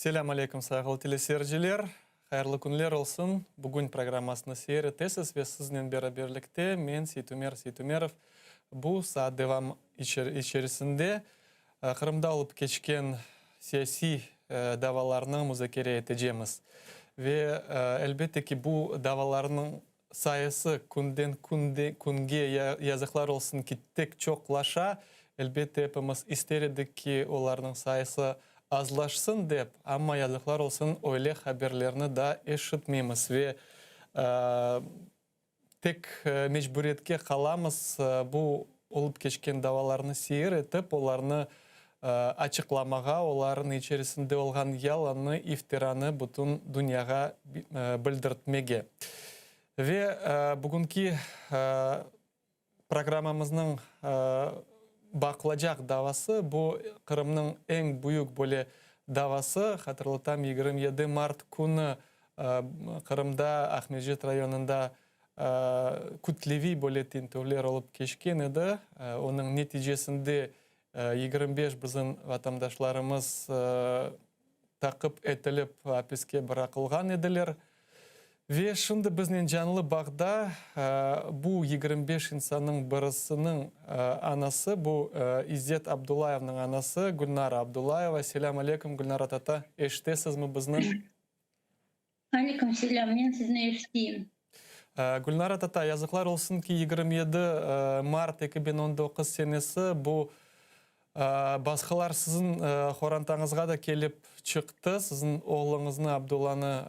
Selâm aleyküm, sayğılı teleseyirciler! Hayırlı künler olsun! Bugün programmasını seyir etesiz ve siznen beraberlikte men, Seytumer Seytumerov, bu saat devam içerisinde Qırımda olıp keçken siyasiy davalarnı muzakere etecemiz. Ve, elbette ki, bu davalarnıñ sayısı künden künge, yazıqlar olsun ki, tek çoqlaşa. Elbette, epimiz ister edik ki, olarnıñ sayısı azlaşsın dep, amma, yazıqlar olsun, öyle haberlerni daa eşitmeymiz ve tek mecburiyetke qalamız bu olıp keçken davalarnı seyir etip, olarnı açıqlamağa, olarnıñ içerisinde olğan yalannı, iftiranı bütün dünyağa bildirtmege. Ve bugünki programmamıznıñ baqılacaq davası, bu Qırımnıñ eñ büyük böyle davası, hatırlatam, 27 mart künü Qırımda, Aqmescit rayonında kütleviy böyle tintüvler olıp keçken edi. Onıñ neticesinde 25 bizim vatandaşlarımız taqip etilip apiske bıraqılğan ediler. Ve şimdi biznen canlı bağda bu 25 insannıñ birisiniñ anası, bu İzzet Abdullayevniñ anası Gülnara Abdullayeva. Selâm aleyküm, Gülnara tata, eşitesizmi bizni? Aleyküm selâm, men sizni eşiteyim. Gülnara tata, yazıqlar olsun ki, 27 mart 2019 senesi bu basqılar siziñ qorantañızğa da kelip çıqtı. Siziñ oğluñıznı, Abdullanı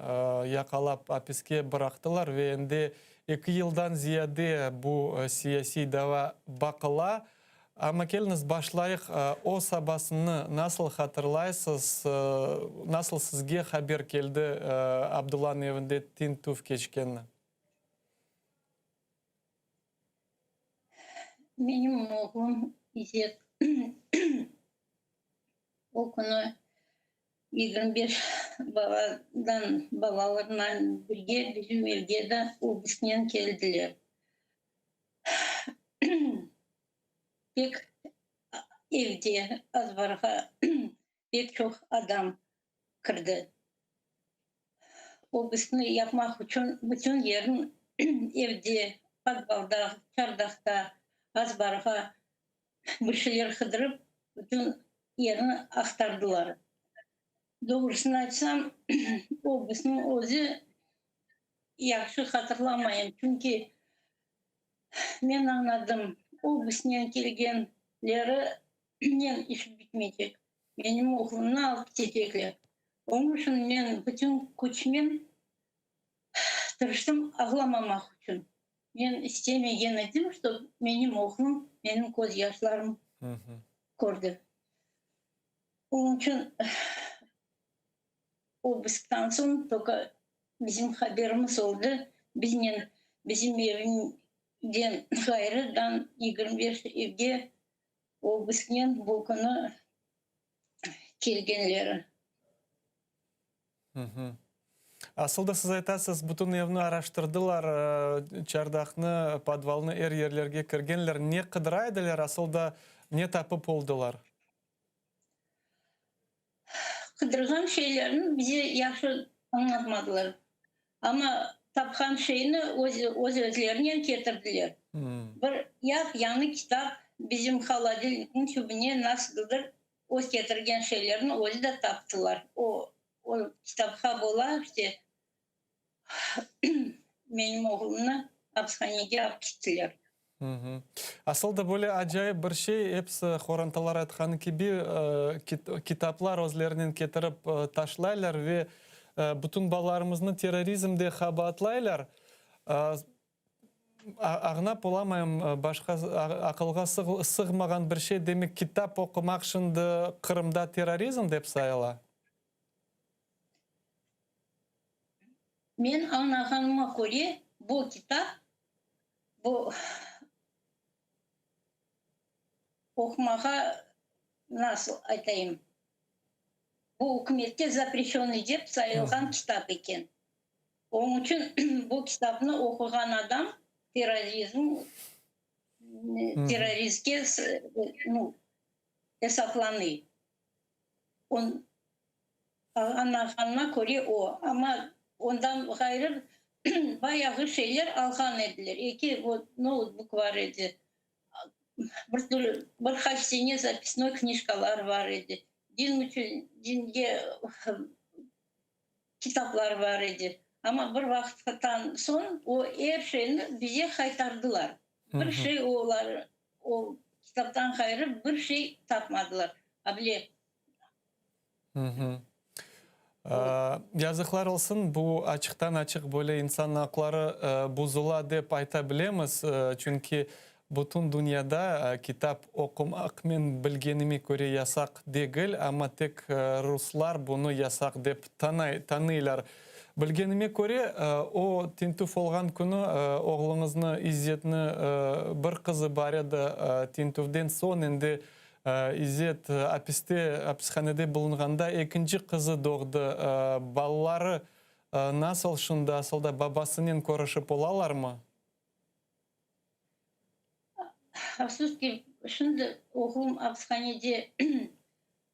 yaqalap apiske bıraqtılar ve endi eki yıldan ziyade bu siyasiy dava baqıla. Amma keliñiz, başlayıq. O sabasını nasıl hatırlaysız? Nasıl sizge haber keldi Abdullanıñ evinde tintüv keçkenini? Menim oğlum İzzet o künü 25 baladan balalarınen birge bizim evge de obısknen keldiler. Pek evde, azbarğa pek çoq adam kirdi. Obısknı yapmaq içün bütün yerin evde, podvalda, çardaqta, azbarğa bir şeyler qıdırıp, bütün yerni aqtardılar. Doğrusını aytsam, obısknıñ özü yahşı hatırlamayım, çünki men añladım, obısknen kelgenlerinen iş bitmeycek, menim oğlumnı alıp ketecekler. Onıñ içün men bütün küçmen tırıştım ağlamamaq içün. Men istemegen edim, ştob menim oğlum menim közyaşlarım kördi. Onıñ içün obısktan soñ toka bizim haberimiz oldı, biznen bizim evimden ğayrıdan 25 evge obısknen bu künü kelgenleri. Asıl da siz aytasız, bütün evni araştırdılar, çardaqnı, podvalnı, er yerlerge kirgenler. Ne qıdıra ediler, asıl da ne tapıp oldılar? Qıdırğan şeylerni bize yahşı añlatmadılar. Amma tapqan şeyni öz özlerinen ketirdiler. Bir yap-yañı kitap bizim holodilnikniñ tübüne nasıldır öz ketirgen şeylerni özü de taptılar. O, o kitapqa bola işte menim oğlumnı apishanege alıp kettiler. Asıl da böyle acayip bir şey, episi qorantalar aytqanı kibi, kitaplar özlerinen ketirip taşlaylar ve bütün balalarımıznı terrorizmde qabaatlaylar. Añlap olamayım, başqa aqılğa sığmağan bir şey, demek kitap oqumaq şimdi Qırımda terrorizm dep sayıla? Men añlağanıma köre, bu kitap, bu oqumağa, nasıl aytayım, bu ükümette zapreşenıy dep sayılğan kitap eken. Onıñ içün bu kitapnı oquğan adam terrorizm, terroristke nu, esaplanıy. Añlağanıma köre o. Amma ondan ğayrı bayağı şeyler alğan ediler. Eki noutbuk bar edi, bir türlü bir qaç sene zapisnoy knijkalar bar edi, din içün dinge kitaplar bar edi. Amma bir vaqıttan soñ o er şeyni bize qaytardılar. Bir şey olar o kitaptan ğayrı bir şey tapmadılar. A bile. Yazıqlar olsun, bu açıqtan-açıq böyle insan aqları bozula dep ayta bilemiz, çünki bütün dünyada kitap oqumaq, men bilgenime köre, yasaq degil, amma tek ruslar bunı yasaq dep tanıylar. Bilgenime köre, o tintüv olğan künü oğluñıznı, İzzetni, bir qızı bar edi, tintüvden soñ endi İzzet apiste, apishanede bulunğanda ekinci qızı doğdı. Balaları nasıl şimdi, asıl da babasınen körüşip olalarmı? Afsus ki, şimdi oğlum apishanede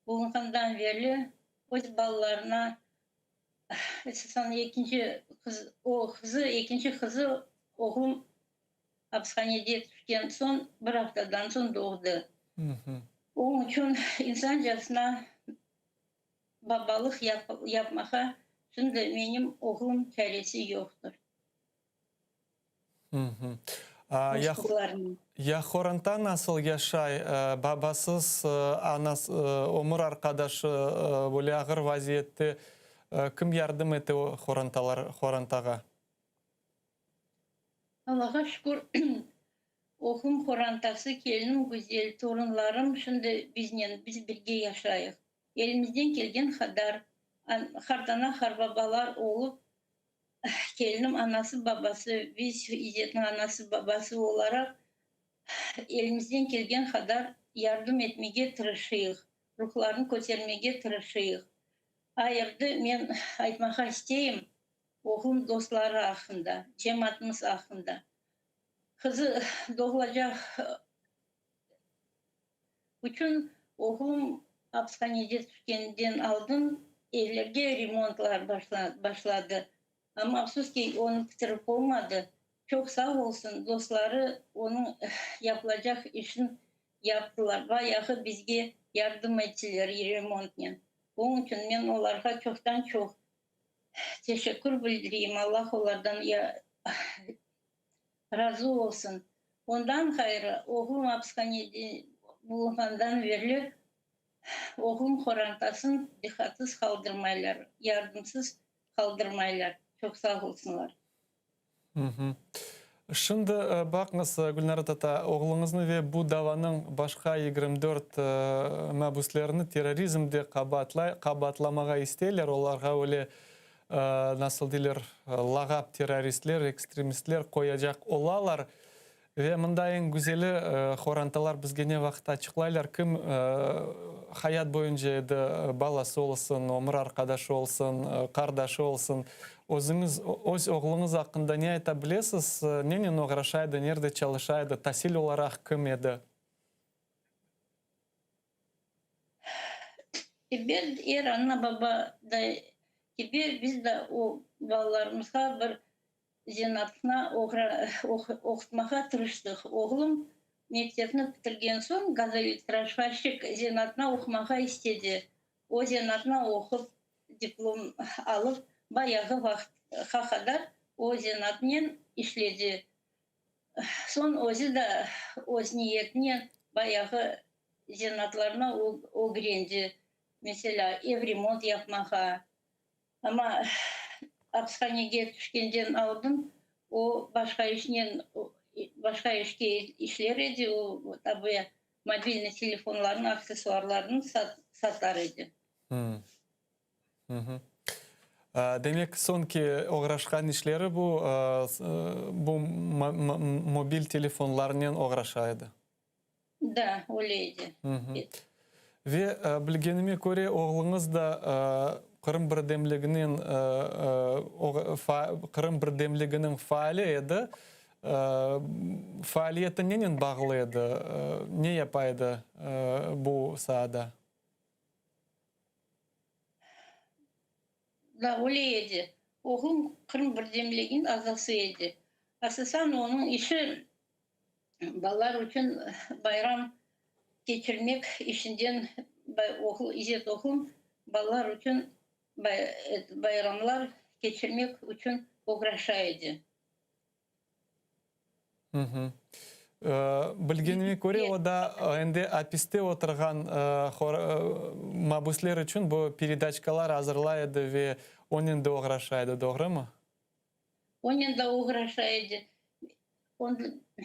bulunğandan berli öz balalarına, esasen ekinci qız, o qızı, ekinci qızı oğlum Apishanege tüşken soñ, bir aftadan soñ doğdı. Onıñ içün insancasına babalıq yapmağa şimdi menim oğlum çaresi yoqtır. Ya, ya qoranta nasıl yaşay? Babasız, anası, ömür arqadaşı böyle ağır vaziyette kim yardım ete o qorantalar, qorantağa? Allağa şükür, oğlum qorantası, kelinim Güzel, torunlarım şimdi biznen, biz birge yaşayıq. Elimizden kelgen qadar, qartana, qartbabalar olıp, kelinim anası-babası, biz İzzetniñ anası-babası olaraq, elimizden kelgen qadar yardım etmege tırışıyıq, ruhlarını kötermege tırışıyıq. Ayırdı men aytmağa isteyim, Oğlum dostları aqqında, cemaatımız aqqında. Qızı doğulacaq içün oğlum apishanede tüşkeninden aldın evlerge remontlar başladı. Amma afsus ki, onı bitirip olmadı. Çoq sağ olsun, dostları onıñ yapılacaq işin yaptılar, bayağı bizge yardım ettiler remontnen. Onıñ içün men olarğa çoqtan-çoq Teşekkür bildireyim, Allah olardan razı olsun. Ondan ğayrı, oğlum apishanede bulunğandan berli oğlum qorantasın diqqatsız qaldırmaylar, yardımsız qaldırmaylar. Çoq sağ olsunlar. Şimdi baqıñız, Gülnara tata, oğluñıznı ve bu davanıñ başqa 24 mabüslerini terrorizmde qabaatlamağa isteyler, olarğa öyle, nasıl deyler, lağap terroristler, ekstremistler qoyacaq olalar. Ve mında eñ güzeli, qorantalar bizge ne vaqıt açıqlaylar, kim hayat boyunca edi, balası olsun, ömür arqadaşı olsun, qardaşı olsun, özüñiz, öz oğluñız aqqında ne ayta bilesiz, nenen oğraşa edi, nerde çalışa edi, tasil olaraq kim edi? Ebet, er ana-baba da kibi biz de o balalarımızğa bir Zenaatına oqutmağa tırıştıq. Oğlum mektepni bitirgen soñ gazoelektrosvarşik zenaatına oqumağa istedi. O zenaatına oqup, diplom alıp, bayağı vaqıtqa qadar o zenaatnen işledi. Soñ özü de öz niyetinen bayağı zenaatlarnı ögrendi, meselâ, ev remont yapmağa, Amma apishanege tüşkenden aldın o başqa işnen, başqa işke işler edi, o tabi mobilniy telefonlarnıñ aksessuarlarını satar edi. Demek, soñki oğraşqan işleri bu, bu mobil telefonlarnen oğraşa edi. Da, öyle edi. Ve bilgenime köre, oğluñız da Qırım birdemliginen Qırım birdemliginiñ faali edi. Faaliyeti nenen bağlı edi? Ne yapa edi bu saada? Da öyle edi. Oğlum Qırım birdemliginiñ azası edi. Asasan onıñ işi balalar içün bayram keçirmek işinden, İzzet oğlum balalar içün bayramlar keçirmek içün oğraşa edi. Bilgenime köre, o da endi apiste oturğan mabüsler içün bu peredaçkalar azırlay edi ve onen de oğraşa edi, doğrumı? Onen de oğraşa edi.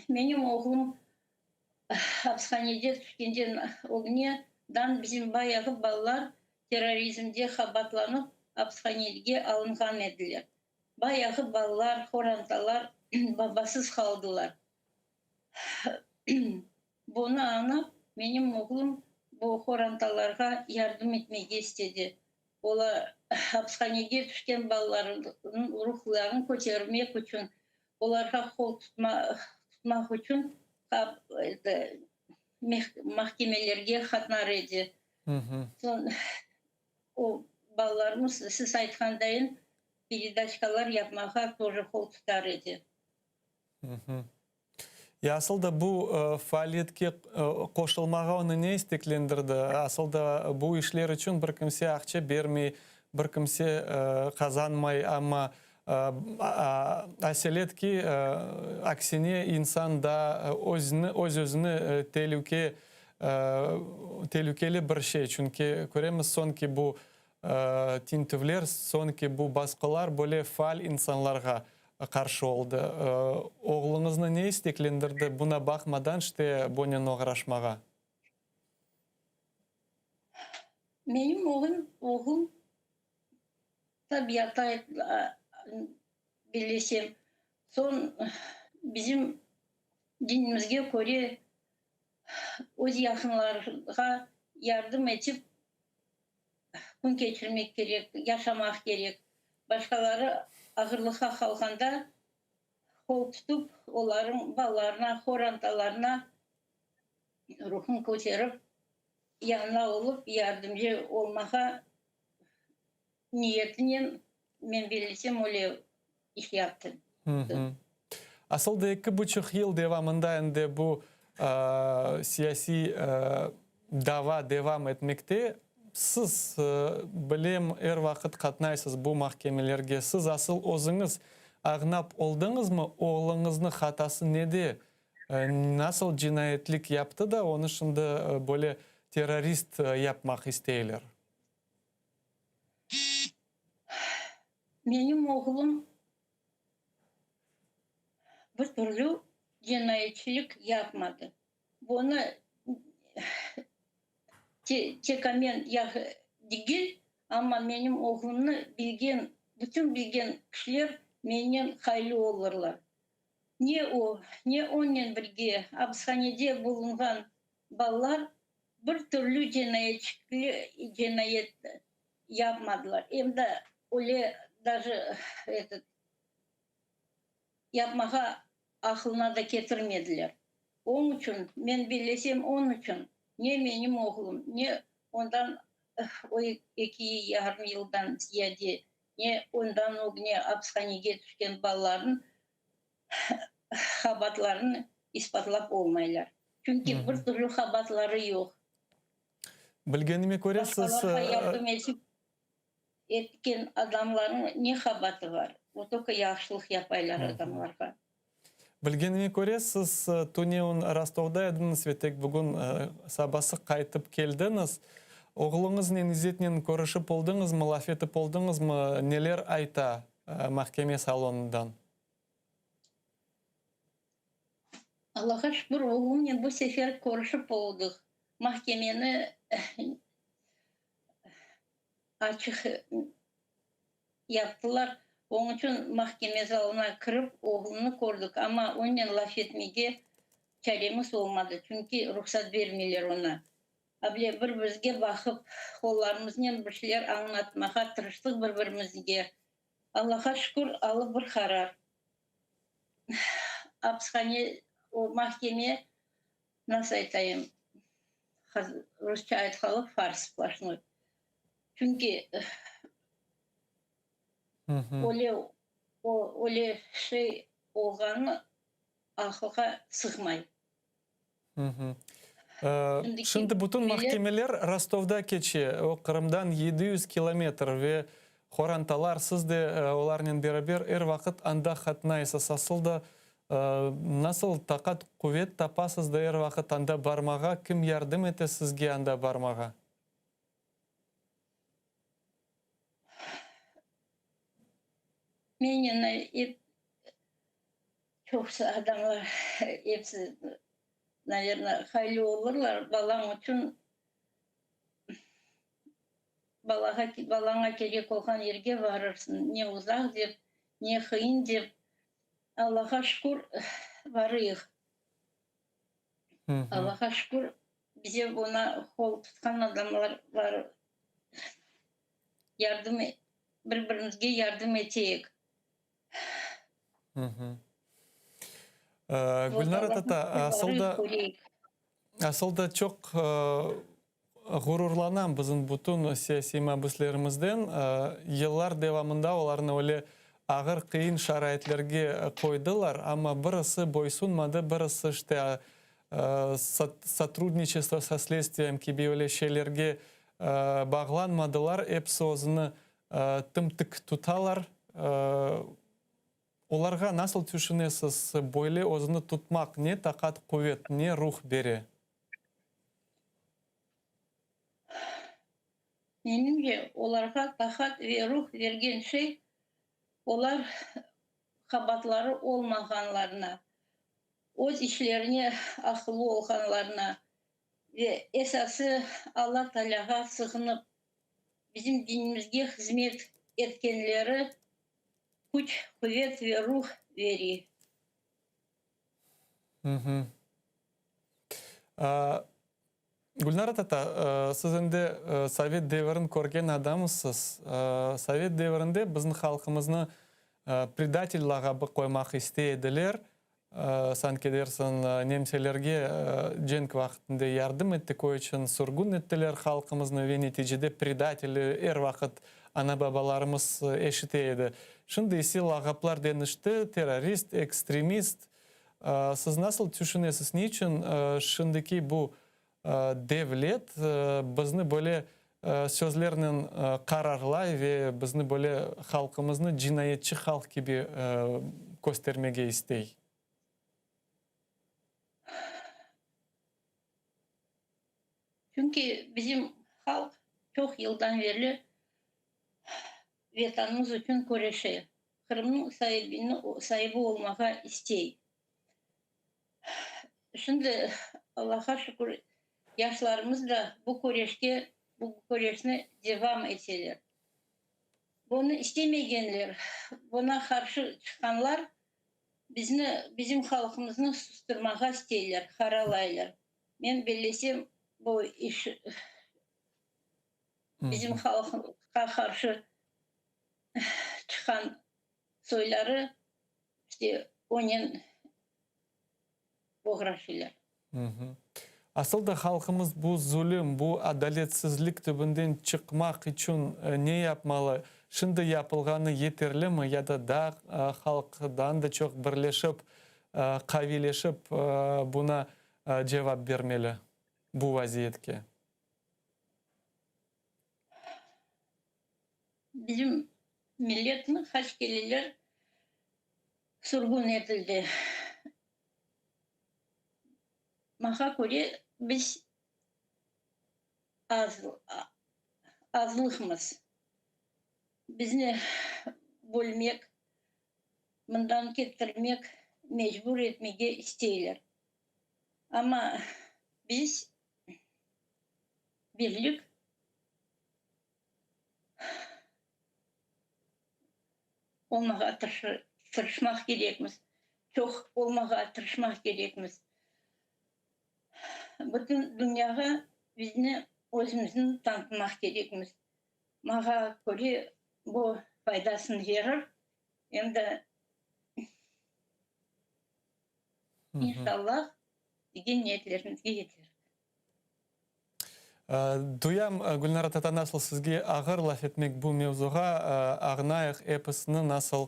Menim oğlum apishanede tüşkenden ögüne dan bizim bayağı balalar terrorizmde qabaatlanıp apishanege alınğan ediler. Bayağı balalar, qorantalar babasız qaldılar. Bunı añlap, menim oğlum bu qorantalarğa yardım etmege istedi. Olar, apishanege tüşken balalarnıñ ruhlarını kötermek içün, olarğa qol tutmaq içün mahkemelerge qatnar edi. Soñ o balalarımız, siz aytqandayın, peredaçkalar yapmağa тоже qol tutar edi. Ya asıl da bu faaliyetke qoşulmağa onı ne isteklendirdi? Asıl da bu işler içün bir kimse aqça bermey, bir kimse qazanmay, amma aselet ki, aksine insan da özüni, öz-özüni telüke, telükeli bir şey, çünki köremiz soñki bu tintüvler, soñki bu basqılar böyle faal insanlarğa qarşı oldı. Oğluñıznı ne isteklendirdi buna baqmadan işte bunen oğraşmağa? Menim oğlum, oğlum tabiata bellesem, soñ bizim dinimizge köre öz yaqınlarğa yardım etip kün keçirmek kerek, yaşamaq kerek. Başqaları ağırlıqqa qalğanda qol tutıp, olarnıñ balalarına, qorantalarına ruhun köterip, yanına olıp, yardımcı olmağa niyetinen, men bellesem, öyle iş yaptı. Asıl da eki buçuq yıl devamında endi bu siyasiy dava devam etmekte. Siz, bilem, er vaqıt qatnaysız bu mahkemelerge. Siz asıl özüñiz añlap oldıñızmı, oğluñıznıñ hatası nede, nasıl cinayetlik yaptı da, onı şimdi böyle terrorist yapmaq isteyler? Menim oğlum bir türlü cinayetçilik yapmadı. Bunı tek men degil, amma menim oğlumnı bilgen, bütün bilgen kişiler mennen haylı olurlar. Ne o, ne onnen birge apishanede bulunğan balalar bir türlü cinayet yapmadılar. Em de öyle daje etot yapmağa aqlına da ketirmediler. Onıñ içün, men bellesem, onıñ içün ne menim oğlum, ne ondan o eki yarım yıldan ziyade, ne ondan ögne apishanege tüşken balalarnıñ qabaatlarını isbatlap olmaylar. Çünki bir türlü qabaatları yoq. Bilgenime köre, siz. Başqalarğa yardım etip etken adamlarnıñ ne qabaatı bar? O tolko yahşılıq yapaylar adamlarğa. Bilgenime köre, siz tünevin Rostovda ediñiz ve tek bugün sabası qaytıp keldiñiz. Oğluñıznen, İzzetnen körüşip oldıñızmı, laf etip oldıñızmı, neler ayta mahkeme salonından? Allağa şükür, oğlumnen bu sefer körüşip oldıq. Mahkemeni açıq yaptılar. Onıñ içün mahkeme zalına kirip, oğlumnı kördik, amma onen laf etmege çaremiz olmadı, çünki ruhsat bermeyler oña. Able bir-birimizge baqıp, qollarımıznen bir şeyler añlatmağa tırıştıq bir-birimizge. Allağa şükür, alı bir qarar. Apishane, o mahkeme, nasıl aytayım, rusça aytqalı, fars sploşnoy. Çünki. Öyle, o, öyle şey olğanı aqılğa sığmay. Şimdi bütün mahkemeler Rostovda keçe, o Qırımdan 700 kilometr ve qorantalar, siz de olarnen beraber er vaqıt anda qatnaysız. Asıl da nasıl taqat, quvet tapasız da er vaqıt anda barmağa, kim yardım ete sizge anda barmağa? Menen ep çoqusı adamlar, episi, naverno, hayli olurlar, balañ içün, balağa, balaña kerek olğan yerge varırsıñ, ne uzaq dep, ne qıyın dep, Allağa şükür, varıyıq. Allağa şükür, bize buna qol tutqan adamlar var, yardım, bir-birimizge yardım eteyik. Gülnara tata, asıl da, asıl da çoq ğururlanam bizim bütün siyasiy mabüslerimizden. Yıllar devamında olarnı öyle ağır, qıyın şaraitlerge qoydılar, amma birisi boysunmadı, birisi işte sotrudniçestvo so sledstviyem kibi öyle şeylerge bağlanmadılar, episi özüni tım-tik tutalar. Olarğa nasıl tüşünesiz, böyle özüni tutmaq ne taqat, quvet, ne ruh bere? Menimce, olarğa taqat ve ruh bergen şey, olar qabaatları olmağanlarına, öz işlerine aqıllı olğanlarına ve esası Alla Taalâğa sığınıp, bizim dinimizge hızmet etkenleri küç, quvet ve ruh bere. Gülnara tata, siz endi sovet devirin körgen adamsız. Sovet devirinde bizim halqımıznı predatel lağabı qoymaq istey ediler. Sanki dersiñ, nemselerge cenk vaqtında yardım ettik, o içün sürgün ettiler halqımıznı ve neticede predatel er vaqıt ana-babalarımız eşite edi. Şimdi ise lağaplar deñişti, terrorist, ekstremist. Siz nasıl tüşünesiz, ne içün şimdiki bu devlet bizni böyle sözlernen qararlay ve bizni böyle halqımıznı cinayetçi halq kibi köstermege istey? Çünki bizim halq çoq yıldan berli Vetanımız içün küreşe, Qırımnıñ saibi olmağa istey. Şimdi, Allahqa şükür, yaşlarımız da bu küreşke, bu küreşni devam eteler. Bunı istemegenler, buna qarşı çıqqanlar bizni, bizim halqımıznı sustırmağa isteyler, qaralaylar. Men bellesem, bu iş bizim halqqa qarşı çıqqan soyları işte onen oğraşıylar. Asıl da halqımız bu zulüm, bu adaletsizlik tübünden çıqmaq içün ne yapmalı? Şimdi yapılğanı yeterlimi ya da daa halq daa da çoq birleşip, qaviyleşip buna cevap bermeli, bu vaziyetke? Bizim milletni qaç keleler sürgün etildi. Maña köre, biz az, azlıqmız. Bizni bölmek, mından kettirmek, mecbur etmege isteyler. Amma biz birlik Olmağa tırışmaq kerekmiz. Çoq olmağa tırışmaq kerekmiz. Bütün dünyağa bizni, özümizni tanıtmaq kerekmiz. Maña köre, bu faydasını verir, em de, inşallah, degen niyetlerimizge yeterik. Duyam, Gülnara tata, nasıl sizge ağır laf etmek bu mevzuğa, ağnayıq episini, nasıl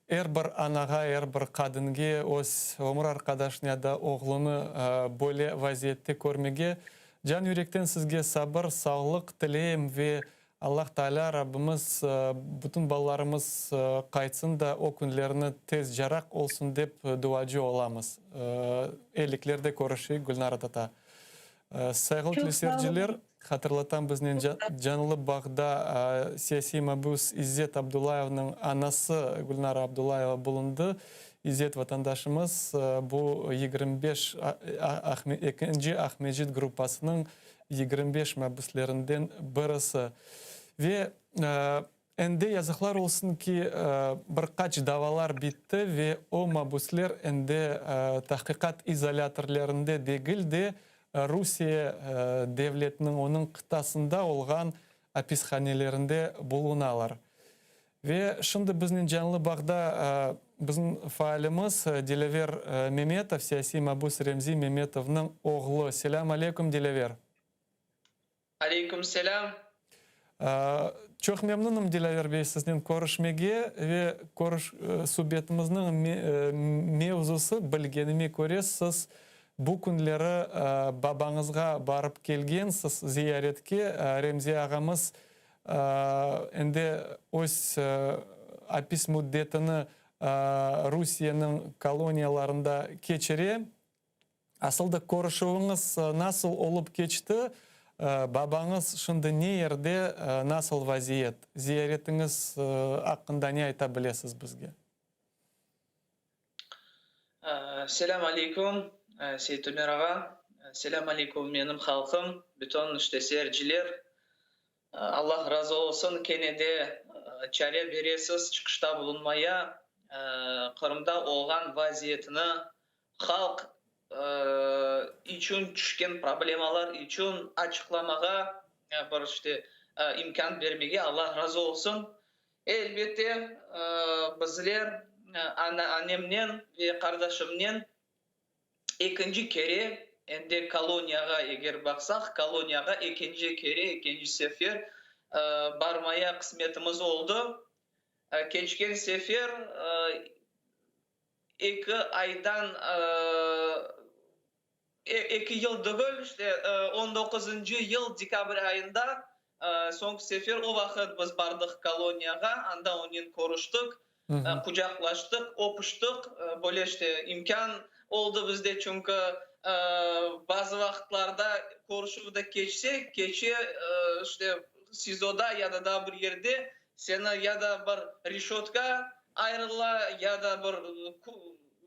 er bir anağa, er bir qadınge öz ömür arqadaşını ya da oğlunı böyle vaziyette körmege. Can yürekten sizge sabır, sağlıq tileyim ve Allah Taalâ, Rabbimiz, bütün balalarımız qaytsın da o künlerni tez caraq olsun dep duacı olamız. Elliklerde körüşeyik, Gülnara tata. Sayğılı teleseyirciler, hatırlatam, biznen canlı bağda siyasiy mabüs İzzet Abdullayevniñ anası Gülnara Abdullayeva bulundı. İzzet vatandaşımız bu 25 ekinci Aqmescit gruppasınıñ 25 mabüslerinden birisi. Ve Endi yazıqlar olsun ki, bir qaç davalar bitti ve o mabüsler endi tahqiqat izolâtorlarında degil de, Rusiye devletiniñ, onıñ qıtasında olğan apishanelerinde bulunalar. Ve şimdi biznen canlı bağda bizim faalimiz Dilâver Memetov, siyasiy mabüs Remzi Memetovnıñ oğlu. Selâm aleyküm, Dilâver. Aleyküm selâm. Çoq memnunım, Dilâver bey, siznen körüşmege ve körüş subetimizniñ mevzusı, bilgenime köre, siz bu künleri babañızğa barıp kelgensiz ziyaretke, Remzi ağamız endi öz apis müddetini Rusiyeniñ koloniyalarında keçire. Asıl da körüşüviñiz nasıl olıp keçti? Babañız şimdi ne yerde, nasıl vaziyet? Ziyaretiñiz aqqında ne ayta bilesiz bizge? Selâm aleyküm, Seytumer ağa. Selâm aleyküm, menim halqım, bütün işte seyirciler. Allah razı olsun, kene de çare beresiz çıqışta bulunmaya, Qırımda olğan vaziyetni halq içün tüşken problemalar içün açıqlamağa bir işte imkân bermege Allah razı olsun. Elbette, bizler annemnen ve qardaşımnen ekinci kere endi koloniyağa eger baqsaq, koloniyağa ekinci kere, ekinci sefer barmaya qısmetimiz oldı. Keçken sefer Eki aydan, eki yıl degil, işte, on doquzıncı yıl dekabr ayında soñki sefer o vaqıt biz bardıq koloniyağa, anda onen körüştik, qucaqlaştıq, öpüştik, böyle işte imkân oldı bizde, çünki bazı vaqıtlarda körüşüv de keçse, keçe, işte, SİZOda ya da daa bir yerde seni ya da bir reşötka Ayrıla ya da bir,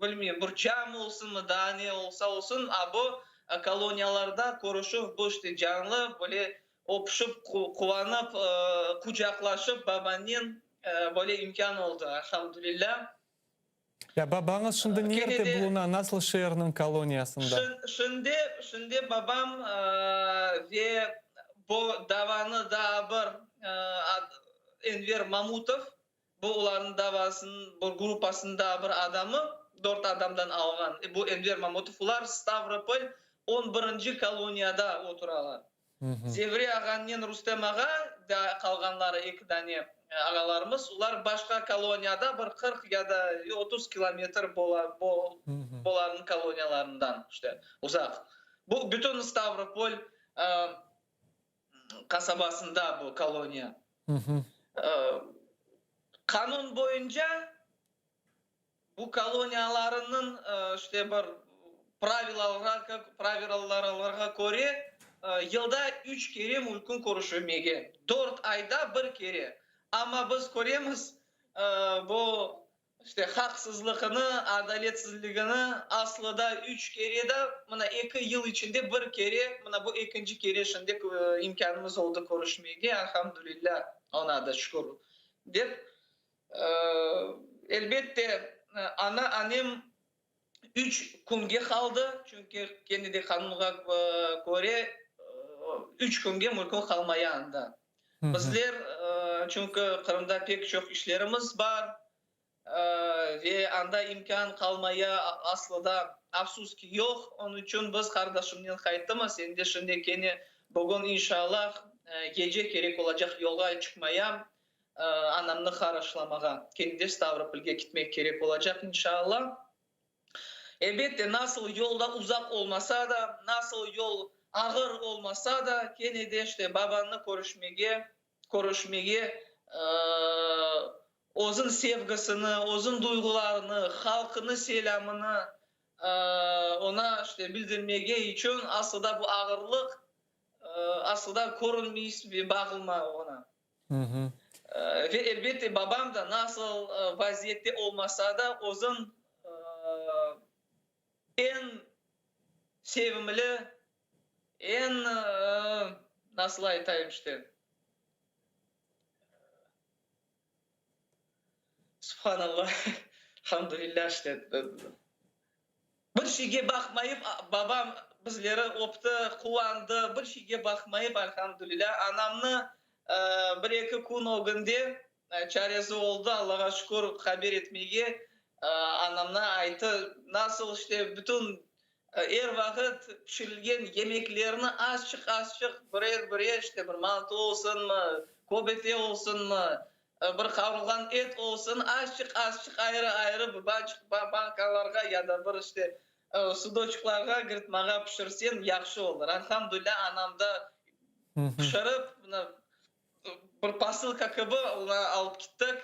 bilmeyim, bir cam olsunmı, daa ne olsa olsun, a bu koloniyalarda körüşüv, bu işte canlı, böyle öpüşip, quvanıp, qucaqlaşıp babannen böyle imkân oldı, alhamdülilâ. Ya babañız şimdi nerde buluna, nasıl şeerniñ koloniyasında? Şimdi, şimdi babam ve bu davanı daa bir Enver Mamutov Bu olarnıñ davasınıñ bir gruppasınıñ daa bir adamı, dört adamdan alğan, bu Enver Mamutov, olar Stavropol on birinci koloniyada oturalar. Zevri ağanen Rustem ağa, daa qalğanları eki dane ağalarımız, olar başqa koloniyada, bir 40 ya da 30 kilometr bolarnıñ koloniyalarından, işte, uzaq. Bu bütün Stavropol qasabasında bu koloniya. Qanun boyunca bu koloniyalarınıñ işte bir pravilalarğa köre yılda üç kere mümkün körüşmege, dört ayda bir kere. Amma biz köremiz, bu İşte, haqsızlıqını, adaletsizligini aslı da üç kere de, mına eki yıl içinde bir kere, mına bu ekinci kere şimdi imkânımız oldı körüşmege, alhamdülillâ, oña da şükür, dep. Elbette, ana, annem üç künge qaldı, çünki kene de qanunğa köre üç künge mümkün qalmaya anda. Bizler, çünki Qırımda pek çoq işlerimiz bar ve anda imkân qalmaya aslı da, afsus ki, yoq. Onıñ içün biz qardaşımnen qayttımız. Endi şimdi kene. Bugün, inşallah, gece kerek olacaq yolğa çıqmaya, anamnı haraşlamağa, kene de Stavropolge kitmek kerek olacaq, inşallah. Elbette, nasıl yol da uzaq olmasa da, nasıl yol ağır olmasa da, kene de işte babanı körüşmege, körüşmege, özüñ sevgisini, özüñ duyğularını, halqını selâmını oña işte bildirmege içün aslı da bu ağırlıq aslı da körünmey ve bağılmay oña. Ve elbette babam da nasıl vaziyette olmasa da özüñ eñ sevimli, eñ nasıl aytayım işte, Subhanallah, elhamdülillah işte, bir şeyge baqmayıp babam bizleri öpti, quvandı, bir şeyge baqmayıp, elhamdülillah, anamnı bir-eki kün ögünde çaresi oldı, Allağa şükür, haber etmege, anamna ayttı, nasıl işte bütün Er vaqıt pişirilgen yemeklerni azçıq-azçıq birer-birer, işte bir mantı olsunmı, köbete olsunmı, bir qavurılğan et olsun, azçıq-azçıq ayrı-ayrı bir bançıq bankalarğa ya da bir işte sudoçqlarğa girtmağa pişirseñ yahşı olur. Alhamdulilâ, anam da pişirip, mına Bir posılka kibi onı alıp kittik.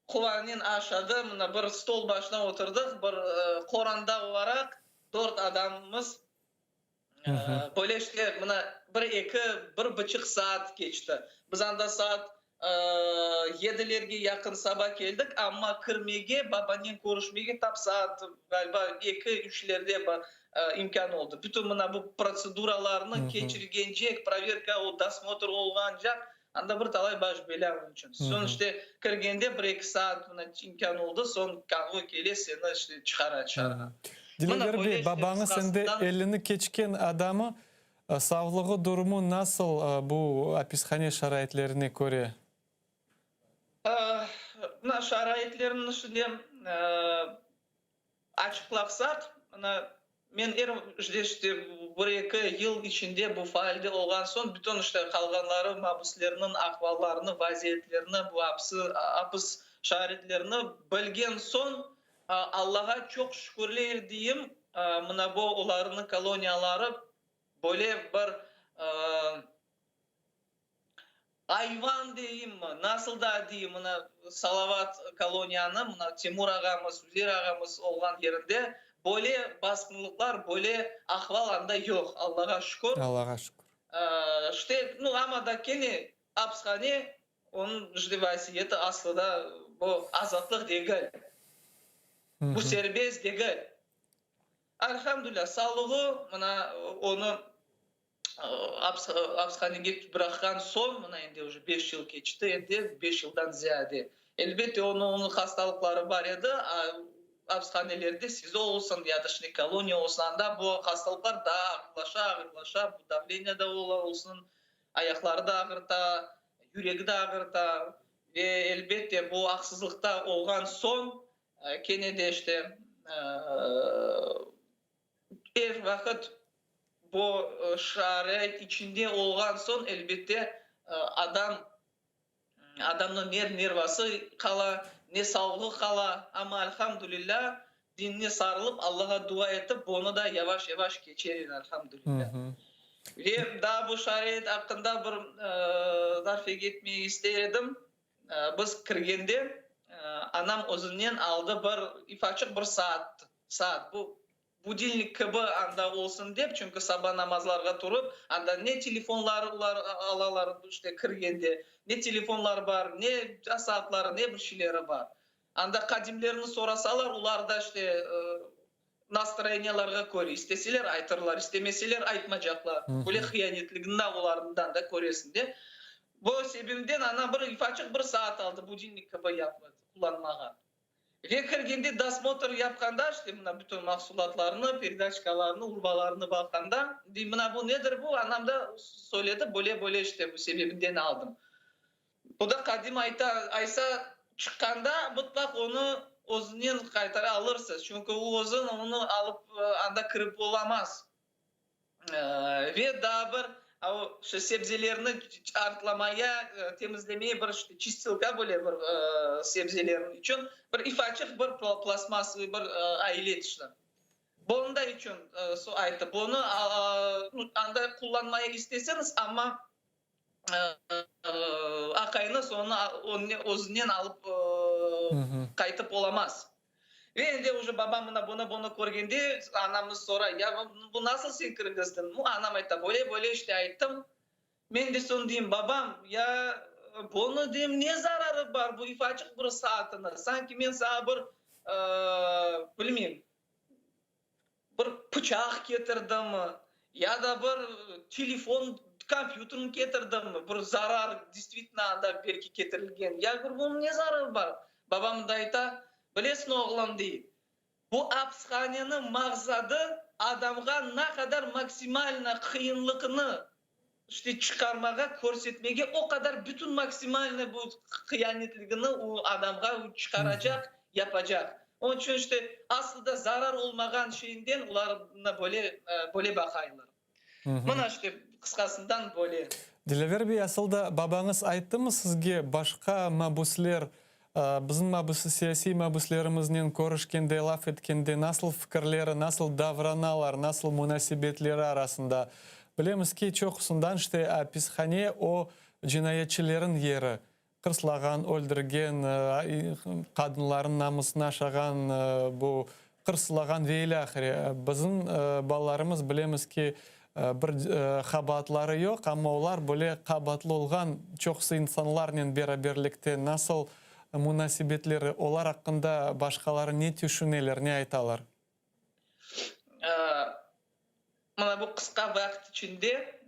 Quvanen aşadı. Mına bir stol başına oturdıq, bir qoranda olaraq dört adamımız. Böyle işte mına bir-eki, bir buçuq saat keçti. Biz anda saat yedilerge yaqın saba keldik, amma kirmege, babanen körüşmege tap saat ğaliba eki-üçlerde imkân oldı. Bütün mına bu protseduralarnı keçirgencek, proverka, o dosmotr olğancaq, anda bir talay baş belâ onıñ içün. Soñ işte kirgende bir-eki saat mına imkân oldı, soñ konvoy kele, seni işte çıqara tışarığa. Dilâver bey, babañız endi ellini keçken adamı, sağlığı durumu nasıl bu apishane şaraitlerine köre? Mına şaraitlerniñ şimdi Açıqlaqsaq, mına, men er işte bir-eki yıl içinde bu faalde olğan soñ, bütün işte qalğanları mabüslerniñ ahvallarını, vaziyetlerini, bu apis şaraitlerini bilgen soñ, Allağa çoq şükürler deyim, mına bu olarnıñ koloniyaları böyle bir Ayvan deyimmi, nasıl da deyim, mına Salavat koloniyanı, mına Timur ağamız, Üzer ağamız olğan yerinde böyle basqınlıqlar, böyle ahval anda yoq, Allağa şükür. Allağa şükür. İşte, nu, amma da kene apishane, onıñ işte vasiyeti aslı da bu azatlıq degil, bu serbest degil. Alhamdulillah, sağlığı, mına onı Apishanege bıraqğan soñ, mına endi uje beş yıl keçti, endi beş yıldan ziyade. Elbette, onıñ hastalıqları bar edi, apishanelerde, SİZO olsun ya da şimdi koloniya olsun, anda bu hastalıqlar daa ağırlaşa, ağırlaşa, bu davleniya da olsun, ayaqları da ağırta, yüregi de ağırta. Ve elbette, bu aqsızlıqta olğan soñ, kene de işte, Er vaqıt bu şarait içinde olğan soñ, elbette, adam, adamnıñ ne nervası qala, ne sağlığı qala, amma, alhamdulillâ, dinine sarılıp, Allağa dua etip, bunı da yavaş-yavaş keçerir, alhamdulillâ. Ve daa bu şarait aqqında bir zarf etmege ister edim. Biz kirgende, anam özünden aldı bir ifaçıq bir saat, Saat, bu budilnik kibi anda olsun dep, çünki saba namazlarğa turıp, anda ne telefonlar olar alalar, işte, kirgende, ne telefonlar bar, ne saatları, ne bir şeyleri bar. Anda qadimlerni sorasalar, olar da, işte, nastroyeniyalarğa köre, isteseler aytırlar, istemeseler aytmacaqlar. Böyle hıyanetligini olardan da köresiñ de. Bu sebebimden ana bir ifaçıq bir saat aldı budilnik kibi yapıp qullanmağa. Ve kirgende dosmotr yapqanda, işte, mına bütün mahsulatlarnı, peredaçkalarnı, urbalarnı baqqanda, dey, mına bu nedir bu? Anam da söyledi, böyle, böyle, işte, bu sebebinden aldım. Bu da qadim ayta, aysa, çıqqanda mıtlaq onı özünen qaytara alırsız, çünki o özün onı alıp anda kirip olamaz. Ve daa bir. A o şu sebzelerni artlamaya, temizlemeye bir işte çistilka böyle bir sebzelerniñ içün bir ifaçıq bir plastmassovıy bir alet işte. Bunı da içün ayttı, bunı anda qullanmaya isteseñiz, amma aqayıñız onı özünen alıp qaytıp olamaz. Ve endi uje babam mına bunı bunı körgende, anamız soray, ya bu nasıl sen kirgizdiñ? Nu, anam ayta, böyle böyle işte ayttım. Men de soñ deyim, babam, ya bunı deyim, ne zararı bar bu ifaçıq bir saatını, sanki men saña bir, bilmeyim, bir pıçaq ketirdimmi, ya da bir telefon, kompyuterni ketirdimmi, bir zarar destvitno anda belki ketirilgen, ya bir bunıñ ne zararı bar? Babam da ayta, bilesiñ, oğlum, dey, bu apishaneniñ maqsadı adamğa na qadar maksimalno qıyınlıqnı işte çıqarmağa, körsetmege, o qadar bütün maksimalno bu hıyanetligini o adamğa çıqaracaq, yapacaq. Onıñ içün işte aslı da zarar olmağan şeyinden olar böyle, böyle baqaylar. Mına işte qısqasından böyle. Dilâver bey, asıl da babañız ayttımı sizge başqa mabüsler, bizim mabüs, siyasiy mabüslerimiznen körüşkende, laf etkende nasıl fikirleri, nasıl davranalar, nasıl munasebetleri arasında? Bilemiz ki, çoqusından işte apishane o cinayetçilerin yeri, qırslağan, öldürgen, qadınların namusını aşağan, bu qırsızlağan ve ilâhre. Bizim balalarımız, bilemiz ki, bir qabaatları yoq, amma olar böyle qabaatlı olğan çoqusı insanlarnen beraberlikte nasıl munasebetleri, olar aqqında başqaları ne tüşüneler, ne aytalar? Mına bu qısqa vaqıt içinde,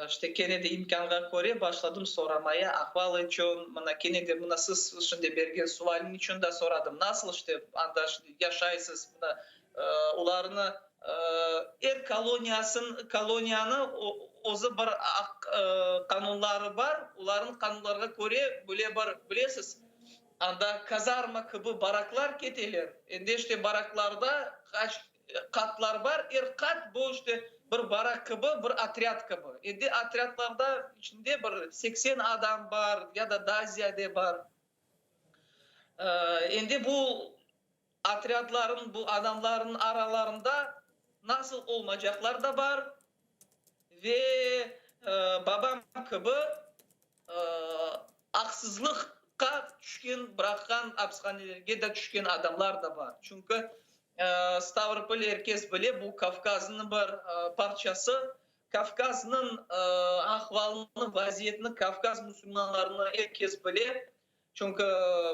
işte, kene de imkânğa köre başladım soramaya, ahval içün, mına kene de mına siz şimdi bergen sualniñ içün de soradım, nasıl, işte, anda yaşaysız, mına olarnı er koloniyasın, koloniyanı özü bir aq qanunları bar, olarnıñ qanunlarğa köre böyle bir, bilesiz, anda kazarma kibi baraklar keteler, endi, işte, baraklarda qaç Qatlar bar, er qat bu işte bir barak kibi, bir otryad kibi. Endi otryadlarda içinde bir 80 adam bar ya da daa ziyade bar. Endi bu otryadların, bu adamların aralarında nasıl olmacaqlar da bar ve babam kibi aqsızlıqqa tüşken, bıraqqan, apishanelerge de tüşken adamlar da bar. Çünki Stavropol, er kes bile, bu Kavkaznıñ bir parçası. Kavkaznıñ ahvalını, vaziyetini, Kavkaz musulmanlarını er kes bile. Çünki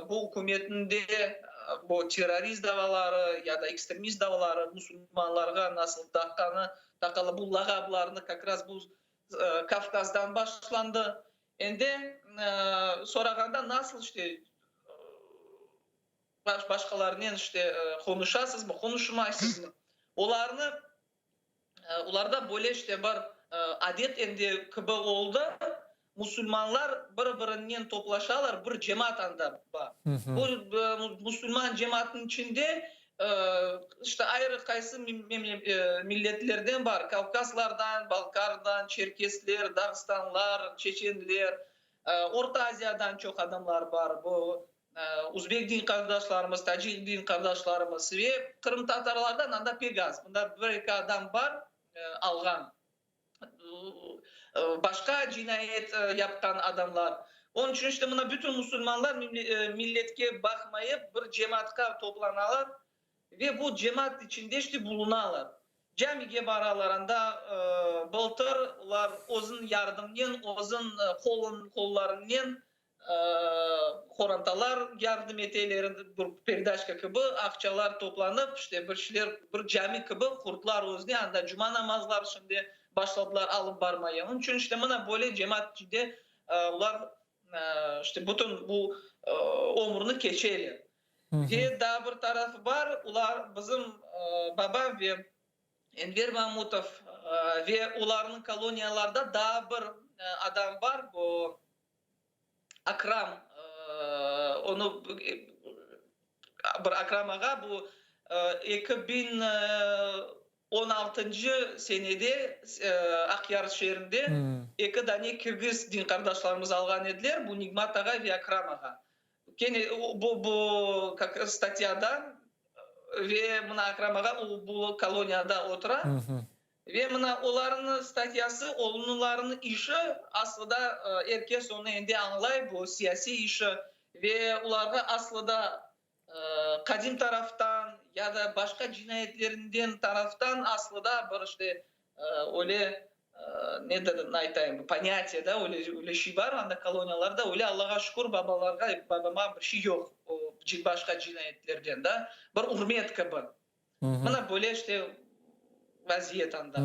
bu ükümetniñ de bu terrorist davaları ya da ekstremist davaları musulmanlarğa nasıl taqqanı, taqalı bu lağaplarnı kak raz bu Kavkazdan başlandı. Endi sorağanda nasıl işte başqalarınen işte qonuşasızmı, qonuşmaysızmı? Olarnı, olarda böyle işte bir adet endi kibi oldı, musulmanlar bir-birinen toplaşalar, bir cemaat anda bar. Bu musulman cemaatınıñ içinde işte ayrı qaysı milletlerden bar, kavkazlardan, balkardan, çerkesler, dağıstanlar, çeçenler, Orta Aziyadan çoq adamlar bar, bu Uzbek din qardaşlarımız, tacik din qardaşlarımız ve qırımtatarlardan anda pek az. Mında bir-eki adam bar alğan, başqa cinayet yapqan adamlar. Onıñ içün işte mına bütün musulmanlar milletke baqmayıp bir cemaatqa toplanalar ve bu cemaat içinde işte bulunalar. Camige baralar, anda bıltır olar özüniñ yardımınen, özüniñ qollarınen Qorantalar yardım eteler, bir perdaçka kibi aqçalar toplanıp, işte bir şeyler, bir cami kibi qurdılar özüne, anda cuma namazları şimdi başladılar alıp barmaya. Onıñ içün işte mına böyle cemaat içinde olar işte bütün bu ömürni keçeler. Ve daa bir tarafı bar, olar bizim babam ve Enver Mamutov ve olarnıñ koloniyalarda daa bir adam bar, bu Akram, onı bir Akram ağa, bu 2000. On altıncı senede Aqyar şeerinde eki dane kirgiz din qardaşlarımız alğan ediler, bu Nigmat ağa ve Akram ağa. Kene bu, bu kak statyada ve mına Akram ağa o bu koloniyada otura. Ve mına olarnıñ statyası, olarnıñ işi aslıda er kes onı endi añlay, bu siyasiy işi ve olarğa aslıda Qadim taraftan ya da başqa cinayetlerinden taraftan aslıda bir işte öyle nedir aytayım, ponâtiye da, öyle öyle şey bar anda koloniyalarda, öyle Allağa şükür babalarğa, babama bir şey yoq o başqa cinayetlerden da, bir ürmet kibi. Mına böyle işte vaziyet anda.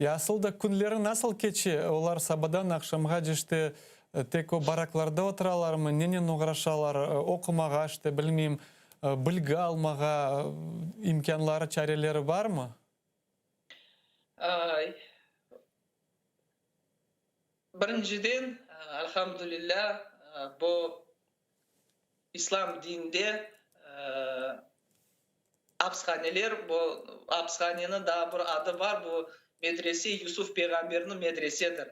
Ya asıl da künleri nasıl keçe? Olar sabadan aqşamğace işte tek o baraklarda oturalarmı, nenen oğraşalar, oqumağa işte, bilmeyim, bilgi almağa imkânları, çareleri barmı? Birinciden, alhamdulillâ, bu İslam dinde apshaneler, bu apshaneniñ daa bir adı bar, bu medrese, Yusuf peyğamberniñ medresedir.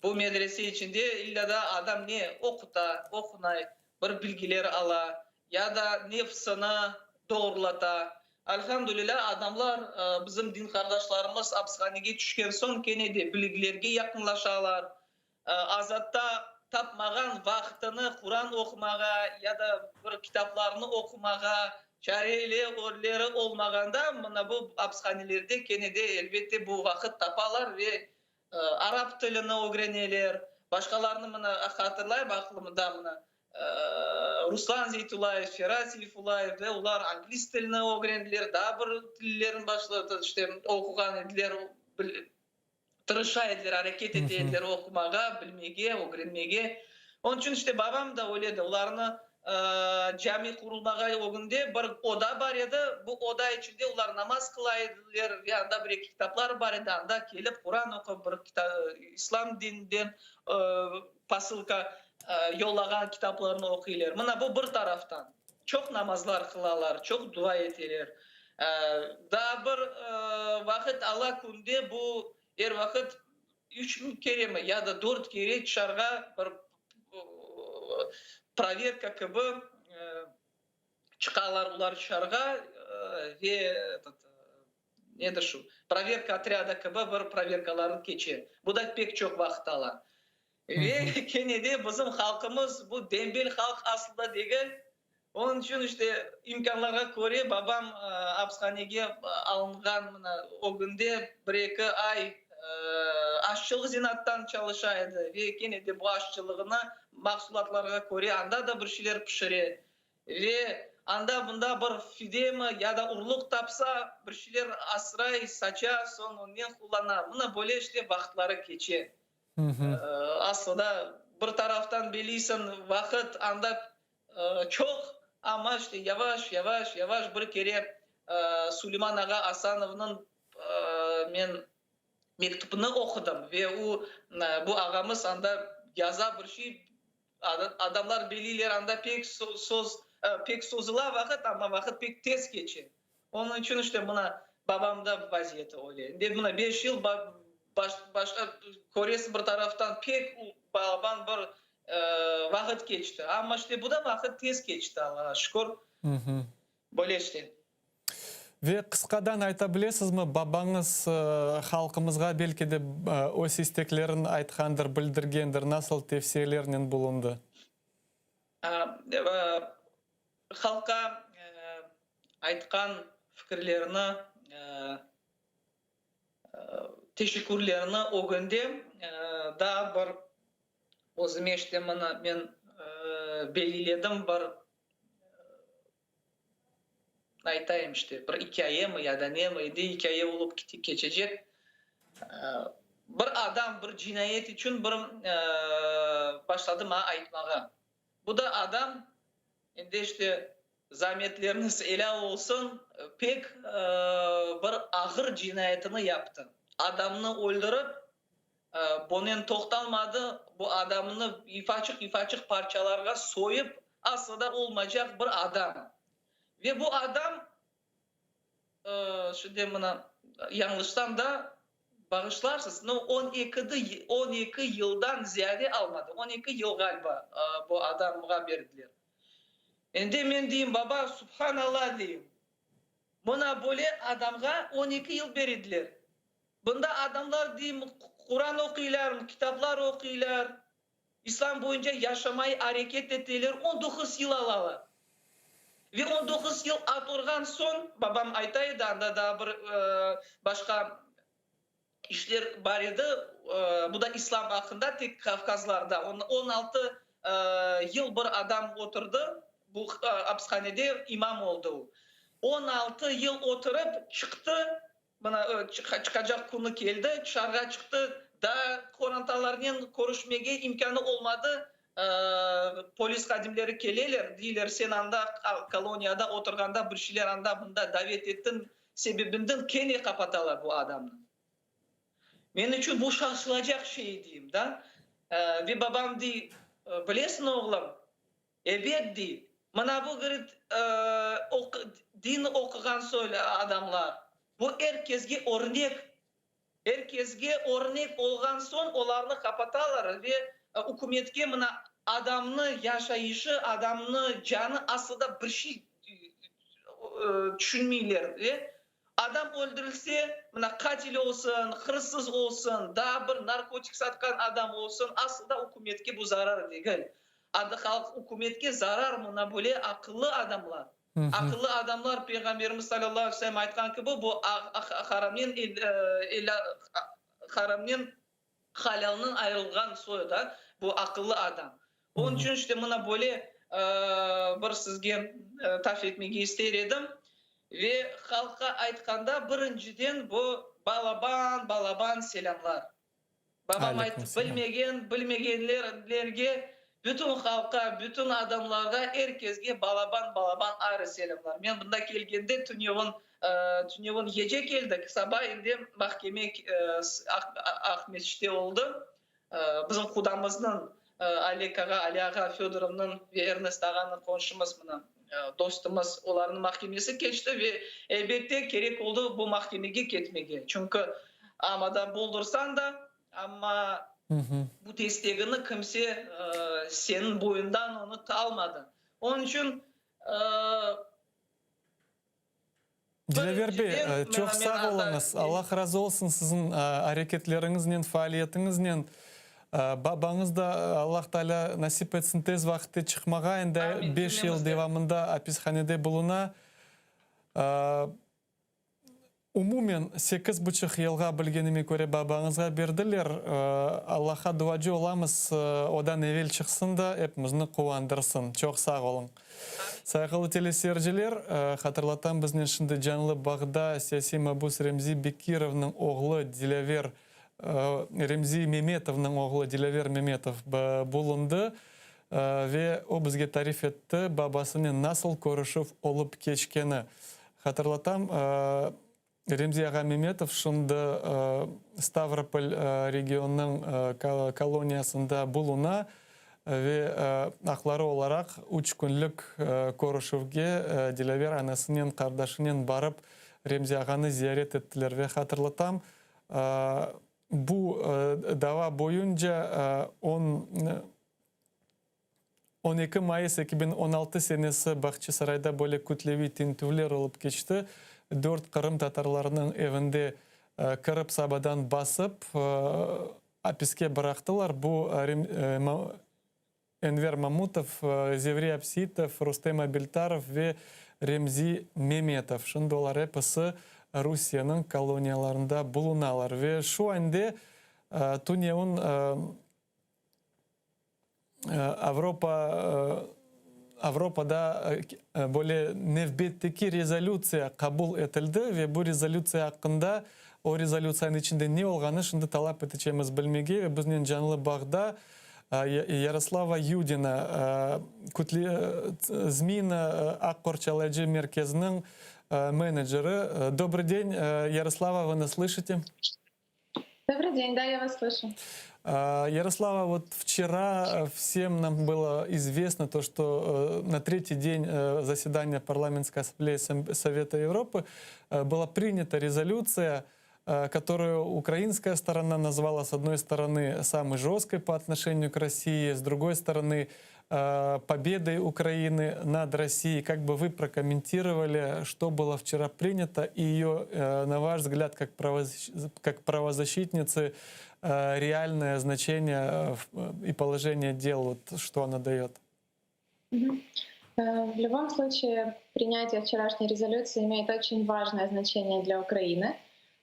Bu medrese içinde illa da adam ne oquta, oqunay, bir bilgiler ala, ya da nefsini doğrulata. Alhamdulillâ, adamlar, bizim din qardaşlarımız apshanege tüşken soñ kene de bilgilerge yaqınlaşalar, Azatta tapmağan vaqtını Quran oqumağa ya da bir kitaplarnı oqumağa çareleri olmağanda, mına bu apishanelerde kene de, elbette, bu vaqıt tapalar ve arap tilini ögreneler. Başqalarnı mına hatırlayım, aqlımda mına Ruslan Zeytullayev, Ferat Seyfullayev, de olar angliz tilini ögrendiler, daa bir tillerini başladı, işte, oquğan ediler. Tırışa ediler, areket ete ediler oqumağa, bilmege, ögrenmege. Onıñ içün işte babam da öyle edi. Olarnı cami qurulmağa ögünde bir oda bar edi. Bu oda içinde olar namaz qıla ediler ve anda bir-eki kitaplar bar edi. Anda kelip Quran oqup, bir İslam dininden posılka yollağan kitaplarnı oquylar. Mına bu bir taraftan. Çoq namazlar qılalar, çoq dua eteler. Daa bir vaqıt ala künde bu er vaqıt üç keremi ya da dört kere tışarğa bir proverka kibi çıqalar olar tışarğa ve nedir şu, proverka otrâda kibi bir proverkalarnı keçe. Bu da pek çoq vaqıt ala. Ve kene de bizim halqımız bu dembel halq aslı da degil. Onıñ içün işte imkânlarğa köre babam apishanege alınğan mına ögünde bir-eki ay aşçılıq zenaattan çalışa edi ve kene de bu aşçılığını mahsulatlarğa köre anda da bir şeyler pişire. Ve anda-bunda bir fidemi ya da urluq tapsa, bir şeyler asray, saça, soñ onen qullana. Mına böyle işte vaqıtları keçe. Aslında bir taraftan biliysiñ, vaqıt anda çoq, amma işte yavaş, yavaş, yavaş bir kere Suleyman ağa Asanovnıñ men mektüpini oqudım ve o, bu ağamız anda yaza bir şey, adamlar biliyler, anda pek söz, pek sozula vaqıt, amma vaqıt pek tez keçe. Onıñ içün işte mına babamda vaziyeti öyle. Endi mına beş yıl başqa köresiñ bir taraftan pek balaban bir vaqıt keçti. Amma işte bu da vaqıt tez keçti, Allağa şükür. Böyle işte. Ve qısqadan ayta bilesizmi, babañız halqımızğa belki de öz isteklerini aytqandır, bildirgendir, nasıl tevsiyelernen bulundı? Halqqa aytqan fikirlerini, teşekkürlerini ögünde daa bir özüme işte mına men belgiledim bir aytayım işte bir ikâyemi ya da nemi, endi ikâye olıp keçecek. Bir adam bir cinayet içün bir başladı maña aytmağa. Bu da adam, endi işte zametleriniz elâl olsun, pek bir ağır cinayetini yaptı. Adamnı öldürip, bunen toqtalmadı, bu adamnı ifaçıq-ifaçıq parçalarğa soyıp, aslı da olmaycaq bir adam. Ve bu adam, şimdi mına. Yañlışsam da, bağışlarsız, no, on ekidi, 12 yıldan ziyade almadı, 12 yıl ğaliba bu adamğa berdiler. Endi men deyim, baba, subhanallah deyim, mına böyle adamğa 12 yıl berediler. Bunda adamlar, deyim, Quran oquylar, kitaplar oquylar, İslam boyunca yaşamay areket eteler, 19 yıl alalar. Ve 19 yıl oturğan soñ, babam ayta edi, anda daa bir başqa işler bar edi, bu da İslam aqqında, tek Kavkazlarda 16 yıl bir adam oturdı, bu apishanede imam oldı o. 16 yıl oturıp çıqtı, Mına, çıqacaq künü keldi, tışarığa çıqtı, daa qorantalarnen körüşmege imkânı olmadı. Polis hadimleri keleler, deyler, sen anda koloniyada oturğanda bir şeyler anda-mında davet ettiñ sebebinden kene qapatalar bu adamnı. Men içün bu şaşılacaq şey, deyim da. Ve babam dey, bilesiñ, oğlum, Ebet, dey. Mına bu, govorit, din oquğan soylu adamlar, bu er kesge örnek. Er kesge örnek olğan soñ olarnı qapatalar ve ükümetke mına adamnı yaşayışı, adamnı canı aslı da bir şey tüşünmeyler ve adam öldürilse, mına qatil olsun, hırsız olsun, daa bir narkotik satqan adam olsun, aslı da ükümetke bu zarar degil. Adı halq ükümetke zarar mına böyle aqıllı adamlar. Aqıllı adamlar Peyğamberimiz salâllahu aleyhi ve sellem aytqan kibi bu haramnen haramnen halâlnıñ ayırılğan soyu da bu aqıllı adam. Onıñ içün işte mına böyle bir sizge tarif etmege ister edim. Ve halqqa aytqanda birinciden bu balaban balaban selâmlar. Babam ayttı, bilmegen, bilmegenlerge, bütün halqqa, bütün adamlarğa, er kesge balaban-balaban ayrı selâmlar. Men bunda kelgende tünevin, tünevin gece keldik, saba endi mahkeme Aqmescitte oldı. Bizim qudamıznıñ, Oleg ağa, Ali ağa Födorovnıñ ve Ernest ağanıñ qonşumız mına, dostumız, olarnıñ mahkemesi keçti ve elbette kerek oldı bu mahkemege ketmege. Çünki amma da boldursañ da, amma bu destegini kimse seniñ boyundan onı talmadı. Onıñ içün Dilâver bey, çoq sağ oluñız. Allah razı olsun siziñ areketleriñiznen, faaliyetiñiznen. Babañız da Allah Taalâ nasip etsin tez vaqıtte çıqmağa, endi beş yıl devamında apishanede buluna. Umumen sekiz buçuq yılğa bilgenime köre babañızğa berdiler. Allahqa duacı olamız, odan evel çıqsın da epimizni quvandırsın. Çoq sağ oluñ. Sayğılı teleseyirciler, hatırlatam, biznen şimdi canlı bağda siyasiy mabüs Remzi Bekirovnıñ oğlu Dilâver, Remzi Memetovnıñ oğlu Dilâver Memetov bulundı ve o bizge tarif etti babasınen nasıl körüşüv olıp keçkeni. Hatırlatam, Remzi ağa Memetov şimdi Stavropol regionınıñ koloniyasında buluna ve aqları olaraq üç künlük körüşüvge Dilâver anasınen, qardaşınen barıp Remzi ağanı ziyaret ettiler. Ve hatırlatam, bu dava boyunca on 12 mayıs 2016 senesi Bağçasarayda böyle kütleviy tintüvler olıp keçti. Dört qırımtatarlarnıñ evinde kirip sabadan basıp, apiske bıraqtılar. Bu Enver Mamutov, Zevri Abseitov, Rustem Abiltarov ve Remzi Memetov. Şimdi olar episi Rusiyeniñ koloniyalarında bulunalar. Ve şu ande tünevin Avropa Avropada böyle nevbetteki rezolütsiya qabul etildi ve bu rezolütsiya aqqında, o rezolütsiyanıñ içinde ne olğanı şimdi talap etecemiz bilmege ve biznen canlı bağda Yaroslava Yudina, kütle ZMINA aq qorçalayıcı merkeziniñ meneceri. Dobrıy den, Yaroslava, vı nas slışite? Dobrıy den, da, ya vas slışu. Ярослава, вот вчера всем нам было известно то, что на третий день заседания Парламентской ассамблеи Совета Европы была принята резолюция, которую украинская сторона назвала, с одной стороны, самой жесткой по отношению к России, с другой стороны, победой Украины над Россией. Как бы вы прокомментировали, что было вчера принято, и ее, на ваш взгляд, как правозащитницы, реальное значение и положение дел, вот, что она дает? В любом случае, принятие вчерашней резолюции имеет очень важное значение для Украины.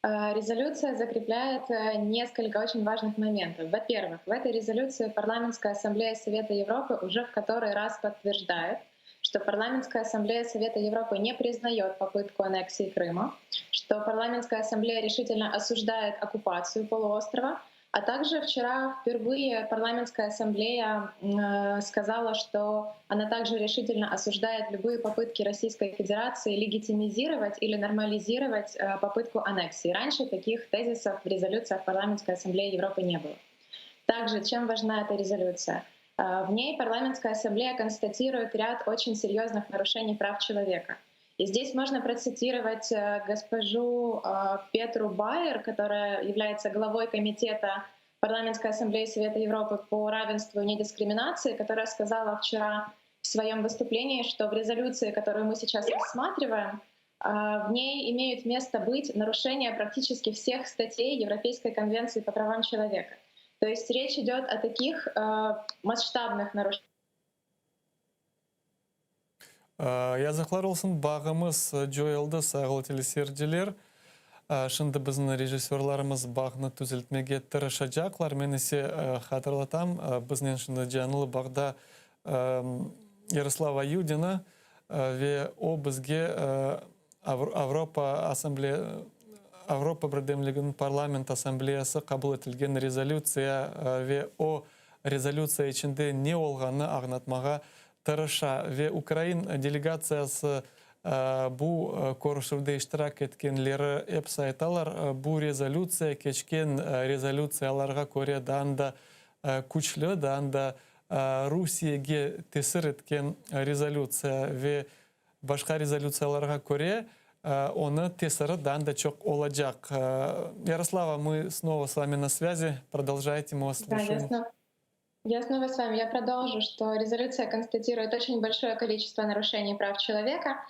Резолюция закрепляет несколько очень важных моментов. Во-первых, в этой резолюции Парламентская ассамблея Совета Европы уже в который раз подтверждает, что Парламентская ассамблея Совета Европы не признает попытку аннексии Крыма, что Парламентская ассамблея решительно осуждает оккупацию полуострова, а также вчера впервые Парламентская ассамблея сказала, что она также решительно осуждает любые попытки Российской Федерации легитимизировать или нормализировать попытку аннексии. Раньше таких тезисов в резолюциях Парламентской ассамблеи Европы не было. Также, чем важна эта резолюция? В ней Парламентская ассамблея констатирует ряд очень серьезных нарушений прав человека. И здесь можно процитировать госпожу Петру Байер, которая является главой комитета Парламентской ассамблеи Совета Европы по равенству и недискриминации, которая сказала вчера в своем выступлении, что в резолюции, которую мы сейчас рассматриваем, в ней имеют место быть нарушения практически всех статей Европейской конвенции по правам человека. То есть речь идет о таких масштабных нарушениях. Yazıqlar olsun, bağımız coyuldı, sayğılı teleseyirciler. Şimdi bizim rejissörlarımız bağnı tüzeltmege tırışacaqlar. Men ise hatırlatam, biznen şimdi canlı bağda Yaroslava Yudina ve o bizge Avropa Assambleya Avropa Birdemliginiñ Parlament Assambleyası qabul etilgen rezolütsiya ve o rezolütsiya içinde ne olğanını añlatmağa tırışa ve ukrain delegatsiyası bu körüşüvde iştirak etkenleri episi aytalar, bu rezolütsiya keçken rezolütsiyalarğa köre daa da küçlü, daa da Rusiyege tesir etken rezolütsiya ve başqa rezolütsiyalarğa köre onıñ tesiri daa da çoq olacaq. Ярослава, мы снова с вами на связи. Продолжайте, мы вас слушаем. Да, я снова с вами. Я продолжу, что резолюция констатирует очень большое количество нарушений прав человека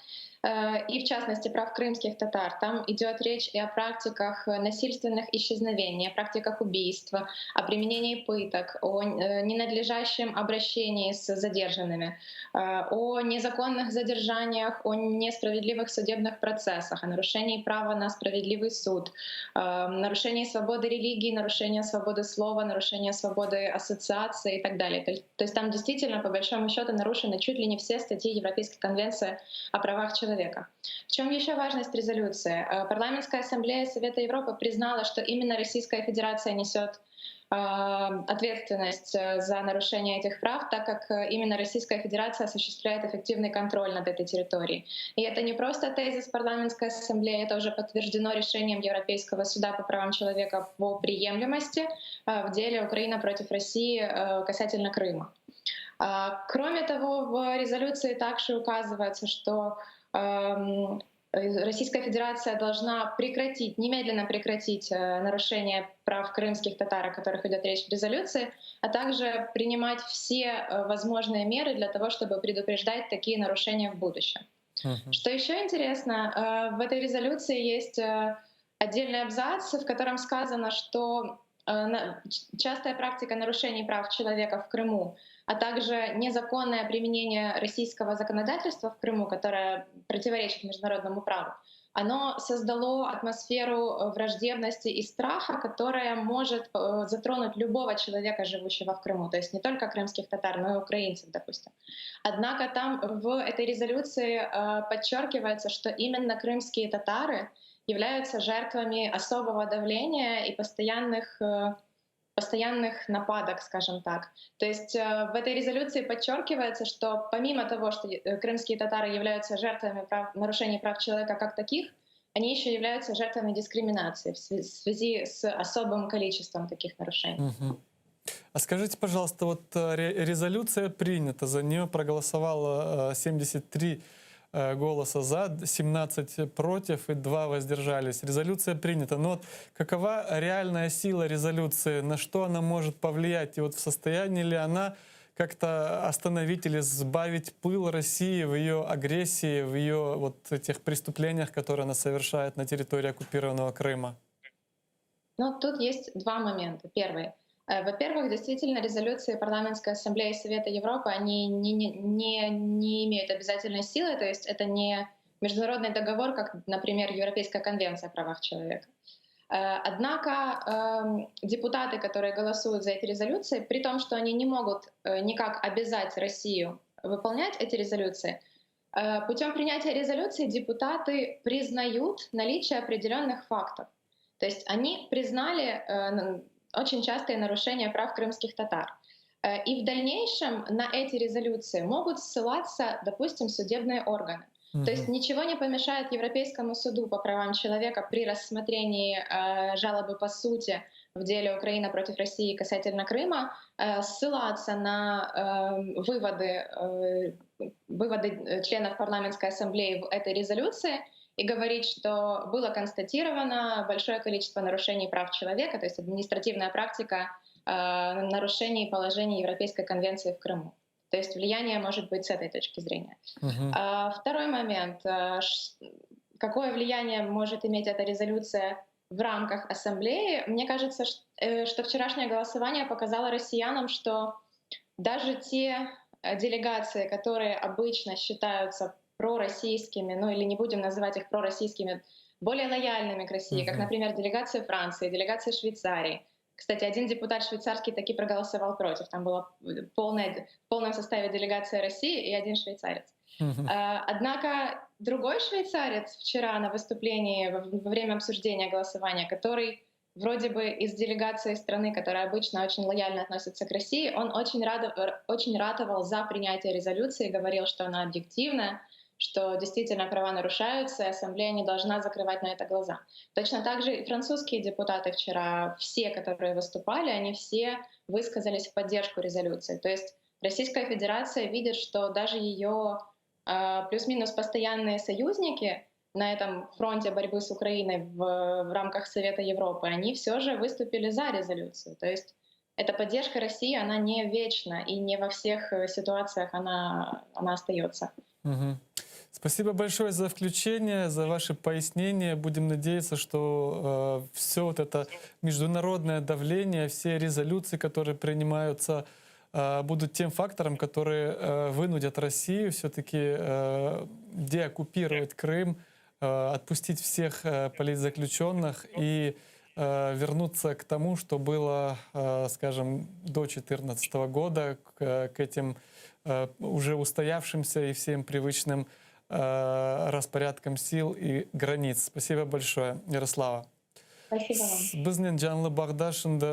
и, в частности, прав крымских татар. Там идет речь и о практиках насильственных исчезновений, о практиках убийства, о применении пыток, о ненадлежащем обращении с задержанными, о незаконных задержаниях, о несправедливых судебных процессах, о нарушении права на справедливый суд, нарушении свободы религии, нарушении свободы слова, нарушении свободы ассоциации и так далее. То есть там действительно, по большому счету, нарушены чуть ли не все статьи Европейской конвенции о правах человека. В чем еще важность резолюции? Парламентская ассамблея Совета Европы признала, что именно Российская Федерация несет ответственность за нарушение этих прав, так как именно Российская Федерация осуществляет эффективный контроль над этой территорией. И это не просто тезис Парламентской ассамблеи, это уже подтверждено решением Европейского суда по правам человека по приемлемости в деле Украина против России касательно Крыма. Кроме того, в резолюции также указывается, что Российская Федерация должна прекратить, немедленно прекратить нарушение прав крымских татар, о которых идет речь в резолюции, а также принимать все возможные меры для того, чтобы предупреждать такие нарушения в будущем. Что еще интересно, в этой резолюции есть отдельный абзац, в котором сказано, что частая практика нарушений прав человека в Крыму, а также незаконное применение российского законодательства в Крыму, которое противоречит международному праву, оно создало атмосферу враждебности и страха, которая может затронуть любого человека, живущего в Крыму, то есть не только крымских татар, но и украинцев, допустим. Однако там в этой резолюции подчеркивается, что именно крымские татары являются жертвами особого давления и постоянных нападок, скажем так. То есть в этой резолюции подчеркивается, что помимо того, что крымские татары являются жертвами нарушений прав человека как таких, они еще являются жертвами дискриминации в связи с особым количеством таких нарушений. А скажите, пожалуйста, вот э, резолюция принята, за нее проголосовало 73 э, голоса за, 17 против и 2 воздержались. Резолюция принята. Но вот какова реальная сила резолюции, на что она может повлиять? И вот в состоянии ли она как-то остановить или сбавить пыл России в ее агрессии, в ее вот этих преступлениях, которые она совершает на территории оккупированного Крыма? Ну, тут есть два момента. Первый. Э, во-первых, действительно, резолюции Парламентской ассамблеи Совета Европы, они не, не, не, не имеют обязательной силы, то есть это не международный договор, как, например, Европейская конвенция о правах человека. Э, однако эм, депутаты, которые голосуют за эти резолюции, при том, что они не могут э, никак обязать Россию выполнять эти резолюции, путем принятия резолюции депутаты признают наличие определенных фактов. То есть они признали очень частые нарушения прав крымских татар. Э, и в дальнейшем на эти резолюции могут ссылаться, допустим, судебные органы. Угу. То есть ничего не помешает Европейскому суду по правам человека при рассмотрении э, жалобы по сути в деле Украина против России касательно Крыма э, ссылаться на э, выводы, э, выводы членов парламентской ассамблеи в этой резолюции и говорить, что было констатировано большое количество нарушений прав человека, то есть административная практика э, нарушений положений Европейской конвенции в Крыму. То есть влияние может быть с этой точки зрения. Угу. А, второй момент. Э, какое влияние может иметь эта резолюция в рамках Ассамблеи? Мне кажется, э, что вчерашнее голосование показало россиянам, что даже те э, делегации, которые обычно считаются пророссийскими, ну или не будем называть их пророссийскими, более лояльными к России, uh-huh. как, например, делегация Франции, делегация Швейцарии. Кстати, один депутат швейцарский таки проголосовал против. Там была полная, в полном составе делегация России и один швейцарец. Uh-huh. Однако другой швейцарец вчера на выступлении во время обсуждения голосования, который вроде бы из делегации страны, которая обычно очень лояльно относится к России, он очень, радов, очень ратовал за принятие резолюции, говорил, что она объективная, что действительно права нарушаются, и Ассамблея не должна закрывать на это глаза. Точно так же и французские депутаты вчера, все, которые выступали, они все высказались в поддержку резолюции. То есть Российская Федерация видит, что даже ее э, плюс-минус постоянные союзники на этом фронте борьбы с Украиной в, в рамках Совета Европы, они все же выступили за резолюцию. То есть эта поддержка России, она не вечна, и не во всех э, ситуациях она, она остается. Угу. Спасибо большое за включение, за ваши пояснения. Будем надеяться, что э, все вот это международное давление, все резолюции, которые принимаются, э, будут тем фактором, которые э, вынудят Россию все-таки э, деоккупировать Крым, э, отпустить всех э, политзаключенных и э, вернуться к тому, что было, э, скажем, до 2014 года, к, к этим э, уже устоявшимся и всем привычным э, распорядкам сил и границ. Спасибо большое, Ярослава. Спасибо вам. Biznen canlı bağda şimdi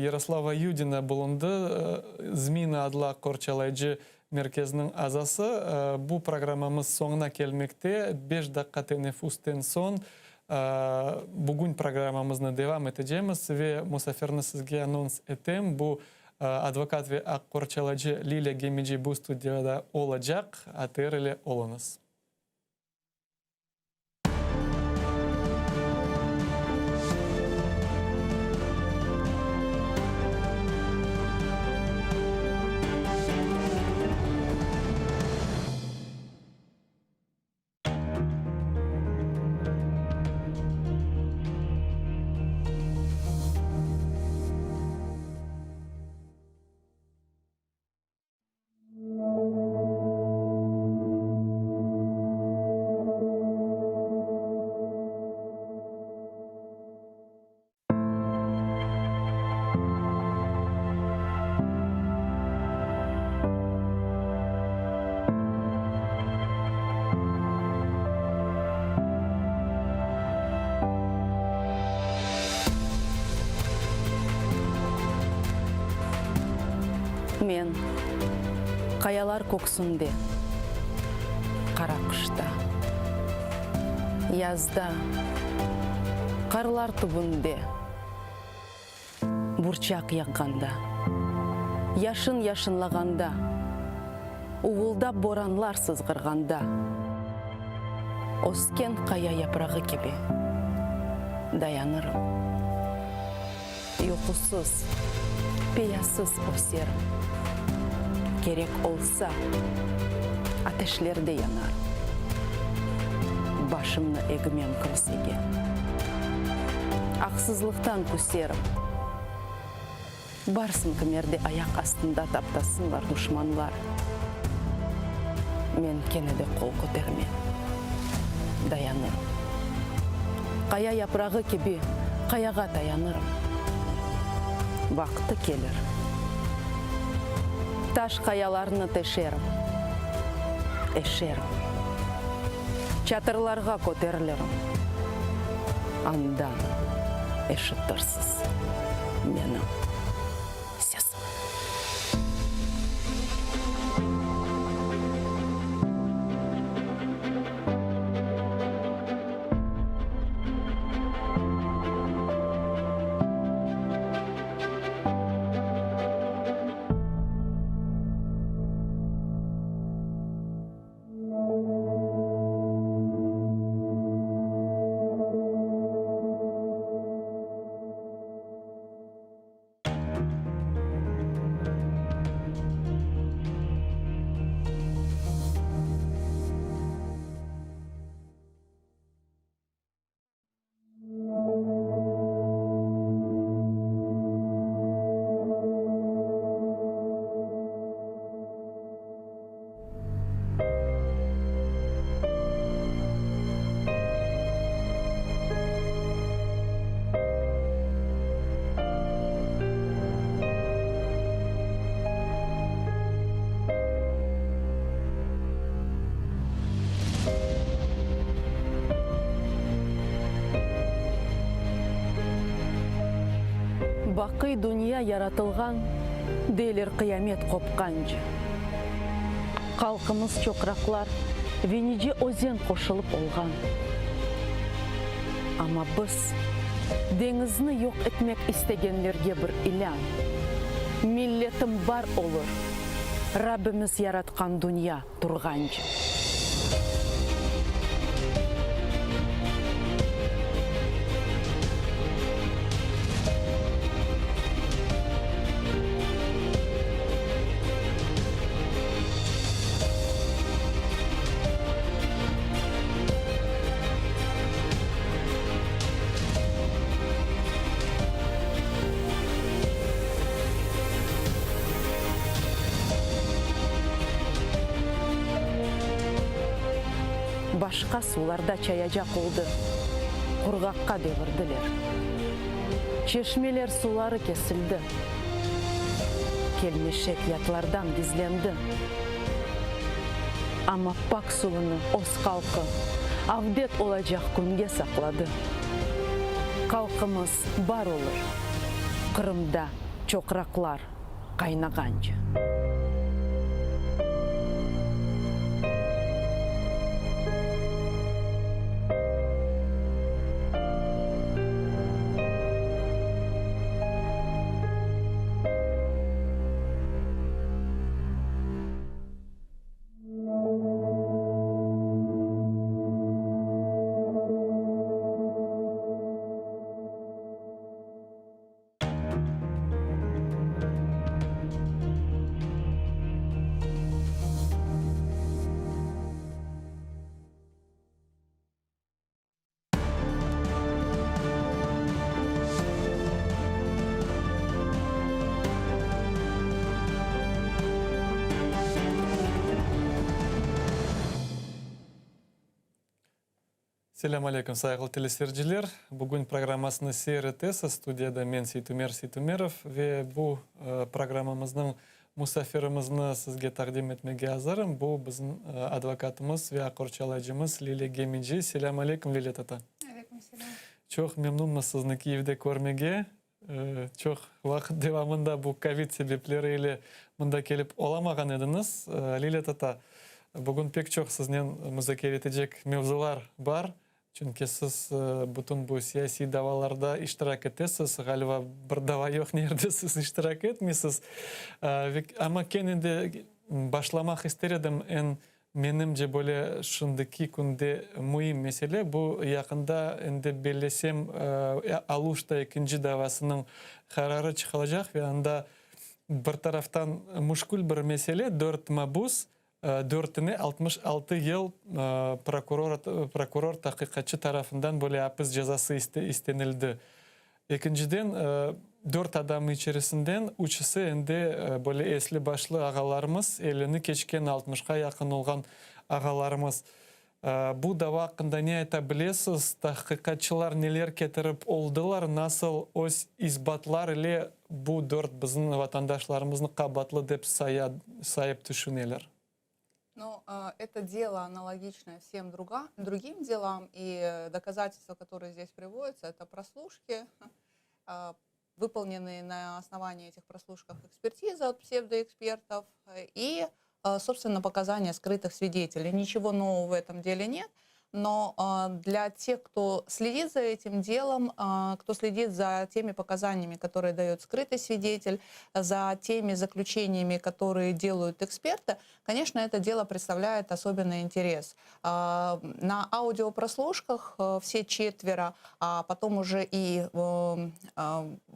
Yaroslava Yudina bulundı, ZMINA adlı aq qorçalayıcı merkeziniñ azası. Bu programmamız soñuna kelmekte. Beş daqqa teneffüsten soñ bugün programmamıznı devam etecemiz ve musafirni sizge anons etem. Bu advokat ve aq qorçalayıcı Lilâ Gemeci bu studiyada olacaq. ATR ile oluñız. Men, qayalar köksünde, qara qışta, Yazda, qarlar tübünde, burçaq yaqqanda. Yaşın yaşınlağanda, Uvuldap boranlar sızğırğanda, Ösken qaya yaprağı kibi dayanırım. Yuqusız, peyasız öserim. Kerek olsa, ateşlerde yanarım. Başımnı egmem kimsege. Aqsızlıqtan küserim. Barsın kimerde ayaq astında taptasınlar duşmanlar. Men kene de qol kötermem. Dayanırım. Qaya yaprağı kibi qayağa tayanırım. Vaqtı kelir. Taş qayalarnı teşerim. Eşerim. Çatırlarğa köterilirim. Andan eşitirsiz menim sesim. Baqıy dünya yaratılğan, deyler qıyamet qopqance. Halqımız çoqraqlar ve nice özen qoşulıp olğan. Amma biz, deñizni yoq etmek istegenlerge bir ilân, Milletim bar olur, Rabbimiz yaratqan dünya turğance. Başqa suvlarda çayacaq oldı, qurğaqqa devirdiler. Çeşmeler suları kesildi. Kelmeşek yatlardan gizlendi. Amma pak suvunı öz halqı avdet olacaq künge saqladı. Halqımız bar olur, Qırımda çoqraqlar qaynağance. Selâm aleyküm, sayğılı teleseyirciler! Bugün programmasını seyir etesiz. Studiyada men, Seytumer Seytumerov, ve bu programmamıznıñ musafirimizni sizge taqdim etmege azırım. Bu bizim advokatımız ve aqorçalayıcımız Lilâ Gemeci. Selâm aleyküm, Lilâ tata! Aleyküm selâm! Çoq memnunmız sizni Kiyevde körmege. Çoq vaqıt devamında bu kovid sebepleri ile mında kelip olamağan ediñiz. Lilâ tata, bugün pek çoq siznen muzakere etecek mevzular bar. Çünki siz bütün bu siyasiy davalarda iştirak etesiz, ğaliba bir dava yoq, nerde siz iştirak etmeysiz. Amma kene de başlamaq ister edim, eñ menimce böyle şimdiki künde müim mesele, bu yaqında endi bellesem Aluşta ekinci davasınıñ qararı çıqılacaq ve anda bir taraftan müşkül bir mesele, dört mabus Dörtüne 66 yıl prokuror, prokuror tahqiqatçı tarafından böyle apis cezası istenildi. Ekinciden, dört adam içerisinden üçüsi endi böyle esli-başlı ağalarımız, ellini keçken, altmışqa yaqın olğan ağalarımız. Bu dava aqqında ne ayta bilesiz? Tahqiqatçılar neler ketirip oldılar, nasıl öz isbatlar ile bu dört bizim vatandaşlarımıznı qabaatlı dep saya, sayıp tüşüneler? Ну, это дело аналогичное всем другим делам, и доказательства, которые здесь приводятся, это прослушки, выполненные на основании этих прослушках экспертиза от псевдоэкспертов и, собственно, показания скрытых свидетелей. Ничего нового в этом деле нет. Но для тех, кто следит за этим делом, кто следит за теми показаниями, которые дает скрытый свидетель, за теми заключениями, которые делают эксперты, конечно, это дело представляет особенный интерес. На аудиопрослушках все четверо, а потом уже и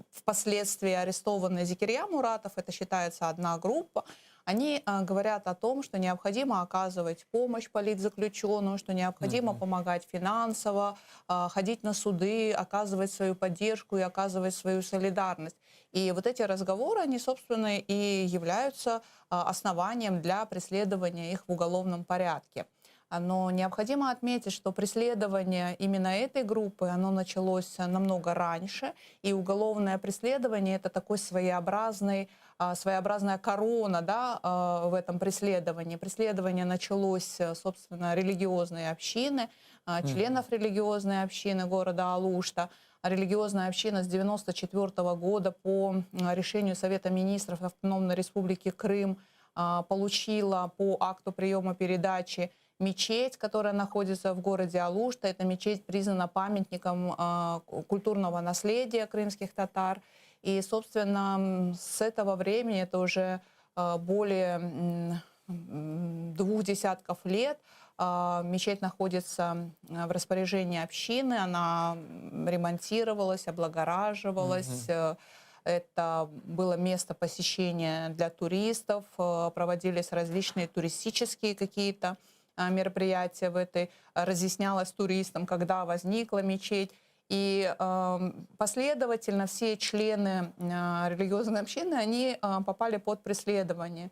впоследствии арестованный Зекерья Муратов, это считается одна группа, они говорят о том, что необходимо оказывать помощь политзаключенным, что необходимо mm-hmm. помогать финансово, ходить на суды, оказывать свою поддержку и оказывать свою солидарность. И вот эти разговоры, они, собственно, и являются основанием для преследования их в уголовном порядке. Но необходимо отметить, что преследование именно этой группы, оно началось намного раньше, и уголовное преследование – это такой своеобразный, своеобразная корона да, в этом преследовании. Преследование началось, собственно, религиозной общины, членов mm-hmm. религиозной общины города Алушта. Религиозная община с 1994 года по решению Совета министров Автономной Республики Крым получила по акту приема передачи мечеть, которая находится в городе Алушта. Эта мечеть признана памятником культурного наследия крымских татар. И, собственно, с этого времени, это уже более двух десятков лет, мечеть находится в распоряжении общины, она ремонтировалась, облагораживалась. Угу. Это было место посещения для туристов, проводились различные туристические какие-то мероприятия в этой, разъяснялось туристам, когда возникла мечеть. И э, последовательно все члены э, религиозной общины, они э, попали под преследование.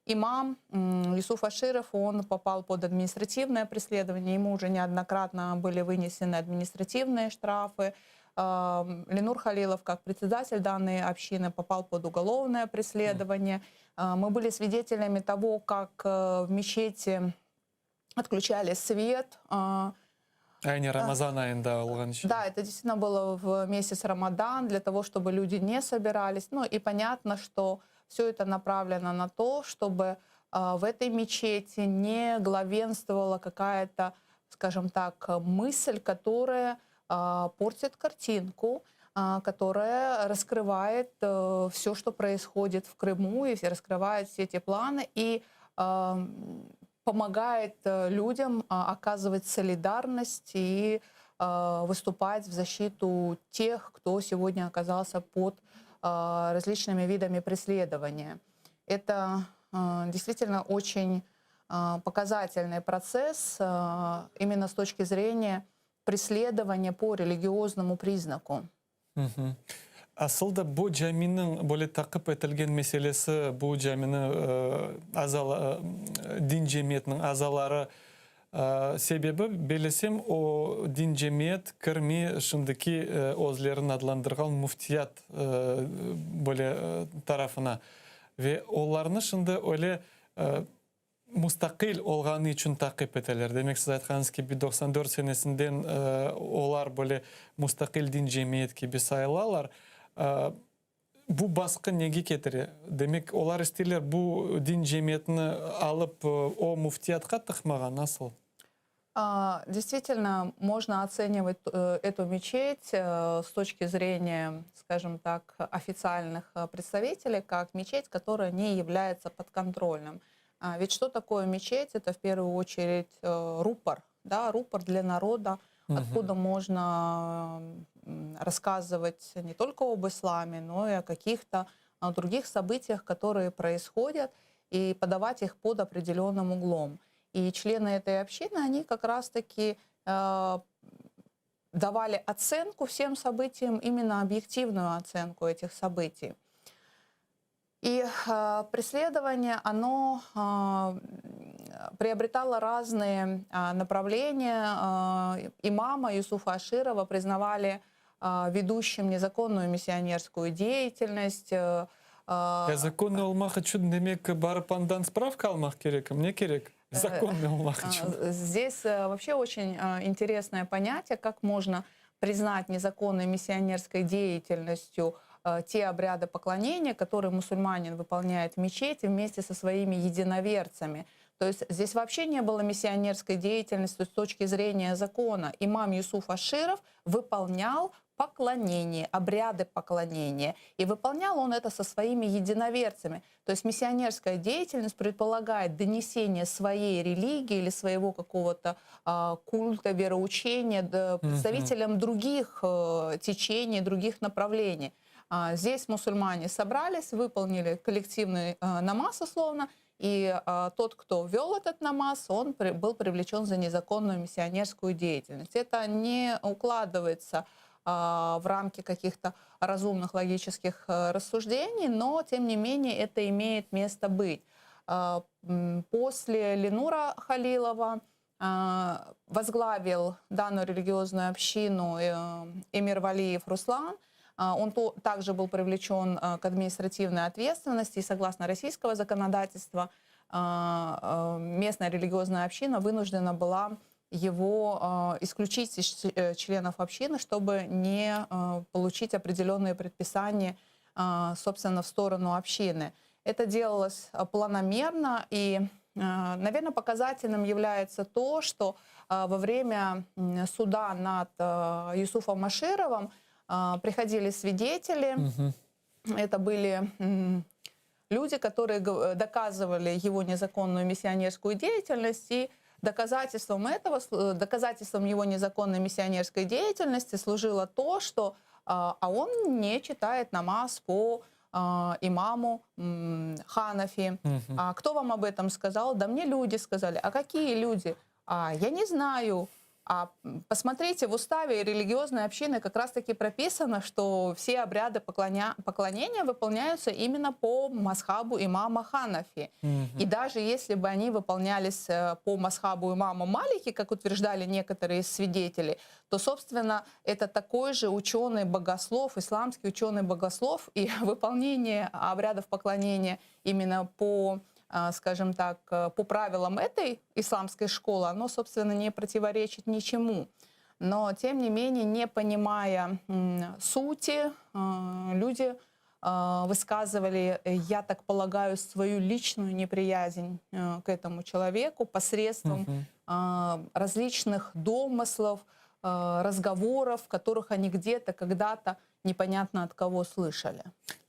Имам э, Юсуф Аширов, он попал под административное преследование, ему уже неоднократно были вынесены административные штрафы. Э, Ленур Халилов, как председатель данной общины, попал под уголовное преследование. Э, мы были свидетелями того, как э, в мечети отключали свет. Aynı Ramazan ayında olğan şey. Да, это действительно было в месяц Рамадан, для того, чтобы люди не собирались. Ну и понятно, что все это направлено на то, чтобы в этой мечети не главенствовала какая-то, скажем так, мысль, которая портит картинку, которая раскрывает э, все, что происходит в Крыму, и раскрывает все эти планы и помогает э, людям оказывать солидарность и выступать в защиту тех, кто сегодня оказался под различными видами преследования. Это действительно очень показательный процесс именно с точки зрения преследования по религиозному признаку. Asıl da bu caminiñ böyle taqip etilgen meselesi, bu camini azala, din cemiyetiniñ azaları sebebi, bellesem, o din cemiyet kirmey şimdiki özlerini adlandırğan müftiyat böyle tarafına. Ve olarnı şimdi öyle mustaqil olğanı içün taqip eteler. Demek, siz aytqanıñız kibi, 94 senesinden olar böyle mustaqil din cemiyet kibi sayılalar. Bu basqı nege ketire? Demek, olar isteyler bu din cemiyetini alıp o müftiyatqa tıqmağa, nasıl? Действительно, можно оценивать э, эту мечеть э, с точки зрения, скажем так, официальных э, представителей, как мечеть, которая не является подконтрольным. А ведь что такое мечеть? Это в первую очередь рупор, да, рупор для народа, угу. откуда можно рассказывать не только об исламе, но и о каких-то других событиях, которые происходят, и подавать их под определенным углом. И члены этой общины, они как раз-таки э, давали оценку всем событиям, именно объективную оценку этих событий. И э, преследование, оно э, приобретало разные э, направления. Э, имама Юсуфа Аширова признавали э, ведущим незаконную миссионерскую деятельность. Э, Ya законный olmaq içün demek barıp andan spravka almaq kerek, ne kerek? Законный olmaq içün. Здесь вообще очень интересное понятие, как можно признать незаконной миссионерской деятельностью те обряды поклонения, которые мусульманин выполняет в мечети вместе со своими единоверцами. То есть здесь вообще не было миссионерской деятельности с точки зрения закона. Имам Юсуф Аширов выполнял поклонение, обряды поклонения. И выполнял он это со своими единоверцами. То есть миссионерская деятельность предполагает донесение своей религии или своего какого-то э, культа, вероучения представителям mm-hmm. других э, течений, других направлений. А, здесь мусульмане собрались, выполнили коллективный э, намаз условно, и а, тот, кто вел этот намаз, он при, был привлечен за незаконную миссионерскую деятельность. Это не укладывается а, в рамки каких-то разумных логических э, рассуждений, но тем не менее это имеет место быть. А, после Ленура Халилова а, возглавил данную религиозную общину э, Эмир Валиев Руслан. Он также был привлечен э, к административной ответственности и согласно российского законодательства местная религиозная община вынуждена была его исключить из э, членов общины, чтобы не получить определенные предписания, собственно, в сторону общины. Это делалось планомерно, и, наверное, показательным является то, что во время суда над Юсуфом Ашировым приходили свидетели, угу. это были люди, которые доказывали его незаконную миссионерскую деятельность, и доказательством этого, доказательством его незаконной миссионерской деятельности служило то, что а, а он не читает намаз по а, имаму Ханафи. Угу. А кто вам об этом сказал? Да мне люди сказали. А какие люди? А я не знаю. А посмотрите, в уставе религиозной общины как раз-таки прописано, что все обряды поклоня... поклонения выполняются именно по мазхабу имама Ханафи. Угу. И даже если бы они выполнялись э, по мазхабу имама Малики, как утверждали некоторые из свидетелей, то, собственно, это такой же ученый-богослов, исламский ученый-богослов, и выполнение обрядов поклонения именно по скажем так, э, по правилам этой исламской школы, оно, собственно, не противоречит ничему. Но, тем не менее, не понимая сути, э, люди э, высказывали, я так полагаю, свою личную неприязнь к этому человеку посредством угу. различных домыслов, разговоров, которых они где-то, когда-то непонятно от кого слышали.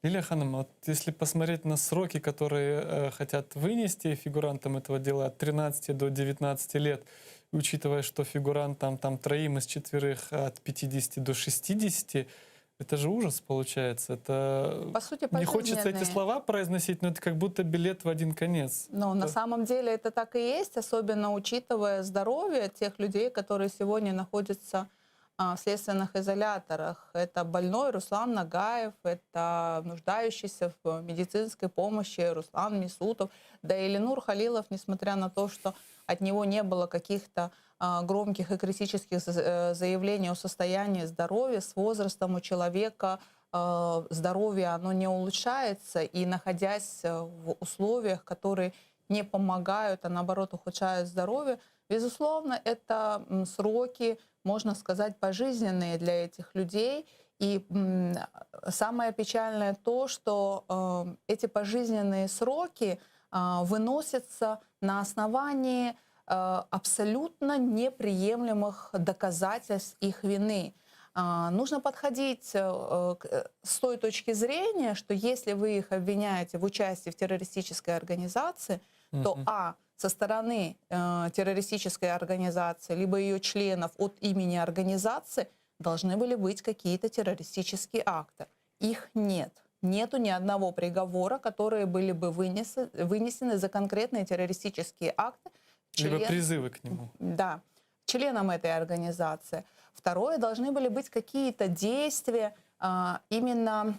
Лилия Ханым, вот если посмотреть на сроки, которые э, хотят вынести фигурантам этого дела от 13 до 19 лет, учитывая, что фигурантам там троим из четверых от 50 до 60, это же ужас получается. Это По сути, не хочется эти слова произносить, но это как будто билет в один конец. Но это... на самом деле это так и есть, особенно учитывая здоровье тех людей, которые сегодня находятся в следственных изоляторах. Это больной Руслан Нагаев, это нуждающийся в медицинской помощи Руслан Месутов, да и Ленур Халилов, несмотря на то, что от него не было каких-то а, громких и критических э, заявлений о состоянии здоровья, с возрастом у человека а, здоровье оно не улучшается, и находясь в условиях, которые не помогают, а наоборот ухудшают здоровье, безусловно, это сроки, можно сказать, пожизненные для этих людей. И самое печальное то, что э, эти пожизненные сроки э, выносятся на основании Абсолютно неприемлемых доказательств их вины. Нужно подходить с той точки зрения, что если вы их обвиняете в участии в террористической организации, то а со стороны террористической организации, либо ее членов от имени организации должны были быть какие-то террористические акты. Их нет. Нету ни одного приговора, которые были бы вынесены за конкретные террористические акты. Либо призывы к нему. Да, членам этой организации. Второе, должны были быть какие-то действия, именно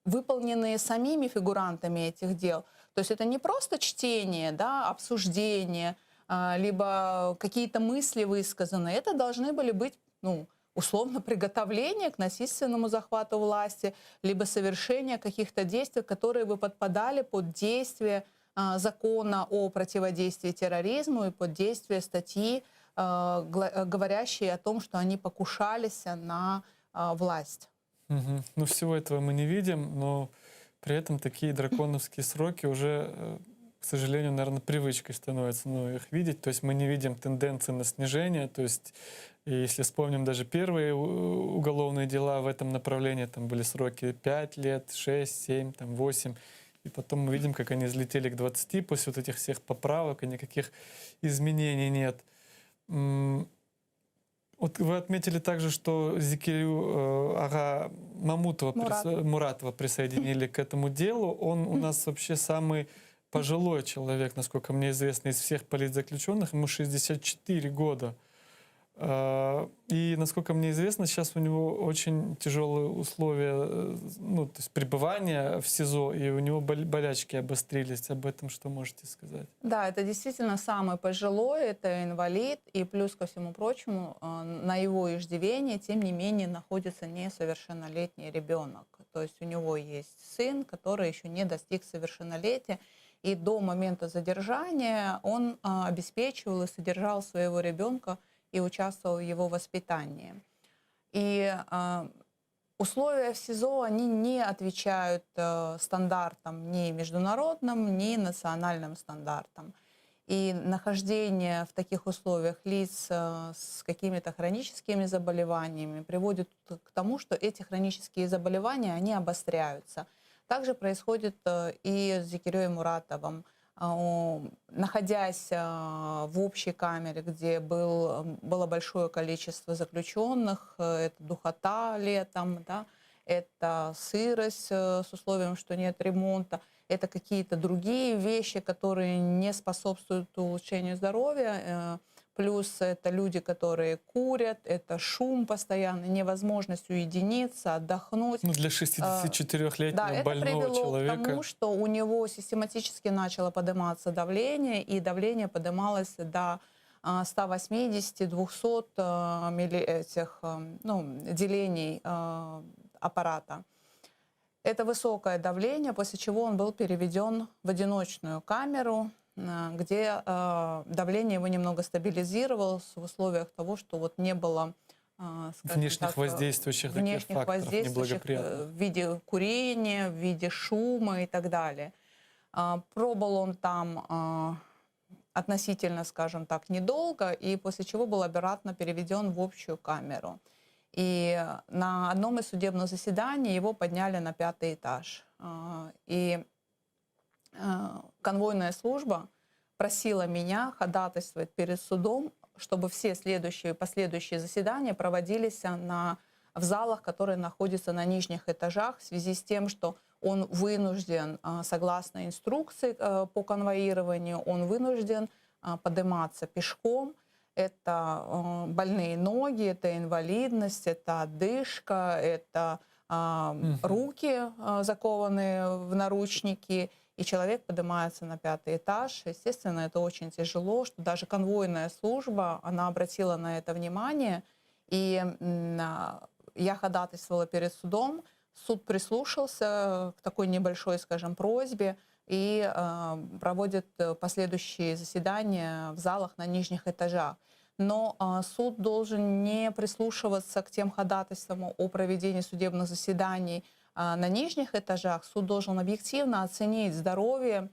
выполненные самими фигурантами этих дел. То есть это не просто чтение, да, обсуждение, либо какие-то мысли высказаны. Это должны были быть, ну, условно, приготовление к насильственному захвату власти, либо совершение каких-то действий, которые бы подпадали под действие закона о противодействии терроризму и под действие статьи, говорящей о том, что они покушались на власть. Угу. Ну, всего этого мы не видим, но при этом такие драконовские сроки уже, к сожалению, наверное, привычкой становятся, ну, их видеть. То есть мы не видим тенденции на снижение. То есть, если вспомним даже первые уголовные дела в этом направлении, там были сроки 5 лет, 6, 7, там 8. И потом мы видим, как они взлетели к 20 после вот этих всех поправок, и никаких изменений нет. Вот вы отметили также, что Зекерию ağa Мамутова, Мурат. Муратова присоединили к этому делу. Он у нас вообще самый пожилой человек, насколько мне известно, из всех политзаключенных. Ему 64 года. И, насколько мне известно, сейчас у него очень тяжелые условия, ну, то есть пребывания в СИЗО, и у него болячки обострились. Об этом что можете сказать? Да, это действительно самый пожилой, это инвалид, и плюс ко всему прочему, на его иждивении, тем не менее, находится несовершеннолетний ребенок. То есть у него есть сын, который еще не достиг совершеннолетия, и до момента задержания он обеспечивал и содержал своего ребенка и участвовал в его воспитании. И условия в СИЗО, они не отвечают стандартам ни международным, ни национальным стандартам. И нахождение в таких условиях лиц с какими-то хроническими заболеваниями приводит к тому, что эти хронические заболевания, они обостряются. Также происходит и с Зекерьей Муратовым. Находясь в общей камере, где было большое количество заключенных, это духота летом, да, это сырость с условием, что нет ремонта, это какие-то другие вещи, которые не способствуют улучшению здоровья. Плюс это люди, которые курят, это шум постоянный, невозможность уединиться, отдохнуть. Ну, для 64-летнего Да, это больного привело человека. к тому, что у него систематически начало подниматься давление, и давление поднималось до 180-200 этих, ну, делений аппарата. Это высокое давление, после чего он был переведен в одиночную камеру, где давление его немного стабилизировалось в условиях того, что вот не было, скажем Внешних так, воздействующих таких внешних факторов воздействующих, неблагоприятных. в виде курения, в виде шума и так далее. Пробыл он там относительно, скажем так, недолго, и после чего был обратно переведен в общую камеру. И на одном из судебных заседаний его подняли на 5-й этаж. И конвойная служба просила меня ходатайствовать перед судом, чтобы все следующие, последующие заседания проводились в залах, которые находятся на нижних этажах, в связи с тем, что он вынужден, согласно инструкции по конвоированию, он вынужден подниматься пешком. Это больные ноги, это инвалидность, это одышка, это руки, закованные в наручники. И человек поднимается на 5-й этаж. Естественно, это очень тяжело, что даже конвойная служба, она обратила на это внимание. И я ходатайствовала перед судом. Суд прислушался к такой небольшой, скажем, просьбе и проводит последующие заседания в залах на нижних этажах. Но суд должен не прислушиваться к тем ходатайствам о проведении судебных заседаний на нижних этажах. Суд должен объективно оценить здоровье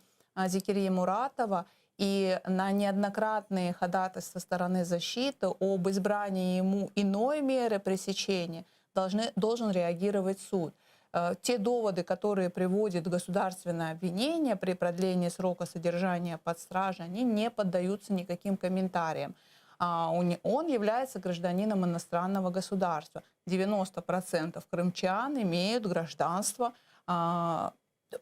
Зекерии Муратова. И на неоднократные ходатайства стороны защиты об избрании ему иной меры пресечения должны, должен реагировать суд. Э, те доводы, которые приводит государственное обвинение при продлении срока содержания под стражей, они не поддаются никаким комментариям. А, он является гражданином иностранного государства. 90% крымчан имеют гражданство а,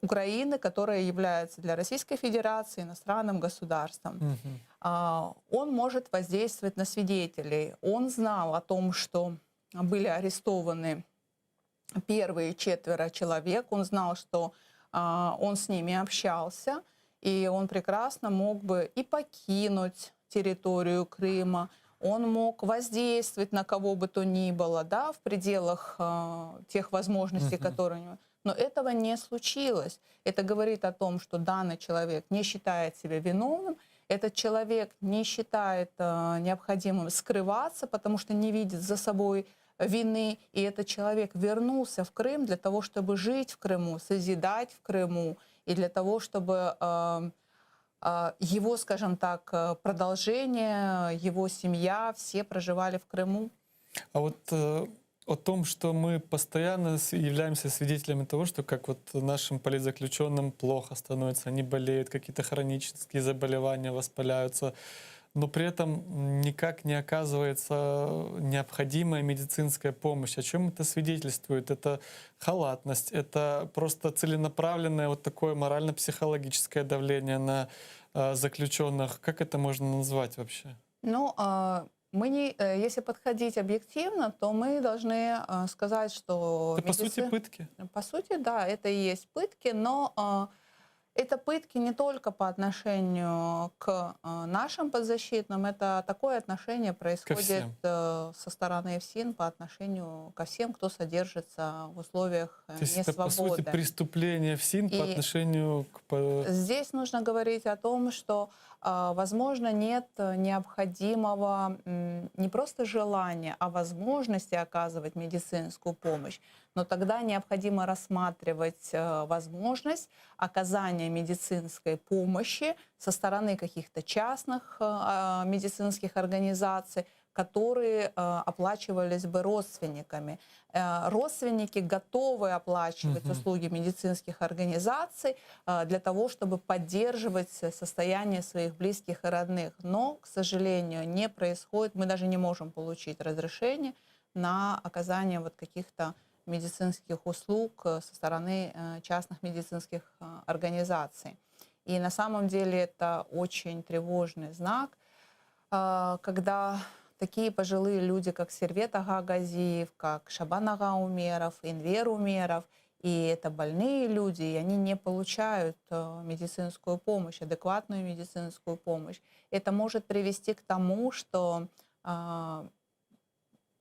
Украины, которая является для Российской Федерации иностранным государством. Угу. Он может воздействовать на свидетелей. Он знал о том, что были арестованы первые четверо человек. Он знал, что он с ними общался, и он прекрасно мог бы и покинуть территорию Крыма, он мог воздействовать на кого бы то ни было, да, в пределах э, тех возможностей, угу. которые у него. Но этого не случилось. Это говорит о том, что данный человек не считает себя виновным, этот человек не считает э, необходимым скрываться, потому что не видит за собой вины, и этот человек вернулся в Крым для того, чтобы жить в Крыму, созидать в Крыму, и для того, чтобы э, э, его, скажем так, э, продолжение, его семья, все проживали в Крыму. А вот э, о том, что мы постоянно являемся свидетелями того, что как вот нашим политзаключенным плохо становится, они болеют, какие-то хронические заболевания воспаляются, но при этом никак не оказывается необходимая медицинская помощь. О чем это свидетельствует? Это халатность, это просто целенаправленное вот такое морально-психологическое давление на э, заключенных. Как это можно назвать вообще? Ну, а, мы не, э, если подходить объективно, то мы должны э, сказать, что... Это, медици... по сути, пытки? По сути, да, это и есть пытки, но а, это пытки не только по отношению к э, нашим подзащитным, это такое отношение происходит э, со стороны ФСИН по отношению ко всем, кто содержится в условиях То есть несвободы. Это, по сути, преступление ФСИН И по отношению к... Здесь нужно говорить о том, что, э, возможно, нет необходимого не просто желания, а возможности оказывать медицинскую помощь. Но тогда необходимо рассматривать возможность оказания медицинской помощи со стороны каких-то частных э, медицинских организаций, которые э, оплачивались бы родственниками. Э, родственники готовы оплачивать угу. услуги медицинских организаций для того, чтобы поддерживать состояние своих близких и родных. Но, к сожалению, не происходит, мы даже не можем получить разрешение на оказание вот каких-то медицинских услуг э, со стороны э, частных медицинских э, организаций. И на самом деле это очень тревожный знак, когда такие пожилые люди, как Сервет Ага Газиев, как Шабан Ага Умеров, Инвер Умеров, и это больные люди, и они не получают медицинскую помощь, адекватную медицинскую помощь. Это может привести к тому, что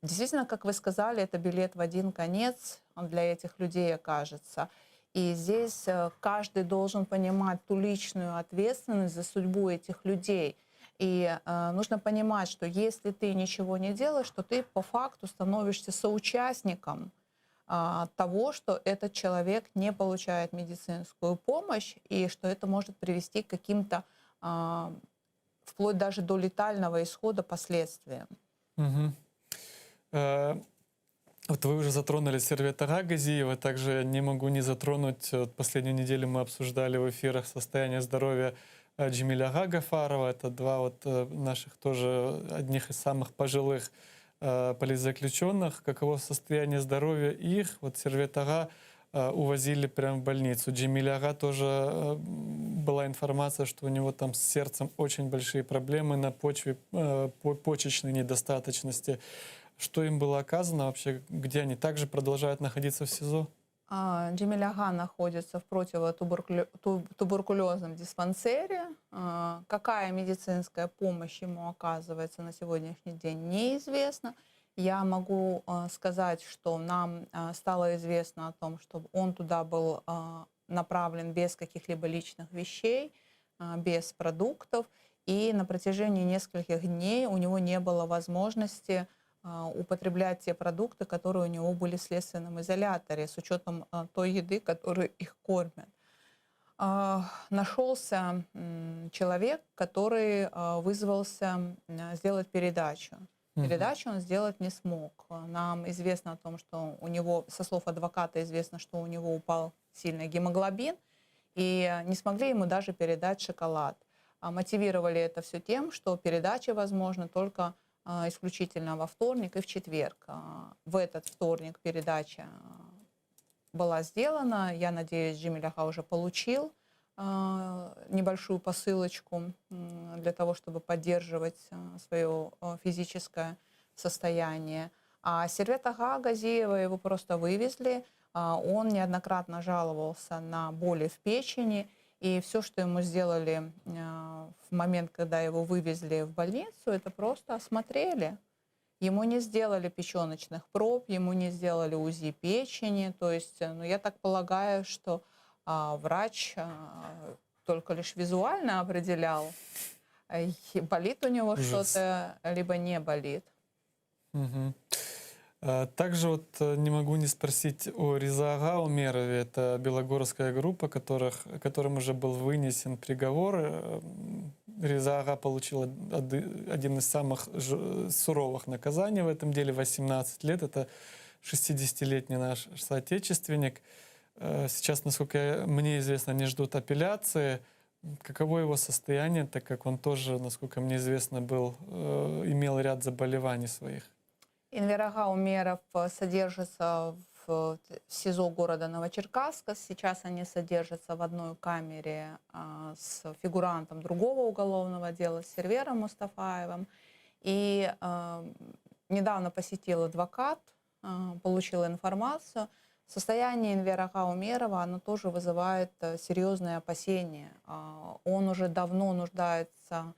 Действительно, как вы сказали, это билет в один конец для этих людей окажется. И здесь э, каждый должен понимать ту личную ответственность за судьбу этих людей. И э, нужно понимать, что если ты ничего не делаешь, то ты по факту становишься соучастником э, того, что этот человек не получает медицинскую помощь, и что это может привести к каким-то, э, вплоть даже до летального исхода последствиям. Угу. Э, вот вы уже затронули Сервета Газиева, также не могу не затронуть, вот последнюю неделю мы обсуждали в эфирах состояние здоровья э, Джемиля Гафарова, это два вот э, наших тоже одних из самых пожилых политзаключенных. Каково состояние здоровья их? Вот Сервет Ага увозили прямо в больницу. Джемиль Ага тоже была информация, что у него там с сердцем очень большие проблемы на почве почечной недостаточности. Что им было оказано вообще? Где они также продолжают находиться в СИЗО? А, Джемиль Ага находится в противотуберкулезном диспансере. А, какая медицинская помощь ему оказывается на сегодняшний день, неизвестно. Я могу а, сказать, что нам стало известно о том, что он туда был направлен без каких-либо личных вещей, без продуктов. И на протяжении нескольких дней у него не было возможности употреблять те продукты, которые у него были в следственном изоляторе, с учетом той еды, которой их кормят. Нашелся человек, который вызвался сделать передачу. Передачу он сделать не смог. Нам известно о том, что у него, со слов адвоката известно, что у него упал сильный гемоглобин, и не смогли ему даже передать шоколад. Мотивировали это все тем, что передача возможна только исключительно во вторник и в четверг. В этот вторник передача была сделана. Я надеюсь, Джемиль-ağa уже получил небольшую посылочку для того, чтобы поддерживать свое физическое состояние. А Сервет-ağa Газиева его просто вывезли. Он неоднократно жаловался на боли в печени. И все, что ему сделали в момент, когда его вывезли в больницу, это просто осмотрели. Ему не сделали печеночных проб, ему не сделали УЗИ печени. То есть, ну, я так полагаю, что врач только лишь визуально определял, болит у него что-то, либо не болит. Угу. Также вот не могу не спросить о Риза-ağa Умерове. Это белогорская группа, которых, которым уже был вынесен приговор. Риза-ağa получил один из самых суровых наказаний в этом деле, 18 лет. Это 60-летний наш соотечественник. Сейчас, насколько мне известно, они ждут апелляции. Каково его состояние, так как он тоже, насколько мне известно, был, имел ряд заболеваний своих? Энвер-ağa Умеров содержится в СИЗО города Новочеркасска. Сейчас они содержатся в одной камере с фигурантом другого уголовного дела, с Сервером Мустафаевым. И недавно посетил адвокат, получил информацию. Состояние Энвер-ağa Умерова, оно тоже вызывает серьезные опасения. Он уже давно нуждается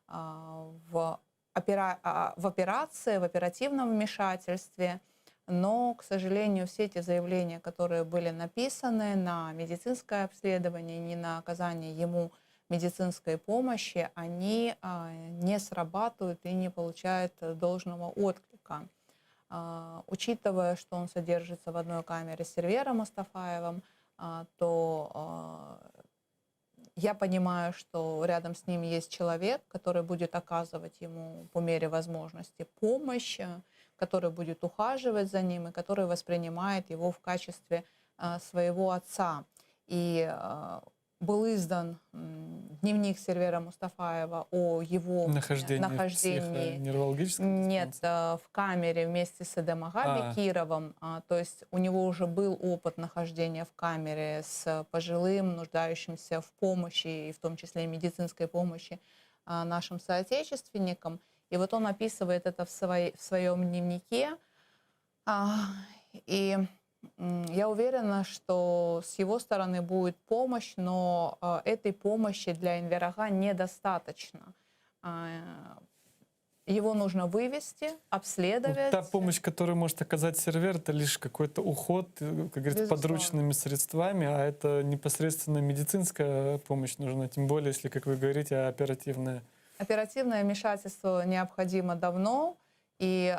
в операции, в оперативном вмешательстве, но, к сожалению, все эти заявления, которые были написаны на медицинское обследование, не на оказание ему медицинской помощи, они не срабатывают и не получают должного отклика. Учитывая, что он содержится в одной камере с Сервером Мустафаевым, то я понимаю, что рядом с ним есть человек, который будет оказывать ему по мере возможности помощь, который будет ухаживать за ним и который воспринимает его в качестве своего отца. И был издан дневник Сервера Мустафаева о его нахождении, нахождении в нет, в камере вместе с Эдем-ağa Бекировым. То есть у него уже был опыт нахождения в камере с пожилым, нуждающимся в помощи, и в том числе и медицинской помощи нашим соотечественникам. И вот он описывает это в своем дневнике. И я уверена, что с его стороны будет помощь, но этой помощи для Энвер-ağa недостаточно. Его нужно вывести, обследовать. Ну, та помощь, которую может оказать Сервер, это лишь какой-то уход, как говорится, подручными средствами, а это непосредственно медицинская помощь нужна, тем более, если, как вы говорите, оперативная. Оперативное вмешательство необходимо давно, и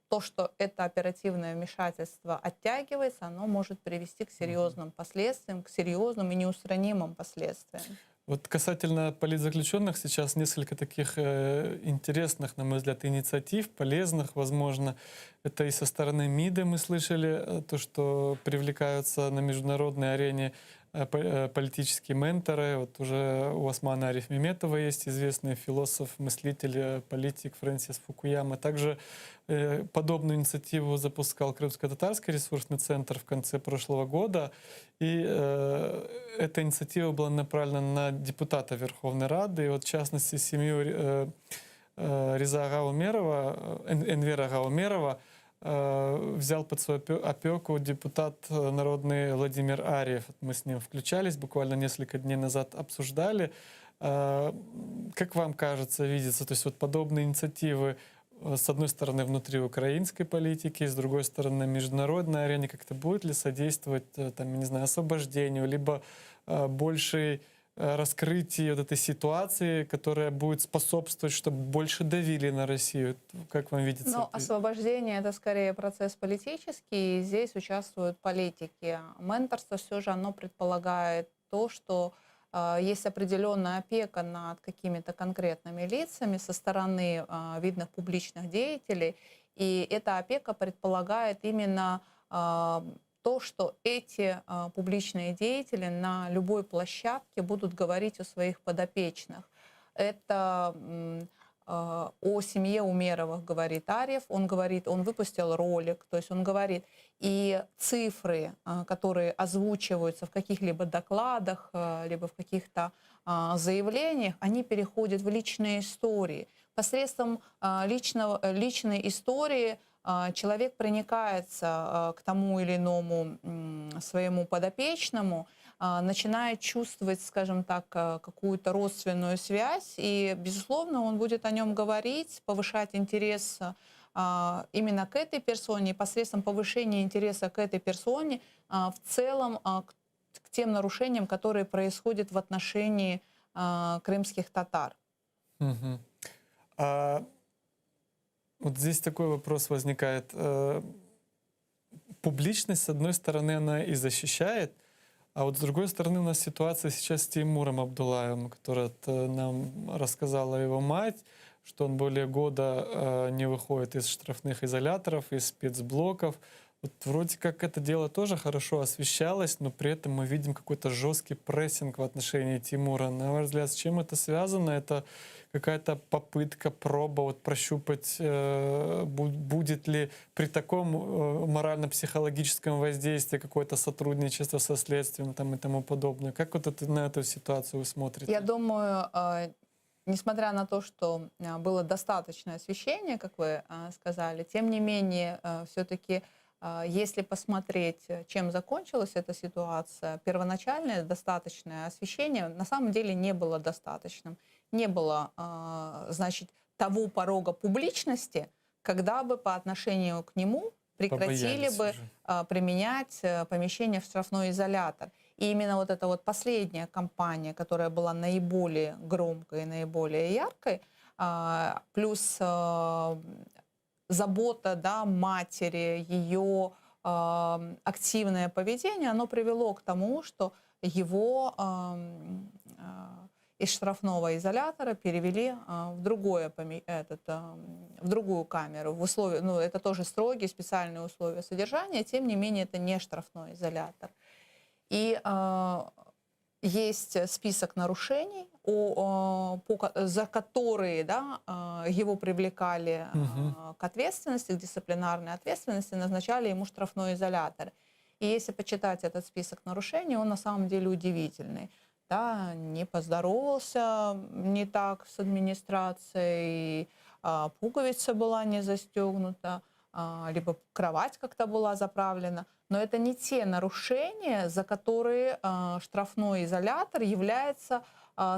то, что это оперативное вмешательство оттягивается, оно может привести к серьезным последствиям, к серьезным и неустранимым последствиям. Вот касательно политзаключенных, сейчас несколько таких интересных, на мой взгляд, инициатив, полезных, возможно. Это и со стороны МИДа мы слышали, то, что привлекаются на международной арене политические менторы. Вот уже у Османа Арифмеметова есть известный философ, мыслитель, политик Фрэнсис Фукуяма. Также подобную инициативу запускал Крымско-Татарский ресурсный центр в конце прошлого года. И эта инициатива была направлена на депутата Верховной Рады. И вот, в частности, семью Риза-ağa Умерова, Энвера-ağa Умерова, взял под свою опеку депутат народный Владимир Арьев. Мы с ним включались, буквально несколько дней назад обсуждали. Как вам кажется, видится, то есть вот подобные инициативы, с одной стороны, внутри украинской политики, с другой стороны, на международной арене, как-то будет ли содействовать, там, я не знаю, освобождению, либо большей раскрытии вот этой ситуации, которая будет способствовать, чтобы больше давили на Россию? Как вам видится? Но освобождение — это скорее процесс политический, и здесь участвуют политики. Менторство все же оно предполагает то, что есть определенная опека над какими-то конкретными лицами со стороны видных публичных деятелей, и эта опека предполагает именно то, что эти публичные деятели на любой площадке будут говорить о своих подопечных. Это о семье Умеровых говорит Арьев, он говорит, он выпустил ролик, то есть он говорит, и цифры, которые озвучиваются в каких-либо докладах, либо в каких-то заявлениях, они переходят в личные истории. Посредством личного, личной истории человек проникается к тому или иному своему подопечному, начинает чувствовать, скажем так, какую-то родственную связь, и, безусловно, он будет о нем говорить, повышать интерес именно к этой персоне, и посредством повышения интереса к этой персоне в целом к тем нарушениям, которые происходят в отношении крымских татар. Угу. А вот здесь такой вопрос возникает. Публичность, с одной стороны, она и защищает, а вот с другой стороны у нас ситуация сейчас с Тимуром Абдулаевым, который нам рассказала его мать, что он более года не выходит из штрафных изоляторов, из спецблоков. Вот вроде как это дело тоже хорошо освещалось, но при этом мы видим какой-то жесткий прессинг в отношении Тимура. На ваш взгляд, с чем это связано? Это какая-то попытка, проба вот прощупать, будет ли при таком морально-психологическом воздействии какое-то сотрудничество со следствием там, и тому подобное. Как вот это, на эту ситуацию вы смотрите? Я думаю, несмотря на то, что было достаточное освещение, как вы сказали, тем не менее, все-таки, если посмотреть, чем закончилась эта ситуация, первоначальное достаточное освещение на самом деле не было достаточным. Не было, значит, того порога публичности, когда бы по отношению к нему прекратили Побоялись бы уже. применять помещение в штрафной изолятор. И именно вот эта вот последняя кампания, которая была наиболее громкой и наиболее яркой, плюс забота, да, матери, ее активное поведение, оно привело к тому, что его из штрафного изолятора перевели в, другое, этот, в другую камеру. В условия, ну, это тоже строгие специальные условия содержания, тем не менее это не штрафной изолятор. И есть список нарушений, за которые, да, его привлекали Мгм. к ответственности, к дисциплинарной ответственности, назначали ему штрафной изолятор. И если почитать этот список нарушений, он на самом деле удивительный. Да, не поздоровался не так с администрацией, пуговица была не застегнута, либо кровать как-то была заправлена. Но это не те нарушения, за которые штрафной изолятор является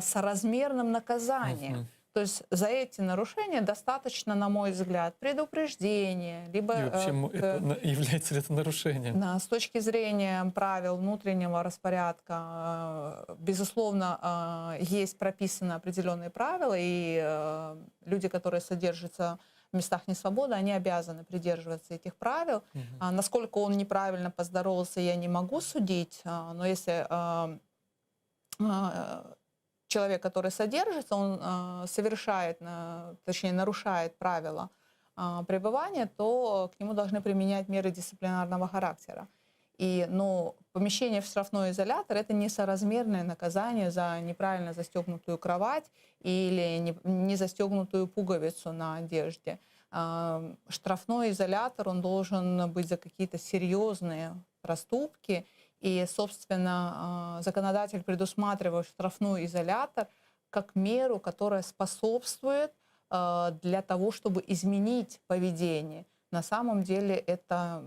соразмерным наказанием. Мгм. То есть за эти нарушения достаточно, на мой взгляд, предупреждения, либо, И вообще, это является ли это нарушением? Да, с точки зрения правил внутреннего распорядка, безусловно, есть прописаны определенные правила, и люди, которые содержатся в местах несвободы, они обязаны придерживаться этих правил. Мгм. Насколько он неправильно поздоровался, я не могу судить, но если человек, который содержится, он совершает, точнее, нарушает правила пребывания, то к нему должны применять меры дисциплинарного характера. И, ну, помещение в штрафной изолятор — это несоразмерное наказание за неправильно застегнутую кровать или не застегнутую пуговицу на одежде. Штрафной изолятор, он должен быть за какие-то серьезные проступки. И, собственно, законодатель предусматривает штрафной изолятор как меру, которая способствует для того, чтобы изменить поведение. На самом деле это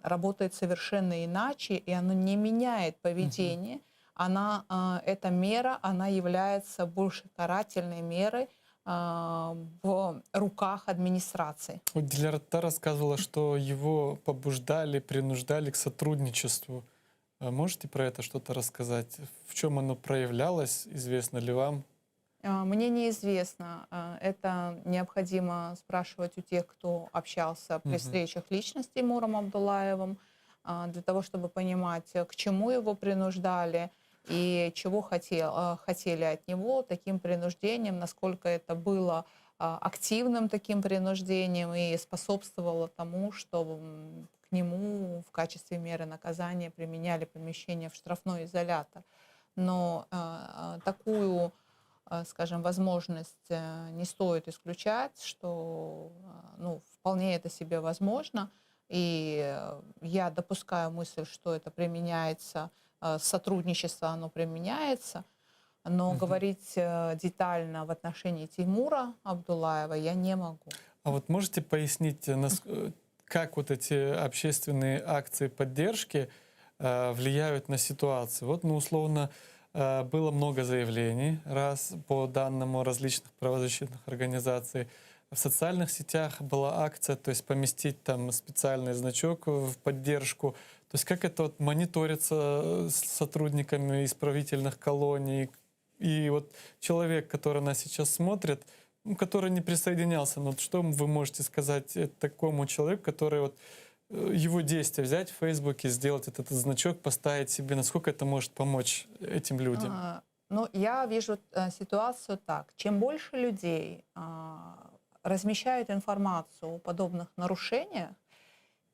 работает совершенно иначе, и оно не меняет поведение. Эта мера, она является больше карательной мерой в руках администрации. Вот Диляра рассказывала, что его побуждали, принуждали к сотрудничеству. А можете про это что-то рассказать? В чем оно проявлялось? Известно ли вам? Мне неизвестно. Это необходимо спрашивать у тех, кто общался при Мгм. встречах лично с Тимуром Абдулаевым, для того, чтобы понимать, к чему его принуждали. И чего хотел, хотели от него таким принуждением, насколько это было активным таким принуждением и способствовало тому, что к нему в качестве меры наказания применяли помещение в штрафной изолятор. Но такую, скажем, возможность не стоит исключать, что ну, вполне это себе возможно. И я допускаю мысль, что это применяется, сотрудничество, оно применяется, но угу. говорить детально в отношении Тимура Абдулаева я не могу. А вот можете пояснить, как вот эти общественные акции поддержки влияют на ситуацию? Вот, ну, условно, было много заявлений, раз, по данным различных правозащитных организаций. В социальных сетях была акция, то есть поместить там специальный значок в поддержку. То есть как это вот мониторится с сотрудниками исправительных колоний? И вот человек, который нас сейчас смотрит, ну, который не присоединялся, но вот что вы можете сказать такому человеку, который вот его действия взять в Фейсбуке, сделать этот значок, поставить себе, насколько это может помочь этим людям? Ну, я вижу ситуацию так. Чем больше людей размещают информацию о подобных нарушениях,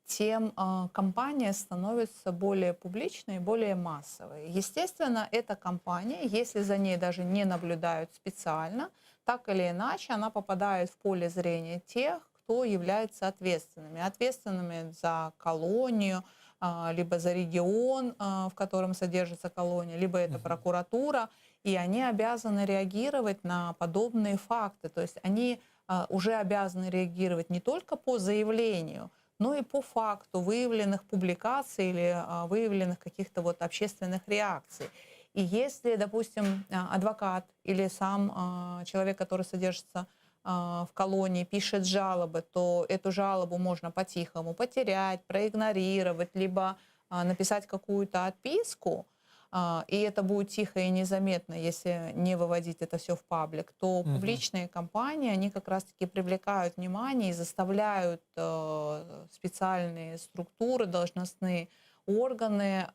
тем кампания становится более публичной и более массовой. Естественно, эта кампания, если за ней даже не наблюдают специально, так или иначе она попадает в поле зрения тех, кто является ответственными. Ответственными за колонию, либо за регион, в котором содержится колония, либо это прокуратура, и они обязаны реагировать на подобные факты. То есть они уже обязаны реагировать не только по заявлению, но и по факту выявленных публикаций или выявленных каких-то вот общественных реакций. И если, допустим, адвокат или сам человек, который содержится в колонии, пишет жалобы, то эту жалобу можно по-тихому потерять, проигнорировать, либо написать какую-то отписку, и это будет тихо и незаметно, если не выводить это все в паблик, то угу. публичные кампании, они как раз-таки привлекают внимание и заставляют специальные структуры, должностные органы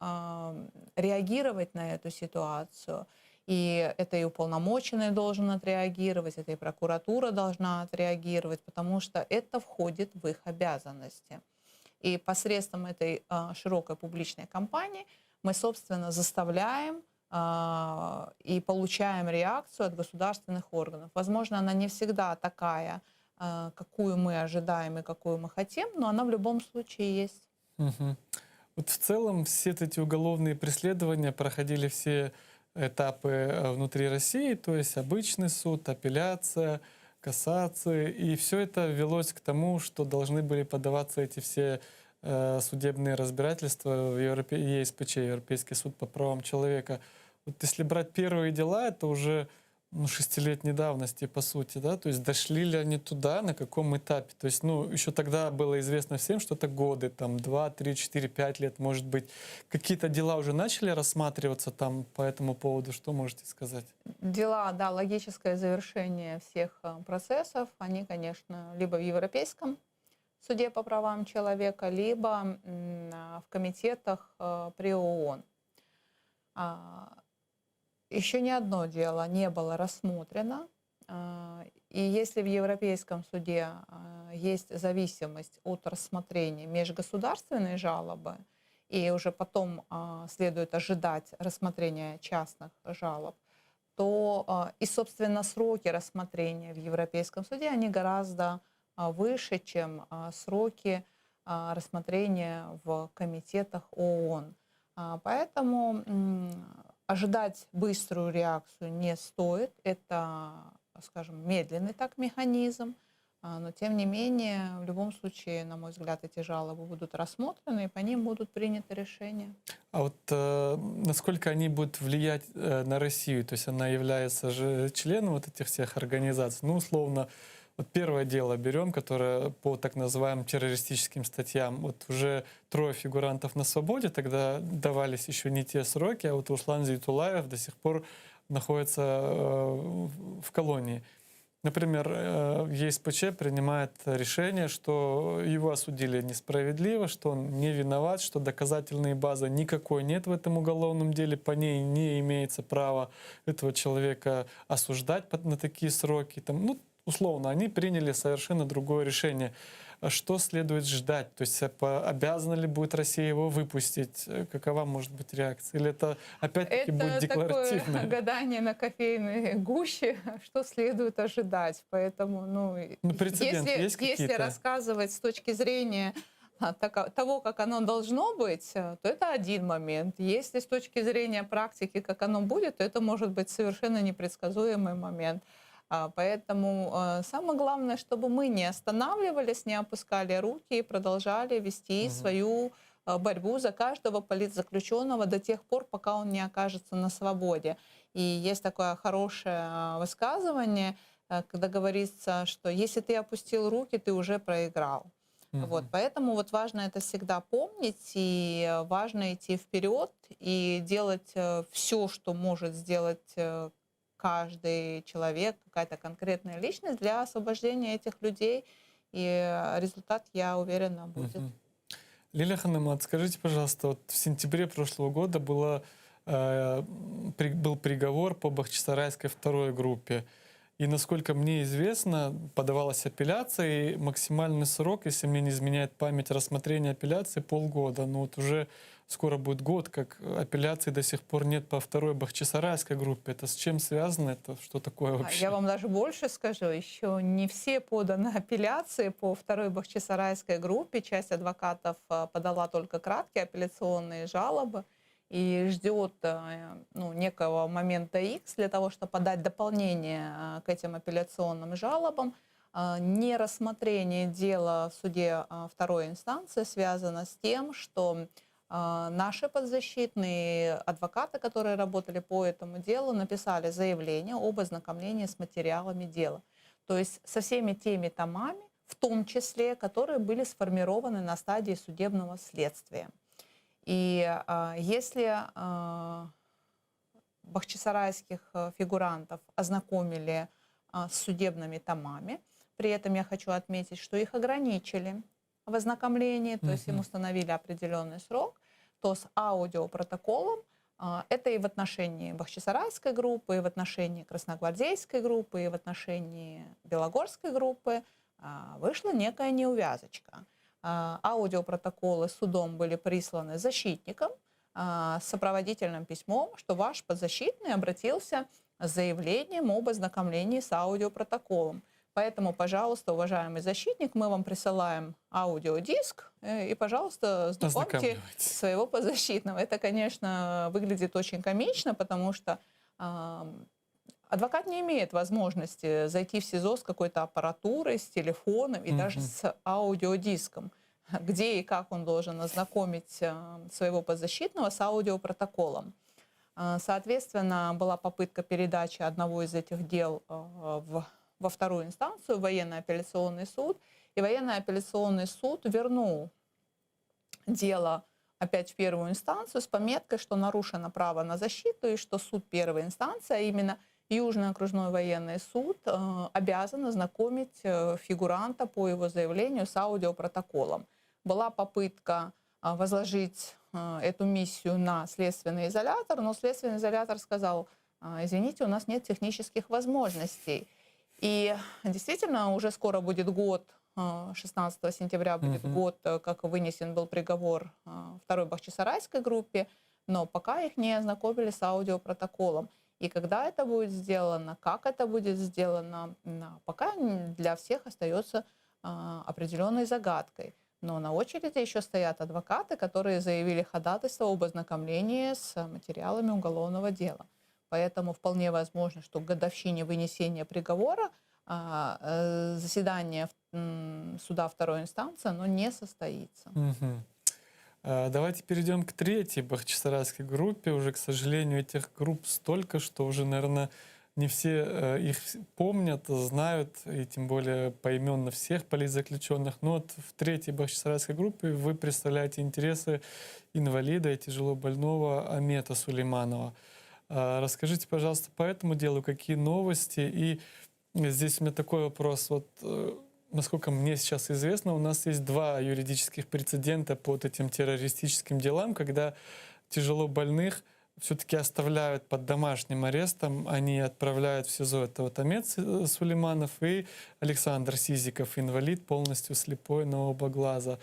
реагировать на эту ситуацию. И это и уполномоченный должен отреагировать, это и прокуратура должна отреагировать, потому что это входит в их обязанности. И посредством этой широкой публичной кампании мы, собственно, заставляем и получаем реакцию от государственных органов. Возможно, она не всегда такая, какую мы ожидаем и какую мы хотим, но она в любом случае есть. Угу. Вот в целом все эти уголовные преследования проходили все этапы внутри России, то есть обычный суд, апелляция, кассации, и все это велось к тому, что должны были подаваться эти все судебные разбирательства в ЕСПЧ, Европейский суд по правам человека. Вот если брать первые дела, это уже ну, шестилетней давности, по сути, да, то есть дошли ли они туда, на каком этапе? То есть, ну, еще тогда было известно всем, что это годы, там, 2, 3, 4, 5 лет, может быть. Какие-то дела уже начали рассматриваться там по этому поводу, что можете сказать? Дела, да, логическое завершение всех процессов, они, конечно, либо в Европейском суде по правам человека, либо в комитетах при ООН. Еще ни одно дело не было рассмотрено. И если в Европейском суде есть зависимость от рассмотрения межгосударственной жалобы, и уже потом следует ожидать рассмотрения частных жалоб, то и, собственно, сроки рассмотрения в Европейском суде, они гораздо выше, чем сроки рассмотрения в комитетах ООН. Поэтому ожидать быструю реакцию не стоит. Это, скажем, медленный так механизм. Но, тем не менее, в любом случае, на мой взгляд, эти жалобы будут рассмотрены, и по ним будут приняты решения. А вот насколько они будут влиять на Россию? То есть она является же членом вот этих всех организаций. Ну, условно, вот первое дело берем, которое по так называемым террористическим статьям. Вот уже трое фигурантов на свободе, тогда давались еще не те сроки, а вот Руслан Зейтуллаев до сих пор находится в колонии. Например, ЕСПЧ принимает решение, что его осудили несправедливо, что он не виноват, что доказательной базы никакой нет в этом уголовном деле, по ней не имеется права этого человека осуждать на такие сроки. Там, ну, условно, они приняли совершенно другое решение. Что следует ждать? То есть обязана ли будет Россия его выпустить? Какова может быть реакция? Или это опять-таки будет декларативно? Это такое гадание на кофейной гуще, что следует ожидать. Поэтому, ну, ну если, есть если рассказывать с точки зрения того, как оно должно быть, то это один момент. Если с точки зрения практики, как оно будет, то это может быть совершенно непредсказуемый момент. Поэтому самое главное, чтобы мы не останавливались, не опускали руки и продолжали вести свою борьбу за каждого политзаключенного до тех пор, пока он не окажется на свободе. И есть такое хорошее высказывание, когда говорится, что если ты опустил руки, ты уже проиграл. Вот, поэтому вот важно это всегда помнить, и важно идти вперед и делать все, что может сделать каждый человек, какая-то конкретная личность для освобождения этих людей. И результат, я уверена, будет. Угу. Лилия Ханымат, скажите, пожалуйста, вот в сентябре прошлого года было, э, при, был приговор по Бахчисарайской второй группе. И, насколько мне известно, подавалась апелляция, и максимальный срок, если мне не изменяет память, рассмотрения апелляции полгода. Но вот уже скоро будет год, как апелляции до сих пор нет по второй Бахчисарайской группе. Это с чем связано? Это что такое вообще? Я вам даже больше скажу. Еще не все поданы апелляции по второй Бахчисарайской группе. Часть адвокатов подала только краткие апелляционные жалобы и ждет ну, некого момента X для того, чтобы подать дополнение к этим апелляционным жалобам. Нерассмотрение дела в суде второй инстанции связано с тем, что наши подзащитные адвокаты, которые работали по этому делу, написали заявление об ознакомлении с материалами дела. То есть со всеми теми томами, в том числе, которые были сформированы на стадии судебного следствия. И если бахчисарайских фигурантов ознакомили с судебными томами, при этом я хочу отметить, что их ограничили в ознакомлении, то есть им установили определенный срок, то с аудиопротоколом, это и в отношении Бахчисарайской группы, и в отношении Красногвардейской группы, и в отношении Белогорской группы вышла некая неувязочка. Аудиопротоколы судом были присланы защитникам с сопроводительным письмом, что ваш подзащитный обратился с заявлением об ознакомлении с аудиопротоколом. Поэтому, пожалуйста, уважаемый защитник, мы вам присылаем аудиодиск, и, пожалуйста, знакомьте своего подзащитного. Это, конечно, выглядит очень комично, потому что адвокат не имеет возможности зайти в СИЗО с какой-то аппаратурой, с телефоном и даже с аудиодиском. Где и как он должен ознакомить своего подзащитного с аудиопротоколом. Соответственно, была попытка передачи одного из этих дел во вторую инстанцию, военный апелляционный суд. И военный апелляционный суд вернул дело опять в первую инстанцию с пометкой, что нарушено право на защиту и что суд первой инстанции, а именно Южный окружной военный суд, обязан ознакомить фигуранта по его заявлению с аудиопротоколом. Была попытка возложить эту миссию на следственный изолятор, но следственный изолятор сказал: извините, у нас нет технических возможностей. И действительно, уже скоро будет год, 16 сентября будет год, как вынесен был приговор второй Бахчисарайской группе, но пока их не ознакомили с аудиопротоколом. И когда это будет сделано, как это будет сделано, пока для всех остается определенной загадкой. Но на очереди еще стоят адвокаты, которые заявили ходатайство об ознакомлении с материалами уголовного дела. Поэтому вполне возможно, что к годовщине вынесения приговора заседание суда второй инстанции, оно не состоится. Угу. Давайте перейдем к третьей бахчисарайской группе. Уже, к сожалению, этих групп столько, что уже, наверное, не все их помнят, знают, и тем более поименно всех политзаключенных. Но вот в третьей бахчисарайской группе вы представляете интересы инвалида и тяжело больного Амета Сулейманова. Расскажите, пожалуйста, по этому делу, какие новости и... Здесь у меня такой вопрос. Вот, э, насколько мне сейчас известно, у нас есть два юридических прецедента по вот этим террористическим делам, когда тяжело больных все-таки оставляют под домашним арестом, они отправляют в СИЗО. Это вот Амет э, Сулейманов и Александр Сизиков, инвалид, полностью слепой на оба глаза.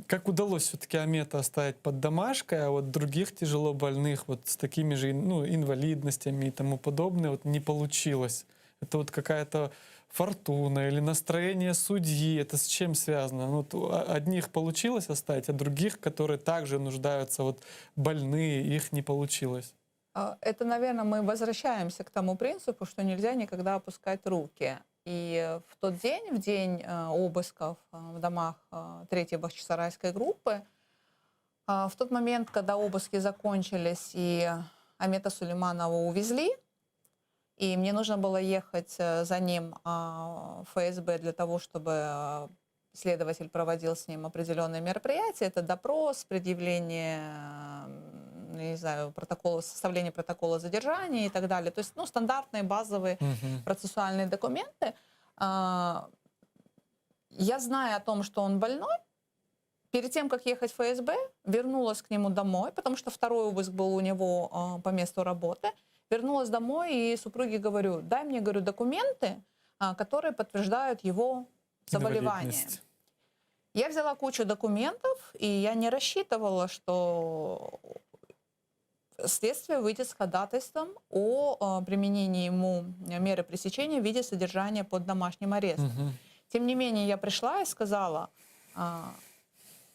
Как удалось все-таки Амета оставить под домашкой, а вот других тяжело больных вот с такими же ну, инвалидностями и тому подобное вот не получилось? Это вот какая-то фортуна или настроение судьи? Это с чем связано? Ну, одних получилось оставить, а других, которые также нуждаются, вот больные, их не получилось. А, это, наверное, мы возвращаемся к тому принципу, что нельзя никогда опускать руки. И в тот день, в день э, обысков э, в домах э, третьей Бахчисарайской группы, в тот момент, когда обыски закончились и Амета Сулейманова увезли, и мне нужно было ехать за ним в ФСБ для того, чтобы следователь проводил с ним определенные мероприятия. Это допрос, предъявление, не знаю, протокола, составление протокола задержания и так далее. То есть, ну, стандартные базовые угу. процессуальные документы. А, я, зная о том, что он больной, перед тем, как ехать в ФСБ, вернулась к нему домой, потому что второй обыск был у него а, по месту работы. Вернулась домой и супруге говорю, дай мне, говорю, документы, а, которые подтверждают его заболевание. Я взяла кучу документов, и я не рассчитывала, что следствие выйдет с ходатайством о применении ему меры пресечения в виде содержания под домашним арестом. Угу. Тем не менее, я пришла и сказала, «А,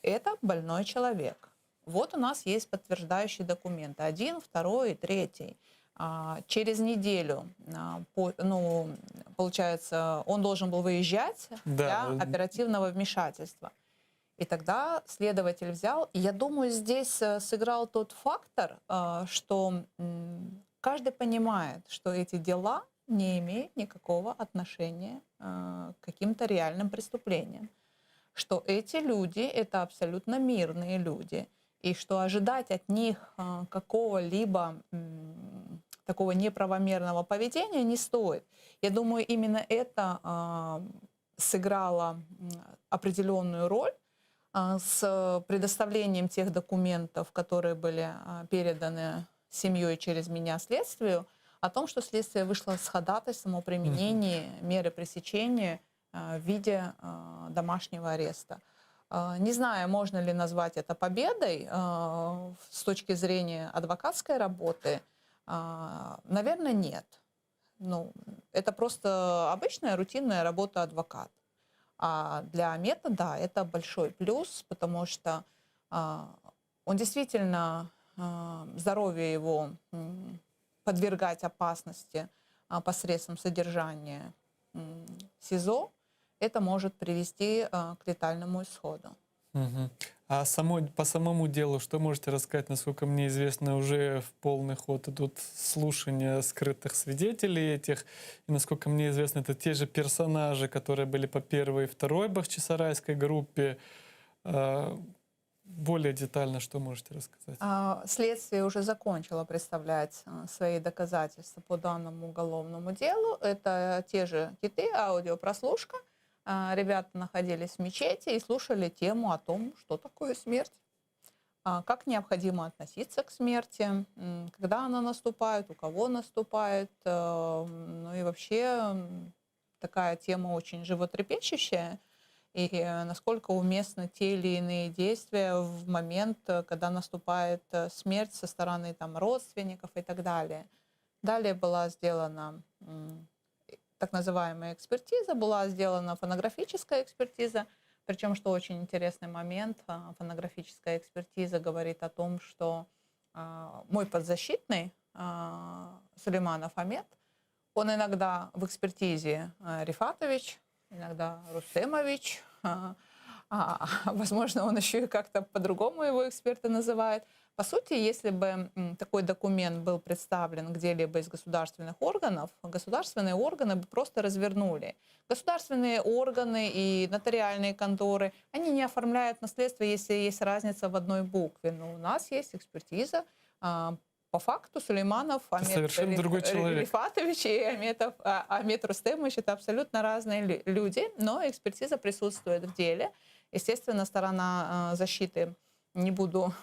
это больной человек. Вот у нас есть подтверждающие документы. Один, второй и третий. А, через неделю, а, ну, получается, он должен был выезжать да. для оперативного вмешательства. И тогда следователь взял, и я думаю, здесь э, сыграл тот фактор, э, что каждый понимает, что эти дела не имеют никакого отношения э, к каким-то реальным преступлениям, что эти люди — это абсолютно мирные люди, и что ожидать от них какого-либо такого неправомерного поведения не стоит. Я думаю, именно это сыграло определенную роль с предоставлением тех документов, которые были а, переданы семьей через меня следствию, о том, что следствие вышло с ходатайством о применении меры пресечения а, в виде домашнего ареста. Не знаю, можно ли назвать это победой с точки зрения адвокатской работы. Наверное, нет. Ну, это просто обычная рутинная работа адвоката. А для Амета, да, это большой плюс, потому что а, он действительно, а, здоровье его подвергать опасности а, посредством содержания СИЗО, это может привести к летальному исходу. Угу. А само, по самому делу что можете рассказать? Насколько мне известно, уже в полный ход идут слушания скрытых свидетелей этих. И, насколько мне известно, это те же персонажи, которые были по первой и второй Бахчисарайской группе. А, более детально что можете рассказать? А, следствие уже закончило представлять а, свои доказательства по данному уголовному делу. Это те же киты, аудиопрослушка. А, ребята находились в мечети и слушали тему о том, что такое смерть, а, как необходимо относиться к смерти, когда она наступает, у кого наступает. Э, ну и вообще такая тема очень животрепещущая. И э, насколько уместны те или иные действия в момент, э, когда наступает смерть со стороны там, родственников и так далее. Далее была сделана так называемая экспертиза, была сделана фонографическая экспертиза. Причем, что очень интересный момент, а, фонографическая экспертиза говорит о том, что а, мой подзащитный а, Сулейманов Амет, он иногда в экспертизе Рифатович, иногда Рустемович, возможно, он еще и как-то по-другому его эксперты называют. По сути, если бы такой документ был представлен где-либо из государственных органов, государственные органы бы просто развернули. Государственные органы и нотариальные конторы, они не оформляют наследство, если есть разница в одной букве. Но у нас есть экспертиза, а, По факту Сулейманов, Это Амет совершенно другой человек. Рифатович и Аметов, а, Амет Рустемович это абсолютно разные люди, но экспертиза присутствует в деле. Естественно, сторона защиты, не буду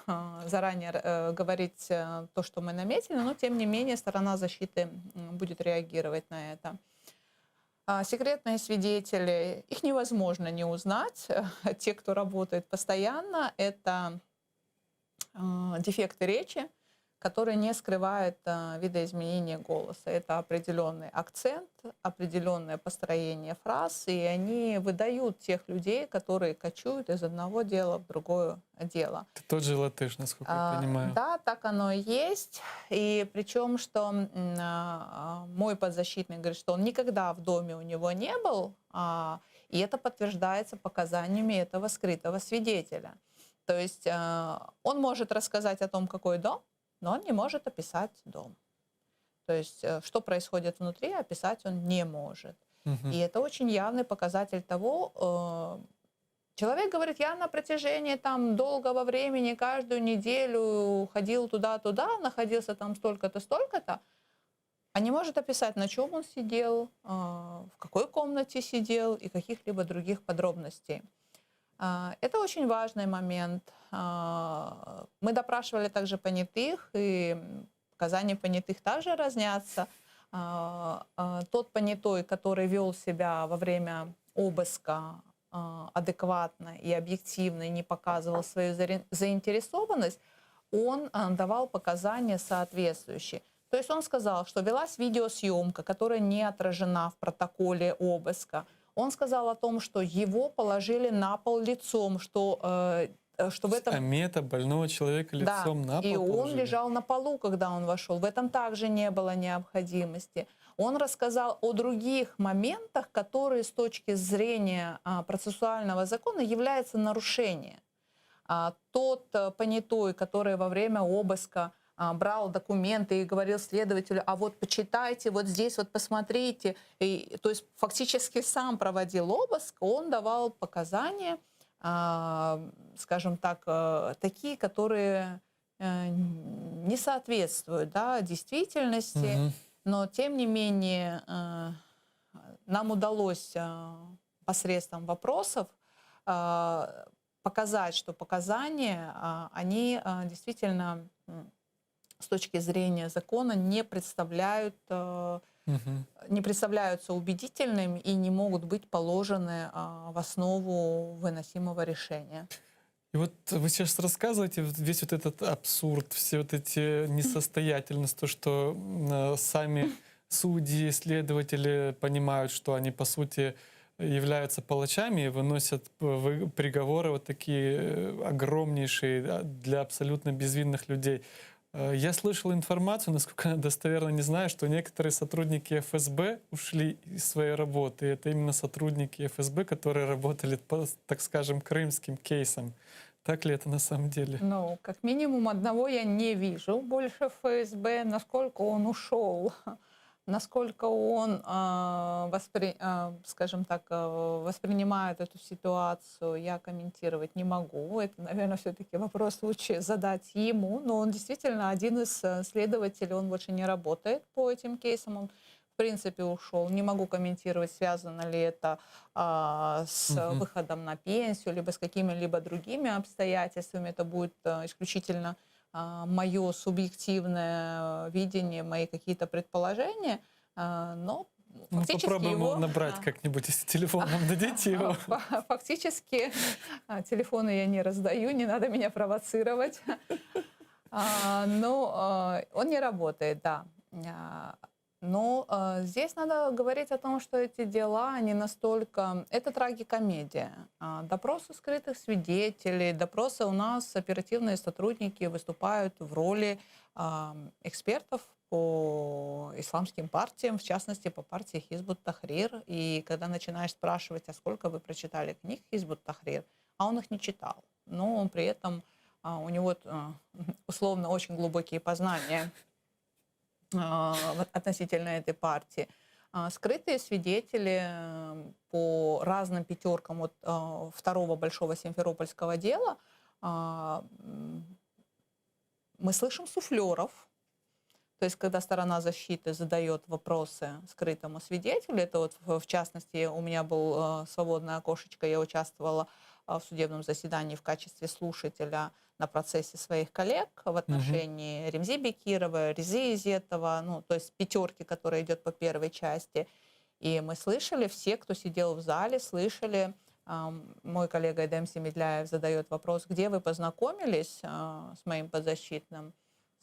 заранее э, говорить э, то, что мы наметили, но тем не менее сторона защиты будет реагировать на это. Секретные свидетели, их невозможно не узнать. Те, кто работает постоянно, это дефекты речи, который не скрывает видоизменения голоса. Это определенный акцент, определенное построение фраз, и они выдают тех людей, которые кочуют из одного дела в другое дело. Это тот же латыш, насколько я понимаю. Да, так оно и есть. И причем, что мой подзащитный говорит, что он никогда в доме у него не был, и это подтверждается показаниями этого скрытого свидетеля. То есть он может рассказать о том, какой дом, но он не может описать дом. То есть что происходит внутри, описать он не может. И это очень явный показатель того, человек говорит, я на протяжении там, долгого времени каждую неделю ходил туда-туда, находился там столько-то, столько-то, а не может описать, на чем он сидел, в какой комнате сидел и каких-либо других подробностей. Это очень важный момент. Мы допрашивали также понятых, и показания понятых также разнятся. Тот понятой, который вел себя во время обыска адекватно и объективно, и не показывал свою заинтересованность, он давал показания соответствующие. То есть он сказал, что велась видеосъемка, которая не отражена в протоколе обыска. Он сказал о том, что его положили на пол лицом, что в этом... Амета, больного человека лицом Да, на пол и он положили. лежал на полу, когда он вошел. В этом также не было необходимости. Он рассказал о других моментах, которые с точки зрения процессуального закона являются нарушением. Тот понятой, который во время обыска брал документы и говорил следователю, а вот почитайте, вот здесь вот посмотрите. И, то есть фактически сам проводил обыск, он давал показания, скажем так, такие, которые не соответствуют, да, действительности. Но тем не менее нам удалось посредством вопросов показать, что показания, они действительно с точки зрения закона не представляют, не представляются убедительными и не могут быть положены в основу выносимого решения. И вот вы сейчас рассказываете весь вот этот абсурд, все вот эти несостоятельности, то, что сами судьи, следователи понимают, что они, по сути, являются палачами и выносят приговоры вот такие огромнейшие, да, для абсолютно безвинных людей. Я слышал информацию, насколько она достоверна, не знаю, что некоторые сотрудники ФСБ ушли из своей работы. И это именно сотрудники ФСБ, которые работали по, так скажем, крымским кейсам. Так ли это на самом деле? Ну, как минимум одного я не вижу больше в ФСБ. Насколько он ушел, насколько он, скажем так, воспринимает эту ситуацию, я комментировать не могу. Это, наверное, все-таки вопрос лучше задать ему. Но он действительно один из следователей, он больше не работает по этим кейсам. Он, в принципе, ушел. Не могу комментировать, связано ли это с Мгм. выходом на пенсию, либо с какими-либо другими обстоятельствами. Это будет исключительно мое субъективное видение, мои какие-то предположения. Но Ну, фактически попробуем его его набрать как-нибудь, если телефон нам дадите его. Фактически телефоны я не раздаю, не надо меня провоцировать. Но он не работает, да. Но здесь надо говорить о том, что эти дела, они настолько... Это трагикомедия. Допросы скрытых свидетелей, допросы у нас оперативные сотрудники выступают в роли экспертов по исламским партиям, в частности, по партии Хизбут Тахрир. И когда начинаешь спрашивать, а сколько вы прочитали книг Хизбут Тахрир, а он их не читал. Но он при этом, у него условно очень глубокие познания относительно этой партии. Скрытые свидетели по разным пятеркам от второго большого симферопольского дела, мы слышим суфлеров. То есть, когда сторона защиты задает вопросы скрытому свидетелю, это вот в частности у меня был свободное окошечко, я участвовала в судебном заседании в качестве слушателя на процессе своих коллег в отношении угу. Ремзи Бекирова, Резы Изетова, ну, то есть пятерки, которая идет по первой части. И мы слышали, все, кто сидел в зале, слышали, мой коллега Эдем Семедляев задает вопрос, где вы познакомились а, с моим подзащитным?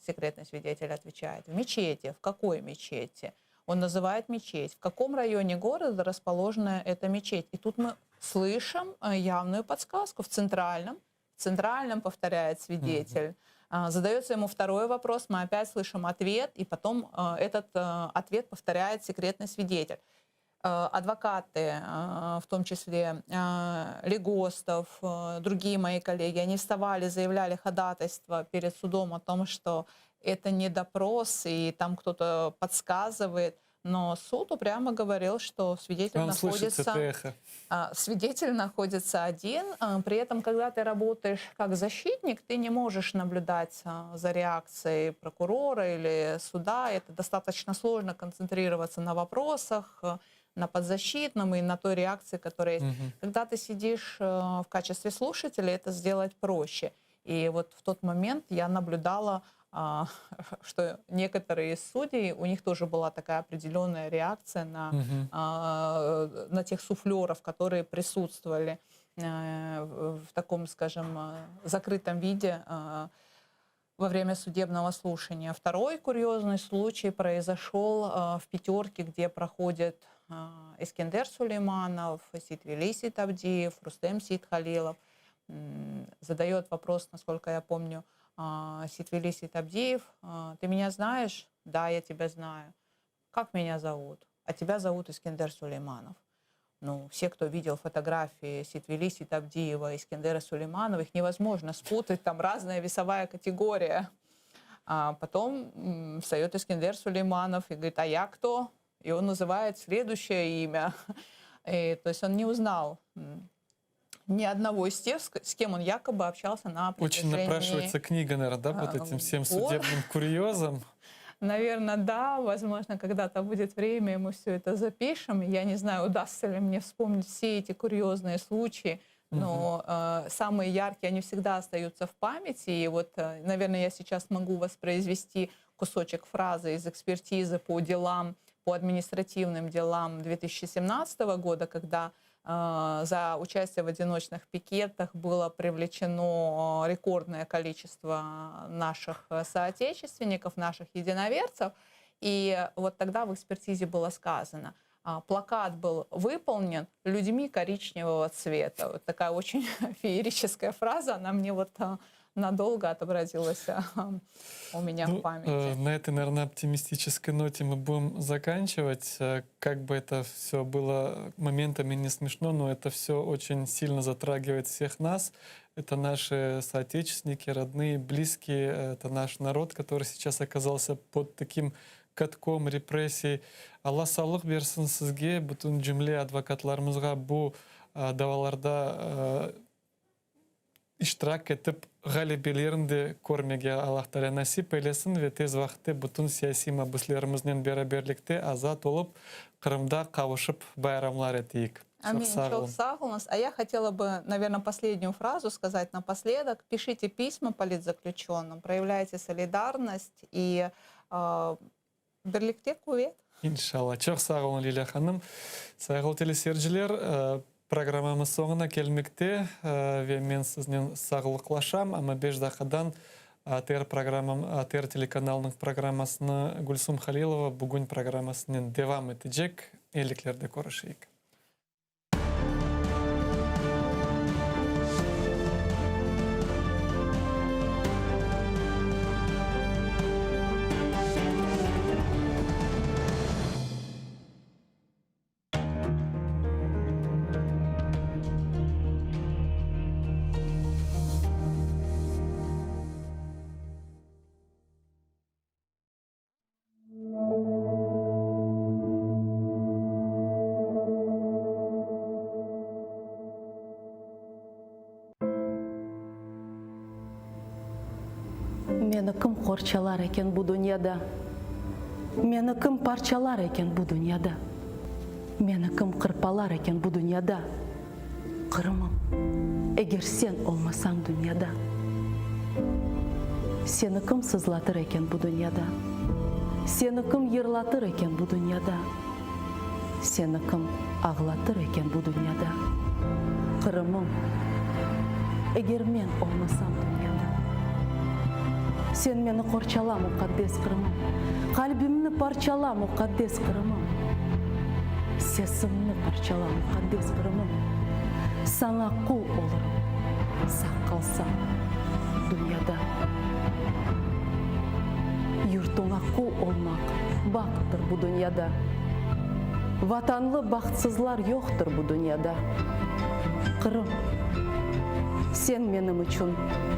Секретный свидетель отвечает, в мечети. В какой мечети? Он называет мечеть. В каком районе города расположена эта мечеть? И тут мы слышим э, явную подсказку. В центральном. В центральном, повторяет свидетель. Mm-hmm. Задается ему второй вопрос, мы опять слышим ответ, и потом э, этот э, ответ повторяет секретный свидетель. Адвокаты, в том числе Легостов, другие мои коллеги, они вставали, заявляли ходатайство перед судом о том, что это не допрос, и там кто-то подсказывает. Но суд упрямо говорил, что свидетель Вам находится, эхо. А, свидетель находится один. А, при этом, когда ты работаешь как защитник, ты не можешь наблюдать а, за реакцией прокурора или суда. Это достаточно сложно концентрироваться на вопросах, на подзащитном и на той реакции, которая есть. Угу. Когда ты сидишь в качестве слушателя, это сделать проще. И вот в тот момент я наблюдала а, что некоторые из судей, у них тоже была такая определенная реакция на, угу. на тех суфлеров, которые присутствовали э, в таком, скажем, э, закрытом виде э, во время судебного слушания. Второй курьезный случай произошел в пятерке, где проходит Эскендер Сулейманов, Сейтвели Сейтабдиев, Рустем Сейтхалилов. Задает вопрос, насколько я помню, а, Сейтвели Сейтабдиев, а, ты меня знаешь? Да, я тебя знаю. Как меня зовут? А тебя зовут Искендер Сулейманов. Ну, все, кто видел фотографии Сейтвели Сейтабдиева и Искендера Сулейманова, их невозможно спутать, там разная весовая категория. А потом встает Искендер Сулейманов и говорит, а я кто? И он называет следующее имя. И, то есть он не узнал ни одного из тех, с кем он якобы общался на Очень протяжении... напрашивается книга, наверное, да, под этим всем судебным курьезом? Наверное, да. Возможно, когда-то будет время, и мы все это запишем. Я не знаю, удастся ли мне вспомнить все эти курьезные случаи, но угу. э, самые яркие, они всегда остаются в памяти. И вот, э, наверное, я сейчас могу воспроизвести кусочек фразы из экспертизы по делам, по административным делам 2017 года, когда э, за участие в одиночных пикетах было привлечено рекордное количество наших соотечественников, наших единоверцев. И вот тогда в экспертизе было сказано, плакат был выполнен людьми коричневого цвета. Вот такая очень феерическая фраза, она мне вот а, надолго отобразилась а, у меня ну, в памяти. Э, на этой, наверное, оптимистической ноте мы будем заканчивать. Э, как бы это все было моментами не смешно, но это все очень сильно затрагивает всех нас. Это наши соотечественники, родные, близкие, это наш народ, который сейчас оказался под таким катком репрессий. Alla sağlıq bersin sizge, bütün cümle advokatlarımızğa bu davalarda iştirak etip ğalebelerini de körmege Allah Teala nasip eylesin ve tez vaqıtte bütün siyasiy mabüslerimiznen beraberlikte azat olıp Qırımda qavuşıp bayramlar eteyik. Аминь. Çoq sağ oluñız. А я хотела бы, наверное, последнюю фразу сказать напоследок. Пишите письма политзаключенным, проявляйте солидарность и э, birlikte quvet. İnşalla. Çoq sağ oluñ, Lilâ hanım. Sayğılı teleseyirciler, programmamız soñuna kelmekte ve men siznen sağlıqlaşam, amma beş daqiqadan ATR programmam, ATR telekanalınıñ programmasını Gülsum Halilova Bugün programmasınen devam etecek. Elliklerde körüşeyik. Meni kim qorçalar eken bu dünyada? Meni kim parçalar eken bu dünyada? Meni kim qırpalar eken bu dünyada? Qırımım, eger sen olmasañ dünyada? Seni kim sızlatır eken bu dünyada? Seni kim yırlatır eken bu dünyada? Seni kim ağlatır eken bu dünyada? Qırımım, eger men olmasam dünyada? Sen meni qorçala, muqaddes Qırımım, Qalbimni parçala, muqaddes Qırımım, Sesimni parçala, muqaddes Qırımım, Saña qul olurım, sağ qalsam dünyada. Yurtuña qul olmaq bahttır bu dünyada, Vatanlı bahtsızlar yoqtır bu dünyada. Qırım, sen menim içün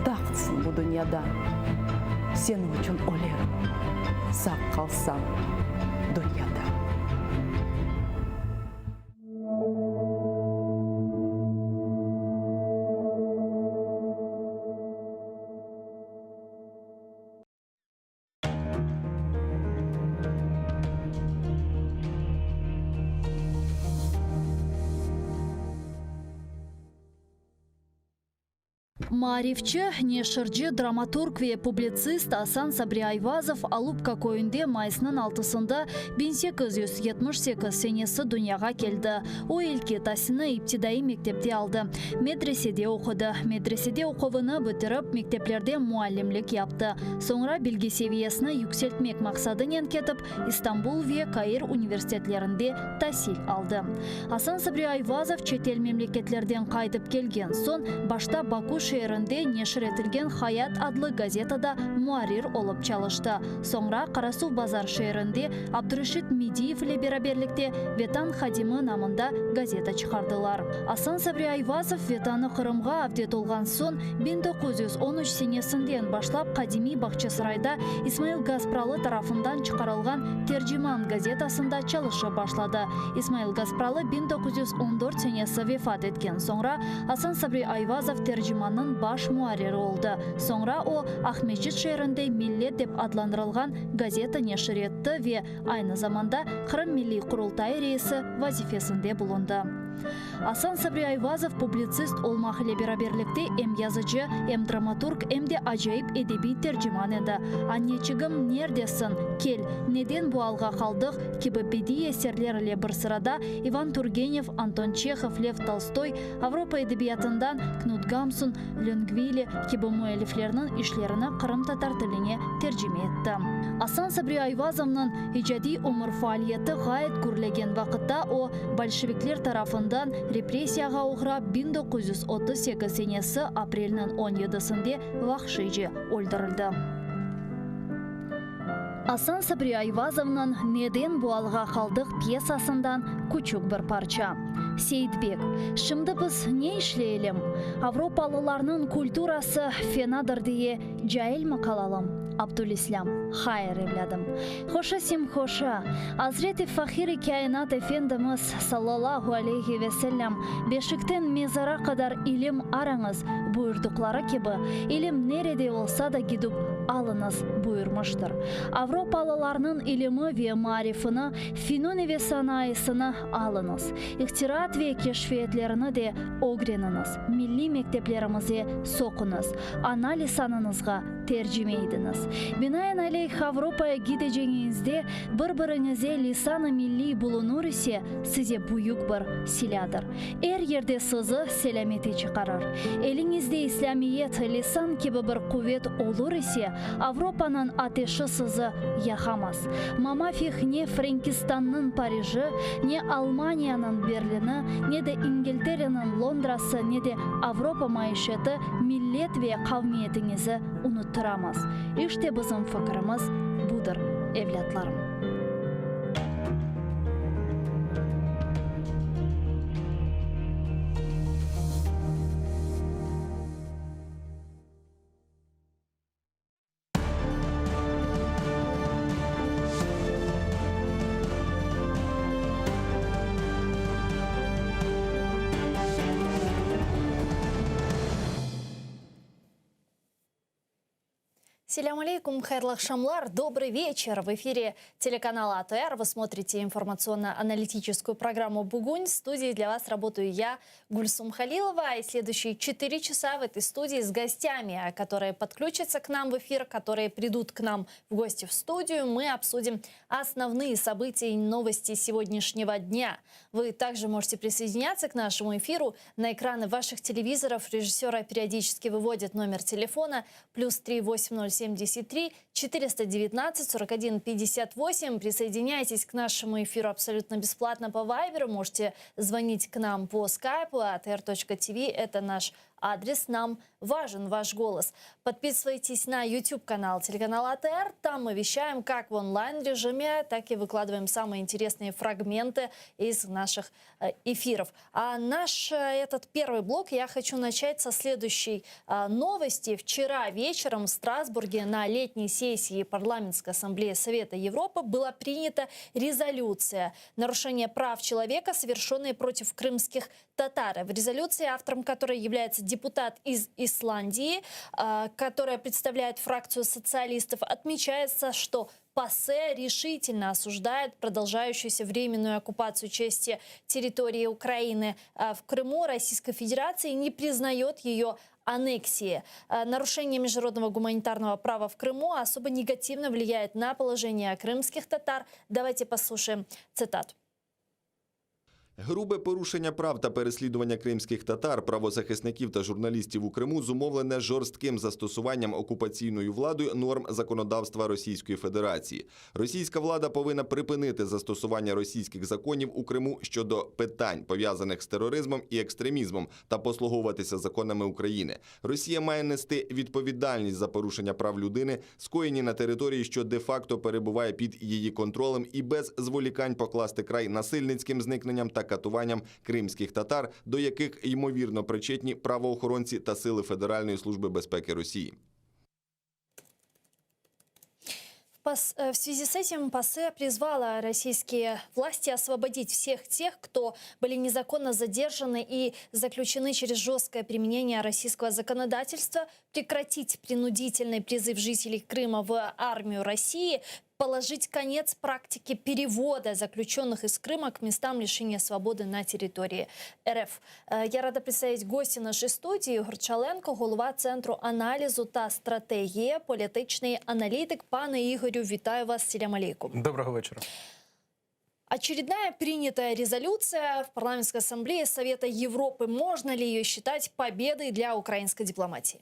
tahtsıñ bu dünyada, Seniñ içün ölerim, sağ qalsam dünyada. Maarifçi, neşirci, dramaturg ve publitsist Asan Sabri Ayvazov Alupka köyünde mayısnıñ altısında 1878 senesi dünyağa keldi. O, ilki tasilni iptidaiy mektepte aldı, medresede oqudı. Medresede oquvını bitirip, mekteplerde muallimlik yaptı. Soñra bilgi seviyesini yükseltmek maqsadınen ketip, İstanbul ve Kair universitetlerinde tasil aldı. Asan Sabri Ayvazov çetel memleketlerden qaytıp kelgen soñ, başta Baku şeerinde neşir etilgen Hayat adlı gazetada muarrir olıp çalıştı. Soñra Qarasuvbazar şeerinde Abdureşit Mediyev ile beraberlikte Vetan hadimi namında gazeta çıqardılar. Asan Sabri Ayvazov Vetanı Qırımğa avdet olğan soñ, 1913 senesinden başlap qadimiy Bağçasarayda İsmail Gaspralı tarafından çıqarılğan Terciman gazetasında çalışıp başladı. İsmail Gaspralı 1914 senesi vefat etken soñra, Asan Sabri Ayvazov Tercimannıñ baş muarriri oldı. Soñra o, Aqmescit şeerinde Millet dep adlandırılğan gazeta neşir etti ve aynı zamanda Qırım Milliy Qurultayı reisi vazifesinde bulundı. Asan Sabri Ayvazov publitsist olmaq ile beraberlikte em yazıcı, em dramaturg, em de acayip edebiy terciman edi. Anneçigim, nerdesiñ? Kel, neden bu alğa qaldıq? kibi bediiy eserler ile bir sırada İvan Turgenev, Anton Çehov, Lev Tolstoy, Avropa edebiyatından Knut Gamsun, Löngvili kibi müelliflerniñ işlerini qırımtatar tiline tercime etti. Asan Sabri Ayvazovnıñ icadiy ömür faaliyeti ğayet gürlegen vaqıtta o, bolşevikler tarafından repressiyağa oğrap 1938 senesi aprelniñ on yedisinde vahşiyce öldürildi. Asan Sabri Ayvazovnıñ Neden bu alğa qaldıq pyesasından küçük bir parça. Seyitbek, Şimdi biz ne işleyelim? Avropalılarnıñ kulturası fenadır diye cailmi qalalım? Abdülislâm, Hayır, evlâdım. Hoşa sem hoşa. Azret-i Fahir-i Kâinat Efendimiz, sallallahu aleyhi ve sellem, Beşikten mezara qadar ilim arañız, buyurdıqları kibi, ilim nerede olsa da gidip alıñız, buyurmıştır. Avropalılarnıñ ilimi ve maarifini, finuni ve sanayısını alıñız. İhtiraat ve keşfiyetlerini de ögreniñiz, milliy mekteplerimize soquñız, ana lisanıñızğa tercime idiñiz. Binaenaleyh, Avropaya gideceñiñizde bir-biriñize lisan-ı milliy bulunur ise, size büyük bir silâdır. Er yerde sizi selâmete çıqarır. Eliñizde İslâmiyet, lisan kibi bir quvet olur ise, Avropanıñ ateşi sizi yaqamaz. Mamafih ne Frenkistannıñ Pariji, ne Almaniyanıñ Berlini, ne de İngiltereniñ Londrası, ne de Avropa maişeti millet ve qavmiyetiñizi unuttıramaz. İşte bizim fikirimiz budır, evlâtlarım. Selâm aleyküm, hayırlı aqşamlar, добрый вечер. В эфире телеканала АТР вы смотрите информационно-аналитическую программу «Бугунь». В студии для вас работаю я, Гульсум Халилова. И следующие 4 часа в этой студии с гостями, которые подключатся к нам в эфир, которые придут к нам в гости в студию, мы обсудим основные события и новости сегодняшнего дня. Вы также можете присоединяться к нашему эфиру. На экраны ваших телевизоров режиссера периодически выводят номер телефона плюс 38073 419 41 58. Присоединяйтесь к нашему эфиру абсолютно бесплатно по Вайберу. Можете звонить к нам по скайпу atr.tv. Это наш адрес. Нам важен ваш голос. Подписывайтесь на YouTube-канал телеканала АТР. Там мы вещаем как в онлайн-режиме, так и выкладываем самые интересные фрагменты из наших э, эфиров. А наш э, этот первый блок я хочу начать со следующей э, новости. Вчера вечером в Страсбурге на летней сессии Парламентской ассамблеи Совета Европы была принята резолюция «Нарушение прав человека, совершенные против крымских татар». В резолюции, автором которой является депутат из Исландии, которая представляет фракцию социалистов, отмечается, что ПАСЕ решительно осуждает продолжающуюся временную оккупацию части территории Украины в Крыму Российской Федерации и не признает ее аннексии. Нарушение международного гуманитарного права в Крыму особо негативно влияет на положение крымских татар. Давайте послушаем цитату. Грубе порушення прав та переслідування кримських татар, правозахисників та журналістів у Криму зумовлене жорстким застосуванням окупаційною владою норм законодавства Російської Федерації. Російська влада повинна припинити застосування російських законів у Криму щодо питань, пов'язаних з тероризмом і екстремізмом, та послуговуватися законами України. Росія має нести відповідальність за порушення прав людини, скоєні на території, що де-факто перебуває під її контролем, і без зволікань покласти край насильницьким зникненням та катуванням кримських татар, до яких ймовірно причетні правоохоронці та сили Федеральної служби безпеки Росії. В связи с этим ПАСЕ призвала российские власти освободить всех тех, кто были незаконно задержаны и заключены через жесткое применение российского законодательства, прекратить принудительный призыв жителей Крыма в армию России, положить конец практике перевода заключенных из Крыма к местам лишения свободы на территории РФ. Я рада представить гостя нашей студии Ігор Чаленко, голова Центру аналізу та стратегії, політичний аналітик. Пане Ігорю, вітаю вас. Селям алейкум. Доброго вечора. Очередная принятая резолюция в Парламентской ассамблее Совета Европы. Можно ли ее считать победой для украинской дипломатии?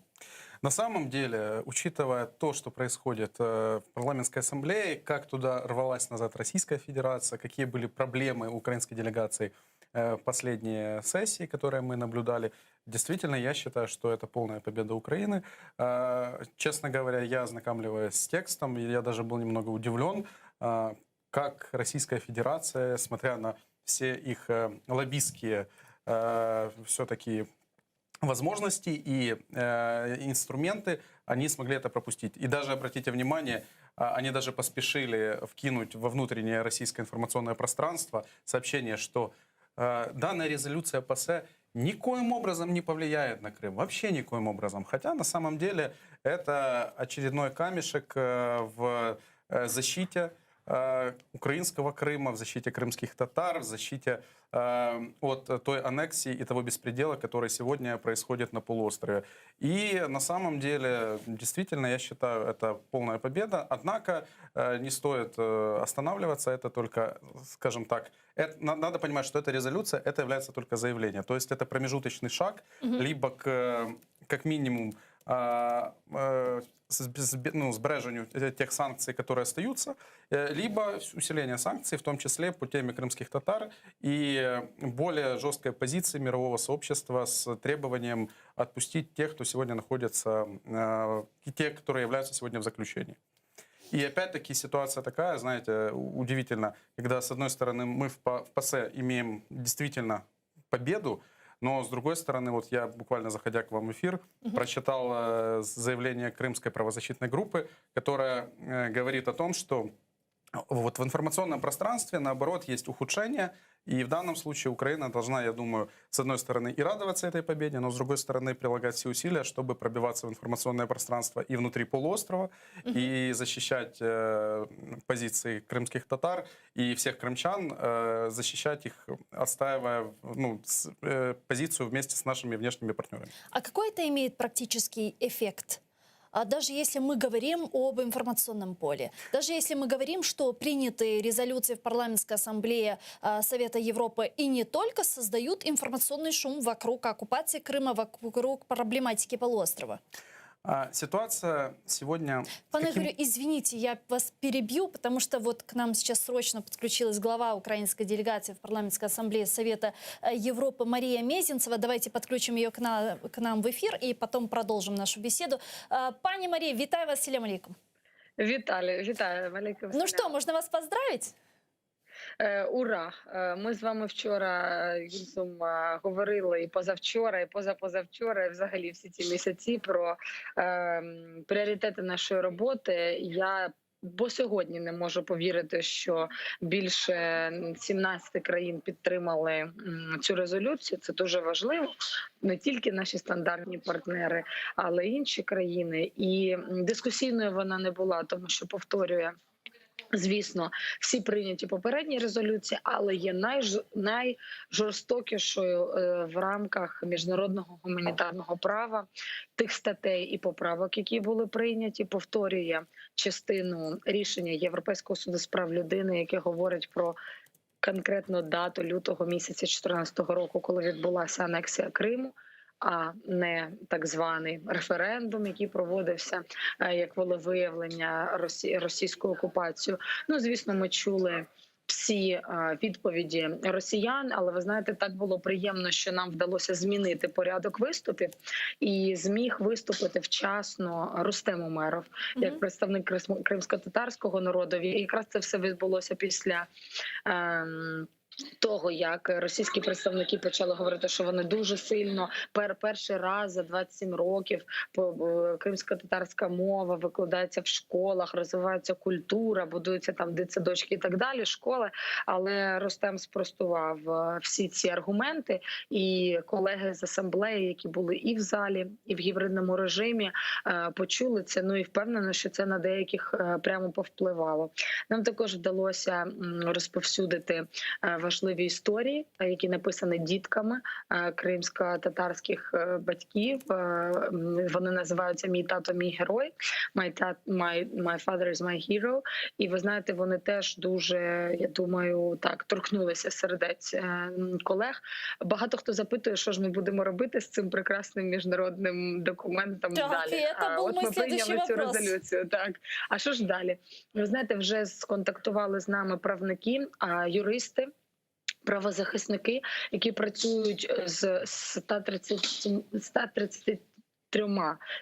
На самом деле, учитывая то, что происходит в парламентской ассамблее, как туда рвалась назад Российская Федерация, какие были проблемы украинской делегации в последние сессии, которые мы наблюдали, действительно, я считаю, что это полная победа Украины. Честно говоря, я, ознакомливаясь с текстом, я даже был немного удивлен, как Российская Федерация, смотря на все их лоббистские все-таки возможности и инструменты, они смогли это пропустить. И даже, обратите внимание, они даже поспешили вкинуть во внутреннее российское информационное пространство сообщение, что данная резолюция ПАСЕ никоим образом не повлияет на Крым. Вообще никоим образом. Хотя на самом деле это очередной камешек в защите украинского Крыма, в защите крымских татар, в защите от той аннексии и того беспредела, который сегодня происходит на полуострове. И на самом деле, действительно, я считаю, это полная победа. Однако не стоит останавливаться, это только, скажем так, это, надо понимать, что эта резолюция, это является только заявление. То есть это промежуточный шаг, либо к, как минимум, ну, збереженню тех санкций, которые остаются, либо усиление санкций, в том числе по теме крымских татар и более жесткой позиции мирового сообщества с требованием отпустить тех, кто сегодня находится, те, которые являются сегодня в заключении. И опять-таки ситуация такая, знаете, удивительно, когда с одной стороны мы в ПАСЕ имеем действительно победу, но с другой стороны, вот я буквально заходя к вам в эфир, прочитал заявление Крымской правозащитной группы, которая говорит о том, что Вот в информационном пространстве, наоборот, есть ухудшение, и в данном случае Украина должна, я думаю, с одной стороны и радоваться этой победе, но с другой стороны прилагать все усилия, чтобы пробиваться в информационное пространство и внутри полуострова, и защищать э, позиции крымских татар и всех крымчан, э, защищать их, отстаивая ну, с, э, позицию вместе с нашими внешними партнерами. А какой это имеет практический эффект? А даже если мы говорим об информационном поле, даже если мы говорим, что принятые резолюции в Парламентской ассамблее а, Совета Европы и не только создают информационный шум вокруг оккупации Крыма, вокруг проблематики полуострова. А, ситуация сегодня... Пане каким... Игорю, извините, я вас перебью, потому что вот к нам сейчас срочно подключилась глава украинской делегации в Парламентской ассамблее Совета э, Европы Мария Мезенцева. Давайте подключим ее к, на, к нам в эфир и потом продолжим нашу беседу. Э, пані Мария, вітаю вас, селям алейкум. Вітаю, вітаю, алейкум Ну что, можно вас поздравить? Е, ура! Е, ми з вами вчора Гюльсум, е, говорили і позавчора, і позапозавчора, і взагалі всі ці місяці про е, пріоритети нашої роботи. Я бо сьогодні не можу повірити, що більше 17 країн підтримали цю резолюцію. Це дуже важливо. Не тільки наші стандартні партнери, але й інші країни. І дискусійною вона не була, тому що повторює. Звісно, всі прийняті попередні резолюції, але є найж... найжорстокішою е, в рамках міжнародного гуманітарного права тих статей і поправок, які були прийняті, повторює частину рішення Європейського суду з прав людини, яке говорить про конкретну дату лютого місяця 2014 року, коли відбулася анексія Криму. А не так званий референдум, який проводився е, як волевиявлення російську окупацію. Ну звісно, ми чули всі е, відповіді росіян, але ви знаєте, так було приємно, що нам вдалося змінити порядок виступів, і зміг виступити вчасно Рустем Умеров, як представник кримсько-татарського народу. І якраз це все відбулося після. Ем, того, як російські представники почали говорити, що вони дуже сильно пер перший раз за 27 років кримсько-татарська мова викладається в школах, розвивається культура, будуються там дитсадочки і так далі, школи. Але Ростем спростував е, всі ці аргументи, і колеги з асамблеї, які були і в залі, і в гібридному режимі, е, почули це. Ну і впевнена, що це на деяких е, прямо повпливало. Нам також вдалося розповсюдити важливі історії, е, які написані дітками е, кримсько-татарських е, батьків. Вони називаються Мій тато, мій герой, My, tat, my, my father is my hero. І ви знаєте, вони теж дуже, я думаю, так торкнулися сердець колег. Багато хто запитує, що ж ми будемо робити з цим прекрасним міжнародним документом так, далі. І це був От ми прийняли цю резолюцію. Так а що ж далі? Ви знаєте, вже сконтактували з нами правники, а юристи. Правозахисники, які працюють з 130, 133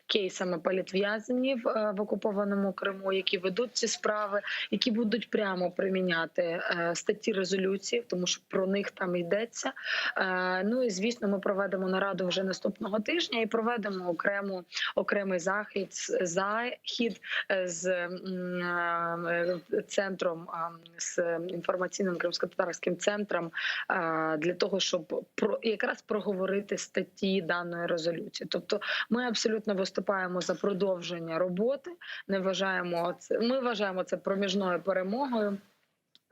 кейсами політв'язнів е, в окупованому Криму, які ведуть ці справи, які будуть прямо приміняти е, статті резолюції, тому що про них там йдеться. Е, ну і звісно, ми проведемо нараду вже наступного тижня і проведемо окрему окремий захід захід з центром з інформаційним кримськотатарським центром для того, щоб про якраз проговорити статті даної резолюції. Тобто, ми абсолютно виступаємо за продовження роботи. Не вважаємо це. Ми вважаємо це проміжною перемогою.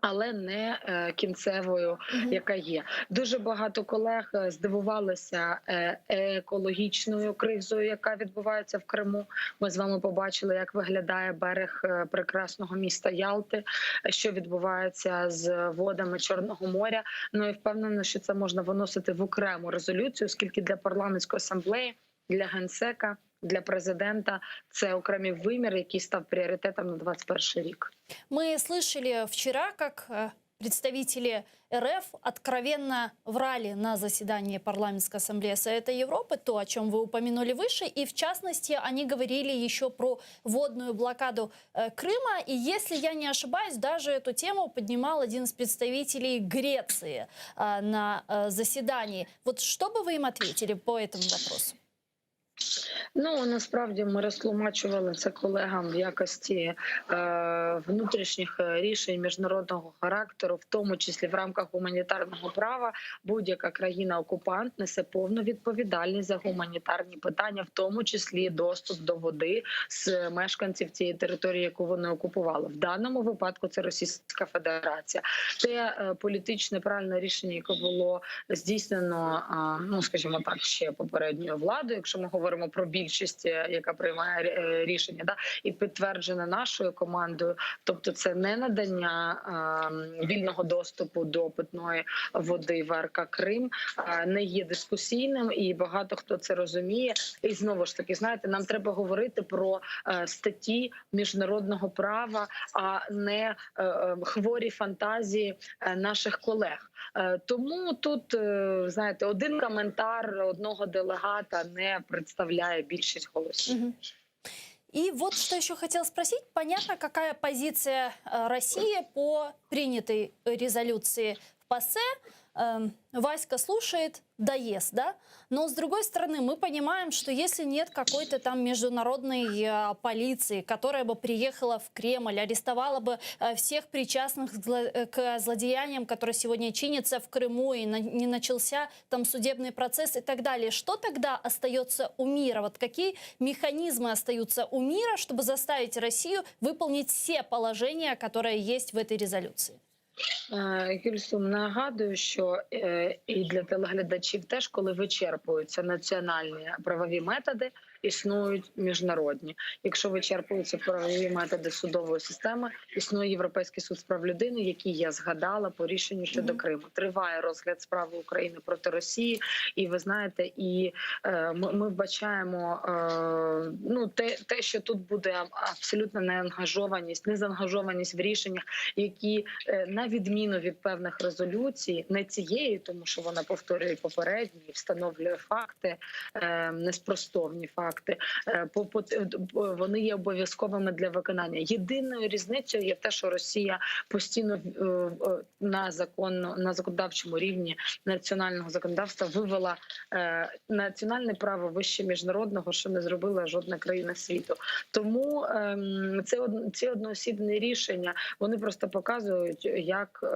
Але не е, кінцевою, яка є. Дуже багато колег е, здивувалися е, екологічною кризою, яка відбувається в Криму. Ми з вами побачили, як виглядає берег прекрасного міста Ялти, що відбувається з водами Чорного моря. Ну і впевнена, що це можна виносити в окрему резолюцію, оскільки для парламентської асамблеї, для генсека, для президента це окремий вимір, який став пріоритетом на 21 рік. Мы слышали вчера, как э, представители РФ откровенно врали на заседании Парламентской ассамблеи Совета Европы, то, о чем вы упомянули выше, и в частности они говорили еще про водную блокаду э, Крыма, и если я не ошибаюсь, даже эту тему поднимал один из представителей Греции э, на заседании. Вот что бы вы им ответили по этому вопросу? Ну насправді ми розтлумачували це колегам в якості е, внутрішніх рішень міжнародного характеру, в тому числі в рамках гуманітарного права, будь-яка країна-окупант несе повну відповідальність за гуманітарні питання, в тому числі доступ до води з мешканців цієї території, яку вони окупували. В даному випадку це Російська Федерація. Те е, політичне правильне рішення, яке було здійснено, ну скажімо так, ще попередньою владою, якщо ми говоримо про більшість, е, яка приймає е, рішення, да і підтверджена нашою командою, тобто це не надання е, вільного доступу до питної води в АРК Крим, е, не є дискусійним, і багато хто це розуміє. І знову ж таки, знаєте, нам треба говорити про е, статті міжнародного права, а не е, е, хворі фантазії е, наших колег. Е, Тому тут, е, знаєте, один коментар одного делегата не представляє більшість голосів. Мгм. И вот что еще хотела спросить. Понятно, какая позиция э, России по принятой резолюции в ПАСЕ. Эм, Васька слушает, доест, да? Но, с другой стороны, мы понимаем, что если нет какой-то там международной э, полиции, которая бы приехала в Кремль, арестовала бы э, всех причастных к зло- э, к злодеяниям, которые сегодня чинятся в Крыму, и на- не начался там судебный процесс и так далее, что тогда остается у мира? Вот какие механизмы остаются у мира, чтобы заставить Россию выполнить все положения, которые есть в этой резолюции? Е, Гюльсум, нагадую, що е, і для телеглядачів теж, коли вичерпуються національні правові методи, існують міжнародні. Якщо вичерпуються правові методи судової системи, існує Європейський суд з прав людини, який я згадала по рішенню щодо Мгм. Криму. Триває розгляд справи України проти Росії, і ви знаєте, і е, ми, ми вбачаємо е, ну те, те, що тут буде абсолютна неангажованість, незаангажованість в рішеннях, які е, на відміну від певних резолюцій, не цієї, тому що вона повторює попередні, і встановлює факти, е, неспростовні факти, е, по, по, вони є обов'язковими для виконання. Єдиною різницею є те, що Росія постійно е, е, на законно на законодавчому рівні національного законодавства вивела е, національне право вище міжнародного, що не зробила жодна країна світу. Тому ем, це од- ці одноосібні рішення вони просто показують, як е,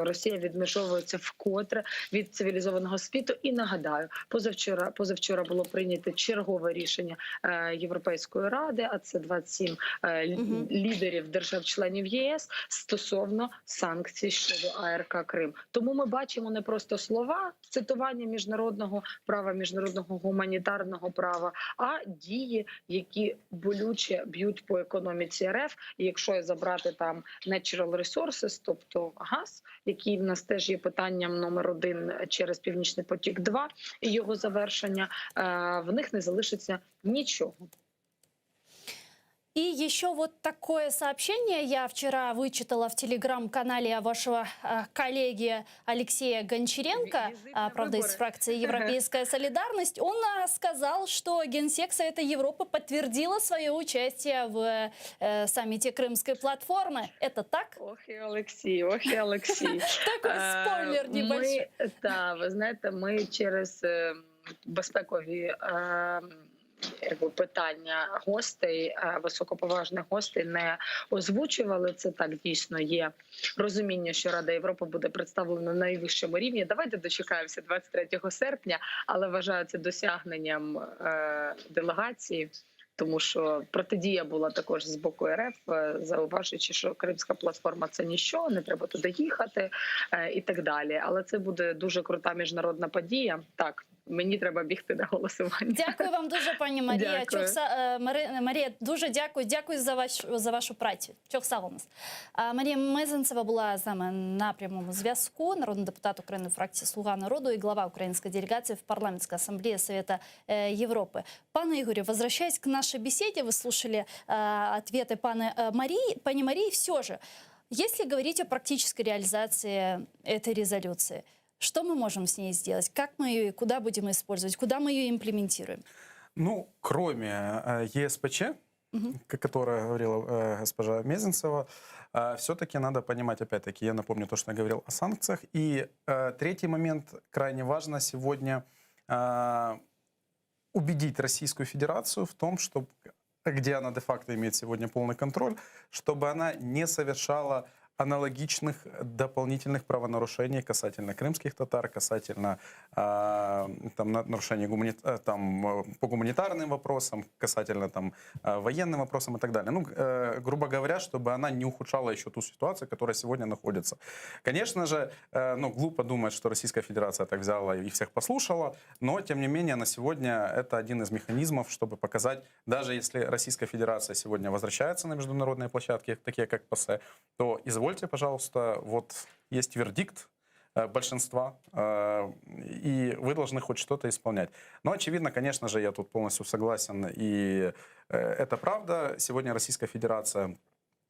Росія відмежовується вкотре від цивілізованого світу. І нагадаю, позавчора позавчора було прийнято чергове рішення е, Європейської ради, а це 27 е, л- Мгм. лідерів держав-членів ЄС стосовно санкцій щодо АРК Крим. Тому ми бачимо не просто слова цитування міжнародного права, міжнародного гуманітарного права, а дії, які болюче б'ють по економіці РФ. І якщо забрати там natural resources, тобто газ, який в нас теж є питанням номер один через Північний потік 2 і його завершення, е, в них не залишиться нічого. И еще вот такое сообщение я вчера вычитала в телеграм-канале вашего э, коллеги Алексея Гончаренко, Визит а, на правда, из выборы. фракции «Европейская солидарность». Он а, сказал, что генсек Совета Европы подтвердила свое участие в э, саммите Крымской платформы. Это так? Ох і Олексій, ох і Олексій. Такой спойлер Е, небольшой. Ми, та, ви знаєте, ми через е, безпекові е, якби, питання гостей, е, високоповажних гостей не озвучували це. Так дійсно є розуміння, що Рада Європи буде представлена на найвищому рівні. Давайте дочекаємося 23 серпня, але вважаю це досягненням е, делегації. Тому що протидія була також з боку РФ, е, зауважуючи, що Кримська платформа це ніщо, не треба туди їхати е, і так далі. Але це буде дуже крута міжнародна подія. Так, мені треба бігти на голосування. Дякую вам дуже, пані Марія. Дякую. Çoq sa- е, Мари- Марія, дуже дякую. Дякую за, ваш, за вашу працю. Çoq sağ oluñız. А, Марія Мезенцева була з нами на прямому зв'язку. Народний депутат України фракції «Слуга народу» и глава украинской делегации в Парламентской ассамблее Совета э, Европы. Пане Игорю, возвращаясь к нашей беседе, вы слушали э, ответы паны э, Марии. Пани Марии, все же, если говорить о практической реализации этой резолюции, что мы можем с ней сделать? Как мы ее и куда будем использовать? Куда мы ее имплементируем? Ну, кроме э, ЕСПЧ, Мгм. о которой говорила э, госпожа Мезенцева, все-таки надо понимать, опять-таки, я напомню то, что я говорил о санкциях. И э, третий момент, крайне важно сегодня, э, убедить Российскую Федерацию в том, что где она де-факто имеет сегодня полный контроль, чтобы она не совершала аналогичных дополнительных правонарушений касательно крымских татар, касательно э, там, нарушений гумани... Э, там, э, по гуманитарным вопросам, касательно там, э, военным вопросам и так далее. Ну, э, грубо говоря, чтобы она не ухудшала еще ту ситуацию, которая сегодня находится. Конечно же, э, ну, глупо думать, что Российская Федерация так взяла и всех послушала, но, тем не менее, на сегодня это один из механизмов, чтобы показать, даже если Российская Федерация сегодня возвращается на международные площадки, такие как ПАСЕ, то извольте, пожалуйста, вот есть вердикт э, большинства, э, и вы должны хоть что-то исполнять. Но, очевидно, конечно же, я тут полностью согласен, и э, это правда. Сегодня Российская Федерация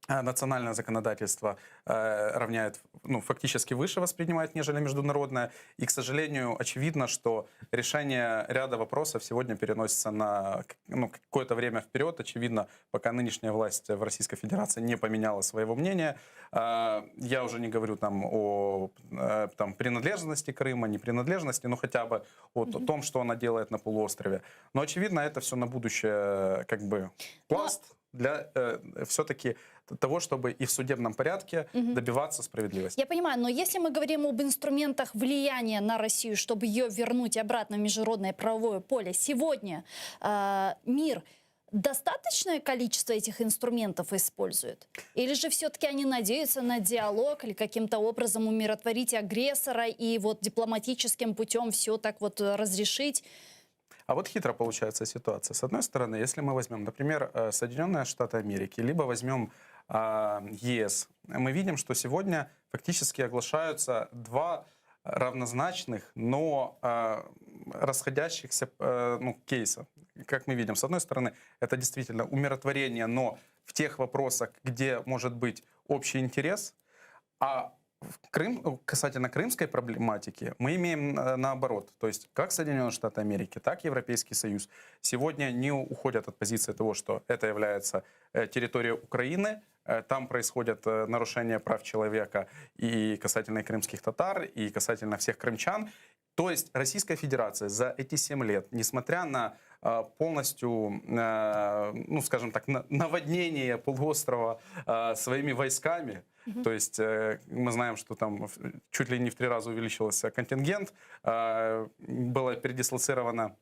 национальное законодательство э, равняет, ну, фактически выше воспринимает, нежели международное. И, к сожалению, очевидно, что решение ряда вопросов сегодня переносится на ну, какое-то время вперед. Очевидно, пока нынешняя власть в Российской Федерации не поменяла своего мнения. Э, я уже не говорю там о э, там, принадлежности Крыма, не принадлежности, но хотя бы о mm-hmm. том, что она делает на полуострове. Но, очевидно, это все на будущее как бы пласт. Но для э, все-таки того, чтобы и в судебном порядке угу. добиваться справедливости. Я понимаю, но если мы говорим об инструментах влияния на Россию, чтобы ее вернуть обратно в международное правовое поле, сегодня э, мир достаточное количество этих инструментов использует? Или же все-таки они надеются на диалог или каким-то образом умиротворить агрессора и вот дипломатическим путем все так вот разрешить? А вот хитро получается ситуация. С одной стороны, если мы возьмем, например, э, Соединенные Штаты Америки, либо возьмем э, ЕС, мы видим, что сегодня фактически оглашаются два равнозначных, но э, расходящихся э, ну, кейса. Как мы видим, с одной стороны, это действительно умиротворение, но в тех вопросах, где может быть общий интерес, а в Крым, ну, касательно крымской проблематики, мы имеем э, наоборот. То есть как Соединенные Штаты Америки, так и Европейский Союз сегодня не уходят от позиции того, что это является э, территорией Украины, э, там происходят нарушения прав человека и касательно крымских татар, и касательно всех крымчан. То есть Российская Федерация за эти 7 лет, несмотря на полностью, ну, скажем так, наводнение полуострова своими войсками, Угу. То есть э, мы знаем, что там чуть ли не в три раза увеличился контингент, э, было передислоцировано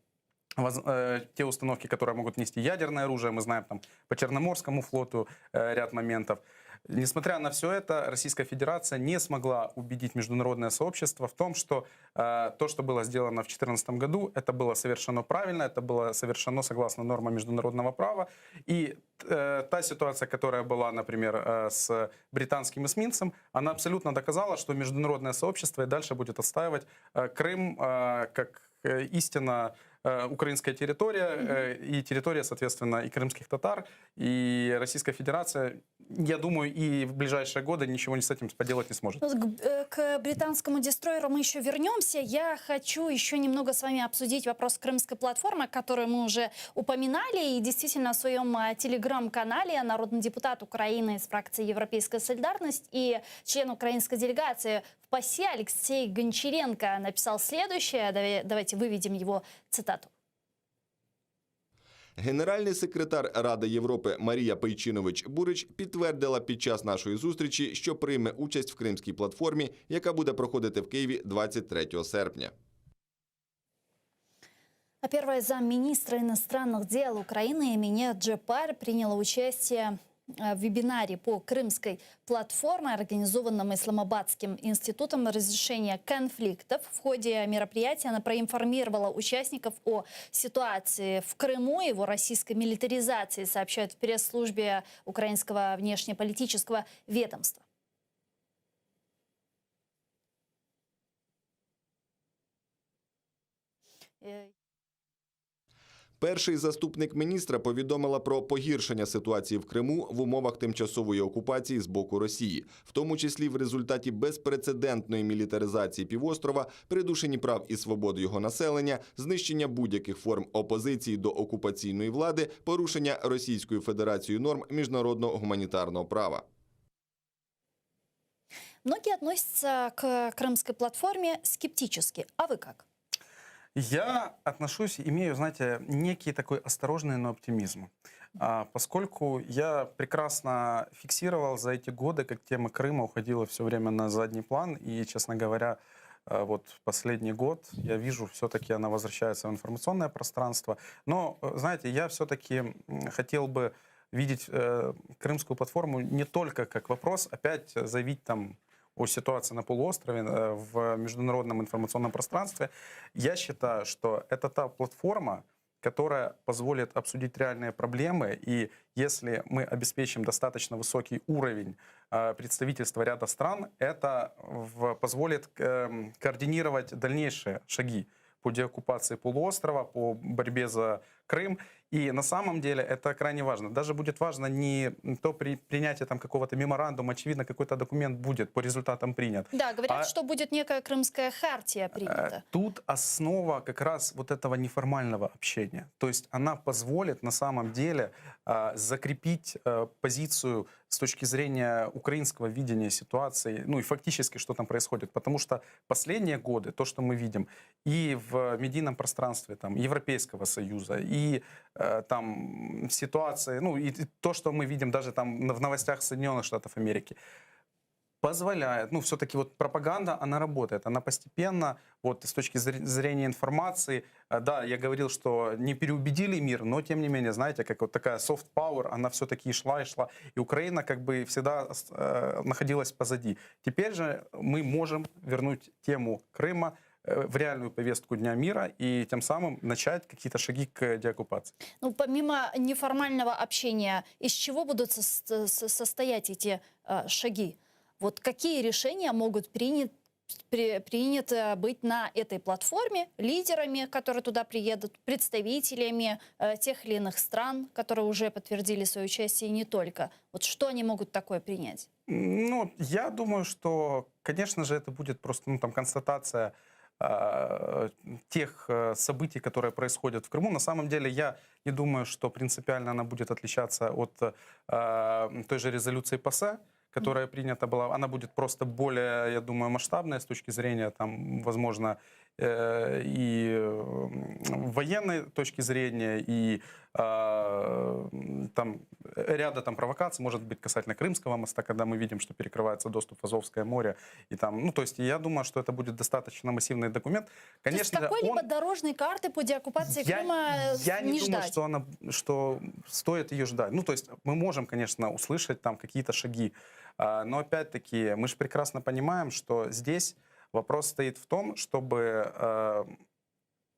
э, те установки, которые могут нести ядерное оружие, мы знаем там по Черноморскому флоту ряд моментов. Несмотря на все это, Российская Федерация не смогла убедить международное сообщество в том, что э, то, что было сделано в 2014 году, это было совершено правильно, это было совершено согласно нормам международного права. И э, та ситуация, которая была, например, э, с британским эсминцем, она абсолютно доказала, что международное сообщество и дальше будет отстаивать э, Крым э, как э, истинно э, украинская территория mm-hmm. и территория, соответственно, и крымских татар, и Российская Федерация, я думаю, и в ближайшие годы ничего не с этим поделать не сможет. Ну, к, к британскому дестройеру мы еще вернемся. Я хочу еще немного с вами обсудить вопрос крымской платформы, которую мы уже упоминали. И действительно в своем телеграм-канале народный депутат Украины из фракции «Европейская солидарность» и член украинской делегации в ПАСЕ Алексей Гончаренко написал следующее. Давайте выведем его цитату. Генеральний секретар Ради Європи Марія Пейчинович Бурич підтвердила під час нашої зустрічі, що прийме участь в Кримській платформі, яка буде проходити в Києві 23 серпня. А первая замминистра иностранных дел Украины Эмине Джеппар приняла участие в вебинаре по Крымской платформе, организованном Исламабадским институтом разрешения конфликтов. В ходе мероприятия она проинформировала участников о ситуации в Крыму, его российской милитаризации, сообщают в пресс-службе украинского внешнеполитического ведомства. Э, Перший заступник міністра повідомила про погіршення ситуації в Криму в умовах тимчасової окупації з боку Росії, в тому числі в результаті безпрецедентної мілітаризації півострова, придушенні прав і свобод його населення, знищення будь-яких форм опозиції до окупаційної влади, порушення Російською Федерацією норм міжнародного гуманітарного права. Многие относятся к крымской платформе скептически. А вы как? Я отношусь, имею, знаете, некий такой осторожный, но оптимизм. Поскольку я прекрасно фиксировал за эти годы, как тема Крыма уходила все время на задний план, и, честно говоря, вот последний год я вижу, все-таки она возвращается в информационное пространство. Но, знаете, я все-таки хотел бы видеть крымскую платформу не только как вопрос опять заявить там о ситуации на полуострове в международном информационном пространстве. Я считаю, что это та платформа, которая позволит обсудить реальные проблемы, и если мы обеспечим достаточно высокий уровень представительства ряда стран, это позволит координировать дальнейшие шаги по деоккупации полуострова, по борьбе за Крым. И на самом деле это крайне важно. Даже будет важно не то при принятие там какого-то меморандума, очевидно, какой-то документ будет по результатам принят. Да, говорят, что будет некая Крымская хартия принята. Тут основа как раз вот этого неформального общения. То есть она позволит на самом деле закрепить позицию с точки зрения украинского видения ситуации, ну и фактически, что там происходит. Потому что последние годы, то, что мы видим и в медийном пространстве там, Европейского Союза, и там ситуации, ну и то, что мы видим даже там в новостях Соединенных Штатов Америки, позволяет, ну, все-таки вот пропаганда, она работает, она постепенно, вот с точки зрения информации, да, я говорил, что не переубедили мир, но тем не менее, знаете, как вот такая soft power, она все-таки и шла, и шла, и Украина как бы всегда находилась позади. Теперь же мы можем вернуть тему Крыма в реальную повестку дня мира и тем самым начать какие-то шаги к деоккупации. Ну, помимо неформального общения, из чего будут состоять эти шаги? Вот какие решения могут приняты быть на этой платформе лидерами, которые туда приедут, представителями тех или иных стран, которые уже подтвердили свое участие, и не только? Вот что они могут такое принять? Ну, я думаю, что, конечно же, это будет просто, ну, там, констатация тех событий, которые происходят в Крыму. На самом деле я не думаю, что принципиально она будет отличаться от той же резолюции ПАСЕ, которая принята была. Она будет просто более, я думаю, масштабная с точки зрения, там, возможно, и военной точки зрения, и там ряда там провокаций, может быть, касательно Крымского моста, когда мы видим, что перекрывается доступ в Азовское море. И там, ну, то есть я думаю, что это будет достаточно массивный документ. То есть Конечно, какой-либо он дорожной карты по деоккупации Я, Крыма я не не думаю, ждать? что стоит ее ждать. Ну, то есть мы можем, конечно, услышать там какие-то шаги, но опять-таки мы же прекрасно понимаем, что здесь вопрос стоит в том, чтобы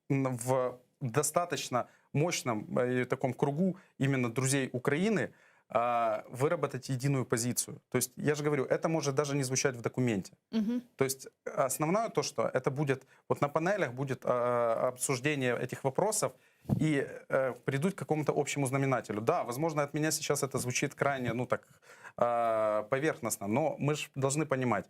в достаточно мощном таком кругу именно друзей Украины выработать единую позицию. То есть, я же говорю, это может даже не звучать в документе. То есть основное то, что это будет, вот на панелях будет обсуждение этих вопросов и придут к какому-то общему знаменателю. Да, возможно, от меня сейчас это звучит крайне, ну так, поверхностно, но мы же должны понимать,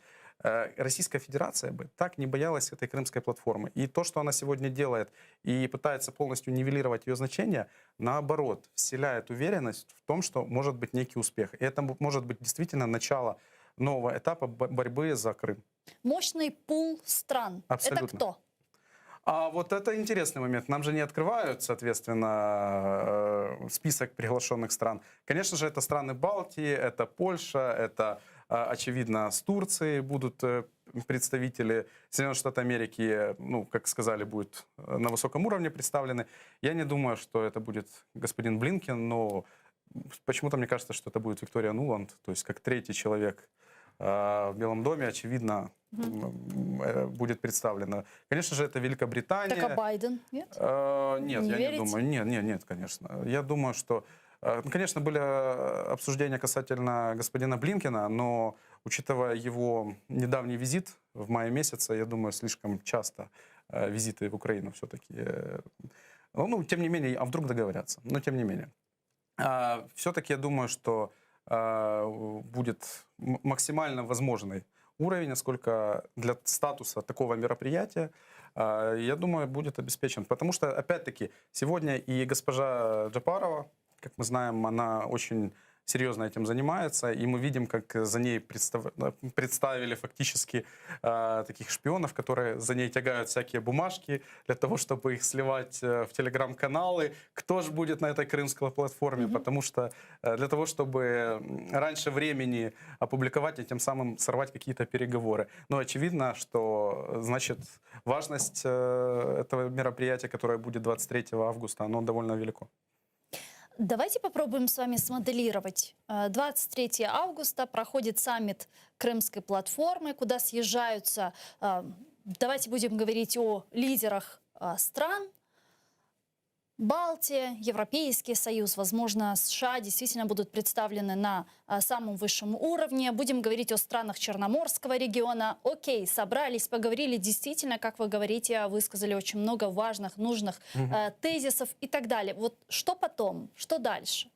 Российская Федерация бы так не боялась этой крымской платформы. И то, что она сегодня делает и пытается полностью нивелировать ее значение, наоборот, вселяет уверенность в том, что может быть некий успех. И это может быть действительно начало нового этапа борьбы за Крым. Мощный пул стран. Это Абсолютно. кто? А вот это интересный момент. Нам же не открывают, соответственно, список приглашенных стран. Конечно же, это страны Балтии, это Польша, это, очевидно, с Турции будут представители Соединенных Штатов Америки, ну, как сказали, будут на высоком уровне представлены. Я не думаю, что это будет господин Блинкен, но почему-то мне кажется, что это будет Виктория Нуланд, то есть как третий человек в Белом доме, очевидно, будет представлена. Конечно же, это Великобритания. Так а Байден, нет? Нет, Не я не верите? думаю. Нет, нет, нет, конечно. Я думаю, что... Ну, конечно, были обсуждения касательно господина Блинкена, но, учитывая его недавний визит в мае месяце, я думаю, слишком часто визиты в Украину все-таки. Ну, тем не менее, а вдруг договорятся? Но тем не менее. Все-таки я думаю, что будет максимально возможный уровень, насколько для статуса такого мероприятия, я думаю, будет обеспечен. Потому что, опять-таки, сегодня и госпожа Джапарова, как мы знаем, она очень серьезно этим занимается, и мы видим, как за ней представ... представили фактически э, таких шпионов, которые за ней тягают всякие бумажки для того, чтобы их сливать э, в телеграм-каналы. Кто же будет на этой крымской платформе? Mm-hmm. Потому что э, для того, чтобы раньше времени опубликовать и тем самым сорвать какие-то переговоры. Но очевидно, что значит важность э, этого мероприятия, которое будет 23 августа, оно довольно велико. Давайте попробуем с вами смоделировать. 23 э, августа проходит саммит Крымской платформы, куда съезжаются, э, давайте будем говорить о лидерах э, стран, Балтия, Европейский Союз, возможно, США действительно будут представлены на самом высшем уровне. Будем говорить о странах Черноморского региона. Окей, собрались, поговорили. Действительно, как вы говорите, высказали очень много важных, нужных угу. тезисов и так далее. Вот что потом? Что дальше?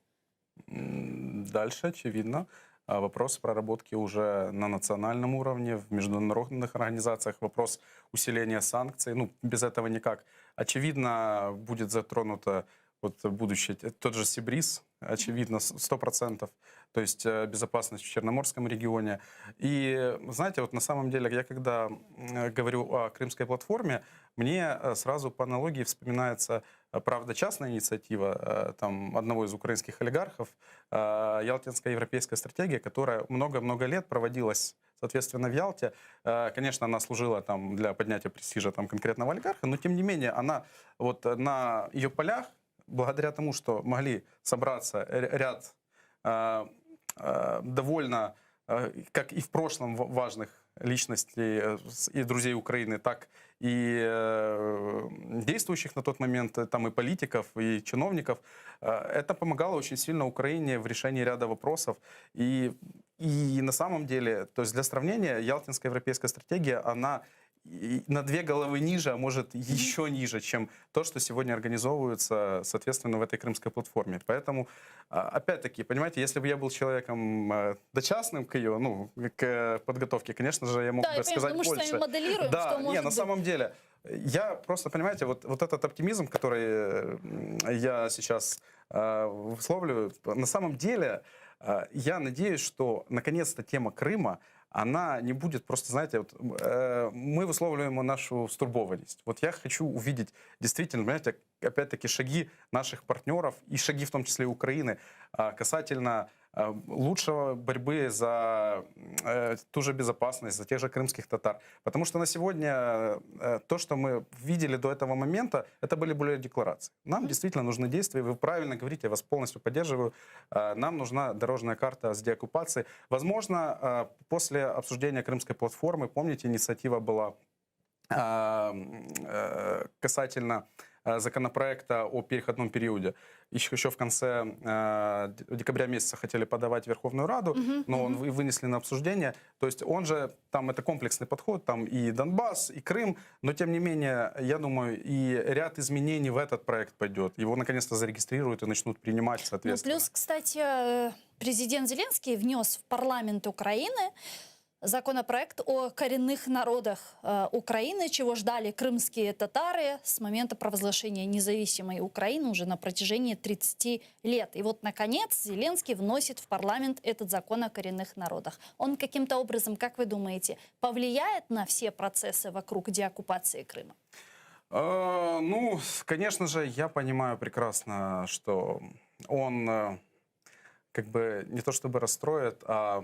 Дальше, очевидно, вопрос проработки уже на национальном уровне, в международных организациях, вопрос усиления санкций. Ну, без этого никак. Очевидно, будет затронуто вот будущее, тот же Sea Breeze, очевидно, 100%, то есть э, безопасность в Черноморском регионе. И знаете, вот на самом деле, я когда говорю о крымской платформе, мне э, сразу по аналогии вспоминается, э, правда, частная инициатива там, одного из украинских олигархов, Ялтинская европейская стратегия, которая много-много лет проводилась соответственно, в Ялте. Конечно, она служила там для поднятия престижа там, конкретного олигарха, но тем не менее она вот на ее полях благодаря тому, что могли собраться ряд э, э, довольно, э, как и в прошлом, важных личностей и друзей Украины, так и действующих на тот момент там и политиков, и чиновников. Это помогало очень сильно Украине в решении ряда вопросов. И, и на самом деле, то есть для сравнения, Ялтинская европейская стратегия, она на две головы ниже, а может еще ниже, чем то, что сегодня организовывается, соответственно, в этой крымской платформе. Поэтому, а, опять-таки, понимаете, если бы я был человеком э, дочастным к ее, ну, к подготовке, конечно же, я мог да, бы я сказать понимаю, больше. Мы моделируем, да, что не, может на быть. самом деле, я просто, понимаете, вот, вот этот оптимизм, который я сейчас э, висловлюю, на самом деле, э, я надеюсь, что наконец-то тема Крыма, она не будет просто, знаете, вот, э, мы висловлюємо нашу стурбованість. Вот я хочу увидеть действительно, понимаете, опять-таки шаги наших партнеров и шаги в том числе Украины э, касательно э, лучшего борьбы за э, ту же безопасность, за тех же крымских татар. Потому что на сегодня э, то, что мы видели до этого момента, это были более декларации. Нам действительно нужны действия, вы правильно говорите, я вас полностью поддерживаю. Э, нам нужна дорожная карта с деоккупацией. Возможно, э, после обсуждения крымской платформы, помните, инициатива была э, э, касательно э, законопроекта о переходном периоде. Еще, еще в конце э, декабря месяца хотели подавать в Верховную Раду, Мгм, но он мгм. вы- вынесли на обсуждение. То есть он же, там это комплексный подход, там и Донбасс, и Крым, но тем не менее, я думаю, и ряд изменений в этот проект пойдет. Его наконец-то зарегистрируют и начнут принимать, Ну, соответственно. плюс, кстати, э, президент Зеленский внес в парламент Украины законопроект о коренных народах э, Украины, чего ждали крымские татары с момента провозглашения независимой Украины уже на протяжении 30 лет. И вот, наконец, Зеленский вносит в парламент этот закон о коренных народах. Он каким-то образом, как вы думаете, повлияет на все процессы вокруг деоккупации Крыма? Э, Ну, конечно же, я понимаю прекрасно, что он э, как бы не то чтобы расстроит, а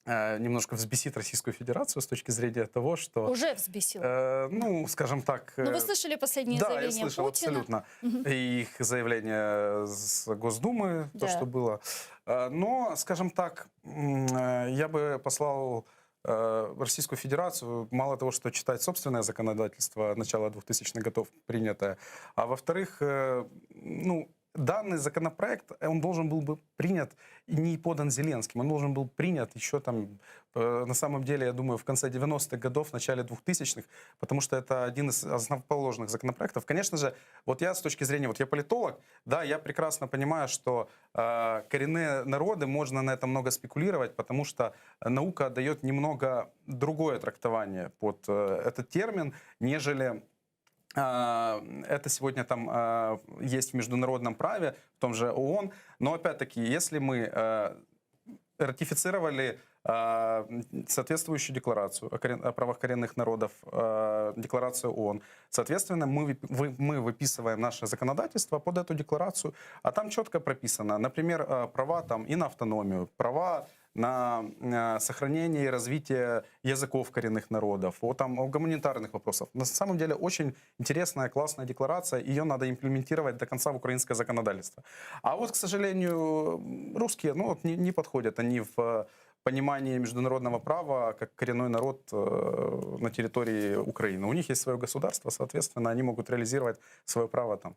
э, немножко взбесит Российскую Федерацию с точки зрения того, что, Уже взбесил. э, ну, скажем так... Ну, вы э, слышали последние Да, я заявления слышал Путина? абсолютно. Мгм. И их заявление с Госдумы, то, Да. что было. Э, Но, скажем так, м, э, я бы послал э, Российскую Федерацию, мало того, что читать собственное законодательство начала 2000-х годов принятое, а во-вторых, э, ну, данный законопроект, он должен был бы принят и не подан Зеленским, он должен был принят еще там, э, на самом деле, я думаю, в конце 90-х годов, в начале 2000-х, потому что это один из основоположных законопроектов. Конечно же, вот я с точки зрения, вот я политолог, да, я прекрасно понимаю, что э, коренные народы, можно на этом много спекулировать, потому что наука дает немного другое трактование под э, этот термин, нежели э,. Это сегодня там есть в международном праве, в том же ООН. Но опять-таки, если мы ратифицировали соответствующую декларацию о правах коренных народов, декларацию ООН. Соответственно, мы, мы выписываем наше законодательство под эту декларацию, а там четко прописано, например, права там и на автономию, права на сохранение и развитие языков коренных народов, о, там, о гуманитарных вопросах. На самом деле очень интересная, классная декларация, ее надо имплементировать до конца в украинское законодательство. А вот, к сожалению, русские ну, вот не, не подходят, они в понимании международного права как коренной народ на территории Украины. У них есть свое государство, соответственно, они могут реализировать свое право там.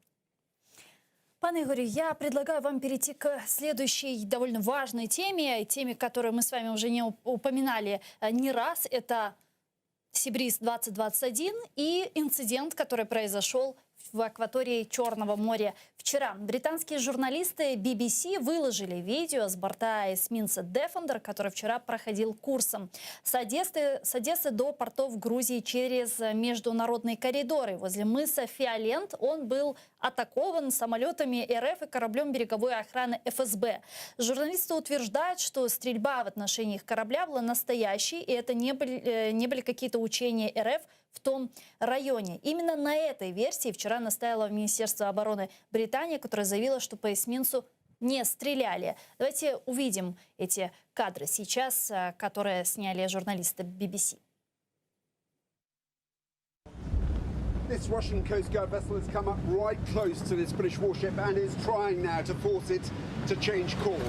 Пане Игорю, я предлагаю вам перейти к следующей довольно важной теме, теме, которую мы с вами уже не упоминали не раз. Это Си Бриз 2021 и инцидент, который произошел в акватории Черного моря вчера. Британские журналисты BBC выложили видео с борта эсминца Defender, который вчера проходил курсом с Одессы до портов Грузии через международные коридоры. Возле мыса Фиолент он был атакован самолетами РФ и кораблем береговой охраны ФСБ. Журналисты утверждают, что стрельба в отношении их корабля была настоящей, и это не были какие-то учения РФ в том районе. Именно на этой версии вчера настояло Министерство обороны Британии, которое заявило, что по эсминцу не стреляли. Давайте увидим эти кадры сейчас, которые сняли журналисты BBC. This Russian Coast Guard vessel has come up right close to this British warship and is trying now to force it to change course.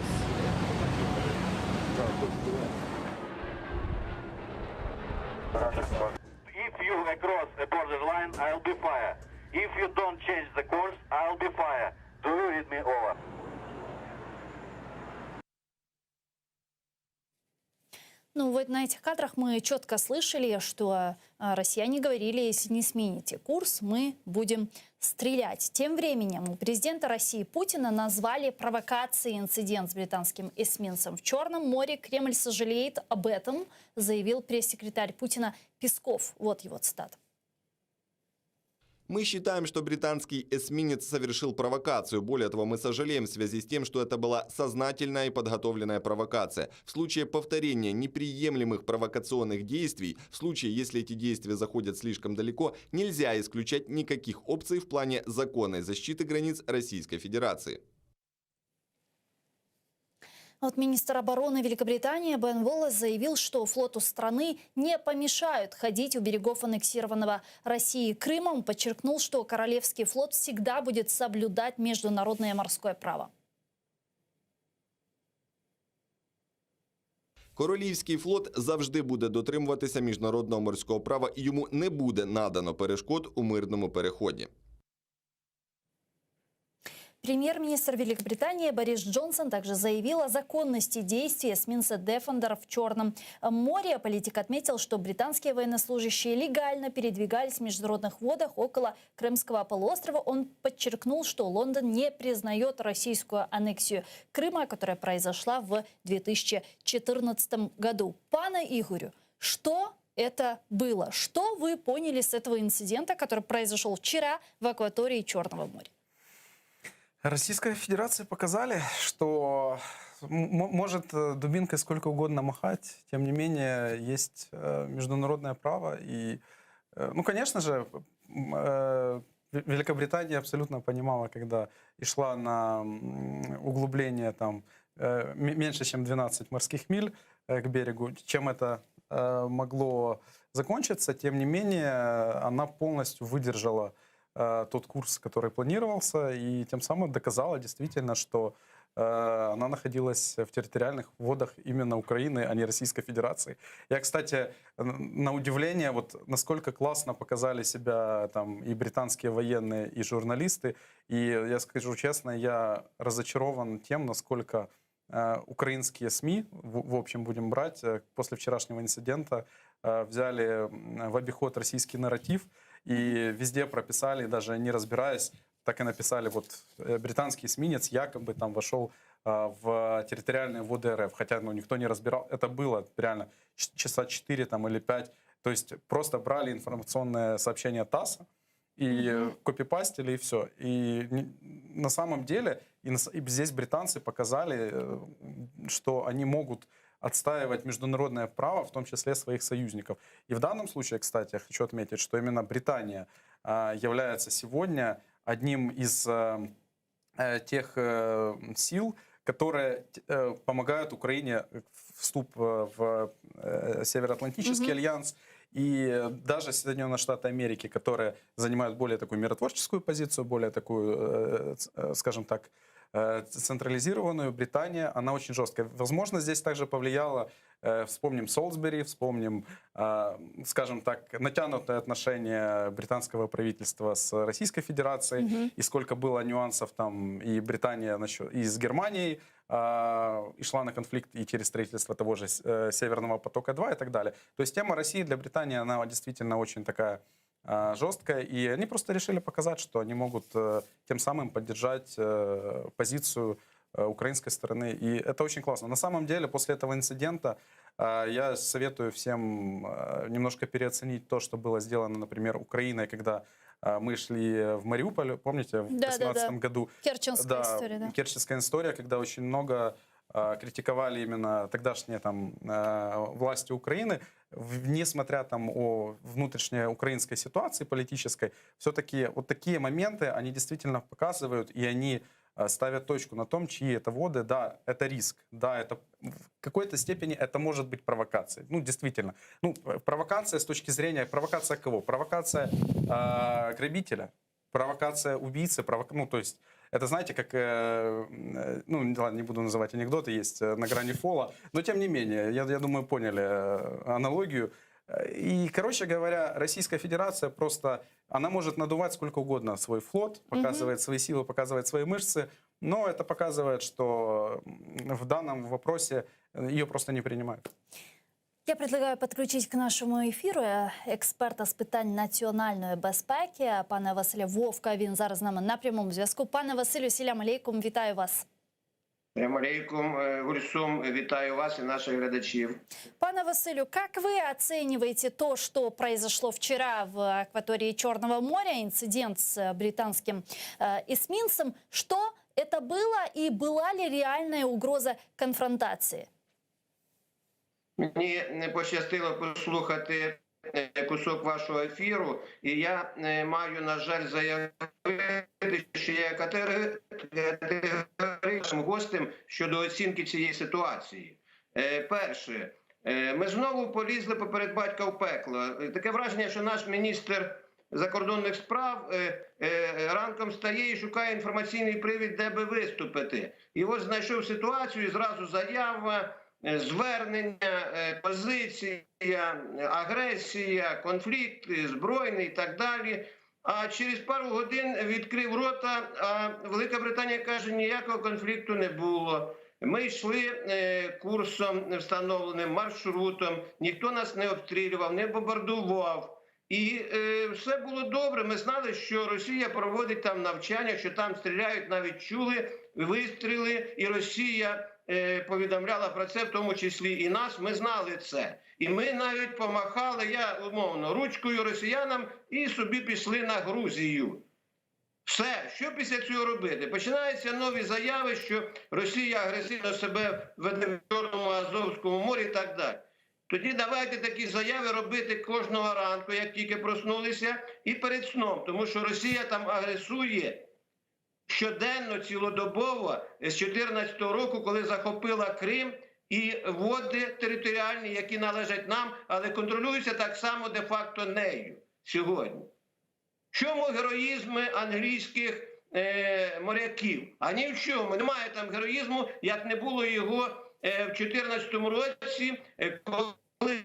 If you across a border line, I'll be fire. If you don't change the course, I'll be fire. Do you read me over? Ну вот на этих кадрах мы четко слышали, что россияне говорили, если не смените курс, мы будем стрелять. Тем временем у президента России Путина назвали провокацией инцидент с британским эсминцем в Черном море. Кремль сожалеет об этом, заявил пресс-секретарь Путина Песков. Вот его цитата. Мы считаем, что британский эсминец совершил провокацию. Более того, мы сожалеем в связи с тем, что это была сознательная и подготовленная провокация. В случае повторения неприемлемых провокационных действий, в случае, если эти действия заходят слишком далеко, нельзя исключать никаких опций в плане законной защиты границ Российской Федерации. Вот министр обороны Великобритании Бен Уоллес заявил, что флоту страны не помешают ходить у берегов аннексированного Россией Крыма. Он подчеркнул, что Королевский флот всегда будет соблюдать международное морское право. Королівський флот завжди буде дотримуватися міжнародного морського права і йому не буде надано перешкод у мирному переході. Премьер-министр Великобритании Борис Джонсон также заявил о законности действий эсминца «Дефендер» в Черном море. Политик отметил, что британские военнослужащие легально передвигались в международных водах около Крымского полуострова. Он подчеркнул, что Лондон не признает российскую аннексию Крыма, которая произошла в 2014 году. Пане Игорю, что это было? Что вы поняли с этого инцидента, который произошел вчера в акватории Черного моря? Российская Федерация показали, что может дубинкой сколько угодно махать, тем не менее есть международное право. И, ну, конечно же, Великобритания абсолютно понимала, когда и шла на углубление там меньше, чем 12 морских миль к берегу, чем это могло закончиться. Тем не менее, она полностью выдержала тот курс, который планировался, и тем самым доказала действительно, что она находилась в территориальных водах именно Украины, а не Российской Федерации. Я, кстати, на удивление, вот насколько классно показали себя там и британские военные, и журналисты. И я скажу честно, я разочарован тем, насколько украинские СМИ, в общем, будем брать, после вчерашнего инцидента взяли в обиход российский нарратив и везде прописали, даже не разбираясь, так и написали, вот британский эсминец якобы там вошел в территориальные воды РФ, хотя ну, никто не разбирал, это было реально часа 4 там, или 5, то есть просто брали информационное сообщение ТАССа. И копипастили, и все. И на самом деле и здесь британцы показали, что они могут отстаивать международное право, в том числе своих союзников. И в данном случае, кстати, я хочу отметить, что именно Британия является сегодня одним из тех сил, которые помогают Украине вступ в Североатлантический Мгм. альянс. И даже Соединенные Штаты Америки, которые занимают более такую миротворческую позицию, более такую, скажем так, централизированную, Британия, она очень жесткая. Возможно, здесь также повлияло, вспомним Солсбери, вспомним, скажем так, натянутое отношение британского правительства с Российской Федерацией, Мгм. и сколько было нюансов там и Британия насчет, и с Германией и шла на конфликт и через строительство того же Северного потока-2 и так далее. То есть тема России для Британии, она действительно очень такая жесткая, и они просто решили показать, что они могут тем самым поддержать позицию украинской стороны, и это очень классно. На самом деле, после этого инцидента я советую всем немножко переоценить то, что было сделано, например, Украиной, когда мы шли в Мариуполь, помните, в Да, да, да. 2018 году. Керченская Да, история, да. Керченская история, когда очень много критиковали именно тогдашние там власти Украины, несмотря там о внутренней украинской ситуации политической, все-таки вот такие моменты, они действительно показывают, и они ставят точку на том, чьи это воды. Да, это риск, да, это в какой-то степени это может быть провокацией. Ну, действительно. Ну, провокация с точки зрения... Провокация кого? Провокация грабителя, провокация убийцы, ну, то есть это, знаете, как, ну, ладно, не буду называть анекдоты, есть на грани фола, но тем не менее, я думаю, поняли аналогию. И, короче говоря, Российская Федерация просто, она может надувать сколько угодно свой флот, показывает свои силы, показывает свои мышцы, но это показывает, что в данном вопросе ее просто не принимают. Я предлагаю подключить к нашему эфиру експерта з питань національної безпеки, пана Василя Вовка. Він зараз з нами на прямому зв'язку. Пане Василю, сілям алейкум, вітаю вас. Салям алейкум, Гульсум, вітаю вас і наших глядачів. Пане Василю, как вы оцениваете то, что произошло вчера в акватории Черного моря, инцидент с британским эсминцем? Что это было и была ли реальная угроза конфронтации? Мені не пощастило послухати кусок вашого ефіру, і я маю, на жаль, заявити, що я категоричним гостем щодо оцінки цієї ситуації. Перше, ми знову полізли поперед батька в пекло. Таке враження, що наш міністр закордонних справ ранком стає і шукає інформаційний привід, де би виступити. І от знайшов ситуацію, і зразу заява, звернення, позиція, агресія, конфлікт збройний і так далі. А через пару годин відкрив рота, а Велика Британія каже, ніякого конфлікту не було. Ми йшли курсом встановленим, маршрутом, ніхто нас не обстрілював, не бомбардував. І все було добре. Ми знали, що Росія проводить там навчання, що там стріляють, навіть чули вистріли, і Росія повідомляла про це, в тому числі і нас. Ми знали це. І ми навіть помахали, я умовно, ручкою росіянам і собі пішли на Грузію. Все, що після цього робити? Починаються нові заяви, що Росія агресивно себе веде в Чорному, Азовському морі і так далі. Тоді давайте такі заяви робити кожного ранку, як тільки проснулися, і перед сном, тому що Росія там агресує щоденно, цілодобово з 2014 року, коли захопила Крим і води територіальні, які належать нам, але контролюються так само де-факто нею сьогодні. В чому героїзм англійських моряків? А ні в чому. Немає там героїзму, як не було його в 2014 році, коли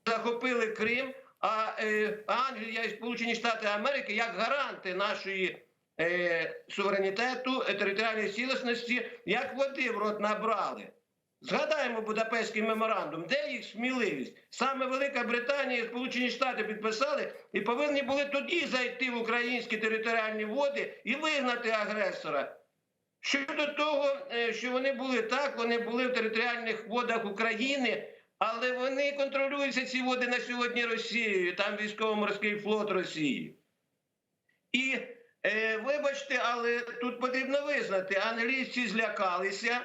захопили Крим, а Англія і Сполучені Штати Америки як гаранти нашої суверенітету, територіальної цілісності, як води в рот набрали. Згадаємо Будапештський меморандум, де їх сміливість? Саме Велика Британія і Сполучені Штати підписали і повинні були тоді зайти в українські територіальні води і вигнати агресора. Щодо того, що вони були так, вони були в територіальних водах України, але вони контролюються, ці води, на сьогодні Росією, там військово-морський флот Росії. І е, вибачте, але тут потрібно визнати, англійці злякалися.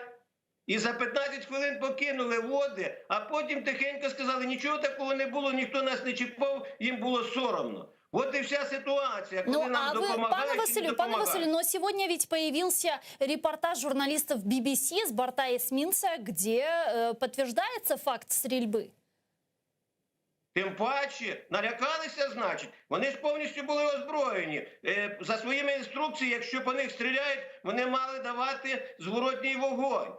І за 15 хвилин покинули води, а потім тихенько сказали, нічого такого не було, ніхто нас не чіпав, їм було соромно. От і вся ситуація, коли Ну, нам а вы, допомагають, пане чи не Василю, пане допомагають. Василю, но сегодня ведь появился репортаж журналистов BBC с борта эсминца, где э, подтверждается факт стрельбы. Тим паче, налякалися, значить, вони ж повністю були озброєні. Е, за своїми інструкціями, якщо по них стріляють, вони мали давати зворотній вогонь.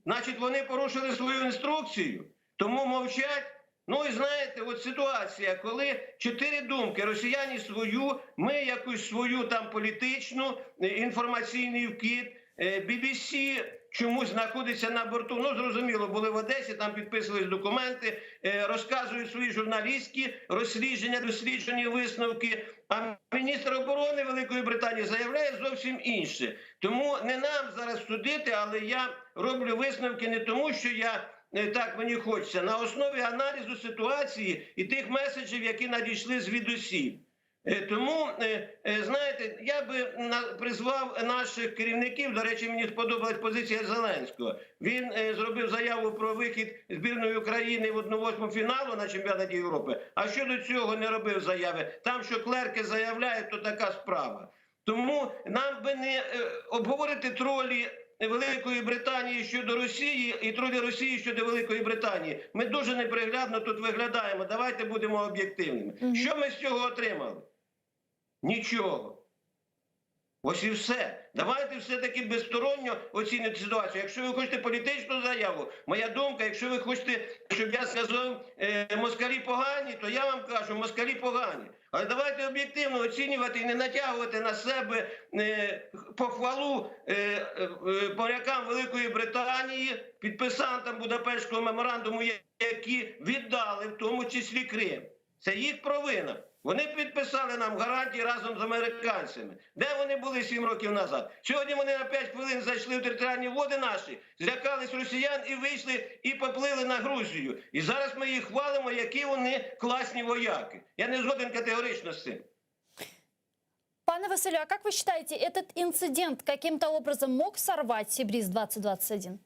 Значить, вони порушили свою інструкцію, тому мовчать. Ну і знаєте, от ситуація, коли чотири думки: росіяни свою, ми якусь свою там політичну, е, інформаційний вкид, е, BBC чомусь знаходиться на борту. Ну, зрозуміло, були в Одесі, там підписувались документи, е, розказують свої журналістські розслідження, досліджені висновки. А міністр оборони Великої Британії заявляє зовсім інше. Тому не нам зараз судити, але я роблю висновки не тому, що я е, так мені хочеться, на основі аналізу ситуації і тих меседжів, які надійшли звідусіль. Е, Тому, е, е, знаєте, я би на- призвав наших керівників. До речі, мені сподобалась позиція Зеленського. Він е, зробив заяву про вихід збірної України в 1-8 фіналу на чемпіонаті Європи. А щодо цього не робив заяви. Там, що клерки заявляють, то така справа. Тому нам би не е, обговорити тролі Великої Британії щодо Росії і тролі Росії щодо Великої Британії. Ми дуже неприглядно тут виглядаємо. Давайте будемо об'єктивними. Що ми з цього отримали? Нічого. Ось і все. Давайте все-таки безсторонньо оцінити ситуацію. Якщо ви хочете політичну заяву, моя думка, якщо ви хочете, щоб я сказав, е, москалі погані, то я вам кажу, москалі погані. Але давайте об'єктивно оцінювати і не натягувати на себе е, похвалу е, е, е, морякам Великої Британії, підписантам Будапештського меморандуму, які віддали в тому числі Крим. Це їх провина. Вони підписали нам гарантії разом з американцями. Де вони були сім років назад? Сьогодні вони на 5 хвилин зайшли в територіальні води наші, злякались росіян і вийшли і поплили на Грузію. І зараз ми їх хвалимо, які вони класні вояки. Я не згоден категорично з цим. Пане Василю, а как вы считаете, этот инцидент каким-то образом мог сорвать Сибриз 2021?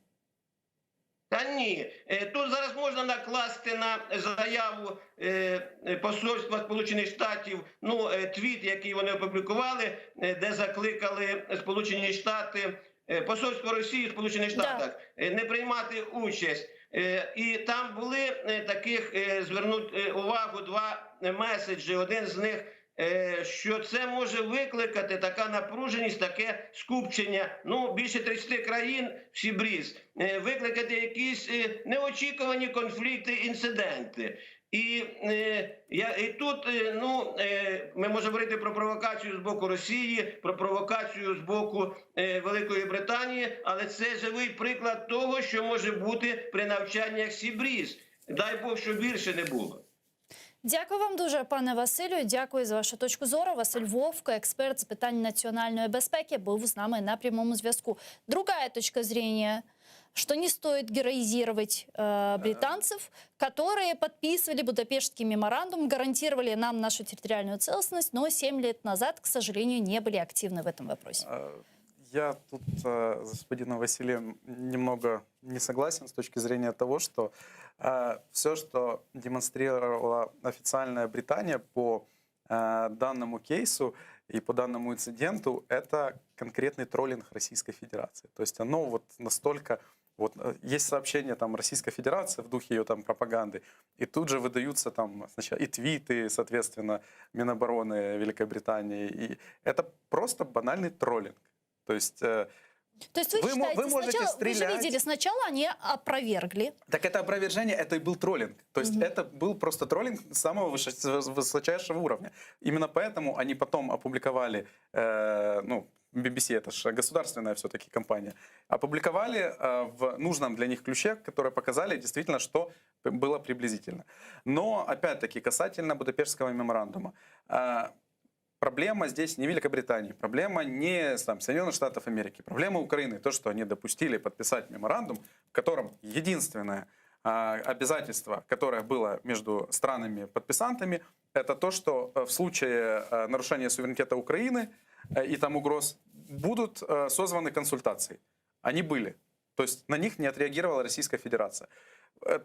Та ні, Е, тут зараз можна накласти на заяву е, е, посольства Сполучених Штатів, ну е, твіт, який вони опублікували, е, де закликали Сполучені Штати, е, посольство Росії в Сполучених Штатах е, не приймати участь. Е, І там були е, таких е, звернуть е, увагу два меседжі. Один з них е, що це може викликати така напруженість, таке скупчення, ну більше 30 країн в Sea Breeze, е, викликати якісь е, неочікувані конфлікти, інциденти. І, е, я, і тут е, ну, е, ми можемо говорити про провокацію з боку Росії, про провокацію з боку е, Великої Британії, але це живий приклад того, що може бути при навчаннях Sea Breeze. Дай Бог, щоб більше не було. Дякую вам дуже, пане Василю. Дякую за вашу точку зору. Василь Вовк, експерт з питань національної безпеки, був з нами на прямому зв'язку. Другая точка зрения, что не стоит героизировать э, британцев, которые подписывали Будапештский меморандум, гарантировали нам нашу территориальную целостность, но 7 лет назад, к сожалению, не были активны в этом вопросе. Э, Я тут э, с господином Василием немного не согласен с точки зрения того, что все, что демонстрировала официальная Британия по э, данному кейсу и по данному инциденту, это конкретный троллинг Российской Федерации. То есть оно вот настолько... Вот э, есть сообщение там Российской Федерации в духе ее там пропаганды, и тут же выдаются там сначала и твиты, соответственно, Минобороны Великобритании, и это просто банальный троллинг. То есть, э, То есть вы, Вы мо- считаете, вы можете сначала, вы же стрелять. видели, сначала они опровергли. так это опровержение, это и был троллинг. То есть это был просто троллинг самого выше- высочайшего уровня. Именно поэтому они потом опубликовали, э, ну, BBC, это же государственная все-таки компания, опубликовали э, в нужном для них ключе, который показали действительно, что было приблизительно. Но, опять-таки, касательно Будапештского меморандума. Э, Проблема здесь не Великобритании, проблема не там, Соединенных Штатов Америки, проблема Украины, то, что они допустили подписать меморандум, в котором единственное а, обязательство, которое было между странами-подписантами, Это то, что в случае нарушения суверенитета Украины и там угроз будут созваны консультации. Они были. То есть на них не отреагировала Российская Федерация.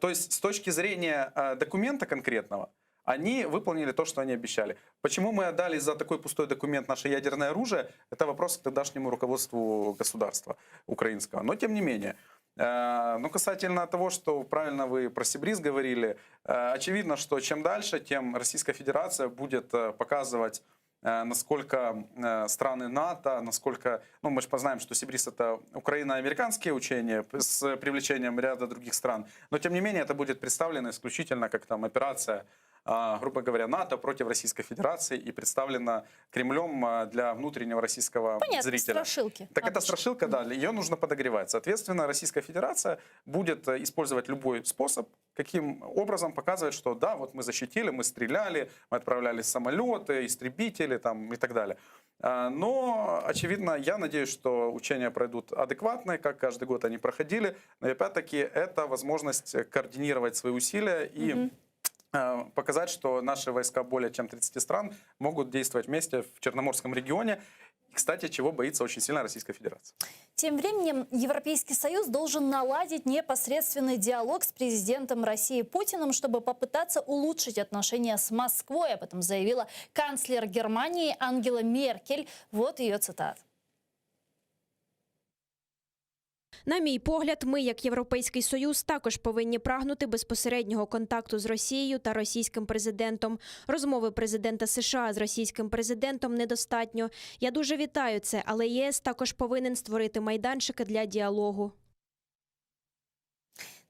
То есть с точки зрения документа конкретного, они выполнили то, что они обещали. Почему мы отдали за такой пустой документ наше ядерное оружие, это вопрос к тогдашнему руководству государства украинского. Но тем не менее. Ну, касательно того, что правильно вы про Си Бриз говорили, очевидно, что чем дальше, тем Российская Федерация будет показывать, насколько страны НАТО, насколько, ну мы же познаем, что Си Бриз это украино-американские учения с привлечением ряда других стран, но тем не менее это будет представлено исключительно как там операция, грубо говоря, НАТО против Российской Федерации и представлена Кремлем для внутреннего российского Понятно, зрителя. страшилки. Так это обычно. страшилка, да, ее нужно подогревать. Соответственно, Российская Федерация будет использовать любой способ, каким образом показывать, что да, вот мы защитили, мы стреляли, мы отправляли самолеты, истребители там, и так далее. Но, очевидно, я надеюсь, что учения пройдут адекватно, как каждый год они проходили. Но опять-таки это возможность координировать свои усилия и Мгм. показать, что наши войска более чем 30 стран могут действовать вместе в Черноморском регионе. И, кстати, чего боится очень сильно Российская Федерация. Тем временем Европейский Союз должен наладить непосредственный диалог с президентом России Путиным, чтобы попытаться улучшить отношения с Москвой. Об этом заявила канцлер Германии Ангела Меркель. Вот ее цитата. На мій погляд, ми, як Європейський Союз, також повинні прагнути безпосереднього контакту з Росією та російським президентом. Розмови президента США з російським президентом недостатньо. Я дуже вітаю це, але ЄС також повинен створити майданчики для діалогу.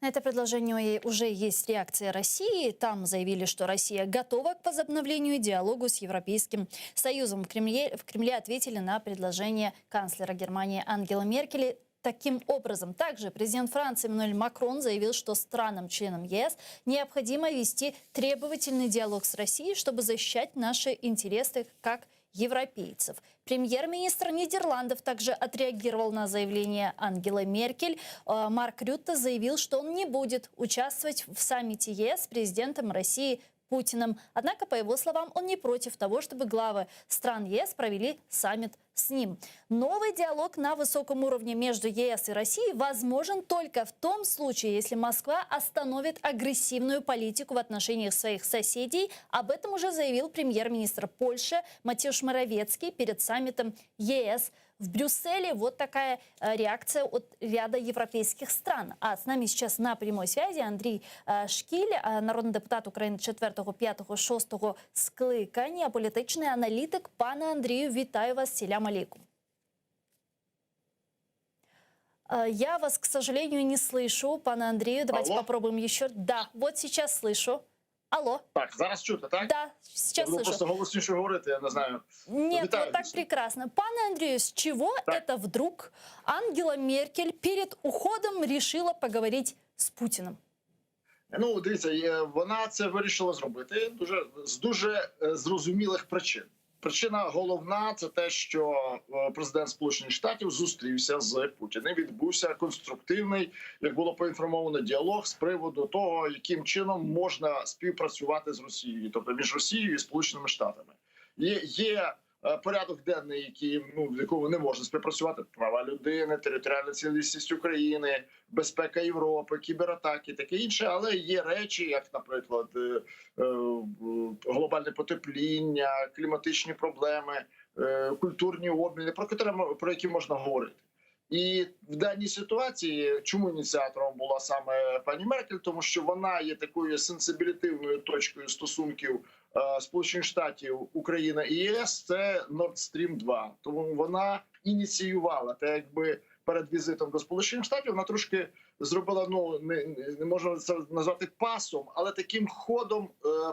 На это предложение уже есть реакция России. Там заявили, что Россия готова к возобновлению диалога с Европейским Союзом. В Кремле, в Кремле ответили на предложение канцлера Германии Ангелы Меркель таким образом. Также президент Франции Эммануэль Макрон заявил, что странам-членам ЕС необходимо вести требовательный диалог с Россией, чтобы защищать наши интересы как европейцев. Премьер-министр Нидерландов также отреагировал на заявление Ангелы Меркель. Марк Рютте заявил, что он не будет участвовать в саммите ЕС с президентом России Путиным. Однако, по его словам, он не против того, чтобы главы стран ЕС провели саммит с ним. Новый диалог на высоком уровне между ЕС и Россией возможен только в том случае, если Москва остановит агрессивную политику в отношении своих соседей. Об этом уже заявил премьер-министр Польши Матеуш Моравецкий перед саммитом ЕС в Брюсселе. Вот такая реакция от ряда европейских стран. А с нами сейчас на прямой связи Андрій Шкіль, народний депутат України 4, 5, 6 скликання, політичний аналітик. Пане Андрію, вітаю вас. Селям алейкум. Я вас, к сожалению, не слышу. Пане Андрею, давайте Алло? попробуем еще. Да, вот сейчас слышу. Алло. Так, зараз чути, так? Да, сейчас Я буду слышу. просто голосніше говорити, я не знаю. Нет, Вітаю вот так всіх. прекрасно. Пане Андрею, с чего это вдруг Ангела Меркель перед уходом решила поговорить с Путиным? Ну, дивіться, вона це вирішила зробити дуже з дуже зрозумілих причин. Причина головна це те, що президент Сполучених Штатів зустрівся з Путіним. Відбувся конструктивний, як було поінформовано, діалог з приводу того, яким чином можна співпрацювати з Росією, тобто між Росією і Сполученими Штатами. Є порядок денний, який, ну, в якому не можна співпрацювати: права людини, територіальна цілісність України, безпека Європи, кібератаки, таке інше. Але є речі, як, наприклад, глобальне потепління, кліматичні проблеми, культурні обміни, про які можна говорити. І в даній ситуації, чому ініціатором була саме пані Меркель, тому що вона є такою сенсибілітивною точкою стосунків Сполучених Штатів, Україна і ЄС, це Nord Stream 2. Тому вона ініціювала те, якби перед візитом до Сполучених Штатів вона трошки зробила, ну, не, не можна це назвати пасом, але таким ходом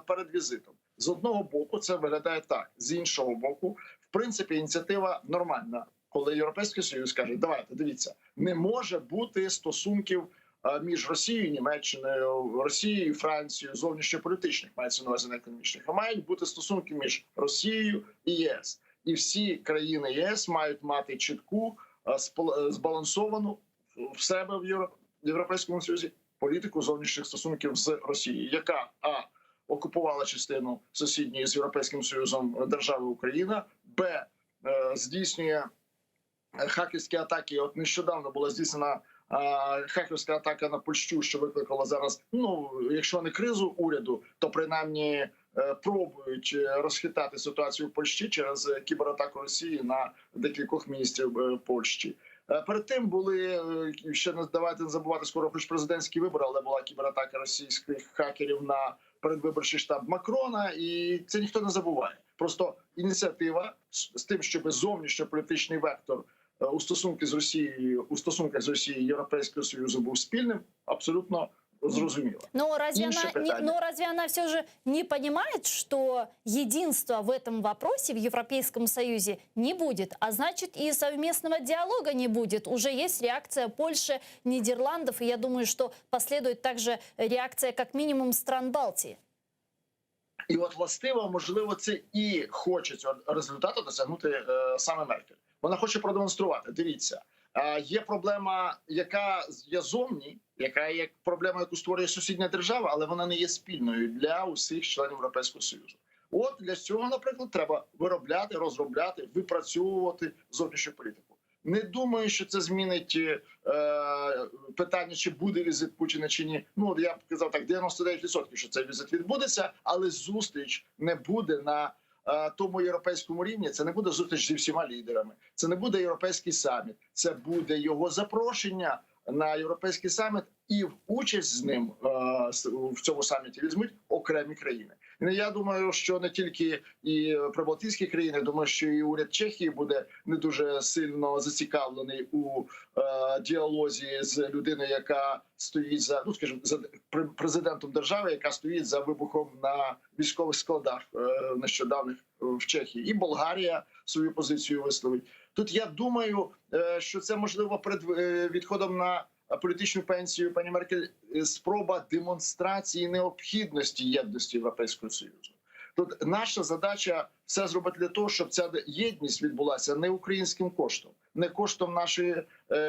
перед візитом. З одного боку, це виглядає так, з іншого боку, в принципі, ініціатива нормальна. Коли Європейський Союз каже, давайте, дивіться, не може бути стосунків між Росією і Німеччиною, Росією і Францією, зовнішньополітичних, мається на увазі не економічних, а мають бути стосунки між Росією і ЄС. І всі країни ЄС мають мати чітку, збалансовану в себе в Європейському Союзі політику зовнішніх стосунків з Росією, яка, а, окупувала частину сусідньої з Європейським Союзом держави Україна, Б здійснює хакерські атаки. От нещодавно була здійснена хакерська атака на Польщу, що викликала зараз, ну якщо не кризу уряду, то принаймні пробують розхитати ситуацію в Польщі через кібератаку Росії на декількох міністрів Польщі. Перед тим були ще не давайте не забувати скоро, хоч президентські вибори, але була кібератака російських хакерів на передвиборчий штаб Макрона, і це ніхто не забуває. Просто ініціатива з тим, щоб зовнішньополітичний вектор у стосунки з Росією, у стосунках з Росією Європейського Союзу був спільним, абсолютно зрозуміло. Но разве, Інше она, не, питання. но разве она все же не понимает, что единства в этом вопросе в Европейском Союзе не будет, а значит и совместного диалога не будет? Уже есть реакция Польши, Нидерландов, и я думаю, что последует также реакция как минимум стран Балтии. І от властиво, можливо, це і хоче цього результату досягнути саме Меркель. Вона хоче продемонструвати. Дивіться, є проблема, яка є зовні, яка є проблема, яку створює сусідня держава, але вона не є спільною для усіх членів Європейського Союзу. От для цього, наприклад, треба виробляти, розробляти, випрацьовувати зовнішню політику. Не думаю, що це змінить питання, чи буде візит Путіна чи ні. Ну я б казав так, 99%, що цей візит відбудеться, але зустріч не буде на тому європейському рівні. Це не буде зустріч зі всіма лідерами, це не буде європейський саміт, це буде його запрошення на європейський саміт, і в участь з ним в цьому саміті візьмуть окремі країни. Ну, я думаю, що не тільки і прибалтійські країни, думаю, що і уряд Чехії буде не дуже сильно зацікавлений у діалозі з людиною, яка стоїть за, ну скажімо, за президентом держави, яка стоїть за вибухом на військових складах нещодавних в Чехії. І Болгарія свою позицію висловить. Тут я думаю, що це можливо перед відходом на політичну пенсію пані Меркель спроба демонстрації необхідності єдності Європейського Союзу. Тут наша задача все зробити для того, щоб ця єдність відбулася не українським коштом, не коштом нашої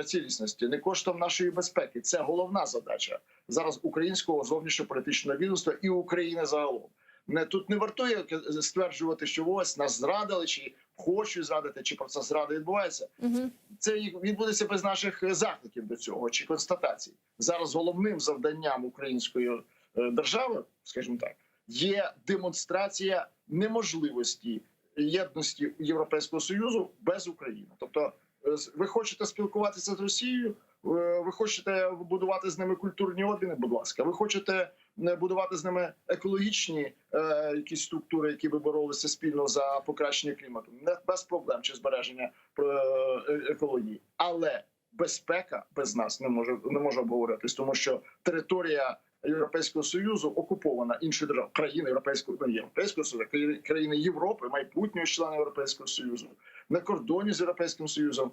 цілісності, не коштом нашої безпеки. Це головна задача зараз українського зовнішньополітичного відомства і України загалом. Не тут не вартує стверджувати, що ось нас зрадили, чи хочуть зрадити, чи процес зради відбувається. Угу. Це відбудеться без наших закликів до цього чи констатацій. Зараз головним завданням української держави, скажімо так, є демонстрація неможливості єдності Європейського Союзу без України. Тобто, ви хочете спілкуватися з Росією, ви хочете будувати з ними культурні обміни, будь ласка, ви хочете будувати з ними екологічні е, якісь структури, які би боролися спільно за покращення клімату, не без проблем чи збереження е, екології, але безпека без нас не може не може обговоритись, тому що територія Європейського Союзу окупована іншою державою, країни Європейського ну, Європейського Союзу, країни Європи, майбутнього члена Європейського Союзу, на кордоні з Європейським Союзом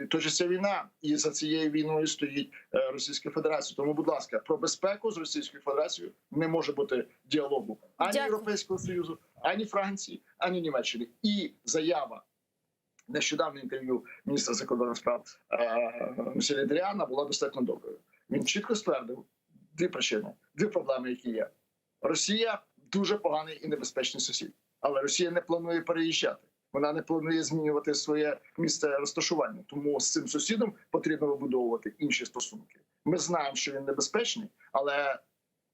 точиться війна, і за цією війною стоїть Російська Федерація. Тому, будь ласка, про безпеку з Російською Федерацією не може бути діалогу ані Дякую. Європейського Союзу, ані Франції, ані Німеччини. І заява нещодавне інтерв'ю міністра закордонних справ Місіля Дріана була достатньо доброю. Він чітко ствердив дві причини, дві проблеми, які є. Росія дуже поганий і небезпечний сусід, але Росія не планує переїжджати. Вона не планує змінювати своє місце розташування. Тому з цим сусідом потрібно вибудовувати інші стосунки. Ми знаємо, що він небезпечний, але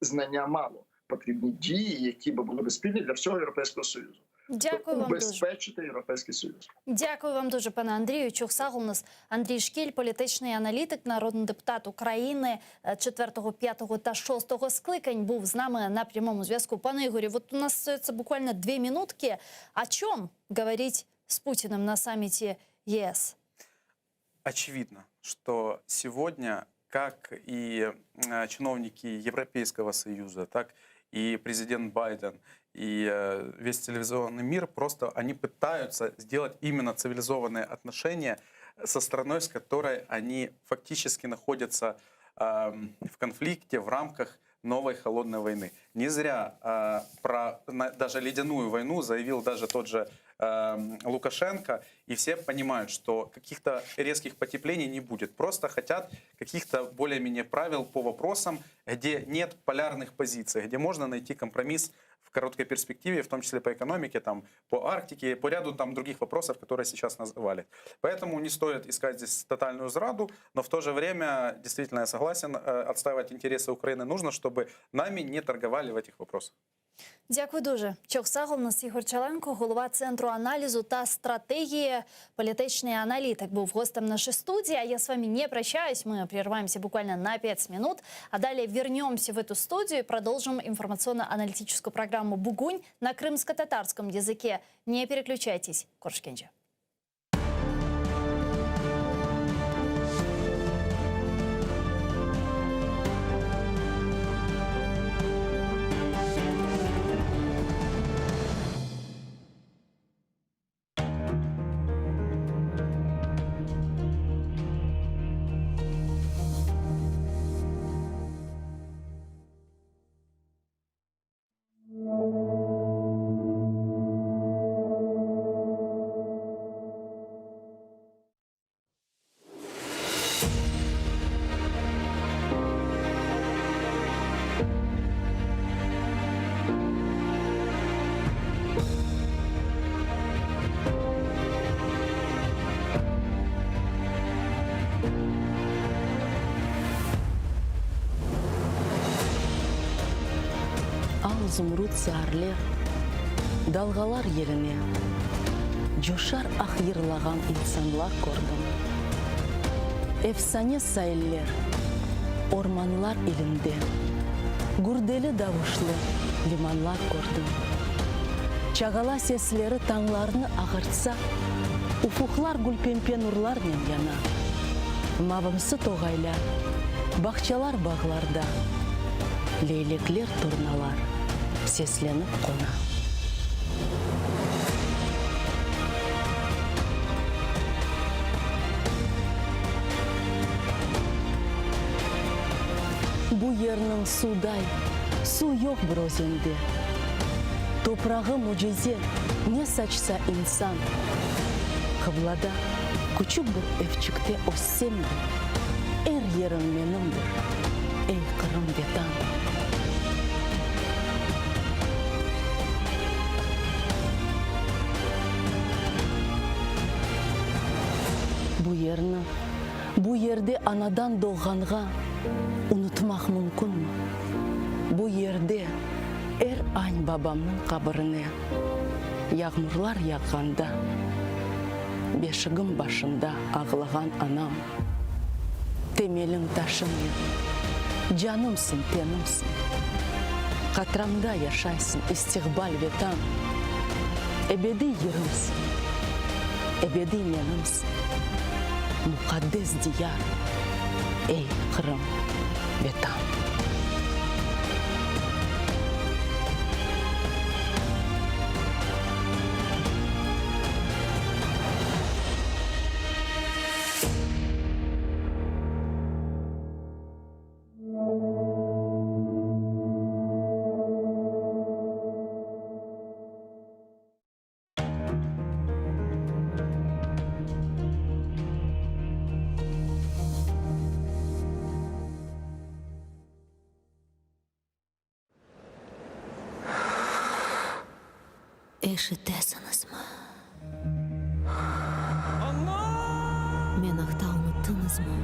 знання мало. Потрібні дії, які би були спільні для всього Європейського Союзу. Дякую вам дуже. Убезпечити Європейський Союз. Дякую вам дуже, пане Андрію. Çoq sağ oluñız. Андрій Шкіль, політичний аналітик, народний депутат України 4, 5 та 6 скликань, був з нами на прямому зв'язку. Пане Ігорю, вот у нас остается буквально две минутки. О чем говорить с Путиным на саммите ЕС? Очевидно, что сегодня, как и чиновники Европейского Союза, так и президент Байден, и весь цивилизованный мир, просто они пытаются сделать именно цивилизованные отношения со страной, с которой они фактически находятся в конфликте в рамках новой холодной войны. Не зря э, про на, даже ледяную войну заявил даже тот же э, Лукашенко, и все понимают, что каких-то резких потеплений не будет. Просто хотят каких-то более-менее правил по вопросам, где нет полярных позиций, где можно найти компромисс в короткой перспективе, в том числе по экономике, там, по Арктике, по ряду там других вопросов, которые сейчас называли. Поэтому не стоит искать здесь тотальную зраду, но в то же время, действительно, я согласен, э, отстаивать интересы Украины нужно, чтобы нами не торговали в этих вопросах. Дякую дуже. Çoq sağ oluñız İhor Çalenko, голова Центру аналізу та стратегії, політичний аналітик, був гостем нашей студии. А я с вами не прощаюсь, мы прерываемся буквально на 5 минут, а далее вернемся в эту студию и продолжим информационно-аналитическую программу «Бугунь» на крымско-татарском языке. Не переключайтесь. Körüşkence. Al zumrut saarler, dalğalar yeline, Coşar ah yırlağan insanlar kördim. Efsane sailler, ormanlar ilinde, Gürdeli davuşlı limanlar kördim. Çağala sesleri tañlarnı ağartsa, Ufuqlar gülpempe nurlarnen yana. Mavımsı toğaylar, bağçalar bağlarda, Leylekler, turnalar seslenip qona. Bu yerniñ suvday suv yoq bir özende. Toprağı mücize, ne saçsa insan. Qıblada küçük bir evçikte össem de, Er yerim menimdir, ey Qırım Vetan. Bu yerni, bu yerde anadan doğğanğa unutmaq mümkünmi? Bu yerde er añ babamnıñ qabirine yağmurlar yağğanda beşigim başında ağlağan anam, temeliñ taşım men, canımsıñ, tenimsiñ, qatramda yaşaysıñ, istiqbal Vetan, ebediy yırımsıñ, ebediy menimsiñ, muqaddes diyar, ey, Qırım, Vetan. Eşitesiñizmi? Men aqta unuttıñızmı?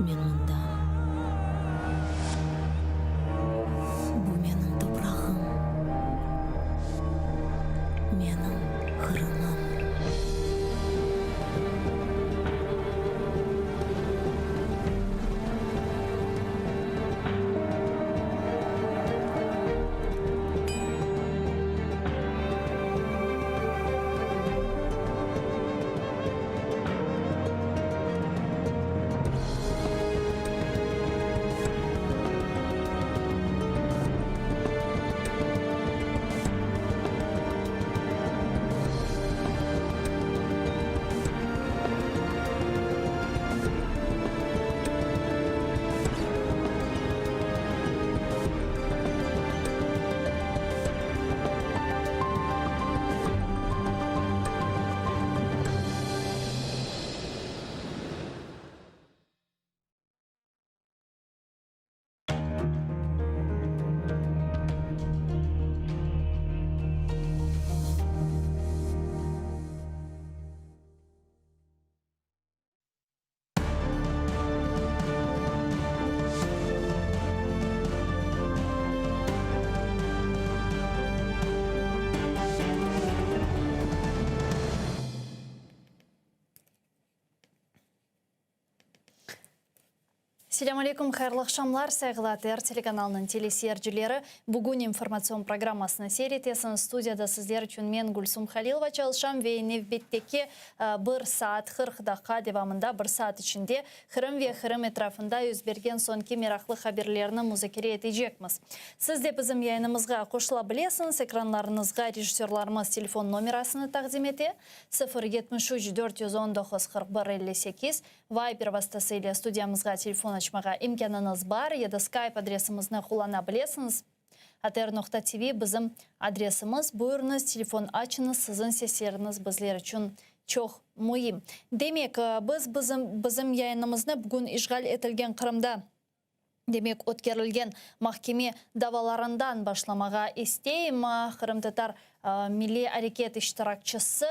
Men mındam. Bu menim toprağım, menim Qırımım. Selâm aleyküm, hayırlı aqşamlar, sayğılı ATR telekanalınıñ teleseyircileri. Bugün informatsion programmasını seyir etesiñiz. Studiyada sizler içün men, Gülsum Halilova, çalışam ve nevbetteki bir saat 40 daqqa devamında, bir saat içinde Qırım ve Qırım etrafında yüz bergen soñki meraqlı haberlerni muzakere etecekmiz. Siz de bizim yayınımızğa qoşula bilesiñiz, ekranlarıñızğa rejissörlarımız telefon nomerasını taqdim ete, 0 73 419 41 58, Viber vastası ile studiyamızğa telefon açmağa imkânıñız bar ya da Skype adresimizni qullana bilesiñiz, atr noqta tv bizim adresimiz. Buyurıñız, telefon açıñız, siziñ sesleriñiz bizler içün çoq müim. Demek, biz bizim bizim yayınımıznı bugün işğal etilgen Qırımda demek, ötkerilgen mahkeme davalarından başlamağa isteyim. Qırımtatar milliy areket iştirakçisi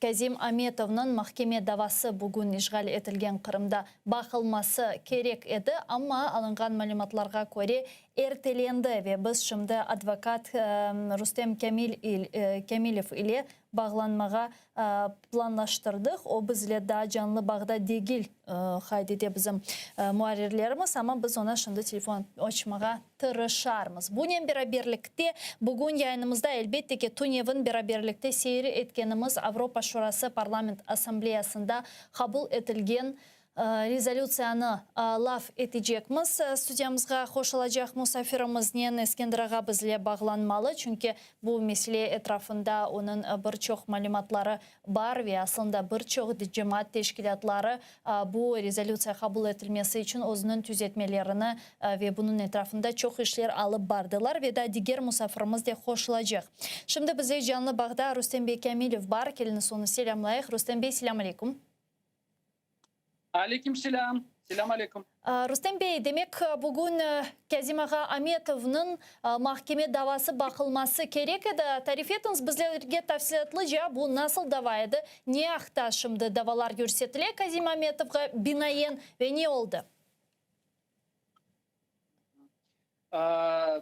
Kazim Ametovnıñ mahkeme davası bugün işğal etilgen Qırımda baqılması kerek edi, amma alınğan malümatlarğa köre, ertelendi ve biz şimdi advokat Rustem Kâmilev ile bağlanmağa planlaştırdıq. O bizle daa canlı bağda degil, qayd ete bizim muarrirlerimiz, amma biz oña şimdi telefon açmağa tırışarmız. Bunen beraberlikte, bugün yayınımızda, elbette ki, tünevin beraberlikte seyir etkenimiz Avropa Şurası Parlament Assambleyasında qabul etilgen Rezolütsiyanı laf etecekmiz. Studiyamızğa qoşulacaq musafirimiznen Eskender ağa bizle bağlanmalı, çünki bu mesele etrafında onıñ bir çoq malümatları bar ve aslında bir çoq cemaat teşkilâtları bu rezolütsiya qabul etilmesi içün özüniñ tüzetmelerini ve bunıñ etrafında çoq işler alıp bardılar ve daa diger musafirimiz de qoşulacaq. Şimdi bizle canlı bağda Rustem bey Kâmilev bar, keliñiz onı selâmlayıq. Rustem bey, selâm aleyküm. Aleyküm selâm. Selâm aleyküm. Rustem bey, demek, bugün Kâzim ağa Ametovnıñ mahkeme davası baqılması kerek edi. Tarif etiñiz bizlerge tafsilâtlıca, bu nasıl dava edi, ne aqta şimdi davalar yürsetile Kâzim Ametovğa binaen ve ne oldı?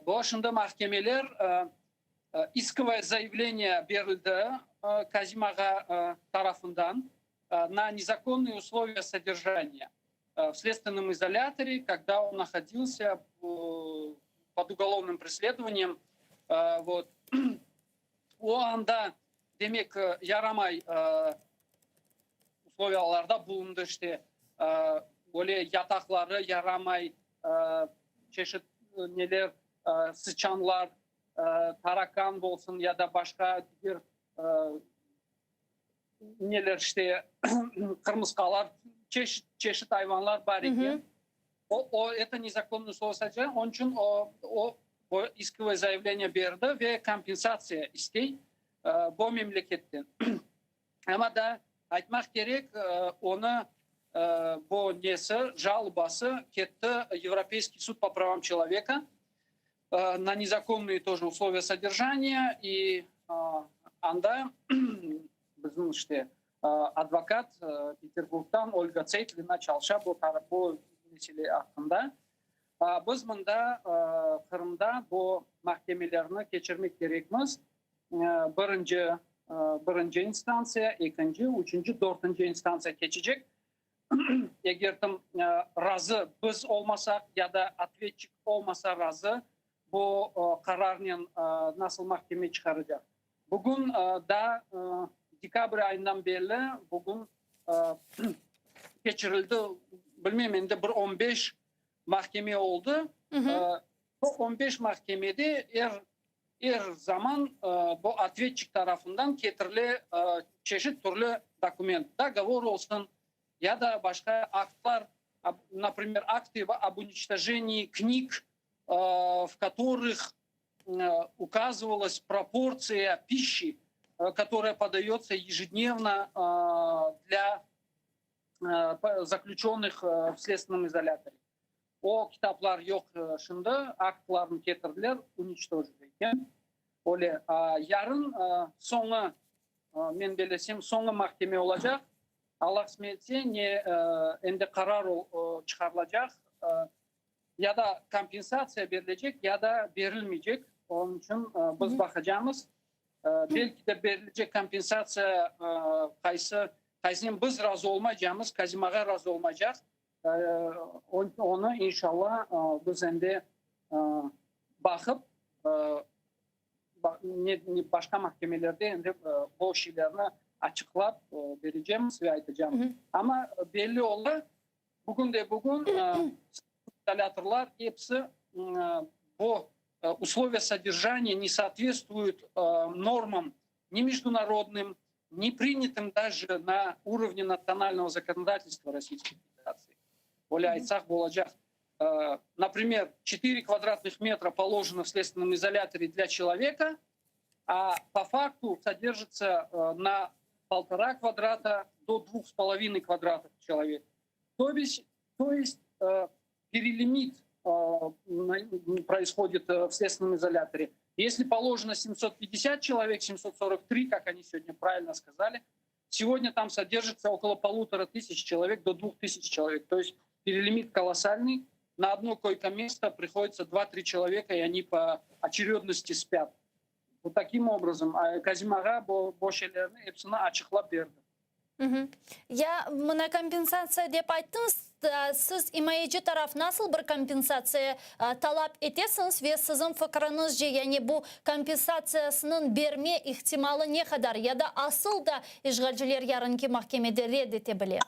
Bu şimdi mahkemeler iskovое zayavleniye berildi Kâzim ağa tarafından na nezakonnıye usloviya sodержания v следственном izolâtore, kogda on nahodilsâ pod ugolovnım presledovaniyem. Vot. O anda, demek, yaramay usloviyalarda bulundı, işte, böyle yataqları yaramay, çeşit neler, sıçanlar, tarakan bolsun ya da başqa diger neler, işte, qırmısqalar, çeşit, çeşit ayvanlar bar eken. O, o, eto nezakonnıy usloviya sodержания, onıñ içün o, o, o iskovое zayavleniye berdi ve kompensatsiya istey bu memleketten. Amma da aytmaq kerek, onı bu nesi, jalobası ketti Европейский суд по правам человека на незаконные тоже условия содержания, и anda bizim işte advokat Peterburgdan Olga Tseytlina çalışa bu bu mesele aqqında. Biz mında Qırımda bu mahkemelerni keçirmek kerekmiz. Birinci, birinci instantsiya, ekinci, üçünci, dörtünci instantsiya keçecek. Eger kim razı biz olmasaq ya da otvetçik olmasa razı, bu qararnen nasıl mahkeme çıqaracaq? Bugün daa dekabr ayından berli bugün keçirildi, bilmeyim endi bir on beş mahkeme oldı. Bu on beş mahkemede er Er zaman bu otvetçik tarafından ketirile çeşit türlü dokument, dogovor olsun ya da başqa aktlar, naprimer, akty ob uniçtojenii knig, v kotorıh ukazyvalas proportsiya pişşi, kotoraya podayotsya yejednevno dlâ zaklüçönnıh v sledstvennom izolâtore. O kitaplar yoq şimdi, aktlarnı ketirdiler, uniçtojili eken. Öyle, yarın soñu, men bellesem, soñu mahkeme olacaq. Allah qısmet etse, ne endi qarar çıqarılacaq, ya da kompensatsiya berilecek, ya da berilmeycek. Onıñ içün biz baqacamız. Belki de berilecek kompensatsiya qaysı, qaysınen biz razı olmaycamız, Kazim ağa razı olmaycaq. Onı inşalla biz endi baqıp, başqa mahkemelerde endi bu şeylerni açıqlap berecemiz ve aytacamız. Amma belli ola, bugün de bugün izolâtorlar episi bu условия содержания не соответствуют нормам ни международным, ни принятым даже на уровне национального законодательства Российской Федерации. Öyle aytsaq olacaq. Например, 4 квадратных метра положено в следственном изоляторе для человека, а по факту содержится на полтора квадрата до 2,5 квадратов человек. То есть, то есть перелимит происходит в следственном изоляторе. Если положено 750 человек, 743, как они сегодня правильно сказали, сегодня там содержится около 1500 человек до 2000 человек. То есть перелимит колоссальный. На одно койко-место приходится 2-3 человека, и они по очередности спят. Вот таким образом. Казим ağa bu şeylerni episini açıqlap berdi. Ya mına kompensatsiya dep ayttıñız, siz imayeci taraf nasıl bir kompensatsiya talap etesiñiz ve siziñ fikriñizce, yani bu kompensatsiyasınıñ berme ihtimalı ne qadar ya da asıl da işğalciler yarınki mahkemede red ete bile?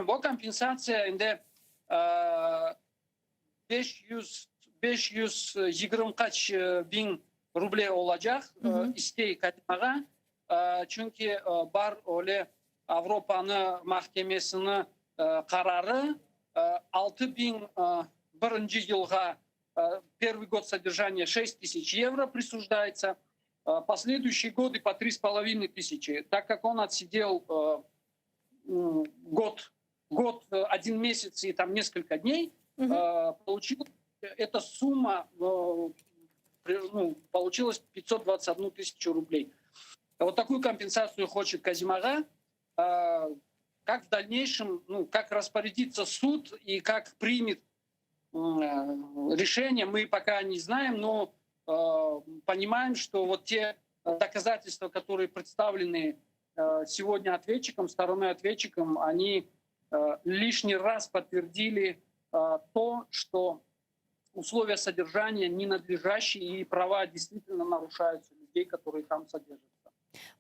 Bu kompensatsiya endi 500 520 qaç biñ ruble olacaq istey Kazim ağa. Çünki bar öyle Avropanı mahkemesini qararı 6000 birinci yılğa первый год содержания 6 тысяч евро присуждается, последующие годы по 3,5 тысячи. Так как он отсидел год, год, один месяц и там несколько дней, угу. получил эта сумма ну, получилось 521 тысячу рублей. Вот такую компенсацию хочет Казим ağa. Как в дальнейшем, ну, как распорядится суд и как примет решение, мы пока не знаем, но понимаем, что вот те доказательства, которые представлены сегодня ответчиком, стороной ответчиком, они лишний раз подтвердили то, что условия содержания ненадлежащие и права действительно нарушаются людей, которые там содержатся.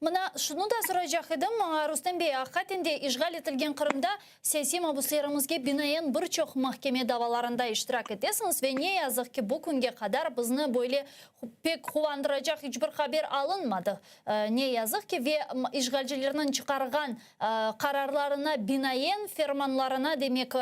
Mına şunı da soracaq edim, Rustem bey, aqiqaten de işğal etilgen Qırımda siyasiy mabuslerimizge binaen bir çoq mahkeme davalarında iştirak etesiñiz ve ne yazıq ki bu künge qadar bizni böyle pek quvandıracaq iç bir haber alınmadı. Ne yazıq ki ve işğalcilerniñ çıqarğan qararlarına binaen, fermanlarına, demek,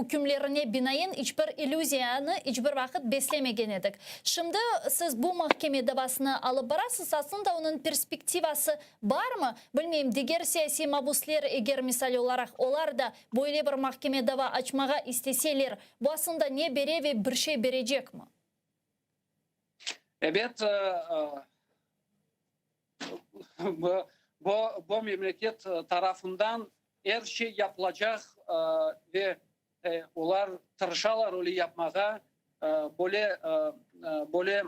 ükümlerine binaen iç bir illüziyanı iç bir vaqıt beslemegen edik. Şimdi siz bu mahkeme davasını alıp barasız, aslında onıñ perspektivası barmı? Bilmeyim, diger siyasiy mabusler, eger misal olaraq, olar da böyle bir mahkeme dava açmağa isteseler, bu aslında ne bere ve bir şey berecekmi? Ebet, bu, bu memleket tarafından er şey yapılacaq ve olar tırışalar öyle yapmağa, böyle böyle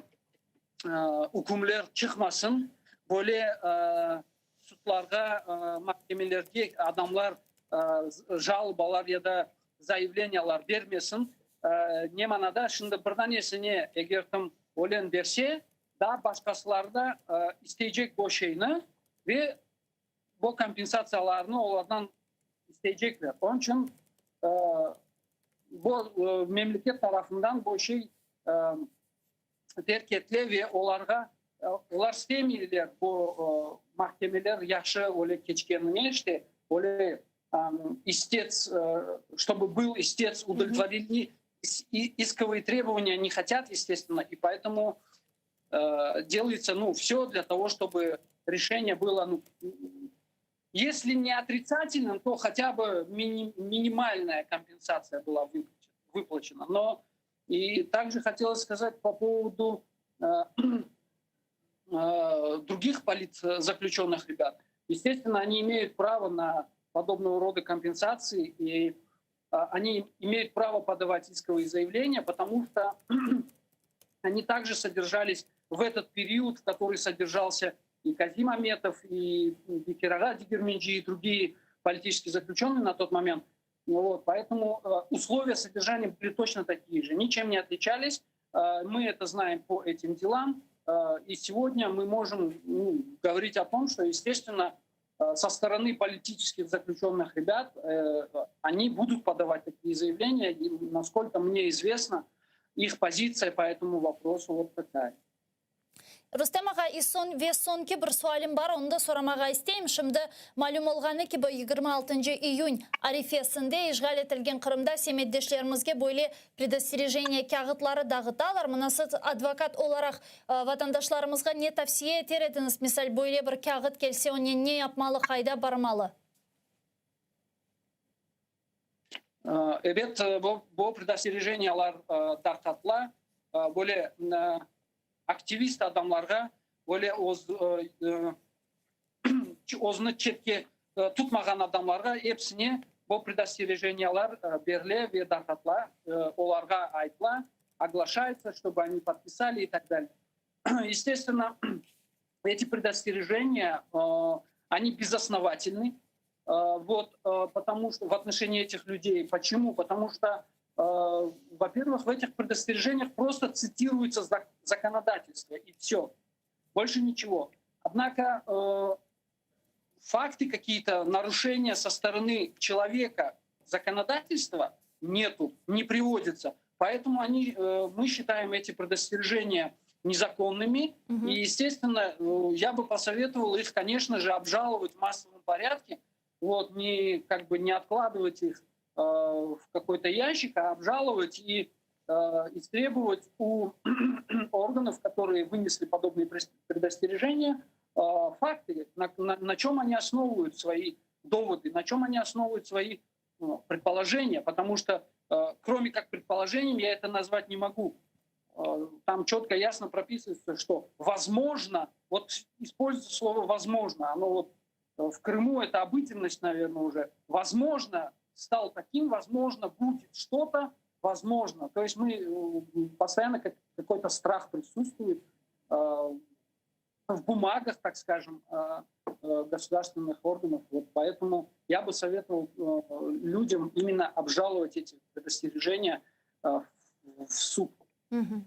ükümler çıqmasın, böyle sudlarğa, mahkemelerge adamlar жалоба lar ya da заявления lar bermesin. Ne manada? Şimdi bir danesine eger kim ölen berse, daa başqasıları da isteycek bu şeyni ve bu kompensatsiyalarnı olardan isteycekler. Onıñ içün bu memleket tarafından bu şey terk etile ve olarğa olar istemeyler bu mahkemeler yahşı öyle keçkenine, işte öyle истец, чтобы был истец удовлетворили исковые требования не хотят, естественно, и поэтому делается, ну, все для того, чтобы решение было, ну, если не отрицательным, то хотя бы мини минимальная компенсация была выплачена. Но и также хотелось сказать по поводу э, э, других политзаключенных ребят. Естественно, они имеют право на подобного рода компенсации, и э, они имеют право подавать исковые заявления, потому что они также содержались в этот период, в который содержался и Казим Аметов, и Бекир ağa Дегерменджи, и другие политические заключенные на тот момент. Вот, поэтому условия содержания были точно такие же, ничем не отличались. Мы это знаем по этим делам. И сегодня мы можем ну, говорить о том, что, естественно, со стороны политических заключенных ребят они будут подавать такие заявления. И, насколько мне известно, их позиция по этому вопросу вот такая. Rustem ağa, soñ ve soñki bir sualim bar, onı da soramağa isteyim. Şimdi malüm olğanı kibi 26 iyün arifesinde işğal etilgen Qırımda semetdeşlerimizge böyle предостережение kâğıtları dağıtalar. Mına siz advokat olaraq vatandaşlarımızğa ne tavsiye eter ediñiz? Misal, böyle bir kâğıt kelse, onen ne yapmalı, qayda barmalı? Ebet, bu предостережения lar tarqatıla. Böyle aktivist adamlarğa, böyle özüni çetke tutmağan adamlarğa epsine bu предостережения lar berile ve tarqatıla, olarğa aytıla, оглашается, чтобы они подписали и так далее. Естественно, эти предостережения, они безосновательны, вот, потому что в отношении этих людей. Почему? Потому что, во-первых, в этих предостережениях просто цитируется законодательство, и все. Больше ничего. Однако факты какие-то, нарушения со стороны человека законодательства нету, не приводится. Поэтому они, мы считаем эти предостережения незаконными. Угу. И, естественно, я бы посоветовал их, конечно же, обжаловать в массовом порядке, вот, не, как бы не откладывать их в какой-то ящик, а обжаловать и истребовать у органов, которые вынесли подобные предостережения, факты, на, на, на чем они основывают свои доводы, на чем они основывают свои ну, предположения, потому что кроме как предположением я это назвать не могу. Там четко, ясно прописывается, что возможно, вот используется слово «возможно», оно вот в Крыму это обыденность, наверное, уже. Возможно, стал таким, возможно, будет что-то, возможно. То есть мы э, постоянно как, какой-то страх присутствует э, в бумагах, так скажем, э, э, государственных органов. Вот поэтому я бы советовал э, людям именно обжаловать эти предостережения э, в суд. Угу.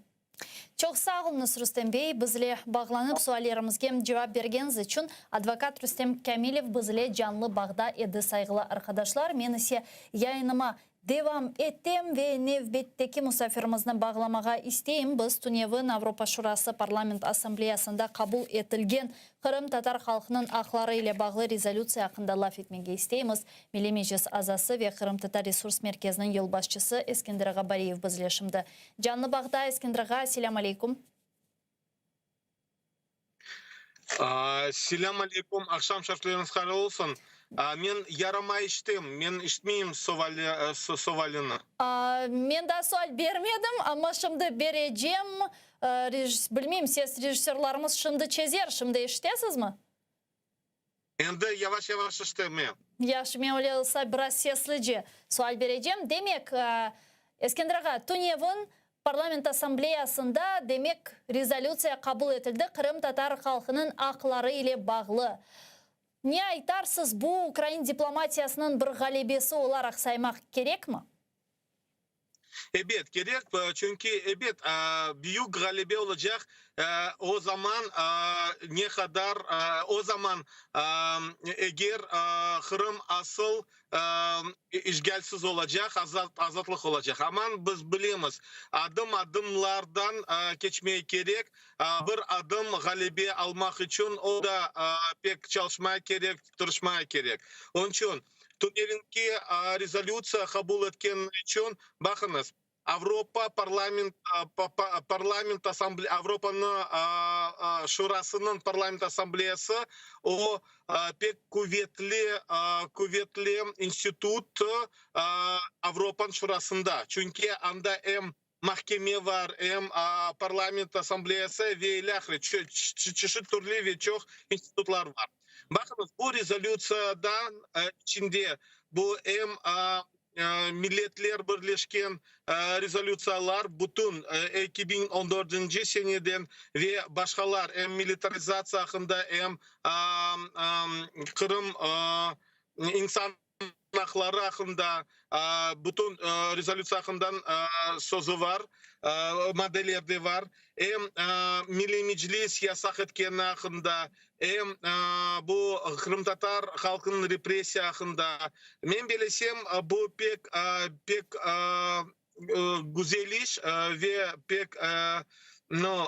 Çoq sağ oluñız, Rustem bey, bizle bağlanıp suallerimizge cevap bergeniñiz içün. Advokat Rustem Kâmilev bizle canlı bağda edi, sayğılı arqadaşlar. Men ise yayınıma devam etem ve nevbetteki musafirimizni bağlamağa isteyim. Biz tünevin Avropa Şurası Parlament Assambleyasında qabul etilgen Qırımtatar halqınıñ aqları ile bağlı rezolütsiya aqqında laf etmege isteymiz. Milliy Meclis azası ve Qırımtatar Resurs Merkeziniñ yolbaşçısı Eskender ağa Bariyev bizle şimdi canlı bağda. Eskender ağa, selâm aleyküm. Selâm aleyküm, aqşam şerifleriñiz hayırlı olsun. Men yaramay eşitem, men eşitmeyim sualini. Men daa sual bermedim, amma şimdi berecem. Bilmeyim, ses rejissörlarımız şimdi çezer. Şimdi eşitesizmi? Endi yavaş-yavaş eşitem. Yahşı, men öyle olsa biraz seslice sual berecem. Demek, Eskender ağa, tünevin Parlament Assambleyasında, demek, rezolütsiya qabul etildi qırımtatar halqınıñ aqları ile bağlı. Ne aytarsız, bu ukrain diplomatiyasınıñ bir ğalebesi olaraq saymaq kerekmi? Ebet, kerek, çünki, ebet, büyük ğalebe olacaq, o zaman ne qadar, o zaman eger Qırım asıl işğalsiz olacaq, azatlıq olacaq. Aman biz bilemiz, adım-adımlardan keçmek kerek, bir adım ğalebe almaq içün o da pek çalışmaq kerek, tırışmaq kerek. Onıñ içün tünevinki rezolütsiya qabul etken içün, baqıñız, Avropa parlament parlament assamble Avropanı Şurasınıñ parlament assambleyası o pek quvetli quvetli institut Avropanıñ Şurasında, çünki anda em mahkeme bar, em parlament assambleyası ve ilâhre çeşit türlü ve çoq institutlar bar. Baqıñız, bu rezolütsiyadan içinde bu em Milletler Birleşken rezolütsiyalar bütün 2014-nci seneden ve başqalar em militarizatsiya aqqında, em Qırım insan. aqları aqqında, bütün rezolütsiya aqqından sözü var, maddeler de var. Em Milliy Meclis yasaq etkeni aqqında, em bu qırımtatar halqınıñ repressiya aqqında. Men belesem, bu pek, pek güzel iş ve pek, nu,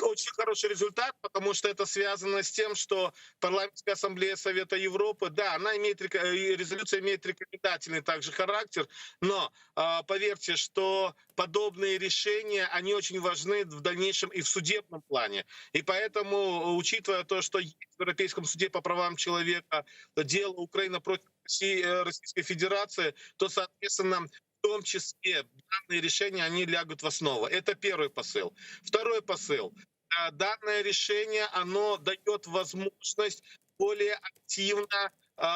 очень хороший результат, потому что это связано с тем, что Парламентская ассамблея Совета Европы, да, она имеет, резолюция имеет рекомендательный также характер, но поверьте, что подобные решения, они очень важны в дальнейшем и в судебном плане. И поэтому, учитывая то, что есть в Европейском суде по правам человека дело Украины против России, Российской Федерации, то, соответственно, в том числе данные решения, они лягут в основу. Это первый посыл. Второй посыл. Данное решение, оно дает возможность более активно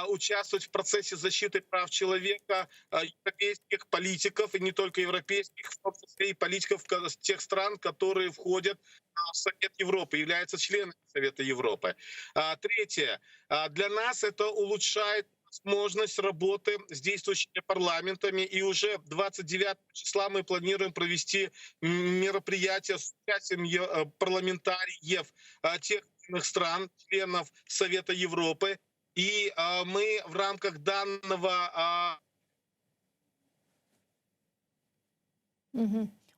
участвовать в процессе защиты прав человека европейских политиков, и не только европейских, в том числе и политиков тех стран, которые входят в Совет Европы, являются членами Совета Европы. Третье. Для нас это улучшает возможность работы с действующими парламентами. И уже 29 числа мы планируем провести мероприятие с участием парламентариев тех стран, членов Совета Европы. И мы в рамках данного...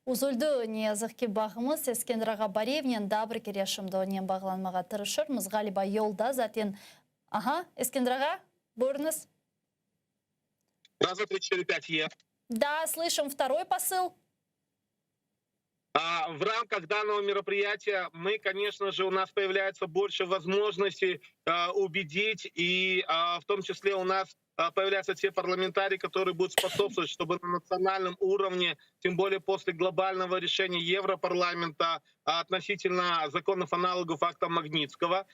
Üzüldi, ne yazıq ki, bağımız. Eskender ağa Bariyevnen daa bir kere şimdi onen bağlanmağa tırışırmız. Ğaliba, yolda zaten. Aha, Eskender ağa, buyurıñız. Раз, два, три, четыре, пять, е. Да, слышим. Второй посыл. В рамках данного мероприятия мы, конечно же, у нас появляется больше возможностей убедить, и в том числе у нас появляются те парламентарии, которые будут способствовать, чтобы на национальном уровне, тем более после глобального решения Европарламента относительно законов аналогов акта Магнитского,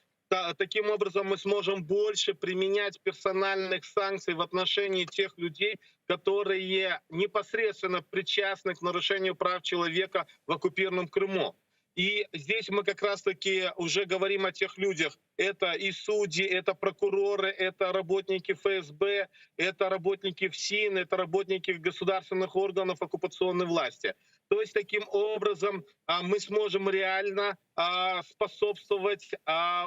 таким образом мы сможем больше применять персональных санкций в отношении тех людей, которые непосредственно причастны к нарушению прав человека в оккупированном Крыму. И здесь мы как раз-таки уже говорим о тех людях. Это и судьи, это прокуроры, это работники ФСБ, это работники ФСИН, это работники государственных органов оккупационной власти. То есть таким образом мы сможем реально способствовать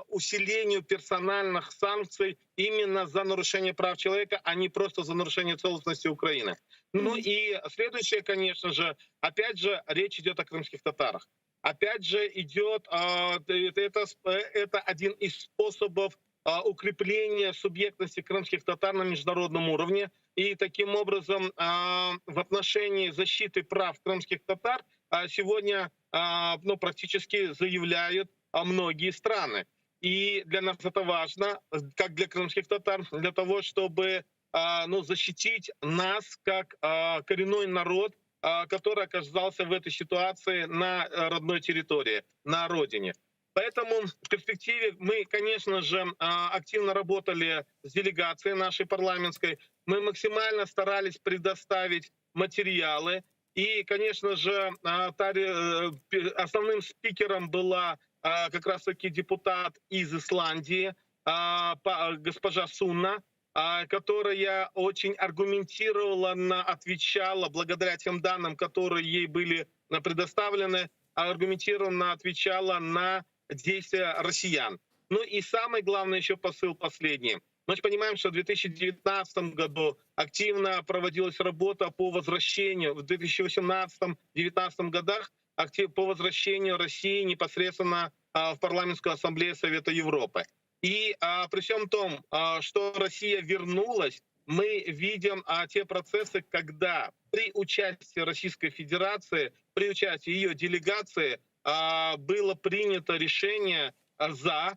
усилению персональных санкций именно за нарушение прав человека, а не просто за нарушение целостности Украины. Ну и следующее, конечно же, опять же, речь идет о крымских татарах. Опять же, идет, это, это один из способов укрепления субъектности крымских татар на международном уровне. И таким образом в отношении защиты прав крымских татар сегодня ну, практически заявляют многие страны. И для нас это важно, как для крымских татар, для того, чтобы ну, защитить нас как коренной народ, который оказался в этой ситуации на родной территории, на родине. Поэтому в перспективе мы, конечно же, активно работали с делегацией нашей парламентской. Мы максимально старались предоставить материалы. И, конечно же, основным спикером была как раз-таки депутат из Исландии, госпожа Сунна, которая очень аргументированно отвечала, благодаря тем данным, которые ей были предоставлены, аргументированно отвечала на действия россиян. Ну и самый главный еще посыл последний. Мы же понимаем, что в 2019 году активно проводилась работа по возвращению, в 2018-2019 годах по возвращению России непосредственно в Парламентскую ассамблею Совета Европы. И при всем том, что Россия вернулась, мы видим те процессы, когда при участии Российской Федерации, при участии ее делегации было принято решение за,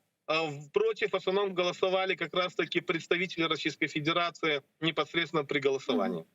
против в основном голосовали как раз-таки представители Российской Федерации непосредственно при голосовании.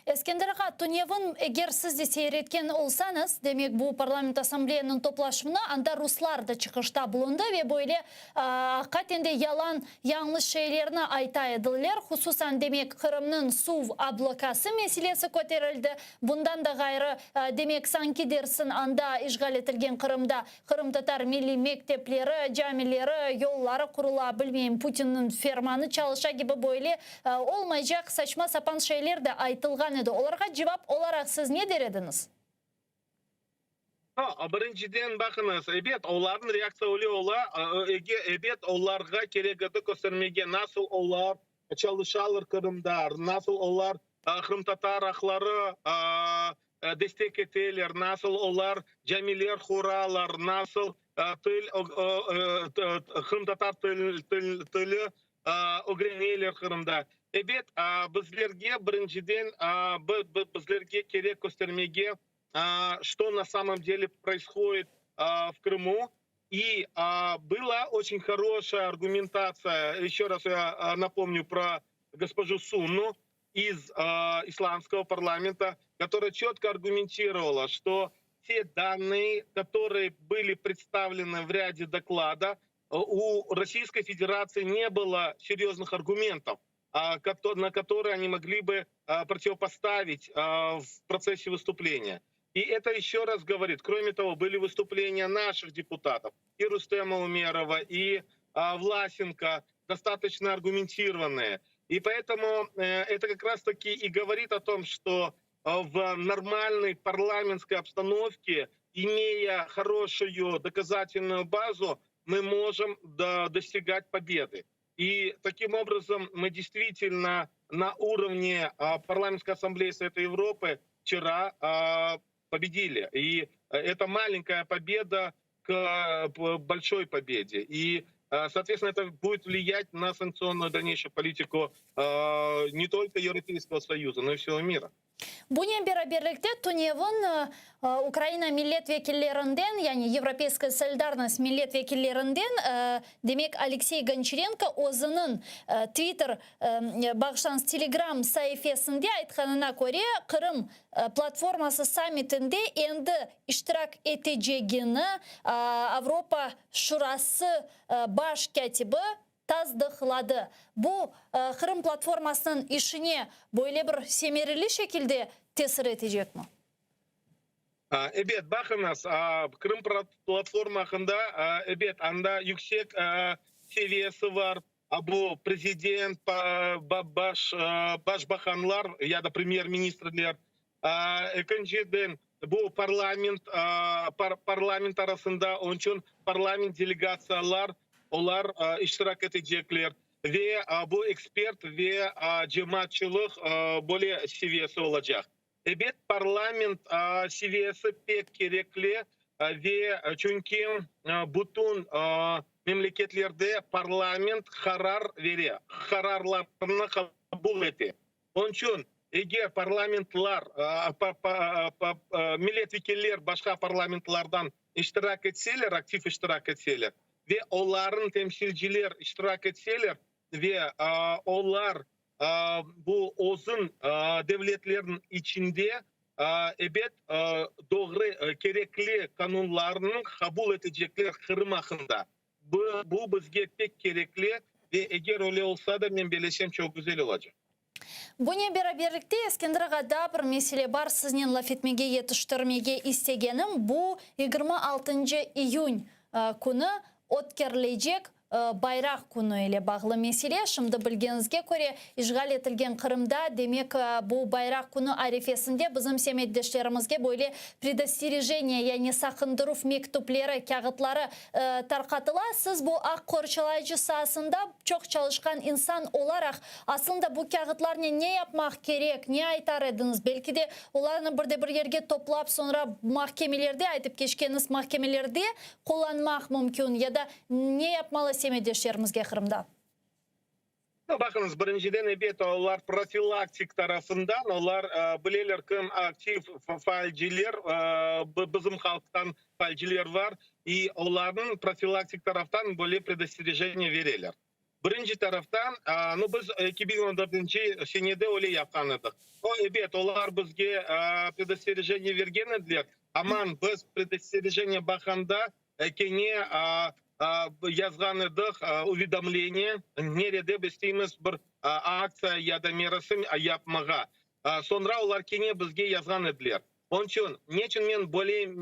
Eskender ağa, tünevin eger siz de seyir etken olsañız, demek bu Parlament Assambleyanıñ toplaşuvını, anda ruslar da çıqışta bulundı ve böyle aqiqaten de yalan, yañlış şeylerni ayta ediler. Hususan, demek, Qırımnıñ suv ablokası meselesi köterildi. Bundan da ğayrı, demek, sanki dersiñ anda işğal etilgen Qırımda Qırımtatar milliy mektepleri, camileri, yolları qurula, bilmeyim, Putinniñ fermanı çalışa kibi böyle olmaycaq saçma-sapan şeyler de aytılğan edi. Olarğa cevap olaraq siz ne der ediñiz? Birinciden, baqıñız, ebet, olarnıñ reaktsiya öyle ola, ebet, olarğa kerek edi köstermege, nasıl olar çalışalar Qırımda, nasıl olar qırımtatar aqları destek eteler, nasıl olar camiler quralar, nasıl til, qırımtatar tili ögreneler Qırımda. Ebet, bizlerge birinciden bizlerge kerek köstermege, çto na samom dele proishodit v Krımu, i byla oçen horoşaya argumentatsiya, eşe raz ya napomnyu pro gospojу Sunnu iz исламского парламента, которая четко аргументировала, что те данные, которые были представлены в ряде доклада, у Российской Федерации не было серьезных аргументов, на которые они могли бы противопоставить в процессе выступления. И это еще раз говорит, кроме того, были выступления наших депутатов, и Рустема Умерова, и Власенко, достаточно аргументированные. И поэтому это как раз-таки и говорит о том, что в нормальной парламентской обстановке, имея хорошую доказательную базу, мы можем достигать победы. И таким образом мы действительно на уровне Парламентской ассамблеи Совета Европы вчера победили. И это маленькая победа к большой победе. И, соответственно, это будет влиять на санкционную дальнейшую политику не только Европейского Союза, но и всего мира. Bunen beraberlikte tünevin Ukraina millet vekillerinden, yani Европейская солидарность millet vekillerinden, demek, Aleksey Gonçarenko özüniñ Twitter, bağışlañız, Telegram saifesinde aytqanına köre, Qırım platforması sammitinde endi iştirak etecegini Avropa Şurası baş kâtibi tasdıqladı. Bu, Qırım platformasınıñ işine böyle bir semereli şekilde tesir etecekmi? Ebet, baqıñız, Qırım platforma aqqında, ebet, anda yüksek seviyesi bar, bu prezident, baş başbaqanlar ya da premyer-ministrler. Ekinciden, bu parlament, parlament arasında, onıñ içün parlament delegatsiyalar, olar iştirak etecekler. Ve bu ekspert ve cemaatçılıq böyle seviyesi olacaq. Ebet, parlament seviyesi pek kerekli, ve çünki bütün memleketlerde parlament qarar bere, qararlarnı qabul ete. Onıñ içün, eger parlamentlar, milletvekiller başqa parlamentlardan iştirak etseler, aktiv iştirak etseler ve olarnıñ temsilciler iştirak etseler ve olar bu özün devletlerniñ içinde, ebet, doğru, kerekli qanunlarnıñ qabul etecekler Qırım aqqında. Bu bizge pek kerekli ve eger öyle olsa da, men belesem, çoq güzel olacaq. Bunen beraberlikte, Eskender ağa, daa bir mesele bar, siznen laf etmege yetiştirmege istegenim, bu 26 iyün künü ötkerilecek Bayraq künü ile bağlı mesele. Şimdi bilgeniñizge köre, işğal etilgen Qırımda, demek, bu Bayraq künü arefesinde bizim semetdeşlerimizge böyle predosterejeniye, yani saqındıruv mektüpleri, kâğıtları tarqatıla. Siz bu aq qorçalayıcı saasında çoq çalışqan insan olaraq, aslında bu kâğıtlarnen ne yapmaq kerek, ne aytar ediñiz? Belki de, olarnı bir de bir yerge toplap, soñra mahkemelerde, aytıp keçkeniñiz mahkemelerde qullanmaq mümkün ya da ne yapmalı semetdeşlerimizge Qırımda? Baqıñız, birinciden, ebet, olar profilaktik tarafından, olar bileler, kim aktiv faalciler, bizim halqtan faalciler bar, i olarnıñ profilaktik taraftan böyle predosterejeniye bereler. Birinci taraftan, nu, biz 2014 senede öyle yapqan edik. O, ebet, olar bizge predosterejeniye bergen ediler, aman biz predosterejeniye baqqanda kene yazğan edik uvedomleniye, nerede biz isteymiz bir aktsiya ya da merasim yapmağa. Soñra olar kene bizge yazğan ediler. Onıñ içün, neçün men böyle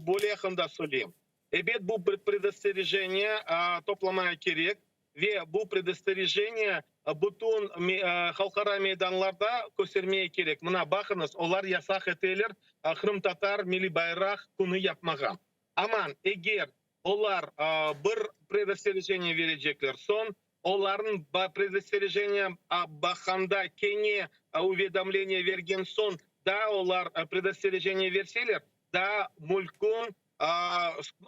böyle aqqında söyleyim? Ebet, bu bir predosterejeniye toplamaya kerek ve bu predosterejeniye bütün halqara meydanlarda köstermeye kerek. Mına, baqıñız, olar yasaq eteler qırımtatar milliy bayraq künü yapmağa. Aman, eger olar bir predosterejeniye verecekler, soñ olarnıñ predosterejeniye baqqanda kene uvedomleniye vergen soñ daa olar predosterejeniye verseler, daa mülkün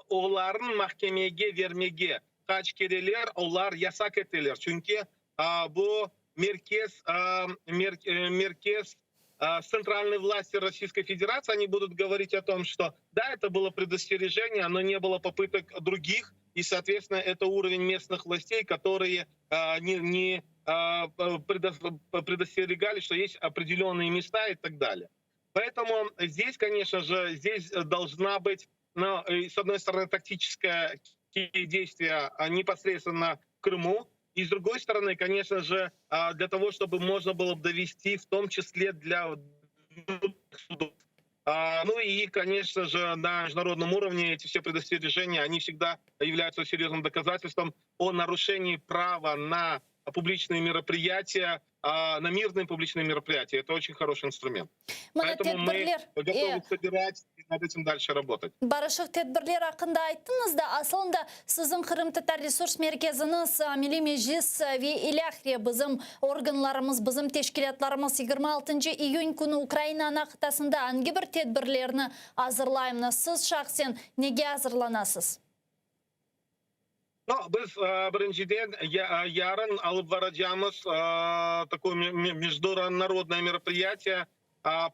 olarnı mahkemege vermege qaç kereler olar yasaq eteler, çünki bu merkez merkez tsentralnıy vlasti Rossiyskoy Federatsiya, oni budut govorit o tom, çto da, eto bylo predosтережение, no ne bylo popıtok drugih, i, sootvetstvenno, eto uroven mestnıh vlastey, kotorıye ne ne predosterigali, çto est opredelennıye mesta i tak dalее. Поэтому здесь, конечно же, здесь должна быть, ну, с одной стороны, тактическое действие непосредственно в Крыму, и с другой стороны, конечно же, для того, чтобы можно было бы довести, в том числе для судов. Ну и, конечно же, на международном уровне эти все предостережения, они всегда являются серьезным доказательством о нарушении права на публичные мероприятия, на мирные публичные мероприятия. Это очень хороший инструмент. Mına Поэтому мы tedbirler, готовы e, собирать и над этим дальше работать. Barışıq tedbirler aqqında ayttıñız da, aslında siziñ Qırımtatar resurs merkeziñiz, Milliy Meclis ve ilâhre bizim organlarımız, bizim teşkilâtlarımız 26 iyün künü Ukraina ana qıtasında angi bir tedbirlerni azırlaymız? Siz şahsen nege azırlanasız? No, biz birinciden yarın alıp baracağımız takoy международное мероприятие,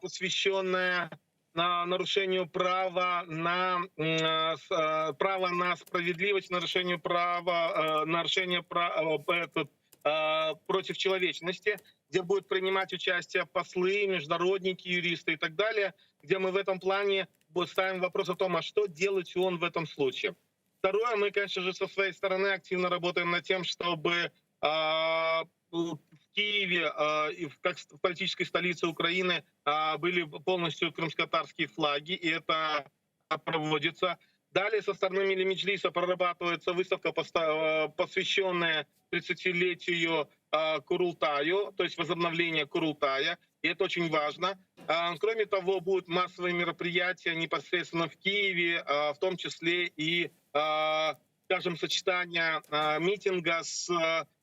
посвященное нарушению права на право на справедливость, нарушению права, нарушение права, этот, против человечности, где будут принимать участие послы, международники, юристы и так далее, где мы в этом плане ставим вопрос о том, а что делать ООН в этом случае. Второе, мы, конечно же, со своей стороны активно работаем над тем, чтобы в Киеве, и в, как в политической столице Украины, были полностью крымско-татарские флаги, и это проводится. Далее со стороны Милли Меджлиса прорабатывается выставка, посвященная 30-летию Курултаю, то есть возобновление Курултая, и это очень важно. Кроме того, будут массовые мероприятия непосредственно в Киеве, в том числе и, скажем, сочетание митинга с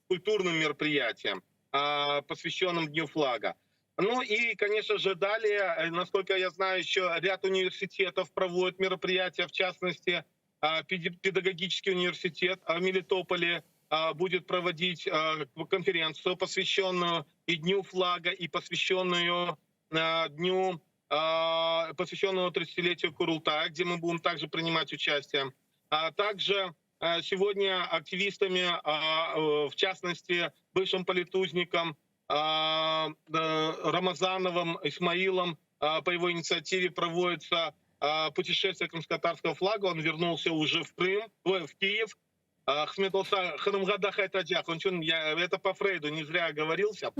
культурным мероприятием, посвященным Дню флага. Ну и, конечно же, далее, насколько я знаю, еще ряд университетов проводят мероприятия, в частности, педагогический университет в Мелитополе будет проводить конференцию, посвященную и Дню флага, и посвященную дню, посвященную 30-летию Курултая, где мы будем также принимать участие. А также сегодня активистами, в частности, бывшим политузником Рамазановым Исмаилом, по его инициативе проводится путешествие крымско-татарского флага. Он вернулся уже в Крым, в Киев. Qısmet olsa Qırımğa da qaytacaq. Onıñ içün я это по Фрейду не зря оговорился.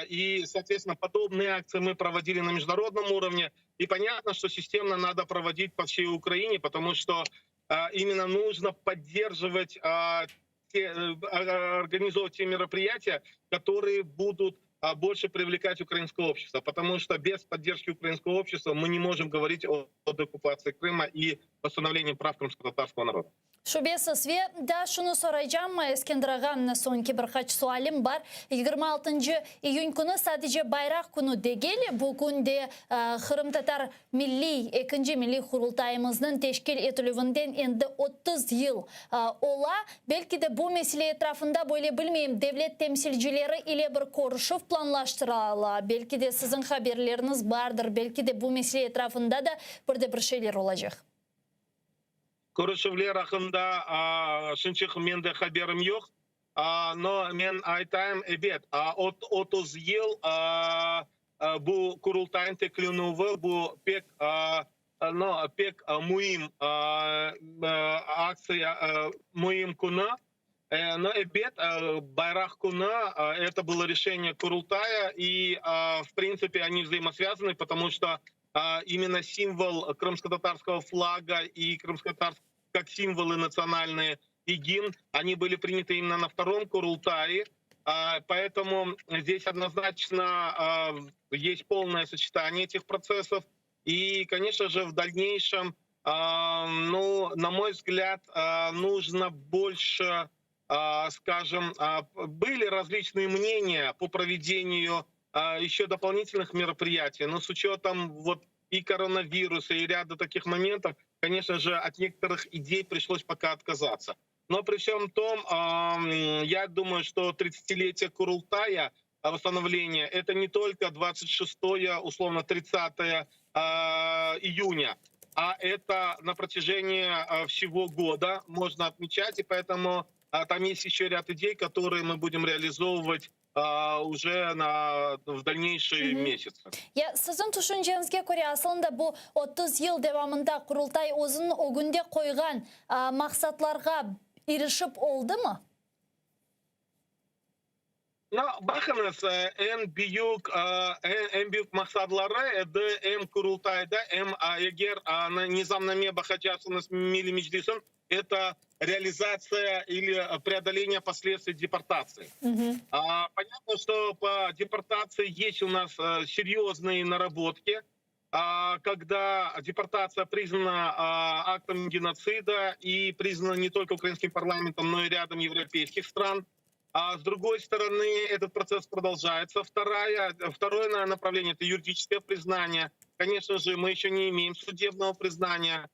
И, соответственно, подобные акции мы проводили на международном уровне. И понятно, что системно надо проводить по всей Украине, потому что именно нужно поддерживать, те, организовывать те мероприятия, которые будут больше привлекать украинское общество, потому что без поддержки украинского общества мы не можем говорить о деоккупации Крыма и восстановлении прав крымско-татарского народа. Şübesiz. Ve daa şunı soraycam, Eskender ağa, soñki bir qaç sualim bar. 26 iyün künü sadece bayraq künü degil, bu kün de Qırımtatar milliy, ekinci milliy Qurultayımıznıñ teşkil etilüvinden endi 30 yıl ola. Belki de bu mesele etrafında böyle bilmeyim, devlet temsilcileri ile bir körüşüv planlaştırıla, belki de siziñ haberleriñiz bardır, belki de bu mesele etrafında da bir de bir şeyler olacaq. Körüşüvler aqqında şimdilik mende haberim yoq. No, men aytayım, ebet, 30 yıl bu Qurultaynıñ tiklenüvi, bu pek, no, pek müim aktsiya, müim künü. No, ebet, Bayraq künü, это было решение Курултая, и, в принципе, они взаимосвязаны, потому что именно символ крымско-татарского флага и крымско-татарского как символы национальные и гимн, они были приняты именно на втором Курултае, поэтому здесь однозначно есть полное сочетание этих процессов. И, конечно же, в дальнейшем, ну, на мой взгляд, нужно больше, скажем, были различные мнения по проведению еще дополнительных мероприятий, но с учетом вот и коронавируса, и ряда таких моментов, конечно же, от некоторых идей пришлось пока отказаться. Но при всем том, я думаю, что 30-летие Курултая, восстановление, это не только 26 условно 30 июня, а это на протяжении всего года можно отмечать, и поэтому там есть еще ряд идей, которые мы будем реализовывать уже на, в дальнейшие месяцы. Ya siziñ tüşünceñizge köre aslında bu 30 yıl devamında Qurultay özüniñ ögünde qoyğan maqsatlarğa irişip oldımı? No, baqıñız, eñ büyük eñ büyük maqsadları edi em Qurultayda, em eger nizamname baqacaqsıñız Milliy Meclisniñ, это реализация или преодоление последствий депортации. Понятно, что по депортации есть у нас серьезные наработки, когда депортация признана актом геноцида и признана не только украинским парламентом, но и рядом европейских стран. А с другой стороны, этот процесс продолжается. Вторая, второе направление — это юридическое признание. Конечно же, мы еще не имеем судебного признания.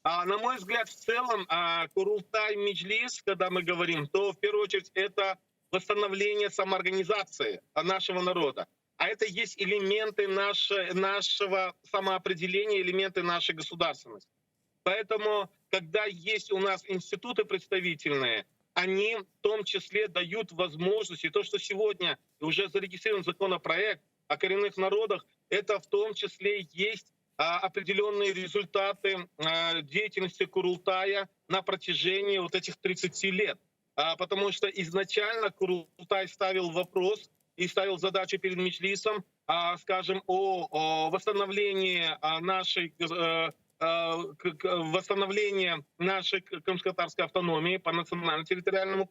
А, на мой взгляд, в целом, а, Курултай Меджлис, когда мы говорим, то в первую очередь это восстановление самоорганизации нашего народа. А это есть элементы наши, нашего самоопределения, элементы нашей государственности. Поэтому, когда есть у нас институты представительные, они в том числе дают возможность, и то, что сегодня уже зарегистрирован законопроект о коренных народах, это в том числе есть определенные результаты деятельности Курултая на протяжении вот этих 30 лет. Потому что изначально Курултай ставил вопрос и ставил задачу перед Меджлисом, скажем, о восстановлении нашей э, э, восстановления нашей крымско-татарской автономии по национально-территориальному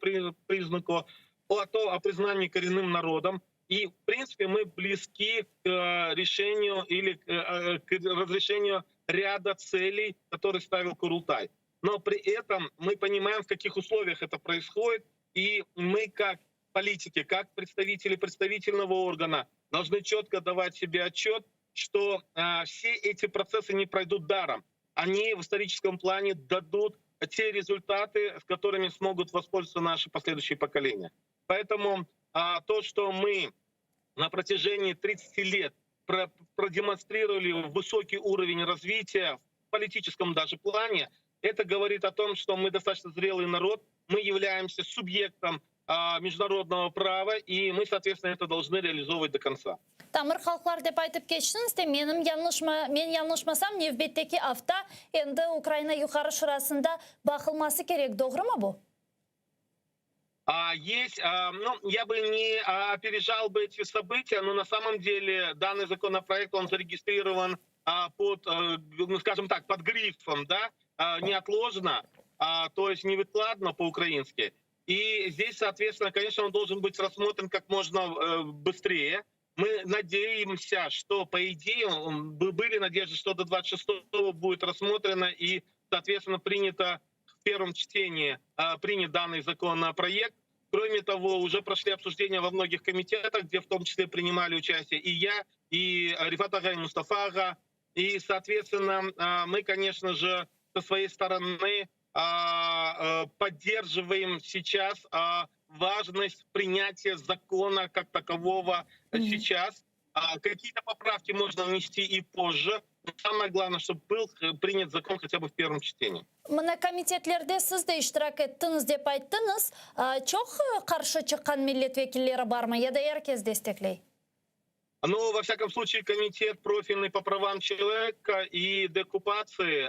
признаку, о, то, о признании коренным народом. И, в принципе, мы близки к э, решению или к разрешению ряда целей, которые ставил Курултай. Но при этом мы понимаем, в каких условиях это происходит, и мы как политики, как представители представительного органа должны четко давать себе отчет, что э, все эти процессы не пройдут даром. Они в историческом плане дадут те результаты, с которыми смогут воспользоваться наши последующие поколения. Поэтому а, то, что мы на протяжении 30 лет продемонстрировали высокий уровень развития в политическом даже плане, это говорит о том, что мы достаточно зрелый народ, мы являемся субъектом международного права, и мы, соответственно, это должны реализовывать до конца. Tamır halqlar dep aytıp keçtiñiz de, menim yañlışma, men yañlışmasam, nevbetteki afta endi Ukraina Yuqarı Şurasında baqılması kerek, doğrumı bu? А, есть, а, ну, я бы не опережал бы эти события, но на самом деле данный законопроект, он зарегистрирован под, э, ну, скажем так, под грифом, да, неотложно, то есть невідкладно по-украински. И здесь, соответственно, конечно, он должен быть рассмотрен как можно э, быстрее. Мы надеемся, что, по идее, были надежды, что до 26-го будет рассмотрено и, соответственно, принято в первом чтении, принят данный законопроект. Кроме того, уже прошли обсуждения во многих комитетах, где в том числе принимали участие и я, и Рифат ağa, и Мустафа ağa. И, соответственно, мы, конечно же, со своей стороны поддерживаем сейчас важность принятия закона как такового mm-hmm. сейчас. Какие-то поправки можно внести и позже, но самое главное, чтобы был принят закон хотя бы в первом чтении. Mına komitetlerde siz de iştirak ettiñiz dep ayttıñız. Çoq qarşı çıqqan millet vekilleri barmı ya da er kes destekley? Ну, во всяком случае, комитет профильный по правам человека и деоккупации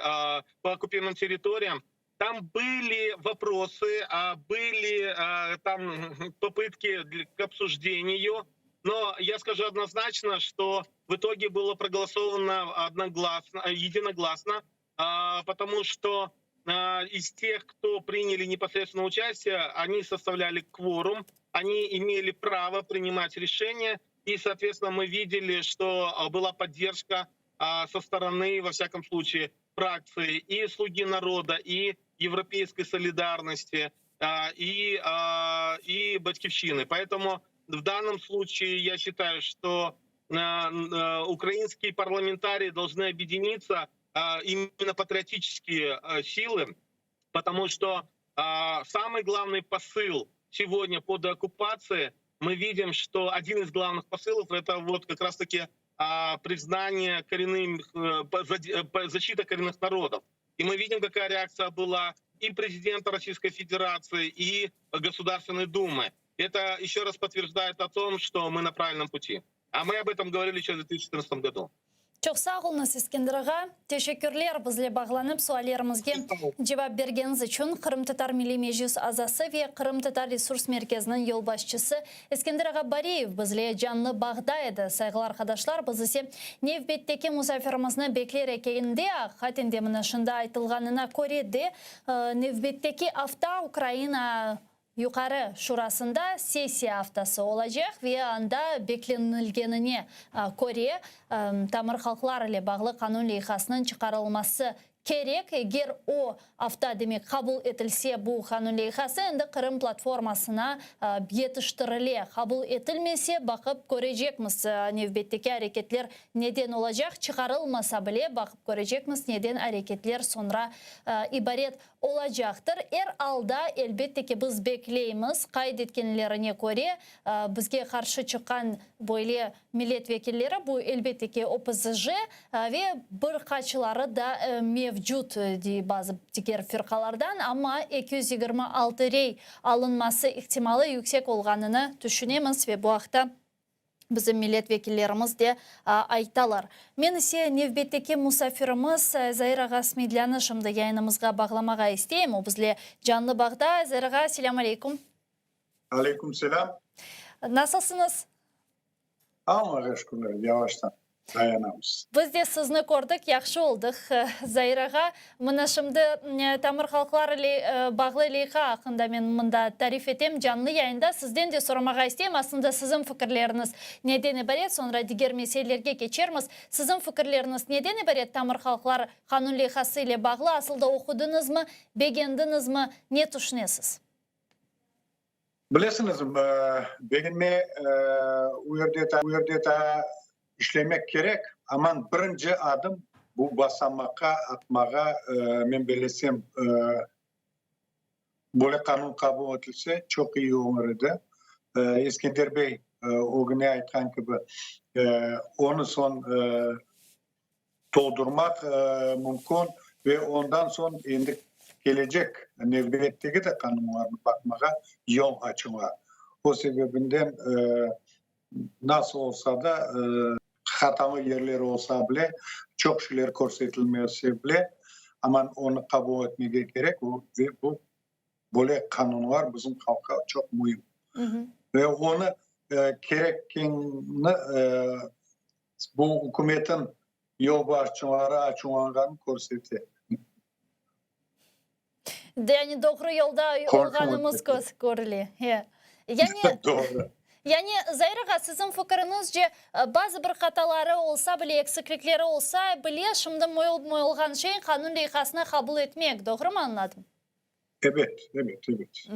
по оккупированным территориям, там были вопросы, были там попытки к обсуждению, но я скажу однозначно, что в итоге было проголосовано одногласно, единогласно, потому что из тех, кто приняли непосредственно участие, они составляли кворум, они имели право принимать решения, и, соответственно, мы видели, что была поддержка со стороны, во всяком случае, фракции и «Слуги народа», и «Европейской солидарности», и, и «Батькивщины». Поэтому в данном случае я считаю, что украинские парламентарии должны объединиться, именно патриотические силы, потому что самый главный посыл сегодня по деоккупации, мы видим, что один из главных посылов это вот как раз-таки признание коренных, э, защита коренных народов. И мы видим, какая реакция была и президента Российской Федерации, и Государственной Думы. Это еще раз подтверждает о том, что мы на правильном пути. А мы об этом говорили еще в 2014 году. Çoq sağ oluñız, Eskender ağa. Teşekkürler bizle bağlanıp suallerimizge cevap bergeniñiz içün. Qırımtatar Milliy Meclis azası ve Qırımtatar Resurs Merkeziniñ yolbaşçısı Eskender ağa Bariyev bizle canlı bağda edi. Sayğılı arqadaşlar, biz ise nevbetteki musafirimizni bekler ekende, aqiqaten de mına şunda aytılğanına köre de, nevbetteki afta Ukraina Yuqarı Şurasında sessiya aftası olacaq ve anda beklenilgenine köre, tamır halqlar ile bağlı qanun leyhasınıñ çıqarılması kerek. Eger o afta, demek, qabul etilse bu qanun leyhası, endi Qırım platformasına yetiştirile. Qabul etilmese, baqıp körecekmiz, nevbetteki areketler neden olacaq, çıqarılmasa bile, baqıp körecekmiz, neden areketler soñra ibaret Olacaqtır. Er alda, elbette ki, biz bekleymiz, qayd etkenlerine köre, bizge qarşı çıqqan böyle millet vekilleri, bu, elbette ki, OPZJ ve bir qaçları da mevcut, dey bazı diger firqalardan, amma 226 rey alınması ihtimalı yüksek olğanını tüşünemiz ve bu aqta Bizim millet vekillerimiz de aytalar. Men ise nevbetteki musafirimiz Zair ağa Smedlânı şimdi yayınımızğa bağlamağa isteyim. O bizle canlı bağda. Zair ağa, selâm aleyküm. Aleyküm selâm. Nasılsıñız? Allağa şükürler, yavaştan. Dayanamız. Biz de sizni kördik, yahşı oldıq, Zair ağa. Mına şimdi tamır halqlar ile bağlı leyha aqqında men mında tarif etem canlı yayında. Sizden de soramağa isteyim, aslında siziñ fikirleriñiz neden ibaret, soñra diger meselelerge keçermiz. Siziñ fikirleriñiz neden ibaret tamır halqlar qanun leyhası ile bağlı, asılda oqudıñızmı, begendiñizmi, ne tüşünesiz? Bilesiñiz, begenme o yerde o yerde daa işlemek kerek, aman birinci adım bu basamaqqa atmağa, men bellesem, böyle qanun qabul etilse, çoq iyi olur edi. Eskender bey ögüne aytqan kibi, onı soñ toldurmaq mümkün ve ondan soñ endi kelecek nevbetteki de qanunlarnı baqmağa yol açıla. O sebebinden nasıl olsa da, hatalı yerleri olsa bile, çoq şeyler körsetilmese bile, aman onı qabul etmege kerek ve bu böyle qanunlar bizim halqqa çoq müim. Ve onı kerekkenini Bu ükümetin yolbaşçıları açuvlanğanını körsete. Yani doğru yolda olğanımız körüle. Yani, Doğru. Yani, Zair ağa, siziñ fikiriñizce, bazı bir hataları olsa bile, eksiklikleri olsa bile, şimdi moyulğan şey qanun leyhasını qabul etmek, doğrumı añladım? Ebet, ebet, ebet.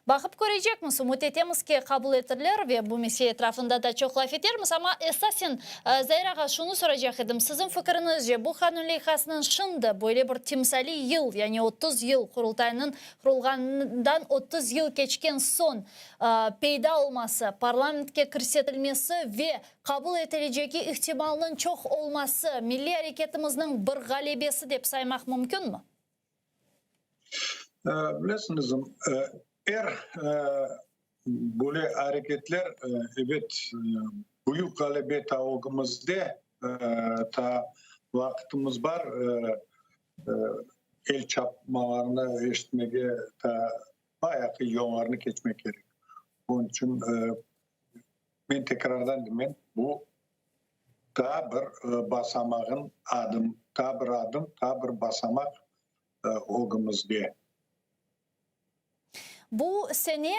Baqıp körecekmiz, ümüt etemiz ki, qabul etirler ve bu mesele etrafında da çoq laf etermiz. Amma esasen, Zair ağa, şunı soracaq edim, siziñ fikiriñizce, bu qanun leyhasınıñ şimdi, böyle bir timsaliy yıl, yani 30 yıl, Qurultaynıñ qurulğanından 30 yıl keçken soñ peyda olması, parlamentke kirsetilmesi ve qabul etilecegi ihtimalnıñ çoq olması milliy areketimizniñ bir ğalebesi dep saymaq mümkünmi? Bilesiñiz, er böyle areketler, ebet, büyük ğalebe ta ögümizde, ta vaqıtımız bar, el çapmalarını eşitmege ta bayağı yollarnı keçmek kerek. Onıñ içün men tekrardan deymen, bu daa bir basamağın adım, daa bir adım, daa bir basamaq ögümizde. Bu sene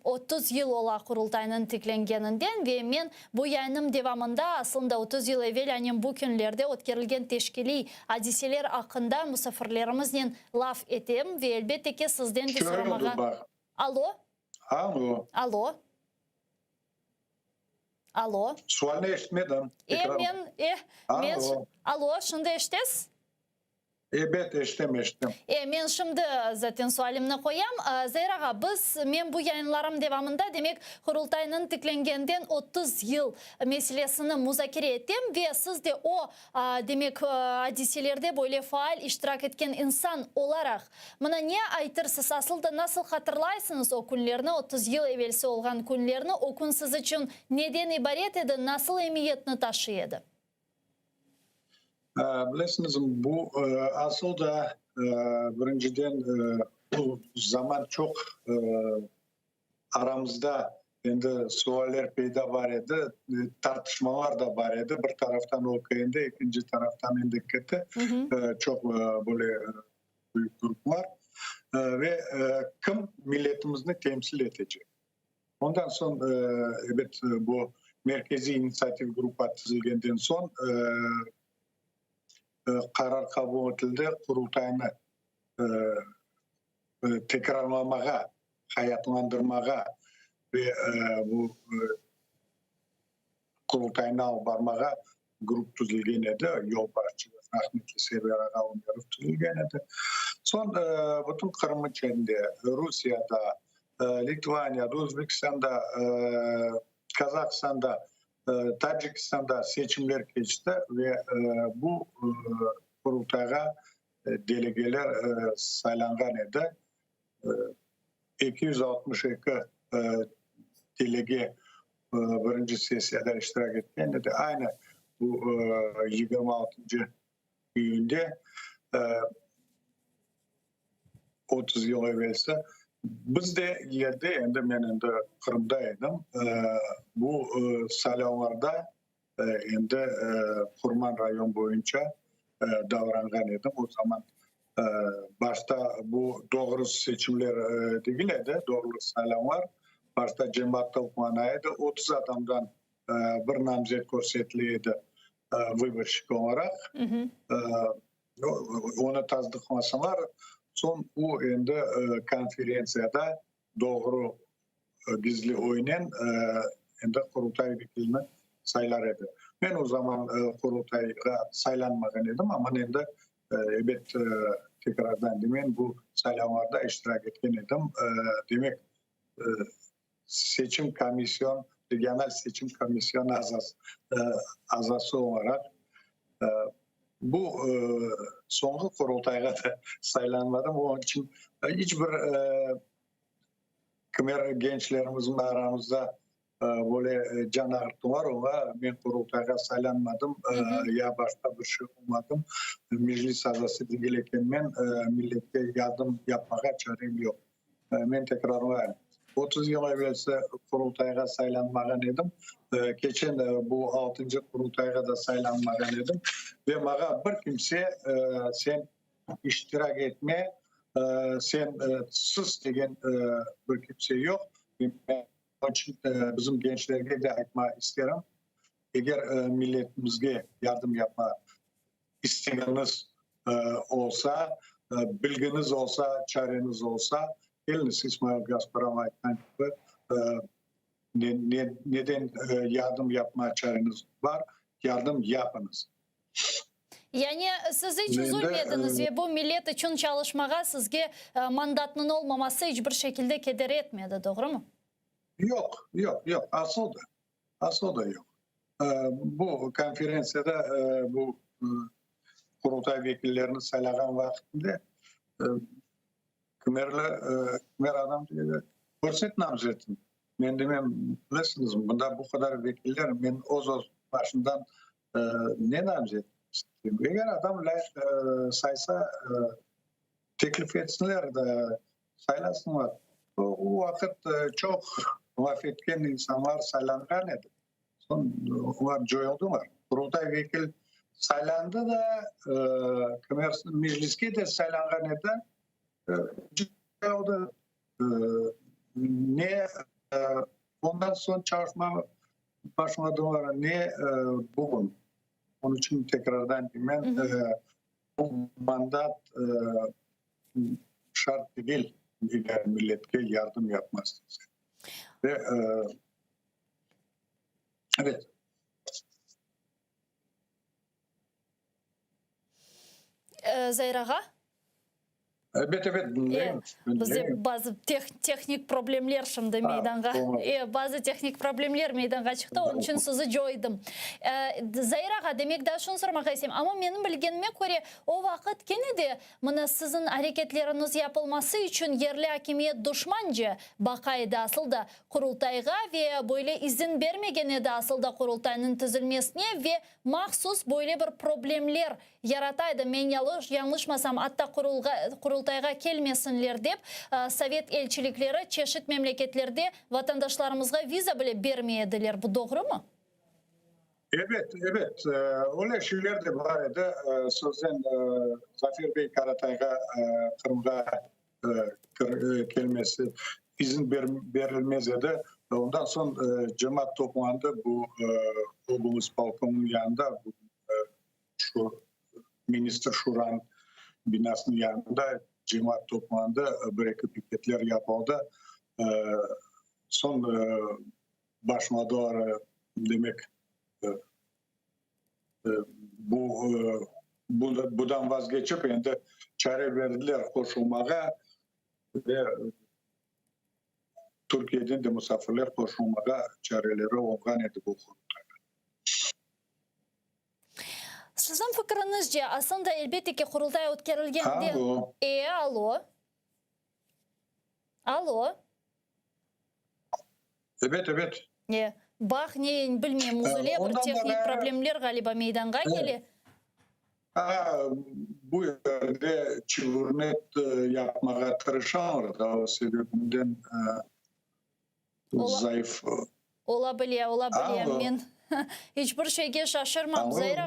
30 yıl ola Qurultaynıñ tiklengeninden ve men bu yayınım devamında aslında 30 yıl evel anem bu künlerde ötkerilgen teşkiliy adiseler aqqında musafirlerimiznen laf etem ve elbette ki sizden de soramağa. Alo. Alo. Alo. Alo. Sualni eşitmedim. E, men, e, men, alo, şimdi eşitesiz? Ebet, eşitem, eşitem. E, men şimdi zaten sualimni qoyam. Zair ağa, biz, men bu yayınlarım devamında, demek, Qurultaynıñ tiklengenden 30 yıl meselesini muzakere etem ve siz de o, demek, adiselerde böyle faal iştirak etken insan olaraq, mına ne aytırsız, asıl da nasıl hatırlaysıñız o künlerni, 30 yıl evelsi olğan künlerni, o kün siz içün neden ibaret edi, nasıl emiyetni taşıy edi? Bilesiñiz, bu asıl da birinciden bu zaman çoq aramızda endi sualler peyda bar edi, tartışmalar da bar edi. Bir taraftan OKND, ekinci taraftan NDKT, çoq böyle büyük gruplar. Ve kim milletimizni temsil etecek? Ondan soñ, ebet, bu Merkeziy initsiativ gruppa tizilgenden soñ qarar qabul etildi, Qurultaynı tekrarlamağa, hayatlandırmağa ve bu Qurultaynı alıp barmağa grup tizilgen edi, yolbaşçı rahmetli Server ağa Ömerov tizilgen edi. Soñ bütün Qırım içinde, Rusiyada, Litvaniyada, Özbekistanda, Kazahstanda, Tacikistanda seçimler keçti ve bu Qurultayğa delegeler saylanğan edi. 262 delege birinci sessiyada iştirak etken edi. Aynı bu 26 iyünde 30 yıl evelsi biz de yerde, endi men endi Qırımda edim, bu saylavlarda endi Qurman rayon boyunca davranğan edim. O zaman başta bu doğru seçimler degil edi, doğru saylavlar. Başta cemaat toplana edi, 30 adamdan bir namzet körsetile edi vıborşik olaraq. Onı tasdıqlasalar, soñ o endi konferentsiyada doğru gizli oynen endi Qurultay vekilini saylar edi. Men o zaman Qurultayğa saylanmağan edim, amma endi, ebet, tekrardan deymen, bu saylavlarda iştirak etken edim. Demek, seçim komisyon, regional seçim komisyonı azası olaraq bu soñki Qurultayğa da saylanmadım. Onıñ içün iç bir Kimer gençlerimizniñ aramızda böyle can ağırtı bar, oña men Qurultayğa saylanmadım, ya başqa bir şey olmadım, Meclis azası degil ekenmen, milletke yardım yapmağa çarem yoq. Men tekrarlayım, 30 yıl evelsi Qurultayğa saylanmağan edim, keçen bu altıncı Qurultayğa da saylanmağan edim ve maña bir kimse sen iştirak etme, sen sus degen bir kimse yoq. Onıñ içün bizim gençlerge de aytmağa isterim, eger milletimizge yardım yapma istegiñiz olsa, bilgiñiz olsa, çareñiz olsa. Keliñiz, İsmail Gaspıralı aytqan kibi, neden yardım yapma çareñiz bar, yardım yapıñız. Yani siz iç üzülmediñiz ve bu millet içün çalışmağa sizge mandatnıñ olmaması iç bir şekilde keder etmedi, doğrumı? Yoq, yoq, yoq, asıl da, asıl da yoq. Bu konferentsiyada bu Qurultay vekillerini saylağan vaqtında kimerli, kimer adam dedi, körset namzetini. Men demem, bilesiñizmi, mında bu qadar vekiller, men öz-öz başımdan ne namzet isteyim? Eger adam lâyıq saysa, teklif etsinler, saylasınlar. O vaqıt çoq laf etken insanlar saylanğan edi. Soñ olar coyuldılar. Qurultay vekil saylandı da, mecliske de saylanğan edi, coyuldı. Ne ondan soñ çalışma başladılar, ne bugün. Onıñ içün tekrardan deymen, bu mandat şart degil milletke yardım yapması. Ve evet. Zair ağa? Ebet, ebet, diñleyim. Bizde bazı tehnik problemler şimdi meydanğa, bazı tehnik problemler meydanğa çıqtı, onıñ içün sizi coydım. Zair ağa, demek, daa şunı sormağa isteyim, amma menim bilgenime köre, o vaqıt kene de mına siziñ areketleriñiz yapılması içün yerli akimiyet duşmanca baqa edi asıl da Qurultayğa ve böyle izin bermegen edi asıl da Qurultaynıñ tizilmesine ve mahsus böyle bir problemler yarata edi, men yañlışmasam, atta Qurultayğa kelmesinler dep, sovet elçilikleri çeşit memleketlerde vatandaşlarımızğa viza bile bermey ediler. Bu doğrumı? Ebet, ebet, öyle şeyler de bar edi. Sözden Zafer bey Karatayğa Qırımğa kelmesi izin berilmez edi. Ondan soñ cemaat toplandı bu oblispolkomnıñ yanında, şu ministr şuranıñ binasınıñ yanında cemaat toplandı, bir-eki piketler yapıldı. Soñ başladılar, demek, bu budan vazgeçip, endi çare berdiler qoşulmağa ve Türkiyeden de musafirler qoşulmağa çareleri olğan edi bu Qurultayda. Siziñ fikriñizce, aslında, elbette ki, Qurultay ötkerilgende. Alo. E, alo. Alo. Ebet, ebet. E, baq, ne, bilmeyim, üzüle, bir tehnik problemler, ğaliba, meydanğa kele. Bu yerde çuburnet yapmağa tırışalar da, o sebebinden zayıf. Ola bile, ola bile. Men iç bir şeyge şaşırmam, Zair.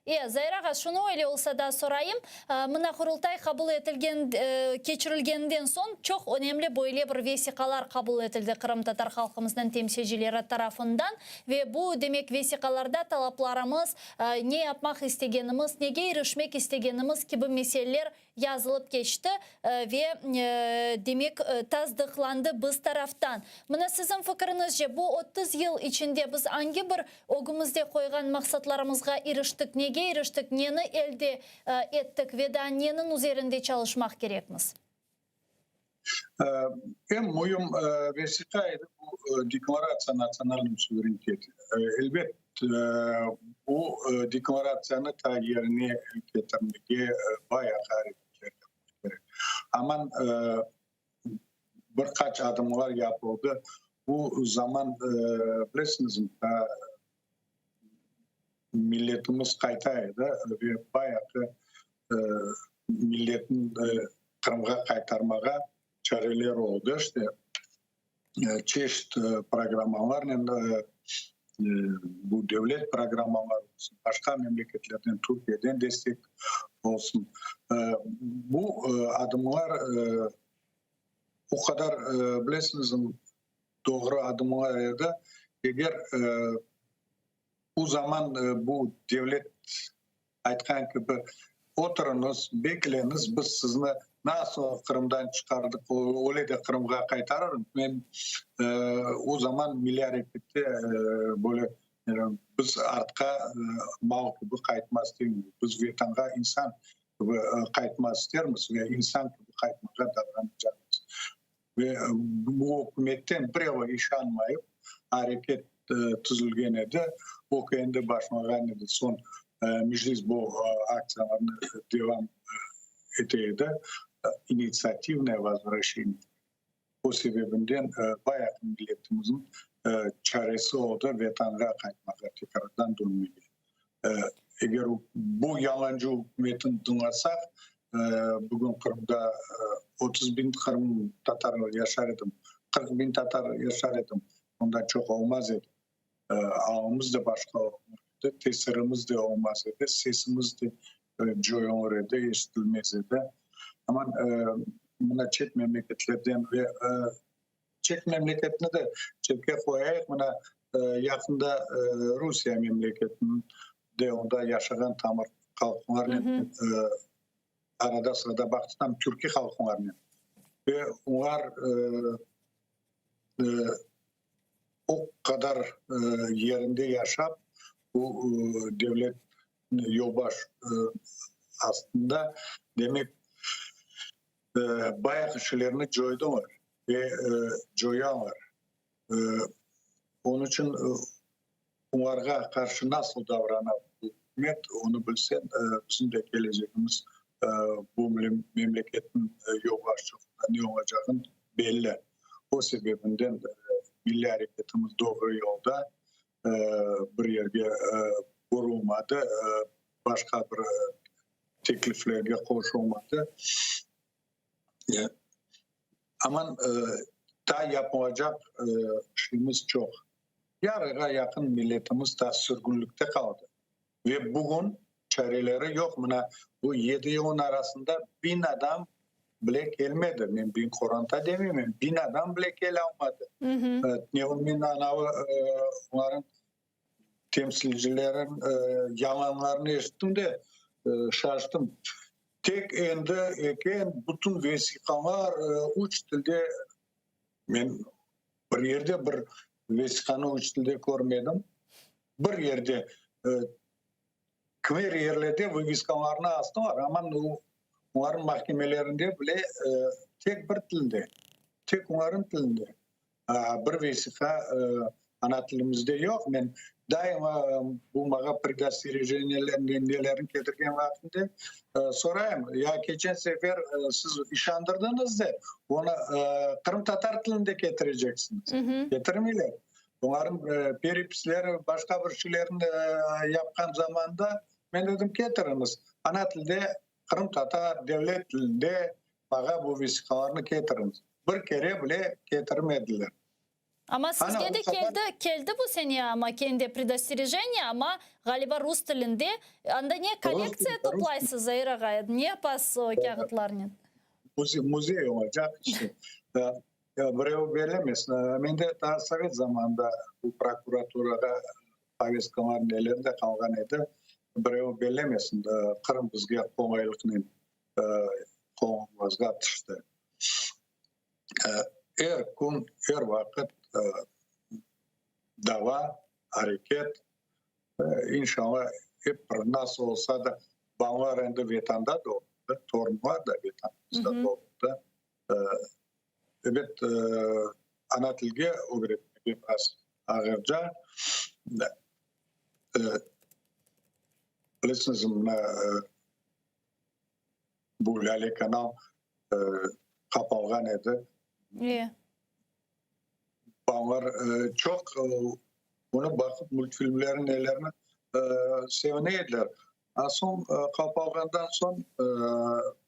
E, Zair ağa, şunı öyle olsa da sorayım. Mına Qurultay qabul etilgen, keçirilgeninden soñ çoq önemli böyle bir vesiqalar qabul etildi qırımtatar halqımıznıñ temsilcileri tarafından. Ve bu, demek, vesiqalarda talaplarımız, ne yapmaq istegenimiz, nege irişmek istegenimiz kibi meseleler yazılıp keçti ve, demek, tasdıqlandı biz taraftan. Mına siziñ fikiriñizce, bu 30 yıl içinde biz angi bir ögümizde qoyğan maqsatlarımızğa iriştik, nege iriştik, neni elde ettik ve daa neniñ üzerinde çalışmaq kerekmiz? Eñ müim vesiqa edi bu Deklaratsiya o natsionalnom suverenitete. Elbet, bu deklaratsiyanı ta yerine ketirmege bayağı areketler yapmaq kerek. Aman bir qaç adımlar yapıldı. Bu zaman, bilesiñizmi, milletimiz qayta edi ve bayağı milletni Qırımğa qaytarmağa çareler oldı. İşte, çeşit programmalarnen, bu devlet programmaları olsun, başqa memleketlerden, Türkiyeden destek olsun. Bu adımlar o qadar, bilesiñizmi, doğru adımlar edi. Eger o zaman bu devlet aytqan kibi, oturıñız, bekleñiz, biz sizni. Nasıl Qırımdan çıqardıq, öyle de Qırımğa qaytarırım. Men o zaman milliy arekette böyle biz artqa mal kibi qaytmaz deymiz. Biz Vetanğa insan kibi qaytmaz istermiz ve insan kibi qaytmağa davranacaqmız. Ve bu ükümetten birevi işanmayıp areket tizilgen edi. O endi başlağan edi, soñ Meclis bu aktsiyalarnı devam ete edi, initsiativnoye vozvraşçeniye. O sebebinden bayağı milletimizniñ çaresi oldı Vetanğa qaytmağa, tekrardan dönmege. Eger bu yalancı ükümetni dıñlasaq, bugün Qırımda 30 bin qırımtatar yaşar edim, 40 bin tatar yaşar edim, ondan çoq olmaz edi. Alımız da başqa olur edi, tesirimiz de olmaz edi, sesimiz de coyulır edi, eşitilmez edi. Amma mına çet memleketlerden ve çet memleketni de çetke qoyayıq, mına yaqında Rusiye memleketinde onda yaşağan tamır halqlarnen arada-sırada baqtıtam, türkiy halqlarnen ve olar o qadar yerinde yaşap, bu devlet yolbaş astında, demek, bayağı şeylerni coydılar ve coyalar. Onıñ içün olarğa qarşı nasıl davrana bu ükümet, onı bilsen, bizim de kelecegimiz bu memleketniñ yolbaşçılığında ne olacağın belli. O sebebinden milliy areketimiz doğru yolda, bir yerge burulmadı, başqa bir tekliflerge qoşulmadı. Aman, daa yapılacaq işimiz çoq. Yarığa yaqın milletimiz daa sürgünlikte qaldı. Ve bugün çareleri yoq. Mına bu yedi yılın arasında biñ adam bile kelmedi. Men biñ qoranta demeymen, biñ adam bile kelalmadı. Men anavı olarnıñ temsilcilerin yalanlarını eşittim de, şaştım. Tek endi eken bütün vesiqalar üç tilde, men bir yerde bir vesiqanı üç tilde körmedim. Bir yerde, kimer yerlerde vıveskalarnı astılar, amma olarnıñ mahkemelerinde bile tek bir tilde, tek olarnıñ tilinde. Bir vesiqa ana tilimizde yoq. Men daima bu maña predosterejeniyelerni ketirgen vaqtında sorayım, ya keçen sefer siz işandırdıñız de, onı qırımtatar tilinde ketireceksiñiz. Ketirmeyler. Olarnıñ perepisleri, başqa bir şeylerini yapqan zamanda men dedim, ketiriñiz. Ana tilde, qırımtatar devlet tilinde maña bu vesiqalarnı ketiriñiz. Bir kere bile ketirmediler. Amma sizge de keldi, keldi bu sene amma kendi predosterejeniye, amma, ğaliba, rus tilinde. Anda ne, kollektsiya toplaysız, Zair ağa, ne yapasız o kâğıtlarnen? Müzey olacaq işte. Birev belemez. Mende daa sovet zamanında bu prokuraturağa povestkalar neler de qalğan edi. Birev belemesin, Qırım bizge qolaylıqnen qolumızğa tüşti. Er kün, er vaqıt dava, areket, inşallah, ep bir nasıl olsa da, balalar endi Vetanda doğuldı, torunlar da Vetanımızda doğuldı. Ebet, ana tilge ögretmege biraz ağırca. Bilesiñiz, mına bu Lâle kanal qapalğan edi. Balalar çoq onı baqıp, multfilmlerini, nelerni sevine ediler. A soñ qapalğandan soñ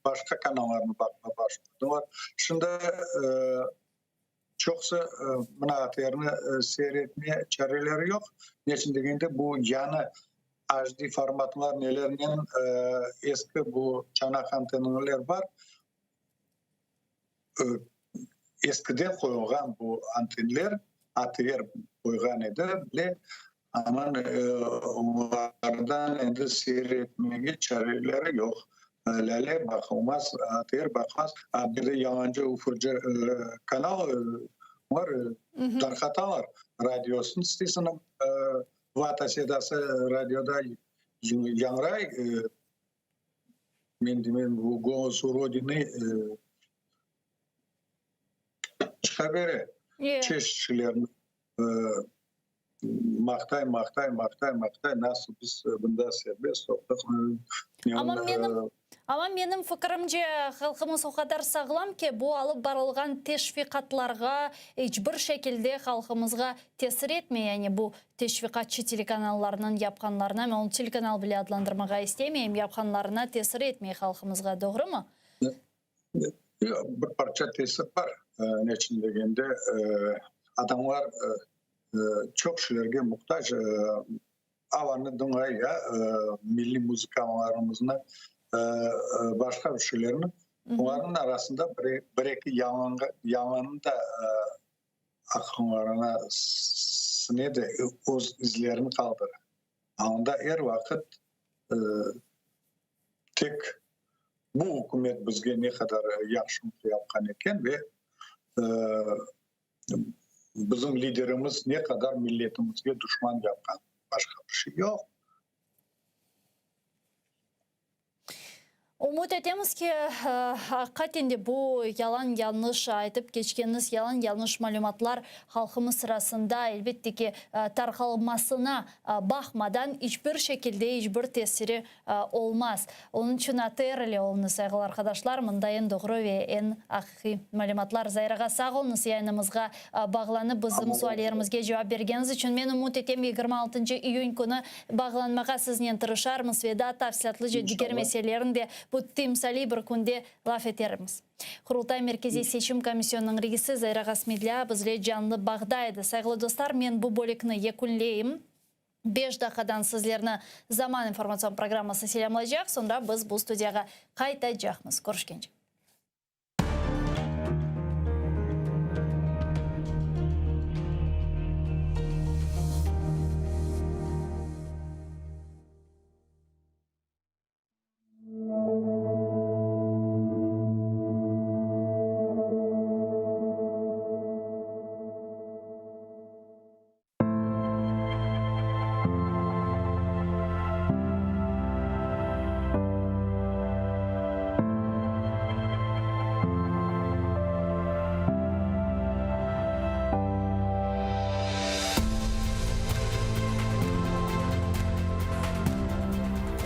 başqa kanallarnı baqmağa başladılar. Şimdi çoqusı mına ATRni seyir etmeye çareleri yoq. Ne içün degende, bu yañı HD formatlar nelernen eski bu çanaq antennalar bar. Eskiden qoyulğan bu antenler, ATR qoyğan edi bile, aman olardan endi seyir etmege çareleri yoq. Lâle baqılmaz, ATR baqmaz. Bir de yalancı ufurcı kanal var, tarqatalar radiosını, sesini, Vata sedası radioda yañray. Men demen, bu Golos Rodiny çıqa bere. Çeşit şeylerni maqtay, maqtay, maqtay, maqtay, nasıl biz bunda serbest oldıq. Amma menim, amma menim fikirimce, halqımız o qadar sağlam ki, bu alıp barılğan teşviqatlarğa iç bir şekilde halqımızğa tesir etmey, yani bu teşviqatçı telekanallarnıñ yapqanlarına, men onı telekanal bile adlandırmağa istemeyim, yapqanlarına tesir etmey halqımızğa, doğrumı? Yoq, bir parça tesir bar. Neçün degende, adamlar çoq şeylerge muhtac. Avanı dıñlay ya, milliy muzıkalarımıznı, başqa bir şeylerni. Olarnıñ arasında bir-eki yalanı da aqıllarına sine de, öz izlerini qaldıra. Anda er vaqıt tek bu ükümet bizge ne qadar yahşılıq yapqan eken ve bizim liderimiz ne qadar milletimizge duşman yapqan, başqa bir şey yoq. Ümüt etemiz ki, aqiqaten de bu yalan-yanlış aytıp keçkeniñiz yalan-yanlış malümatlar halqımız sırasında, elbette ki, tarqalmasına baqmadan, iç bir şekilde iç bir tesiri olmaz. Onıñ içün ATR ile oluñız, sayğılı arqadaşlar, mında eñ doğru ve eñ aqiqiy malümatlar. Zair ağa, sağ oluñız yayınımızğa bağlanıp, bizim suallerimizge cevap bergeniñiz içün. Men ümüt etem, 26 iyün künü Bağlanmağa siznen tırışarmız ve daa tafsilâtlıca diger meselelerin de bu timsaliy bir künde laf etermiz. Qurultay Merkeziy Seçim Komisyonınıñ reisi Zair ağa Smedlâ bizle canlı bağda edi. Sayğılı dostlar, men bu bölükni yekünleyim. Beş daqiqadan sizlerni Zaman informatsion programması selâmlaycaq, soñra biz bu studiyağa qaytacaqmız. Körüşkence.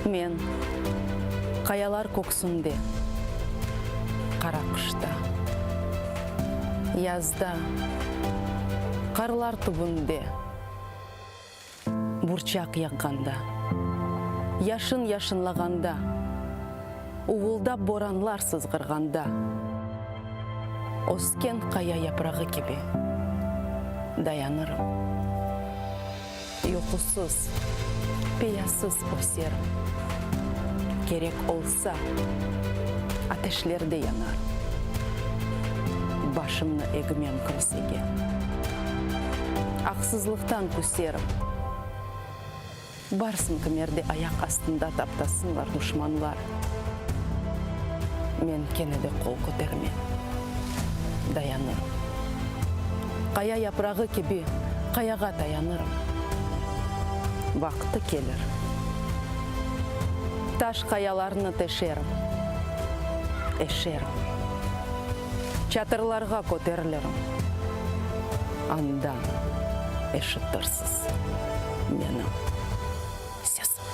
Men, qayalar köksünde, qara qışta, yazda, qarlar tübünde, burçaq yaqqanda, yaşın yaşınlağanda, uvuldap boranlar sızğırğanda, ösken qaya yaprağı kibi dayanırım, yuqusız, peyasız öserim, kerek olsa, ateşlerde yanarım, başımnı egmem kimsege, aqsızlıqtan küserim. Barsın kimerde ayaq astında taptasınlar duşmanlar, men kene de qol kötermem, dayanırım. Qaya yaprağı kibi qayağa tayanırım. Vaqtı kelir, taş qayalarnı teşerim, eşerim, çatırlarğa köterilirim, anda eşitirsiz menim sesimni.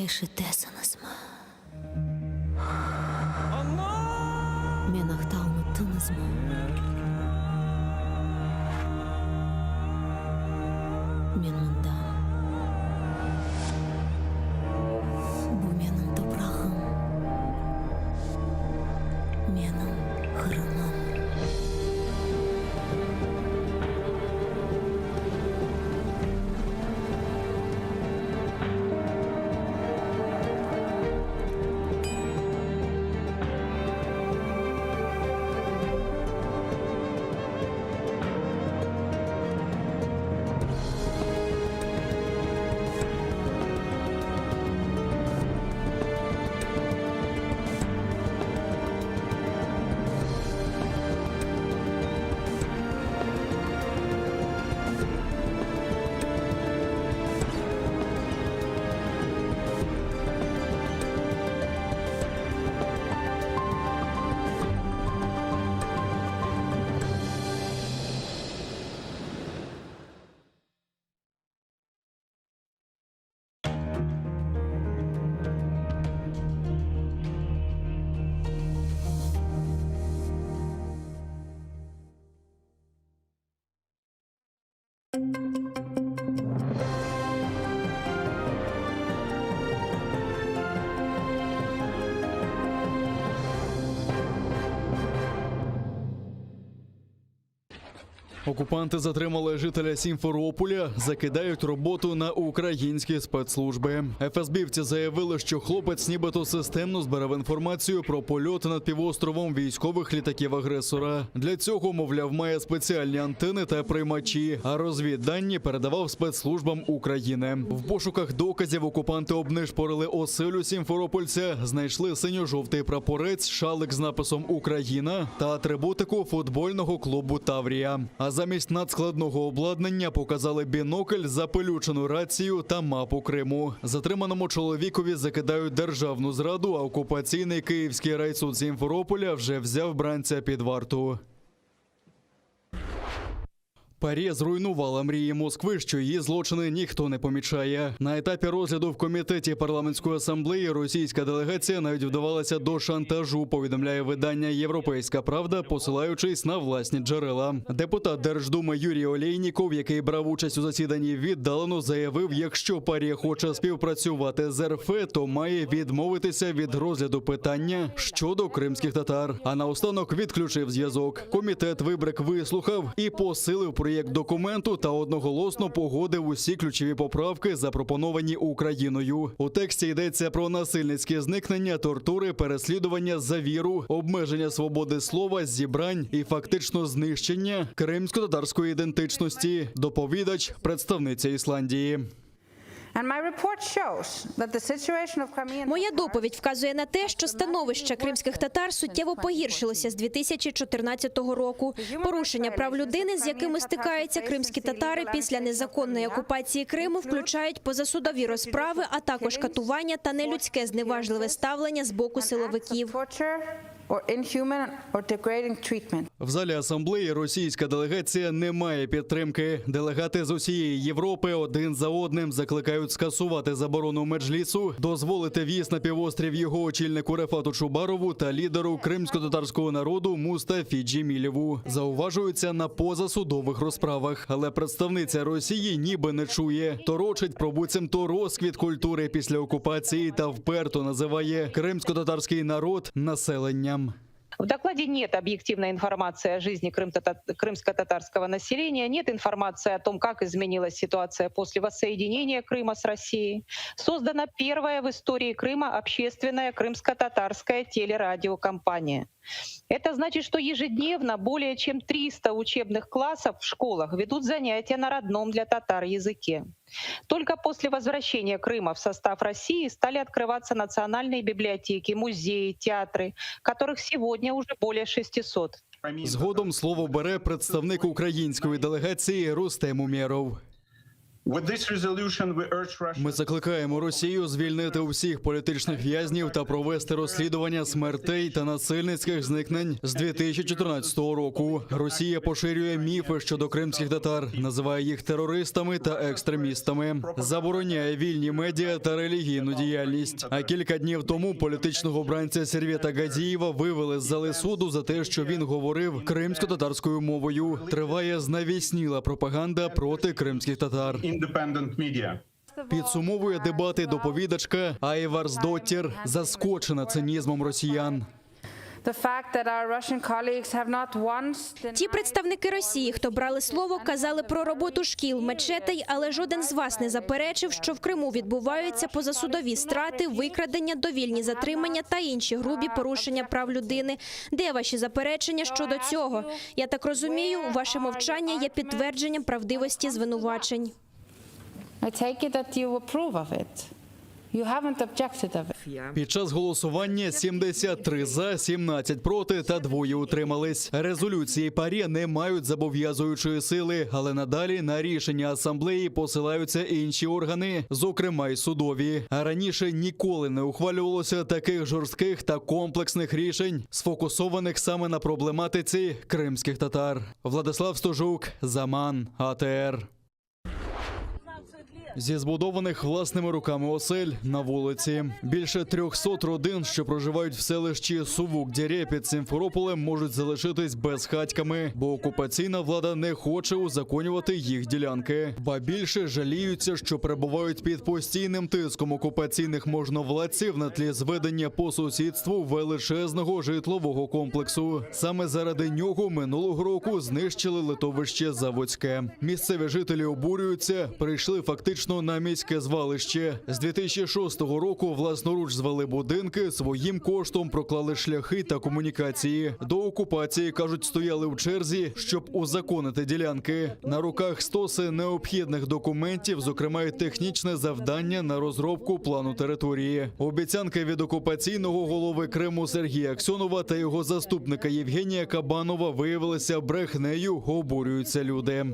Eşitesiñizmi? Men aqta unuttıñızmı? Unuttıñızmı? Men mındam. Bu menim toprağım. Menim Qırımım. Окупанти затримали жителя Сімферополя, закидають роботу на українські спецслужби. ФСБівці заявили, що хлопець нібито системно збирав інформацію про польот над півостровом військових літаків агресора. Для цього, мовляв, має спеціальні антени та приймачі, а розвіддані передавав спецслужбам України. В пошуках доказів окупанти обнишпорили оселю сімферопольця, знайшли синьо-жовтий прапорець, шалик з написом Україна та атрибутику футбольного клубу Таврія. А замість надскладного обладнання показали бінокль, запилючену рацію та мапу Криму. Затриманому чоловікові закидають державну зраду, а окупаційний київський райсуд Сімферополя вже взяв бранця під варту. ПАРЄ зруйнувала мрії Москви, що її злочини ніхто не помічає. На етапі розгляду в комітеті парламентської асамблеї російська делегація навіть вдавалася до шантажу. Повідомляє видання Європейська Правда, посилаючись на власні джерела. Депутат Держдуми Юрій Олєйніков, який брав участь у засіданні віддалено, заявив, якщо ПАРЄ хоче співпрацювати з РФ, то має відмовитися від розгляду питання щодо кримських татар. А наостанок відключив зв'язок. Комітет вибрик вислухав і посилив проєкт документу та одноголосно погодив усі ключові поправки, запропоновані Україною. У тексті йдеться про насильницьке зникнення, тортури, переслідування за віру, обмеження свободи слова, зібрань і фактично знищення кримсько-татарської ідентичності. Доповідач представниця Ісландії. Моя доповідь вказує на те, що становище кримських татар суттєво погіршилося з 2014 року. Порушення прав людини, з якими стикаються кримські татари після незаконної окупації Криму, включають позасудові розправи, а також катування та нелюдське зневажливе ставлення з боку силовиків. В залі асамблеї російська делегація не має підтримки. Делегати з усієї Європи один за одним закликають скасувати заборону меджлісу, дозволити в'їзд на півострів його очільнику Рефату Чубарову та лідеру кримсько-татарського народу Мустафі Джемілєву. Зауважуються на позасудових розправах, але представниця Росії ніби не чує. Торочить про буцімто розквіт культури після окупації та вперто називає кримсько-татарський народ населенням. В докладе нет объективной информации о жизни крымско-татарского населения, нет информации о том, как изменилась ситуация после воссоединения Крыма с Россией. Создана первая в истории Крыма общественная крымско-татарская телерадиокомпания. Это значит, что ежедневно более чем 300 учебных классов в школах ведут занятия на родном для татар языке. Только после возвращения Крыма в состав России стали открываться национальные библиотеки, музеи, театры, которых сегодня уже более 600. Згодом слово бере представник української делегації Рустем Умєров. Ми закликаємо Росію звільнити усіх політичних в'язнів та провести розслідування смертей та насильницьких зникнень з 2014 року. Росія поширює міфи щодо кримських татар, називає їх терористами та екстремістами, забороняє вільні медіа та релігійну діяльність. А кілька днів тому політичного бранця Сервета Гадієва вивели з зали суду за те, що він говорив кримсько-татарською мовою. Триває знавісніла пропаганда проти кримських татар. Підсумовує дебати доповідачка Айварс Доттір, заскочена цинізмом росіян. Ті представники Росії, хто брали слово, казали про роботу шкіл, мечетей, але жоден з вас не заперечив, що в Криму відбуваються позасудові страти, викрадення, довільні затримання та інші грубі порушення прав людини. Де ваші заперечення щодо цього? Я так розумію, ваше мовчання є підтвердженням правдивості звинувачень. I take it that you approve of it. You haven't objected of it. Під час голосування 73 за, 17 проти та двоє утримались. Резолюції ПАРЄ не мають зобов'язуючої сили, але надалі на рішення асамблеї посилаються інші органи, зокрема й судові. А раніше ніколи не ухвалювалося таких жорстких та комплексних рішень, сфокусованих саме на проблематиці кримських татар. Владислав Стожук, Заман, АТР. Зі збудованих власними руками осель на вулиці. Більше 300 родин, що проживають в селищі Сувук-Дєре під Сімферополем, можуть залишитись безхатьками, бо окупаційна влада не хоче узаконювати їх ділянки. Ба більше жаліються, що перебувають під постійним тиском окупаційних можновладців на тлі зведення по сусідству величезного житлового комплексу. Саме заради нього минулого року знищили летовище Заводське. Місцеві жителі обурюються, прийшли фактично на міське звалище. З 2006 року власноруч звели будинки, своїм коштом проклали шляхи та комунікації. До окупації, кажуть, стояли в черзі, щоб узаконити ділянки. На руках стоси необхідних документів, зокрема й технічне завдання на розробку плану території. Обіцянки від окупаційного голови Криму Сергія Аксьонова та його заступника Євгенія Кабанова виявилися брехнею, обурюються люди.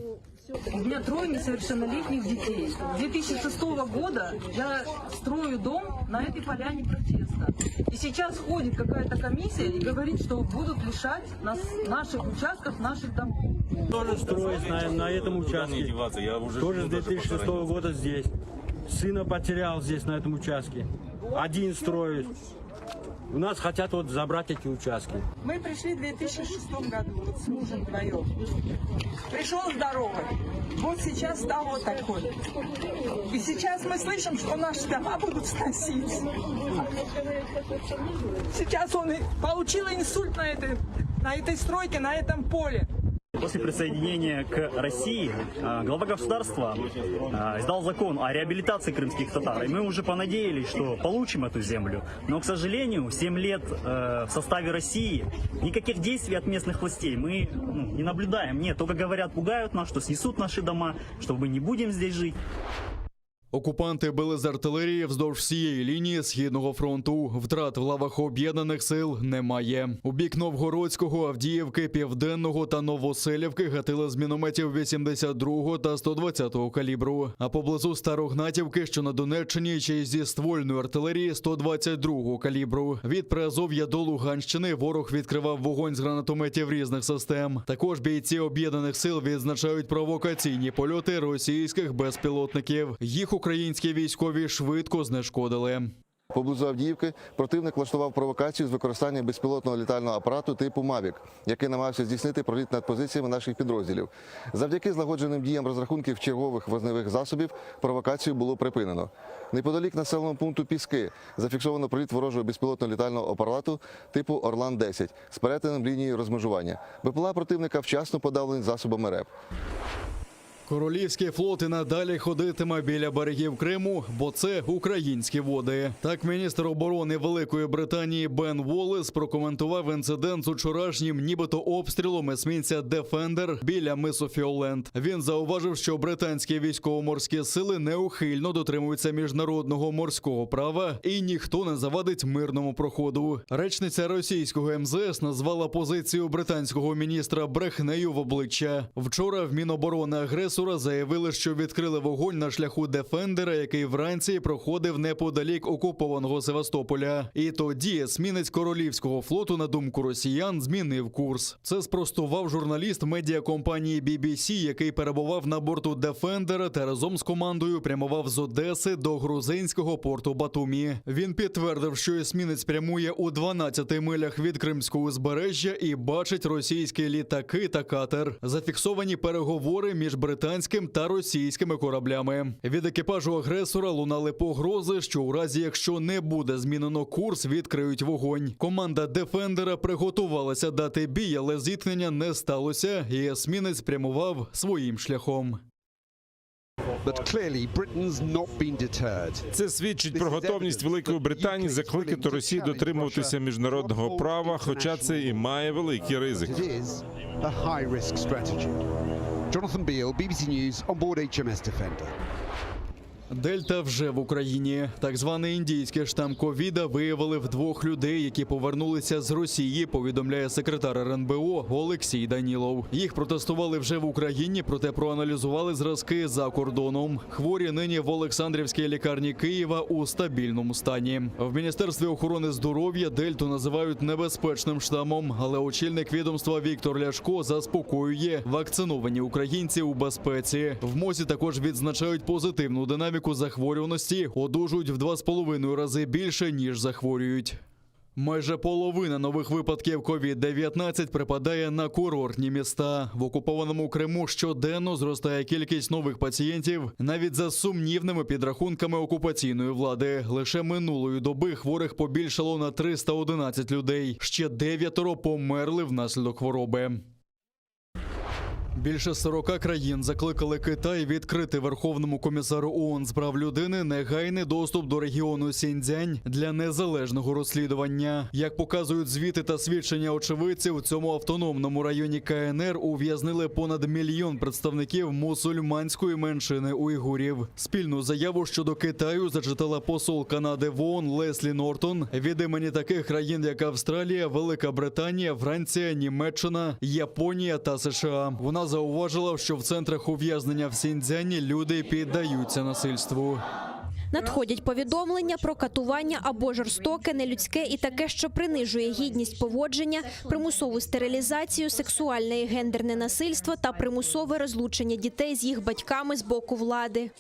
У меня трое несовершеннолетних детей. С 2006 года я строю дом на этой поляне протеста. И сейчас ходит какая-то комиссия и говорит, что будут лишать нас наших участков, наших домов. Тоже строюсь на, на этом участке. Тоже с 2006 года здесь. Сына потерял здесь, на этом участке. Один строюсь. У нас хотят вот забрать эти участки. Мы пришли в 2006 году вот с мужем вдвоем. Пришел здоровый. Вот сейчас стал вот такой. И сейчас мы слышим, что наши дома будут сносить. Сейчас он и получил инсульт на этой, на этой стройке, на этом поле. После присоединения к России э, глава государства э, издал закон о реабилитации крымских татар. И мы уже понадеялись, что получим эту землю. Но, к сожалению, 7 лет э, в составе России никаких действий от местных властей мы ну, не наблюдаем. Нет, только говорят, пугают нас, что снесут наши дома, что мы не будем здесь жить. Окупанти били з артилерії вздовж всієї лінії східного фронту. Втрат в лавах об'єднаних сил немає. У бік Новгородського, Авдіївки, Південного та Новоселівки гатили з мінометів 82-го та 120-го калібру. А поблизу Старогнатівки, що на Донеччині, ще й зі ствольної артилерії 122-го калібру. Від Приазов'я до Луганщини ворог відкривав вогонь з гранатометів різних систем. Також бійці об'єднаних сил відзначають провокаційні польоти російських безпілотників. Їх українські військові швидко знешкодили. Поблизу Авдіївки противник влаштував провокацію з використанням безпілотного літального апарату типу «Мавік», який намагався здійснити проліт над позиціями наших підрозділів. Завдяки злагодженим діям розрахунків чергових вогневих засобів провокацію було припинено. Неподалік населеного пункту Піски зафіксовано проліт ворожого безпілотного літального апарату типу «Орлан-10» з перетином лінії розмежування. БПЛА противника вчасно подавлені засобами РЕП. Королівський флот і надалі ходитиме біля берегів Криму, бо це українські води. Так міністр оборони Великої Британії Бен Воллес прокоментував інцидент з учорашнім нібито обстрілом есмінця Дефендер біля мису Фіоленд. Він зауважив, що британські військово-морські сили неухильно дотримуються міжнародного морського права і ніхто не завадить мирному проходу. Речниця російського МЗС назвала позицію британського міністра брехнею в обличчя. Вчора в Міноборони агресора. агресора заявили, що відкрили вогонь на шляху Дефендера, який вранці проходив неподалік окупованого Севастополя. І тоді есмінець королівського флоту, на думку росіян, змінив курс. Це спростував журналіст медіакомпанії BBC, який перебував на борту Дефендера та разом з командою прямував з Одеси до грузинського порту Батумі. Він підтвердив, що есмінець прямує у 12 милях від Кримського узбережжя і бачить російські літаки та катер. Зафіксовані переговори між британським та російськими кораблями. Від екіпажу агресора лунали погрози, що у разі, якщо не буде змінено курс, відкриють вогонь. Команда Дефендера приготувалася дати бій, але зіткнення не сталося, і есмінець прямував своїм шляхом. Це свідчить про готовність Великої Британії закликати Росію дотримуватися міжнародного права, хоча це і має великий ризик. Jonathan Beale, BBC News, on board HMS Defender. Дельта вже в Україні. Так званий індійський штам ковіда виявили в двох людей, які повернулися з Росії. Повідомляє секретар РНБО Олексій Данілов. Їх протестували вже в Україні, проте проаналізували зразки за кордоном. Хворі нині в Олександрівській лікарні Києва у стабільному стані. В міністерстві охорони здоров'я дельту називають небезпечним штамом, але очільник відомства Віктор Ляшко заспокоює вакциновані українці у безпеці. В МОЗі також відзначають позитивну динаміку захворюваності, одужують в 2,5 рази більше ніж захворюють. Майже половина нових випадків COVID-19 припадає на курортні міста. В окупованому Криму щоденно зростає кількість нових пацієнтів, навіть за сумнівними підрахунками окупаційної влади. Лише минулої доби хворих побільшало на 311 людей. Ще дев'ятеро померли внаслідок хвороби. Більше 40 країн закликали Китай відкрити Верховному комісару ООН з прав людини негайний доступ до регіону Сіньцзянь для незалежного розслідування. Як показують звіти та свідчення очевидців, у цьому автономному районі КНР ув'язнили понад мільйон представників мусульманської меншини уйгурів. Спільну заяву щодо Китаю зачитала посол Канади в ООН Леслі Нортон від імені таких країн, як Австралія, Велика Британія, Франція, Німеччина, Японія та США. Вона зауважила, що в центрах ув'язнення в Сіньцзяні люди піддаються насильству. Надходять повідомлення про катування або жорстоке, нелюдське і таке, що принижує гідність поводження, примусову стерилізацію, сексуальне і гендерне насильство та примусове розлучення дітей з їх батьками з боку влади.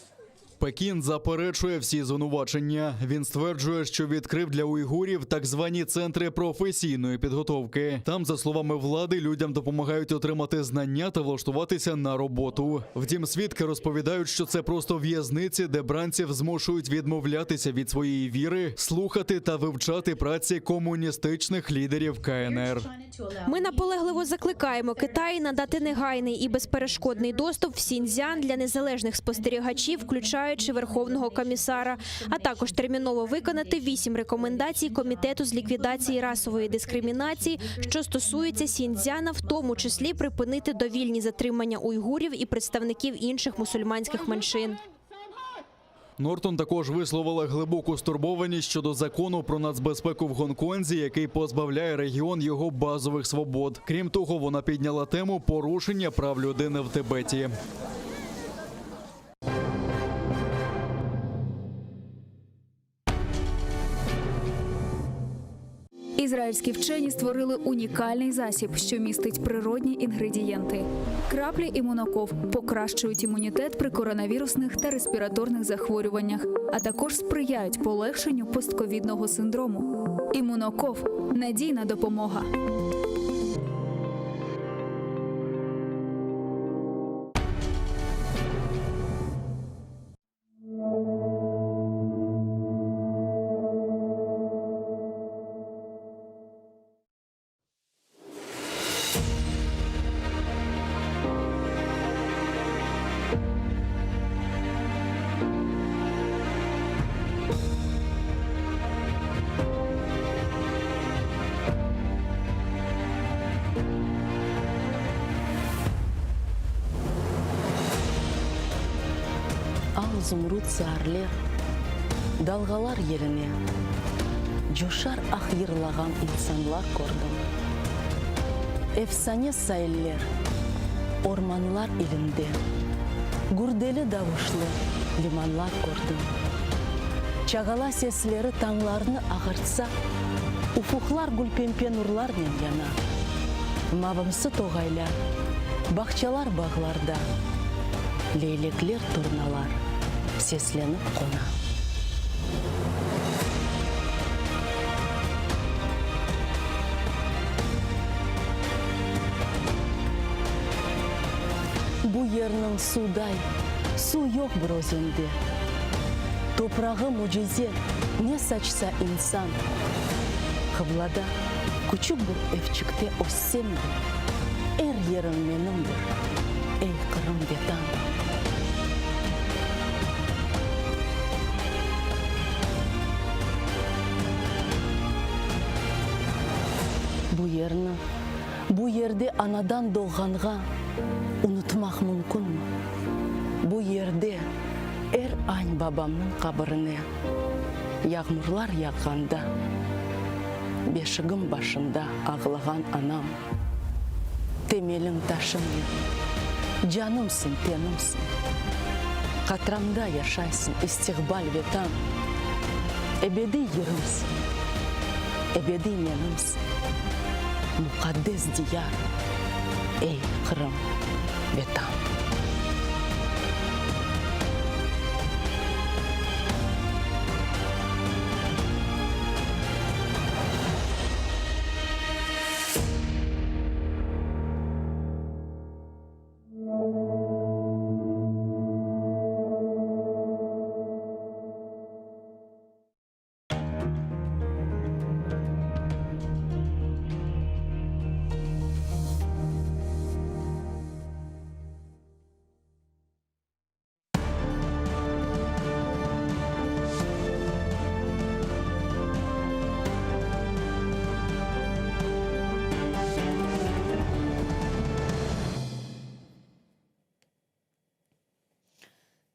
Пекін заперечує всі звинувачення. Він стверджує, що відкрив для уйгурів так звані центри професійної підготовки. Там, за словами влади, людям допомагають отримати знання та влаштуватися на роботу. Втім, свідки розповідають, що це просто в'язниці, де бранців змушують відмовлятися від своєї віри, слухати та вивчати праці комуністичних лідерів КНР. Ми наполегливо закликаємо Китай надати негайний і безперешкодний доступ в Сіньцзян для незалежних спостерігачів, включаючи Верховного комісара, а також терміново виконати вісім рекомендацій Комітету з ліквідації расової дискримінації, що стосується Сіньцзяна, в тому числі припинити довільні затримання уйгурів і представників інших мусульманських меншин. Нортон також висловила глибоку стурбованість щодо закону про нацбезпеку в Гонконзі, який позбавляє регіон його базових свобод. Крім того, вона підняла тему порушення прав людини в Тибеті. Ізраїльські вчені створили унікальний засіб, що містить природні інгредієнти. Краплі імуноков покращують імунітет при коронавірусних та респіраторних захворюваннях, а також сприяють полегшенню постковідного синдрому. Імуноков надійна допомога. Al zumrut saarler dalğalar yerine Coşar ah yırlağan insanlar kördim. Efsane sailler, ormanlar ilinde. Gürdeli davuşlı limanlar kördim. Çağala sesleri tañlarnı ağartsa, Ufuqlar gülpempe nurlarnen yana. Mavımsı toğaylar, bağçalar bağlarda, Leylekler, turnalar seslenip qona. Bu yerniñ suvday suv yoq bir özende. Toprağı mücize, ne saçsa insan. Qıblada küçük bir evçikte össem de, Er yerim menimdir, ey Qırım Vetan. Bu yerni, bu yerde anadan doğğanğa unutmaq mümkünmi? Bu yerde er añ babamnıñ qabirine yağmurlar yağğanda beşigim başında ağlağan anam, temeliñ taşım men, canımsıñ, tenimsiñ, qatramda yaşaysıñ, istiqbal Vetan, ebediy yırımsıñ, ebediy menimsiñ, muqaddes diyar, ey, Qırım, Vetan.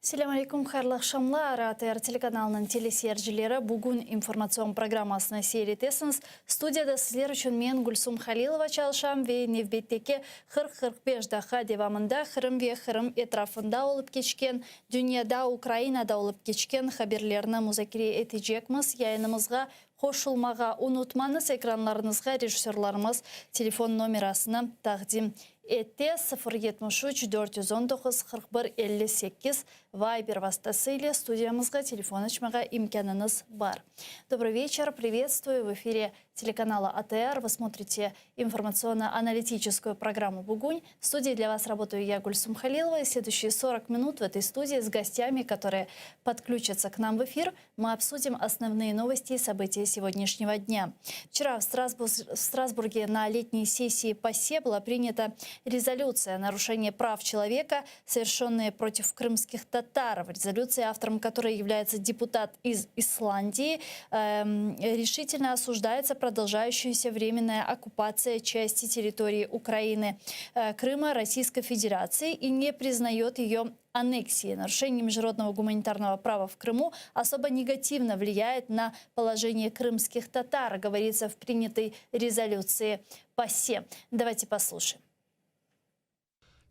Selâm aleyküm, hayırlı aqşamlar, ATR telekanalınıñ teleseyircileri, bugün informatsion programmasını seyir etesiñiz. Studiyada sizler içün men, Gülsum Halilova, çalışam ve nevbetteki 40-45 daqqa devamında Qırım ve Qırım etrafında olıp keçken, dünyada, Ukrainada olıp keçken haberlerni muzakere etecekmiz. Yayınımızğa qoşulmağa unutmañız, ekranlarıñızğa rejissörlarımız telefon nomerasını taqdim etti, 073 419 41 58, Viber vastası ile studiyamızğa telefon açmağa imkânıñız bar. Dobrıy veçer, privetstvuyu, v efire телеканала АТР, вы смотрите информационно-аналитическую программу «Бугунь». В студии для вас работаю я, Гульсум Халилова, и следующие 40 минут в этой студии с гостями, которые подключатся к нам в эфир, мы обсудим основные новости и события сегодняшнего дня. Вчера в, Страсбур в Страсбурге на летней сессии ПАСЕ была принята резолюция о нарушении прав человека, совершенные против крымских татар. В резолюции, автором которой является депутат из Исландии, эм, решительно осуждается продолжающаяся временная оккупация части территории Украины, э, Крыма Российской Федерации и не признает ее аннексии. Нарушение международного гуманитарного права в Крыму особо негативно влияет на положение крымских татар, говорится в принятой резолюции ПАСЕ. Давайте послушаем.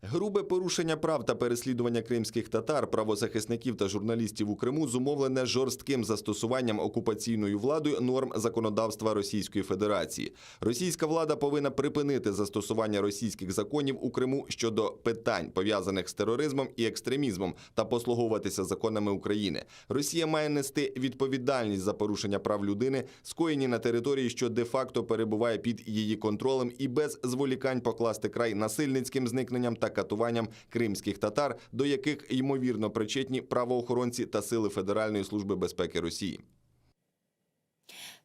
Грубе порушення прав та переслідування кримських татар, правозахисників та журналістів у Криму зумовлене жорстким застосуванням окупаційною владою норм законодавства Російської Федерації. Російська влада повинна припинити застосування російських законів у Криму щодо питань, пов'язаних з тероризмом і екстремізмом, та послуговуватися законами України. Росія має нести відповідальність за порушення прав людини, скоєні на території, що де-факто перебуває під її контролем, і без зволікань покласти край насильницьким зникненням та катуванням кримських татар, до яких ймовірно причетні правоохоронці та сили Федеральної служби безпеки Росії.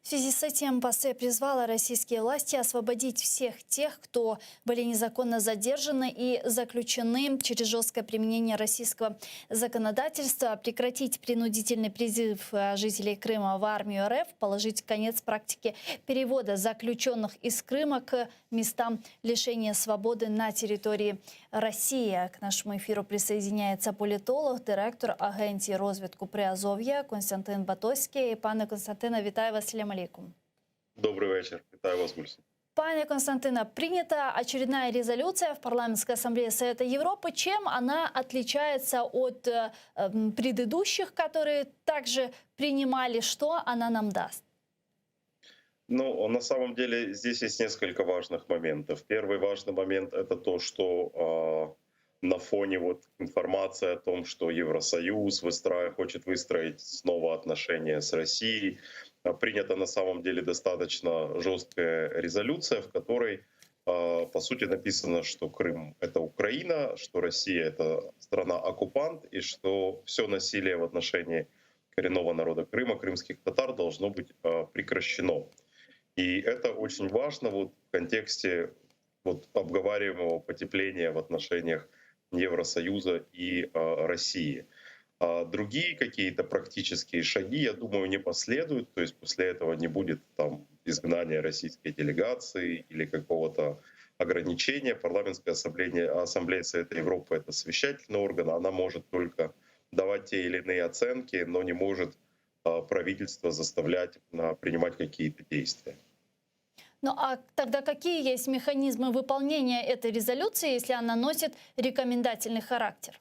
В связи с этим ПАСЕ призвала российские власти освободить всех тех, кто были незаконно задержаны и заключены через жесткое применение российского законодательства, прекратить принудительный призыв э, жителей Крыма в армию РФ, положить конец практике перевода заключенных из Крыма к местам лишения свободы на территории России. К нашему эфиру присоединяется политолог, директор Агенції розвитку Приазов'я Константин Батозький. Пане Константине, вітаю вас. Селям алейкум. Добрий вечір. Вітаю вас, Гульсум. Пане Константине, принята очередная резолюция в Парламентской ассамблее Совета Европы. Чем она отличается от э, предыдущих, которые также принимали? Что она нам даст? Ну, на самом деле здесь есть несколько важных моментов. Первый важный момент — это то, что э, на фоне вот информации о том, что Евросоюз выстраив, хочет выстроить снова отношения с Россией, э, принята на самом деле достаточно жесткая резолюция, в которой э, по сути написано, что Крым — это Украина, что Россия — это страна-оккупант, и что все насилие в отношении коренного народа Крыма, крымских татар, должно быть э, прекращено. И это очень важно вот в контексте вот обговариваемого потепления в отношениях Евросоюза и э, России. А другие какие-то практические шаги, я думаю, не последуют. То есть после этого не будет там изгнания российской делегации или какого-то ограничения. Парламентская ассамблея, ассамблея Совета Европы — это совещательный орган, она может только давать те или иные оценки, но не может правительство заставлять принимать какие-то действия. Ну а тогда какие есть механизмы выполнения этой резолюции, если она носит рекомендательный характер?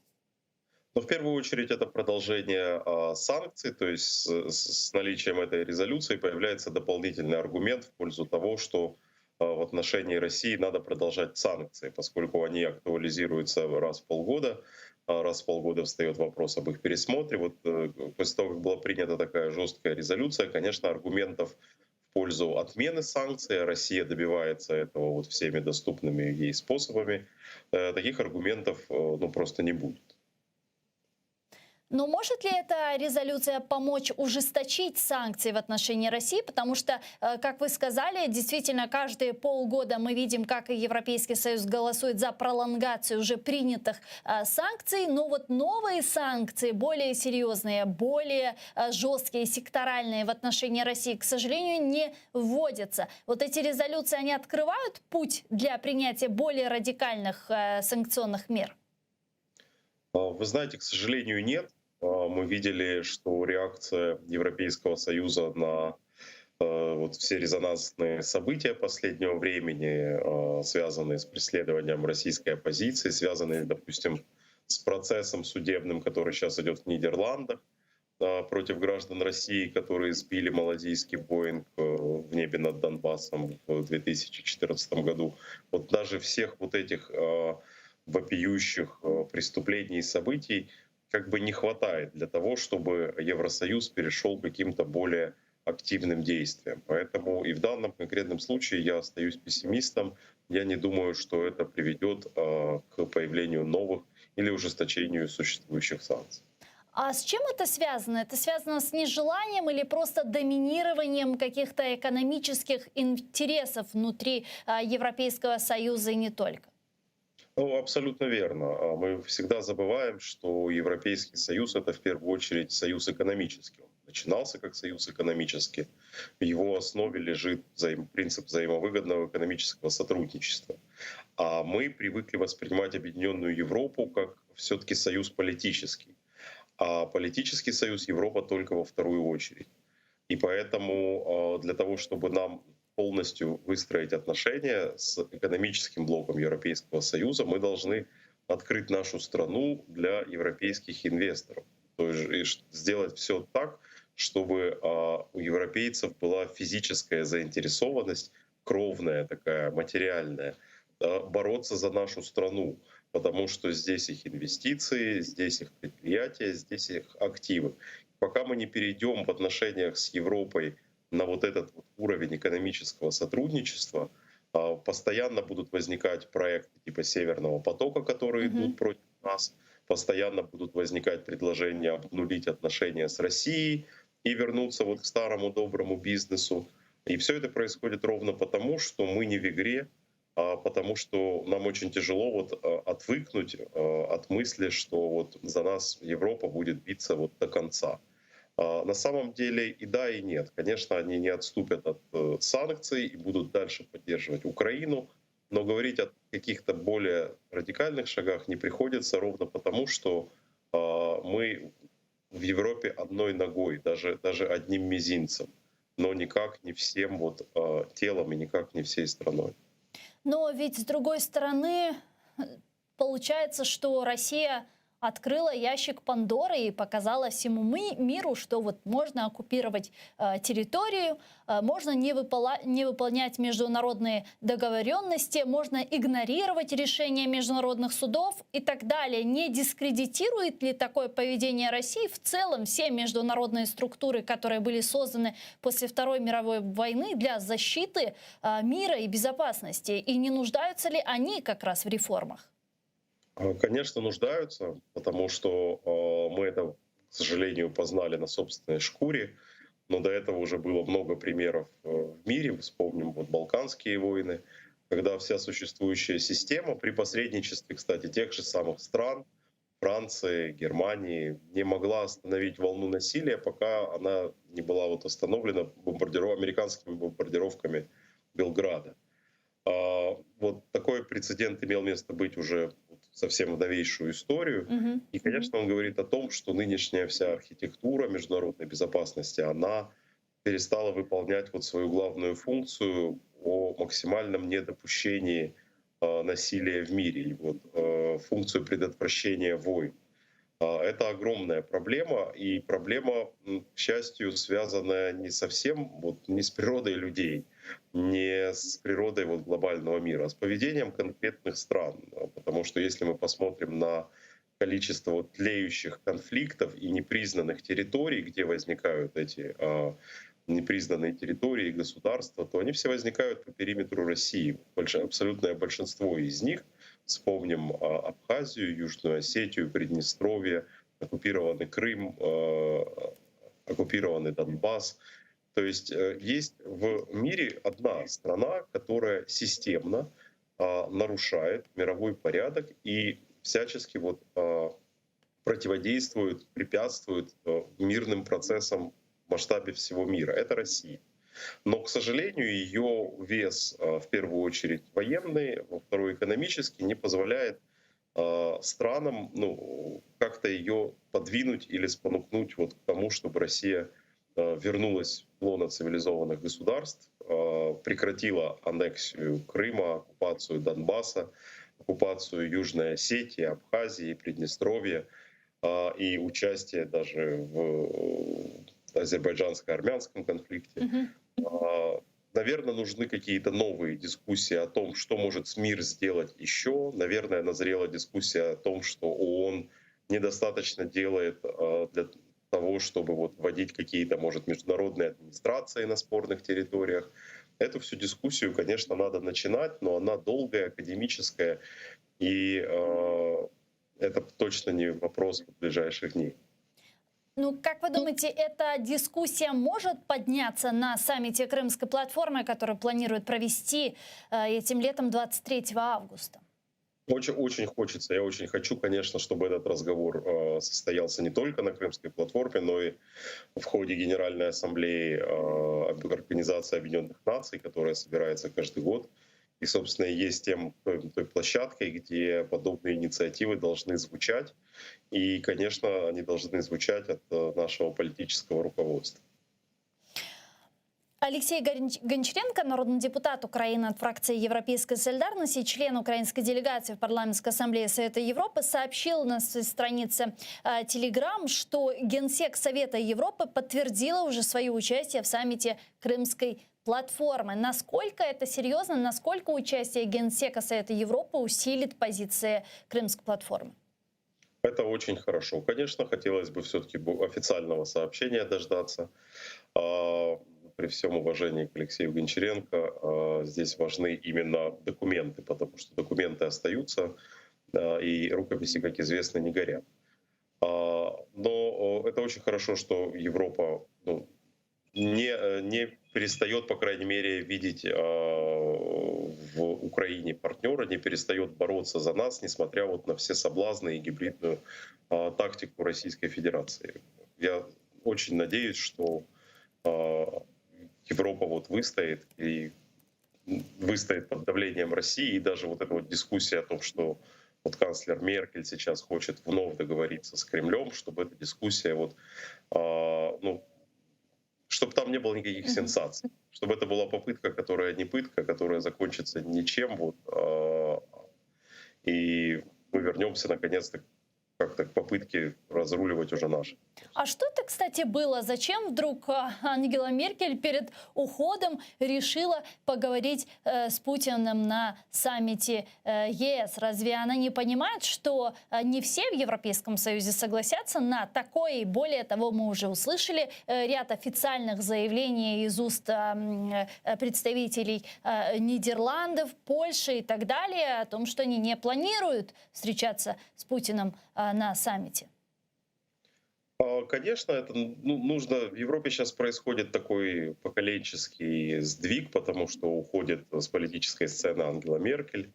Ну, в первую очередь, это продолжение э, санкций, то есть с, с наличием этой резолюции появляется дополнительный аргумент в пользу того, что э, в отношении России надо продолжать санкции, поскольку они актуализируются раз в полгода, раз в полгода встает вопрос об их пересмотре. Вот э, после того, как была принята такая жесткая резолюция, конечно, аргументов в пользу отмены санкций, а Россия добивается этого вот всеми доступными ей способами, э, таких аргументов э, ну, просто не будет. Но может ли эта резолюция помочь ужесточить санкции в отношении России? Потому что, э, как вы сказали, действительно, каждые полгода мы видим, как и Европейский Союз голосует за пролонгацию уже принятых э, санкций. Но вот новые санкции, более серьезные, более э, жесткие, секторальные в отношении России, к сожалению, не вводятся. Вот эти резолюции, они открывают путь для принятия более радикальных санкционных мер? Вы знаете, к сожалению, нет. Мы видели, что реакция Европейского Союза на вот все резонансные события последнего времени, связанные с преследованием российской оппозиции, связанные, допустим, с процессом судебным, который сейчас идет в Нидерландах против граждан России, которые сбили малазийский Боинг в небе над Донбассом в 2014 году. Вот даже всех вот этих вопиющих преступлений и событий как бы не хватает для того, чтобы Евросоюз перешел к каким-то более активным действиям. Поэтому и в данном конкретном случае я остаюсь пессимистом. Я не думаю, что это приведет к появлению новых или ужесточению существующих санкций. А с чем это связано? Это связано с нежеланием или просто доминированием каких-то экономических интересов внутри Европейского Союза и не только? Ну, абсолютно верно. Мы всегда забываем, что Европейский Союз — это в первую очередь союз экономический. Он начинался как союз экономический. В его основе лежит взаим... принцип взаимовыгодного экономического сотрудничества. А мы привыкли воспринимать Объединенную Европу как все-таки союз политический. А политический союз Европа только во вторую очередь. И поэтому для того, чтобы нам полностью выстроить отношения с экономическим блоком Европейского Союза, мы должны открыть нашу страну для европейских инвесторов. То есть сделать все так, чтобы у европейцев была физическая заинтересованность, кровная такая, материальная, бороться за нашу страну, потому что здесь их инвестиции, здесь их предприятия, здесь их активы. Пока мы не перейдем в отношениях с Европой на вот этот вот уровень экономического сотрудничества, постоянно будут возникать проекты типа «Северного потока», которые mm-hmm. идут против нас, постоянно будут возникать предложения обнулить отношения с Россией и вернуться вот к старому доброму бизнесу. И все это происходит ровно потому, что мы не в игре, а потому что нам очень тяжело вот отвыкнуть от мысли, что вот за нас Европа будет биться вот до конца. На самом деле и да, и нет. Конечно, они не отступят от санкций и будут дальше поддерживать Украину, но говорить о каких-то более радикальных шагах не приходится ровно потому, что мы в Европе одной ногой, даже, даже одним мизинцем. но никак не всем вот телом и никак не всей страной. Но ведь с другой стороны, получается, что Россия открыла ящик Пандоры и показала всему миру, что вот можно оккупировать э, территорию, э, можно не, выпола не выполнять международные договоренности, можно игнорировать решения международных судов и так далее. Не дискредитирует ли такое поведение России в целом все международные структуры, которые были созданы после Второй мировой войны для защиты э, мира и безопасности? И не нуждаются ли они как раз в реформах? А, конечно, нуждаются, потому что а, мы это, к сожалению, познали на собственной шкуре. Но до этого уже было много примеров э, в мире. Вспомним вот Балканские войны, когда вся существующая система при посредничестве, кстати, тех же самых стран, Франции, Германии, не могла остановить волну насилия, пока она не была вот остановлена бомбардиров... американскими бомбардировками Белграда. А, вот такой прецедент имел место быть уже совсем в новейшую историю. Угу. И, конечно, он говорит о том, что нынешняя вся архитектура международной безопасности, она перестала выполнять вот свою главную функцию о максимальном недопущении э, насилия в мире, и вот, э, функцию предотвращения войн. А, это огромная проблема, и проблема, к счастью, связанная не совсем вот, не с природой людей, не с природой вот, глобального мира, а с поведением конкретных стран. Потому что если мы посмотрим на количество вот, тлеющих конфликтов и непризнанных территорий, где возникают эти э, непризнанные территории и государства, то они все возникают по периметру России. Больш, абсолютное большинство из них — Вспомним а, Абхазию, Южную Осетию, Приднестровье, оккупированный Крым, э, оккупированный Донбасс. То есть э, есть в мире одна страна, которая системно а, нарушает мировой порядок и всячески вот а, противодействует, препятствует э, мирным процессам в масштабе всего мира. Это Россия. Но, к сожалению, ее вес, э, в первую очередь военный, во вторую экономический, не позволяет э, странам ну, как-то ее подвинуть или спонукнуть вот к тому, чтобы Россия э, вернулась в лоно цивилизованных государств, прекратила аннексию Крыма, оккупацию Донбасса, оккупацию Южной Осетии, Абхазии, Приднестровья и участие даже в азербайджанско-армянском конфликте. Mm-hmm. Наверное, нужны какие-то новые дискуссии о том, что может мир сделать еще. Наверное, назрела дискуссия о том, что ООН недостаточно делает а, для того, чтобы вот вводить какие-то, может, международные администрации на спорных территориях. Эту всю дискуссию, конечно, надо начинать, но она долгая, академическая, и э, это точно не вопрос ближайших дней. Ну, как вы думаете, эта дискуссия может подняться на саммите Крымской платформы, которую планируют провести э, этим летом 23 августа? Очень, очень хочется. Я очень хочу, конечно, чтобы этот разговор э, состоялся не только на Крымской платформе, но и в ходе Генеральной Ассамблеи э, Организации Объединенных Наций, которая собирается каждый год. И, собственно, есть тем, той, той площадкой, где подобные инициативы должны звучать. И, конечно, они должны звучать от э, нашего политического руководства. Алексей Гончаренко, народный депутат Украины от фракции Европейской солидарности, член украинской делегации в Парламентской ассамблее Совета Европы, сообщил на своей странице Телеграм, что Генсек Совета Европы подтвердила уже свое участие в саммите Крымской платформы. Насколько это серьезно, насколько участие Генсека Совета Европы усилит позиции Крымской платформы? Это очень хорошо. Конечно, хотелось бы все-таки официального сообщения дождаться. А, при всем уважении к Алексею Гончаренко, а, здесь важны именно документы, потому что документы остаются, и рукописи, как известно, не горят. А, но это очень хорошо, что Европа ну, не, э, не перестает, по крайней мере, видеть в Украине партнера, не перестает бороться за нас, несмотря вот на все соблазны и гибридную тактику Российской Федерации. Я очень надеюсь, что Европа вот выстоит и выстоит под давлением России, и даже вот эта вот дискуссия о том, что вот канцлер Меркель сейчас хочет вновь договориться с Кремлем, чтобы эта дискуссия вот, ну, Чтобы там не было никаких сенсаций, чтобы это была попытка, которая не пытка, которая закончится ничем, вот, а, и мы вернемся наконец-то как-то к попытке разруливать уже наши. А что это, кстати, было? Зачем вдруг а, Ангела Меркель перед уходом решила поговорить э, с Путиным на саммите э, ЕС? Разве она не понимает, что э, не все в Европейском Союзе согласятся на такое? И более того, мы уже услышали э, ряд официальных заявлений из уст э, э, представителей э, Нидерландов, Польши и так далее о том, что они не планируют встречаться с Путиным э, на саммите. А, Конечно, это ну, нужно. В Европе сейчас происходит такой поколенческий сдвиг, потому что уходит с политической сцены Ангела Меркель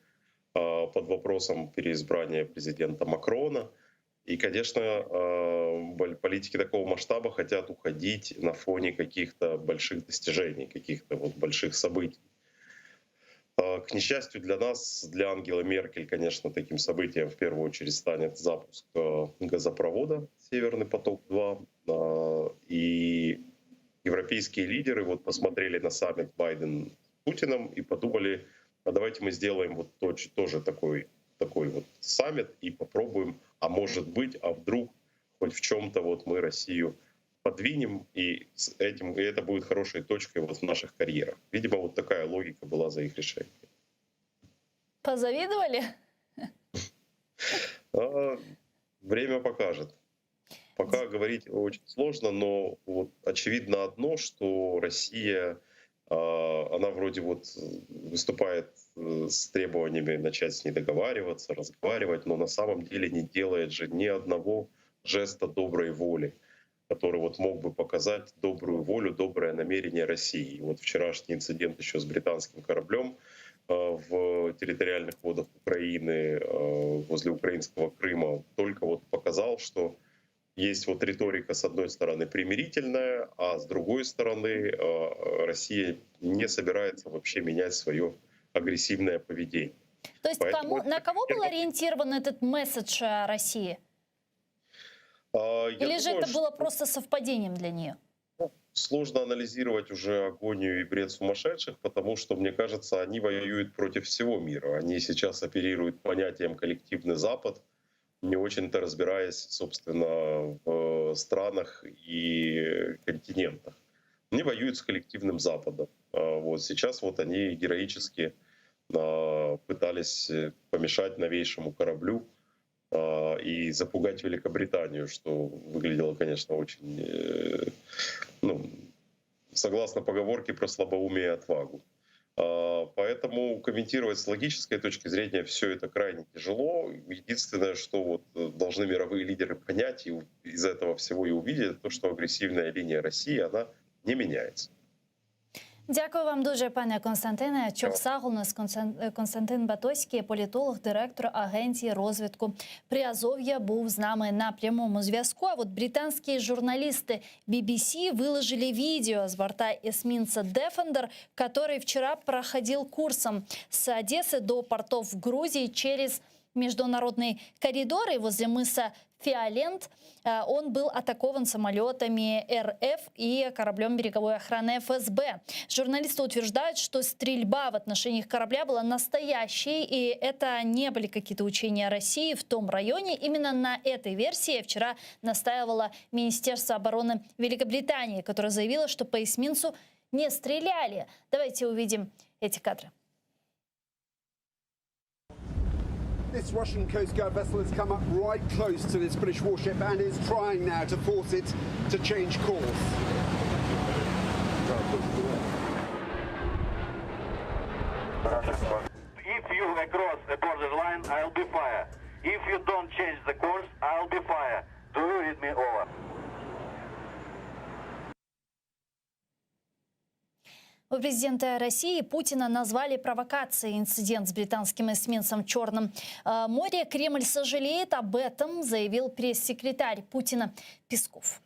а, под вопросом переизбрания президента Макрона. И, конечно, а, политики такого масштаба хотят уходить на фоне каких-то больших достижений, каких-то вот больших событий. А, К несчастью для нас, для Ангелы Меркель, конечно, таким событием в первую очередь станет запуск э, газопровода «Северный поток-2». А, И европейские лидеры вот посмотрели на саммит Байден с Путиным и подумали, а давайте мы сделаем вот точ- тоже такой, такой вот саммит и попробуем, а может быть, а вдруг хоть в чем-то вот мы Россию подвинем, и с этим, и это будет хорошей точкой вот в наших карьерах. Видимо, вот такая логика была за их решением. Позавидовали? А, Время покажет. Пока говорить очень сложно, но вот очевидно одно, что Россия, а, она вроде вот выступает э, с требованиями начать с ней договариваться, разговаривать, но на самом деле не делает же ни одного жеста доброй воли, который вот мог бы показать добрую волю, доброе намерение России. И вот вчерашний инцидент еще с британским кораблем э, в территориальных водах Украины, э, возле украинского Крыма, только вот показал, что есть вот риторика, с одной стороны, примирительная, а с другой стороны, э, Россия не собирается вообще менять свое агрессивное поведение. То есть Поэтому кому, это на кого был ориентирован этот месседж э, России? А, я Или же думаю, это было просто совпадением для нее? сложно анализировать уже агонию и бред сумасшедших, потому что, мне кажется, они воюют против всего мира. Они сейчас оперируют понятием «коллективный Запад», не очень-то разбираясь, собственно, в странах и континентах. Они воюют с коллективным Западом. А Вот сейчас вот они героически а, пытались помешать новейшему кораблю а, и запугать Великобританию, что выглядело, конечно, очень, э, ну, согласно поговорке про слабоумие и отвагу. А, Поэтому комментировать с логической точки зрения все это крайне тяжело. Единственное, что вот э, должны мировые лидеры понять и у- из этого всего и увидеть, то, что агрессивная линия России, она не меняется. Дякую вам дуже, пане Константине. Çoq sağ oluñız Константин Батозький, політолог, директор агенції розвитку Приазов'я, був з нами на прямому зв'язку. А вот британские журналисты BBC выложили видео с борта эсминца Defender, который вчера проходил курсом с Одессы до портов Грузии через международный коридор и возле мыса Фиолент э, он был атакован самолетами РФ и кораблем береговой охраны ФСБ. Журналисты утверждают, что стрельба в отношении их корабля была настоящей, и это не были какие-то учения России в том районе. Именно на этой версии вчера настаивало Министерство обороны Великобритании, которое заявило, что по эсминцу не стреляли. Давайте увидим эти кадры. This Russian Coast Guard vessel has come up right close to this British warship and is trying now to force it to change course. If you across the border line, I'll be fire. If you don't change the course, I'll be fire. Do you read me over? У президента России Путина назвали провокацией инцидент с британским эсминцем в Черном э, море. Кремль сожалеет об этом, заявил пресс-секретарь Путина Песков.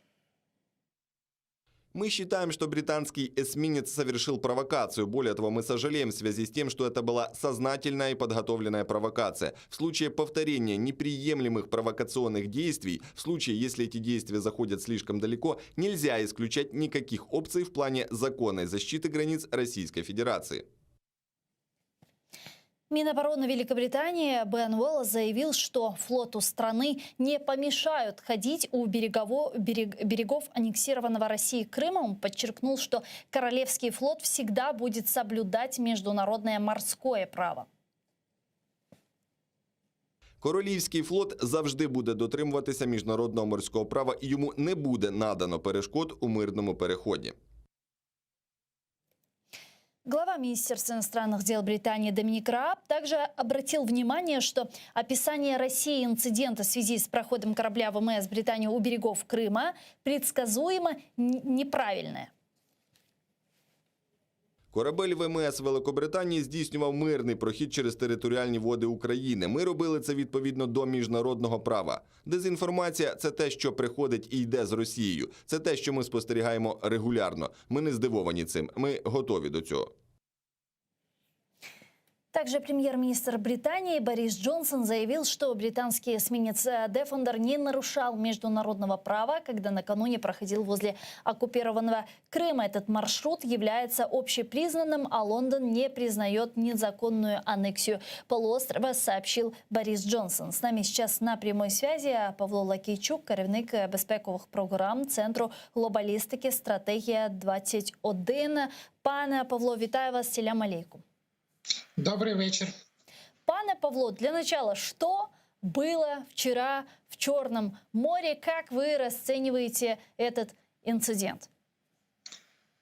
Мы считаем, что британский эсминец совершил провокацию. Более того, мы сожалеем в связи с тем, что это была сознательная и подготовленная провокация. В случае повторения неприемлемых провокационных действий, в случае, если эти действия заходят слишком далеко, нельзя исключать никаких опций в плане законной защиты границ Российской Федерации. Минобороны Великобритании Бен Уоллес заявил, что флоту страны не помешают ходить у берегово, берег, берегов аннексированного Россией Крыма. Он подчеркнул, что Королевский флот всегда будет соблюдать международное морское право. Королівський флот завжди буде дотримуватися міжнародного морського права і йому не буде надано перешкод у мирному переході. Глава Министерства иностранных дел Британии Доминик Рааб также обратил внимание, что описание Россией инцидента в связи с проходом корабля ВМС Британии у берегов Крыма предсказуемо неправильное. Корабель ВМС Великобританії здійснював мирний прохід через територіальні води України. Ми робили це відповідно до міжнародного права. Дезінформація це те, що приходить і йде з Росією. Це те, що ми спостерігаємо регулярно. Ми не здивовані цим. Ми готові до цього. Также премьер-министр Британии Борис Джонсон заявил, что британский эсминец «Дефендер» не нарушал международного права, когда накануне проходил возле оккупированного Крыма. Этот маршрут является общепризнанным, а Лондон не признает незаконную аннексию полуострова, сообщил Борис Джонсон. С нами сейчас на прямой связи Павло Лакійчук, керівник безпекових програм Центру глобалістики «Стратегія 21». Пане Павло, вітаю вас. Селям алейкум. Добрый вечер. Пане Павло, для начала, что было вчера в Черном море? Как вы расцениваете этот инцидент?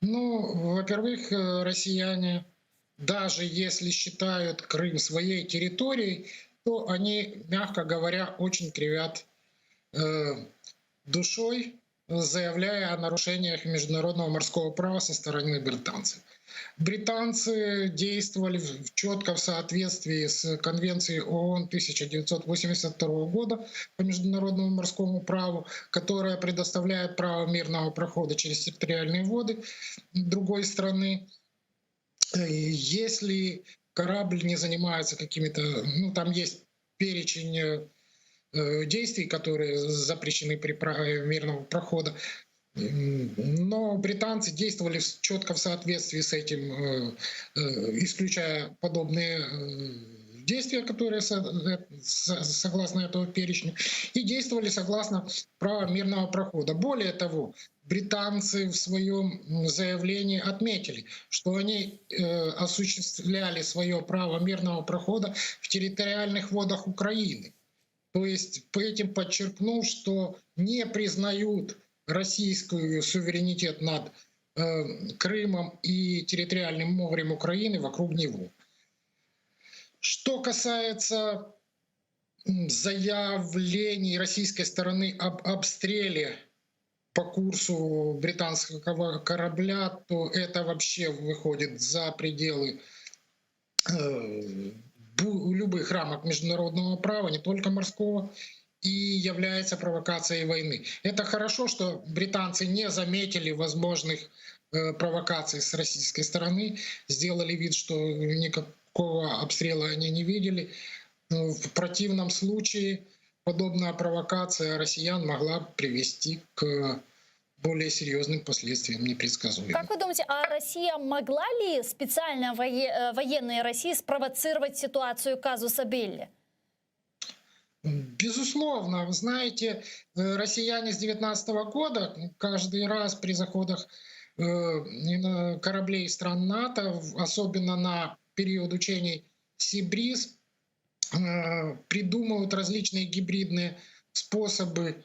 Ну, во-первых, э, россияне, даже если считают Крым своей территорией, то они, мягко говоря, очень кривят э, душой, заявляя о нарушениях международного морского права со стороны британцев. Британцы действовали четко в соответствии с Конвенцией ООН 1982 года по международному морскому праву, которая предоставляет право мирного прохода через территориальные воды другой страны. Если корабль не занимается какими-то, ну там есть перечень э, действий, которые запрещены при праве мирного прохода. Но британцы действовали четко в соответствии с этим, э, э, исключая подобные действия, которые согласно этого перечню, и действовали согласно праву мирного прохода. Более того, британцы в своем заявлении отметили, что они осуществляли свое право мирного прохода в территориальных водах Украины. То есть по этим подчеркнув, что не признают российскую суверенитет над э, Крымом и территориальным морем Украины вокруг него. Что касается заявлений российской стороны об обстреле по курсу британского корабля, то это вообще выходит за пределы э, любых рамок международного права, не только морского, и является провокацией войны. Это хорошо, что британцы не заметили возможных э, провокаций с российской стороны, сделали вид, что никакого обстрела они не видели. В противном случае подобная провокация россиян могла привести к более серьезным последствиям непредсказуемым. Как вы думаете, а Россия могла ли специально э, военные России спровоцировать ситуацию казуса Белли? Безусловно. Вы знаете, э, россияне с 2019 года каждый раз при заходах э, кораблей стран НАТО, особенно на период учений «Си Бриз», придумывают различные гибридные способы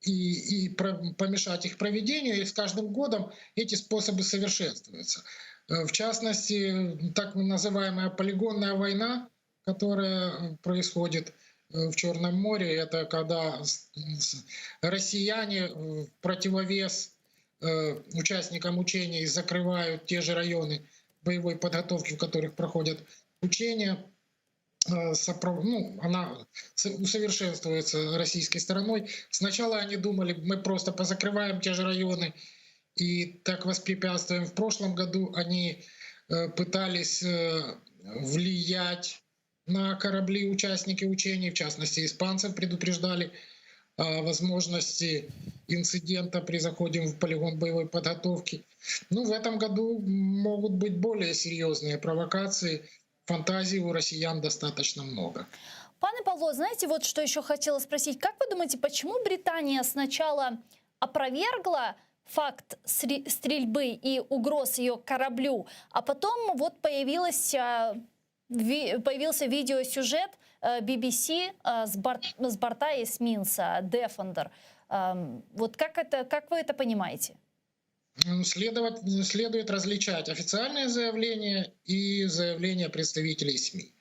и, и помешать их проведению, и с каждым годом эти способы совершенствуются. Э, в частности, так называемая полигонная война, которая происходит э, в Черном море, это когда россияне в противовес э, участникам учений закрывают те же районы боевой подготовки, в которых проходят учения, Э, ну, она усовершенствуется российской стороной. Сначала они думали, мы просто позакрываем те же районы, и никто не будет участвовать. И так воспрепятствуем. В прошлом году они э, пытались э, влиять на корабли участники учений, в частности, испанцев предупреждали о возможности инцидента при заходе в полигон боевой подготовки. Ну, в этом году могут быть более серьезные провокации. Фантазий у россиян достаточно много. Пане Павло, знаете, вот что еще хотела спросить. Как вы думаете, почему Британия сначала опровергла факт стрельбы и угроз ее кораблю, а потом вот появилась, а, появился видеосюжет BBC э, с, борт, с борта эсминца Defender. Эм, вот как, это, как вы это понимаете? Ну, следовать, следует различать официальное заявление и заявление представителей СМИ.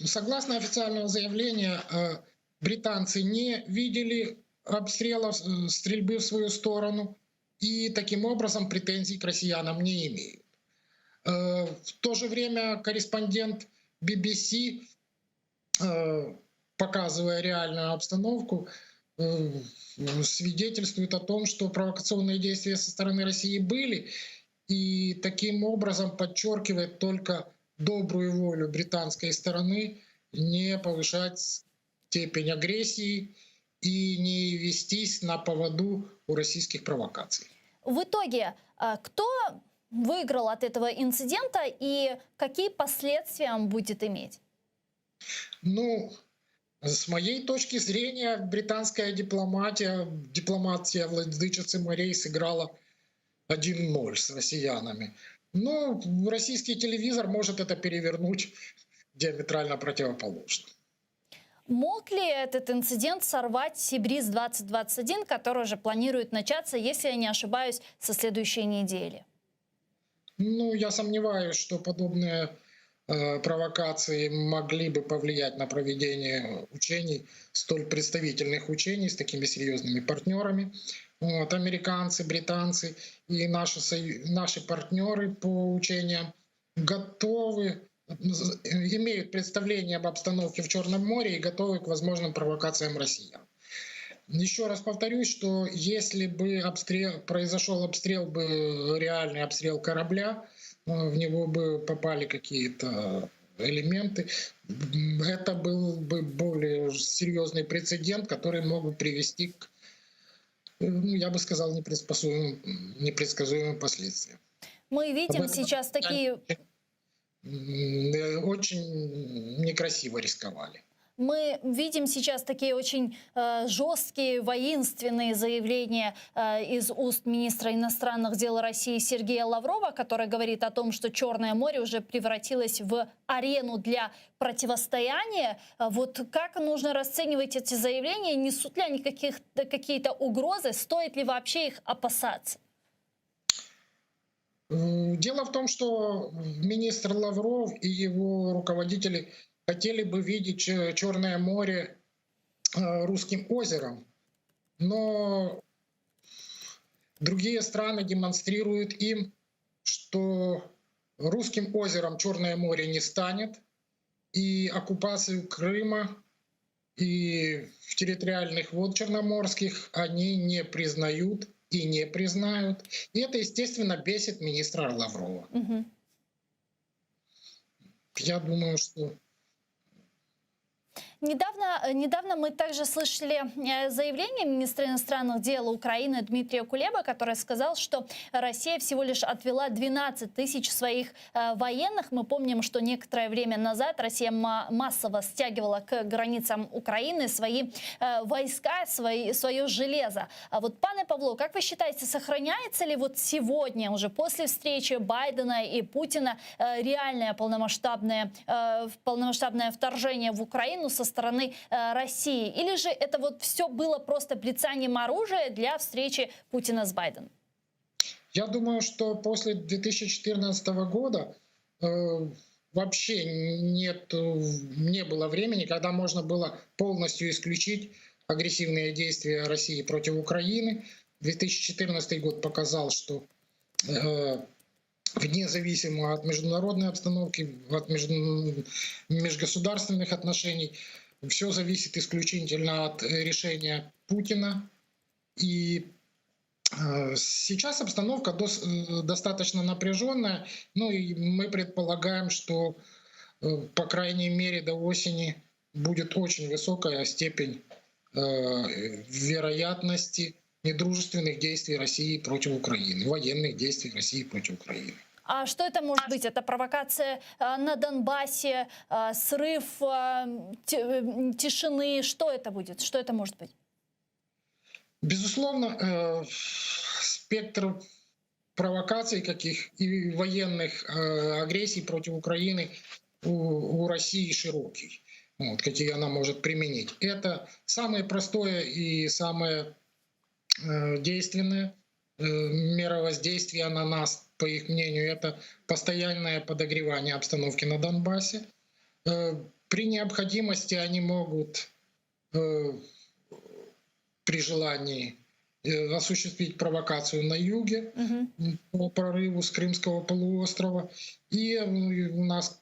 Согласно официальному заявлению, э, британцы не видели обстрелов, э, стрельбы в свою сторону и таким образом претензий к россиянам не имеют. Э, в то же время корреспондент BBC, показывая реальную обстановку, свидетельствует о том, что провокационные действия со стороны России были, и таким образом подчеркивает только добрую волю британской стороны не повышать степень агрессии и не вестись на поводу у российских провокаций. В итоге, а, кто выиграл от этого инцидента и какие последствия он будет иметь? Ну, с моей точки зрения, британская дипломатия, дипломатия владычицы морей сыграла 1-0 с россиянами. Ну, российский телевизор может это перевернуть диаметрально противоположно. Мог ли этот инцидент сорвать Sea Breeze 2021, который уже планирует начаться, если я не ошибаюсь, со следующей недели? Ну, я сомневаюсь, что подобные э, провокации могли бы повлиять на проведение учений, столь представительных учений с такими серьезными партнерами. Вот, американцы, британцы и наши, наши партнеры по учениям готовы, имеют представление об обстановке в Черном море и готовы к возможным провокациям россиян. Еще раз повторюсь, что если бы обстрел, произошел обстрел бы, реальный обстрел корабля, э, в него бы попали какие-то элементы, это был бы более серьезный прецедент, который мог бы привести к, э, ну, я бы сказал, непредсказуемым, непредсказуемым последствиям. Мы видим сейчас такие... Э, очень некрасиво рисковали. Мы видим сейчас такие очень э, жесткие воинственные заявления э, из уст министра иностранных дел России Сергея Лаврова, который говорит о том, что Черное море уже превратилось в арену для противостояния. Вот как нужно расценивать эти заявления? Несут ли они каких, какие-то угрозы? Стоит ли вообще их опасаться? Дело в том, что министр Лавров и его руководители хотели бы видеть Черное море э, русским озером, но другие страны демонстрируют им, что русским озером Черное море не станет, и оккупацию Крыма и территориальных вод черноморских они не признают и не признают. И это, естественно, бесит министра Лаврова. Угу. Я думаю, что Недавно, э, недавно мы также слышали э, заявление министра иностранных дел Украины Дмитрия Кулеба, который сказал, что Россия всего лишь отвела 12 тысяч своих э, военных. Мы помним, что некоторое время назад Россия массово стягивала к границам Украины свои войска, свои, свое железо. А вот, пане Павло, как вы считаете, сохраняется ли вот сегодня, уже после встречи Байдена и Путина, реальное полномасштабное, полномасштабное вторжение в Украину со стороны э, России? Или же это вот все было просто бряцанием оружия для встречи Путина с Байденом? Я думаю, что после 2014 года э, вообще нет, не было времени, когда можно было полностью исключить агрессивные действия России против Украины. 2014 год показал, что э, независимо от международной обстановки, от между, межгосударственных отношений, все зависит исключительно от решения Путина. И. Сейчас обстановка достаточно напряженная, ну и мы предполагаем, что по крайней мере до осени будет очень высокая степень вероятности недружественных действий России против Украины, военных действий России против Украины. А что это может быть? Это провокация на Донбассе, срыв тишины? Что это будет? Что это может быть? Безусловно, спектр провокаций каких и военных агрессий против Украины у, у России широкий, вот, какие она может применить. Это самое простое и самое действенное мера воздействия на нас, по их мнению, это постоянное подогревание обстановки на Донбассе. При необходимости они могут при желании осуществить провокацию на юге угу. по прорыву с Крымского полуострова. И у нас,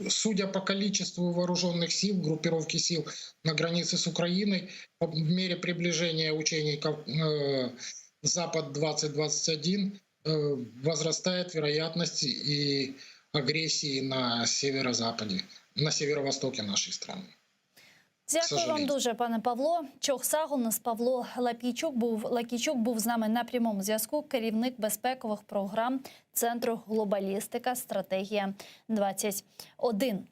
судя по количеству вооруженных сил, группировки сил на границе с Украиной, по мере приближения учений Запад-2021 возрастает вероятность и агрессии на северо-западе, на северо-востоке нашей страны. Дякую вам дуже, пане Павло. Çoq sağ oluñız Павло Лапійчук був Лакійчук був з нами на прямому зв'язку. Керівник безпекових програм Центру Глобалістика Стратегія 21.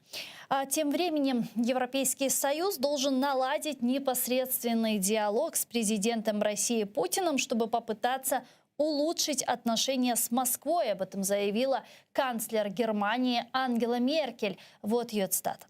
А тем временем Европейский Союз должен наладить непосредственный диалог с президентом России Путиным, чтобы попытаться улучшить отношения с Москвой. Об этом заявила канцлер Германии Ангела Меркель. Вот ее цитата.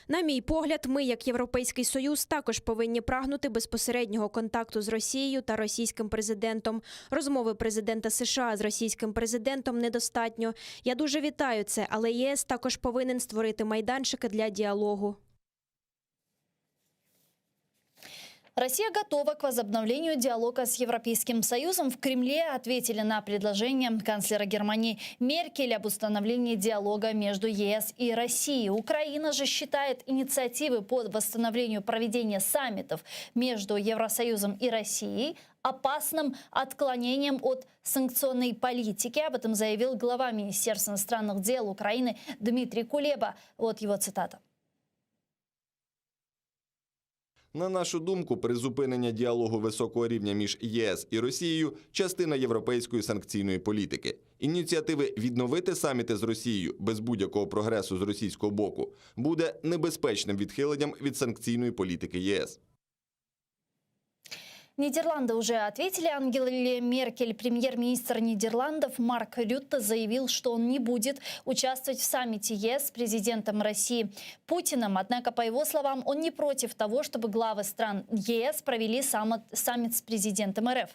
На мій погляд, ми, як Європейський Союз, також повинні прагнути безпосереднього контакту з Росією та російським президентом. Розмови президента США з російським президентом недостатньо. Я дуже вітаю це, але ЄС також повинен створити майданчики для діалогу. Россия готова к возобновлению диалога с Европейским Союзом. В Кремле ответили на предложение канцлера Германии Меркель об установлении диалога между ЕС и Россией. Украина же считает инициативы по восстановлению проведения саммитов между Евросоюзом и Россией опасным отклонением от санкционной политики. Об этом заявил глава Министерства иностранных дел Украины Дмитрий Кулеба. Вот его цитата. На нашу думку, призупинення діалогу високого рівня між ЄС і Росією частина європейської санкційної політики. Ініціативи відновити саміти з Росією без будь-якого прогресу з російського боку буде небезпечним відхиленням від санкційної політики ЄС. Нидерланды уже ответили Ангеле Меркель. Премьер-министр Нидерландов Марк Рютте заявил, что он не будет участвовать в саммите ЕС с президентом России Путиным. Однако, по его словам, он не против того, чтобы главы стран ЕС провели саммит с президентом РФ.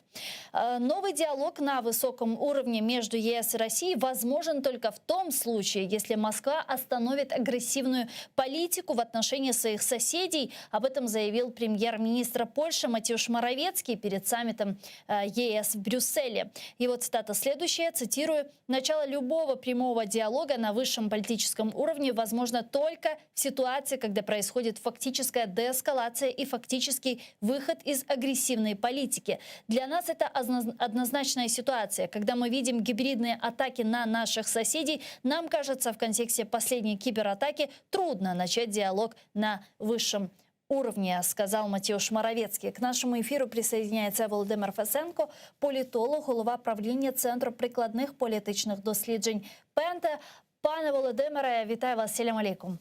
Э, новый диалог на высоком уровне между ЕС и Россией возможен только в том случае, если Москва остановит агрессивную политику в отношении своих соседей. Об этом заявил премьер-министр Польши Матеуш Моравецкий перед саммитом э, ЕС в Брюсселе. Его цитата следующая, цитирую, «Начало любого прямого диалога на высшем политическом уровне возможно только в ситуации, когда происходит фактическая деэскалация и фактический выход из агрессивной политики. Для нас это однозначная ситуация. Когда мы видим гибридные атаки на наших соседей, нам кажется, в контексте последней кибератаки трудно начать диалог на высшем уровне, сказал Матеуш Моравецкий. К нашему эфиру присоединяется Володимир Фесенко, політолог, голова правління Центру прикладних політичних досліджень Пента. Пане Володимире, вітаю вас. Селям алейкум.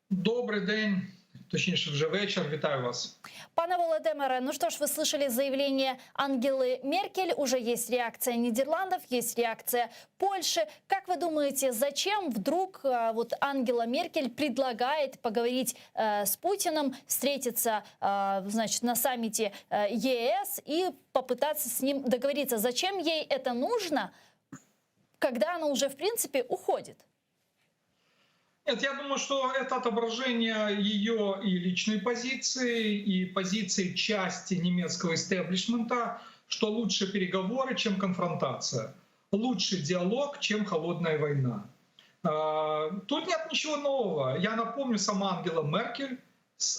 Добрий день, точніше, вже вечір. Вітаю вас. Пане Володимире, ну что ж, вы слышали заявление Ангелы Меркель, уже есть реакция Нидерландов, есть реакция Польши. Как вы думаете, зачем вдруг э, вот Ангела Меркель предлагает поговорить э, с Путиным, встретиться э, значит, на саммите ЕС и попытаться с ним договориться? Зачем ей это нужно, когда она уже, в принципе, уходит? Нет, я думаю, что это отображение ее и личной позиции, и позиции части немецкого истеблишмента, что лучше переговоры, чем конфронтация, лучше диалог, чем холодная война. А, тут нет ничего нового. Я напомню, сама Ангела Меркель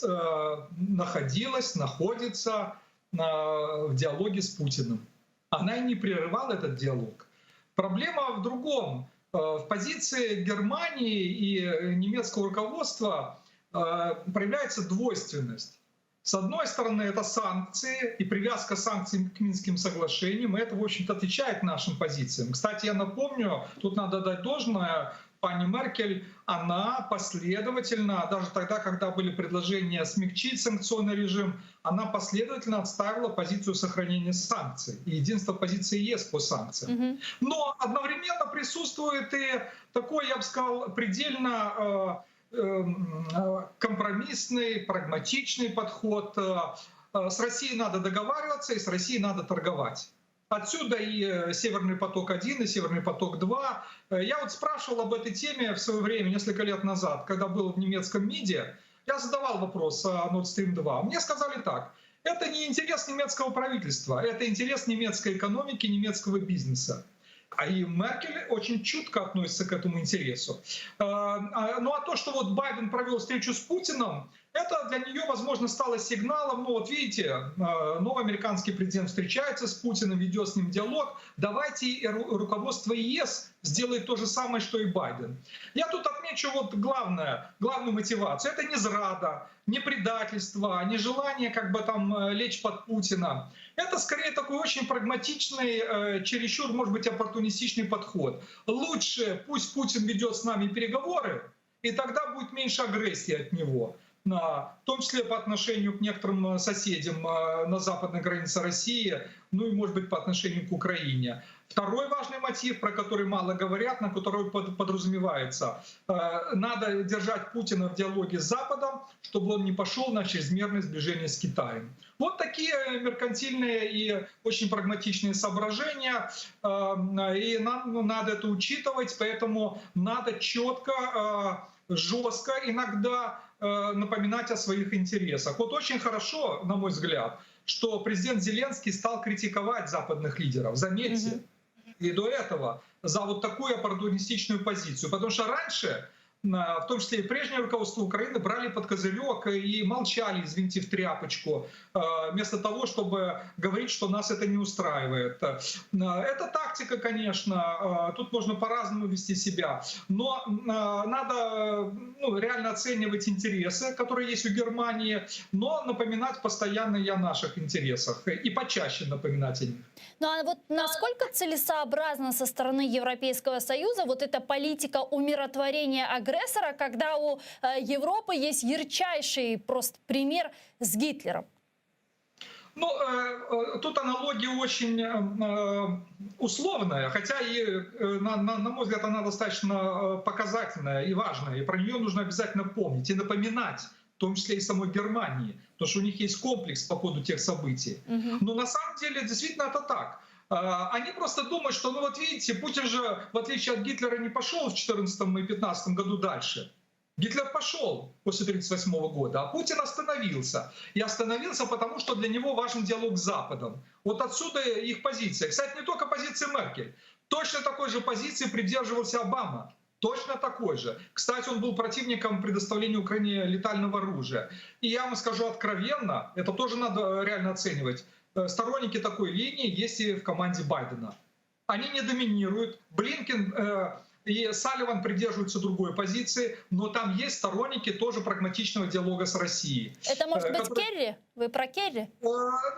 Э, находилась, находится в диалоге с Путиным. Она и не прерывала этот диалог. Проблема в другом. Э, в позиции Германии и немецкого руководства э, проявляется двойственность. С одной стороны, это санкции и привязка санкций к Минским соглашениям, и это, в общем-то, отвечает нашим позициям. Кстати, я напомню, тут надо дать должное пани Меркель, она последовательно, даже тогда, когда были предложения смягчить санкционный режим, она последовательно отстаивала позицию сохранения санкций и единство позиции ЕС по санкциям. Угу. Но одновременно присутствует и такой, я бы сказал, предельно э, э, компромиссный, прагматичный подход. Э, с Россией надо договариваться и с Россией надо торговать. Отсюда и э, «Северный поток-1», и «Северный поток-2». Э, я вот спрашивал об этой теме в свое время, несколько лет назад, когда был в немецком МИДе, я задавал вопрос о Nord Stream 2. Мне сказали так, это не интерес немецкого правительства, это интерес немецкой экономики, немецкого бизнеса. А и Меркель очень чутко относится к этому интересу. Э, а, ну а то, что вот Байден провел встречу с Путиным, это для нее, возможно, стало сигналом. Ну вот видите, э, новый американский президент встречается с Путиным, ведет с ним диалог. Давайте и руководство ЕС сделает то же самое, что и Байден. Я тут отмечу вот главное, главную мотивацию. Это не зрада, не предательство, не желание как бы там э, лечь под Путина. Это скорее такой очень прагматичный, э, чересчур, может быть, оппортунистичный подход. Лучше пусть Путин ведет с нами переговоры, и тогда будет меньше агрессии от него в том числе по отношению к некоторым э, соседям э, на западной границе России, ну и, может быть, по отношению к Украине. Второй важный мотив, про который мало говорят, на который подразумевается, э, надо держать Путина в диалоге с Западом, чтобы он не пошел на чрезмерное сближение с Китаем. Вот такие меркантильные и очень прагматичные соображения, и нам ну, надо это учитывать, поэтому надо четко, жестко иногда Э, напоминать о своих интересах. Вот очень хорошо, на мой взгляд, что президент Зеленский стал критиковать западных лидеров. Заметьте, mm -hmm. и до этого за вот такую оппортунистичную позицию. Потому что раньше в том числе и прежнее руководство Украины, брали под козырек и молчали, извините, в тряпочку, э, вместо того, чтобы говорить, что нас это не устраивает. Э, это тактика, конечно, э, тут можно по-разному вести себя, но надо ну, реально оценивать интересы, которые есть у Германии, но напоминать постоянно и о наших интересах, и почаще напоминать о них. Ну а вот насколько целесообразно со стороны Европейского Союза вот эта политика умиротворения агрессора, когда у э, Европы есть ярчайший просто пример с Гитлером? Ну, э, э, тут аналогия очень условная, хотя и, на, на, на мой взгляд, она достаточно показательная и важная, и про нее нужно обязательно помнить и напоминать, в том числе и самой Германии, потому что у них есть комплекс по поводу тех событий. Угу. Но на самом деле действительно это так. Они просто думают, что, ну вот видите, Путин же, в отличие от Гитлера, не пошел в 2014 и 2015 году дальше. Гитлер пошел после 1938 года, а Путин остановился. И остановился, потому что для него важен диалог с Западом. Вот отсюда их позиция. Кстати, не только позиция Меркель. Точно такой же позиции придерживался Обама. Точно такой же. Кстати, он был противником предоставления Украине летального оружия. И я вам скажу откровенно, это тоже надо реально оценивать, э, сторонники такой линии есть и в команде Байдена. Они не доминируют. Блинкен э, и Салливан придерживаются другой позиции, но там есть сторонники тоже прагматичного диалога с Россией. Это может Э, быть которые- Керри? Вы про Керри? Э,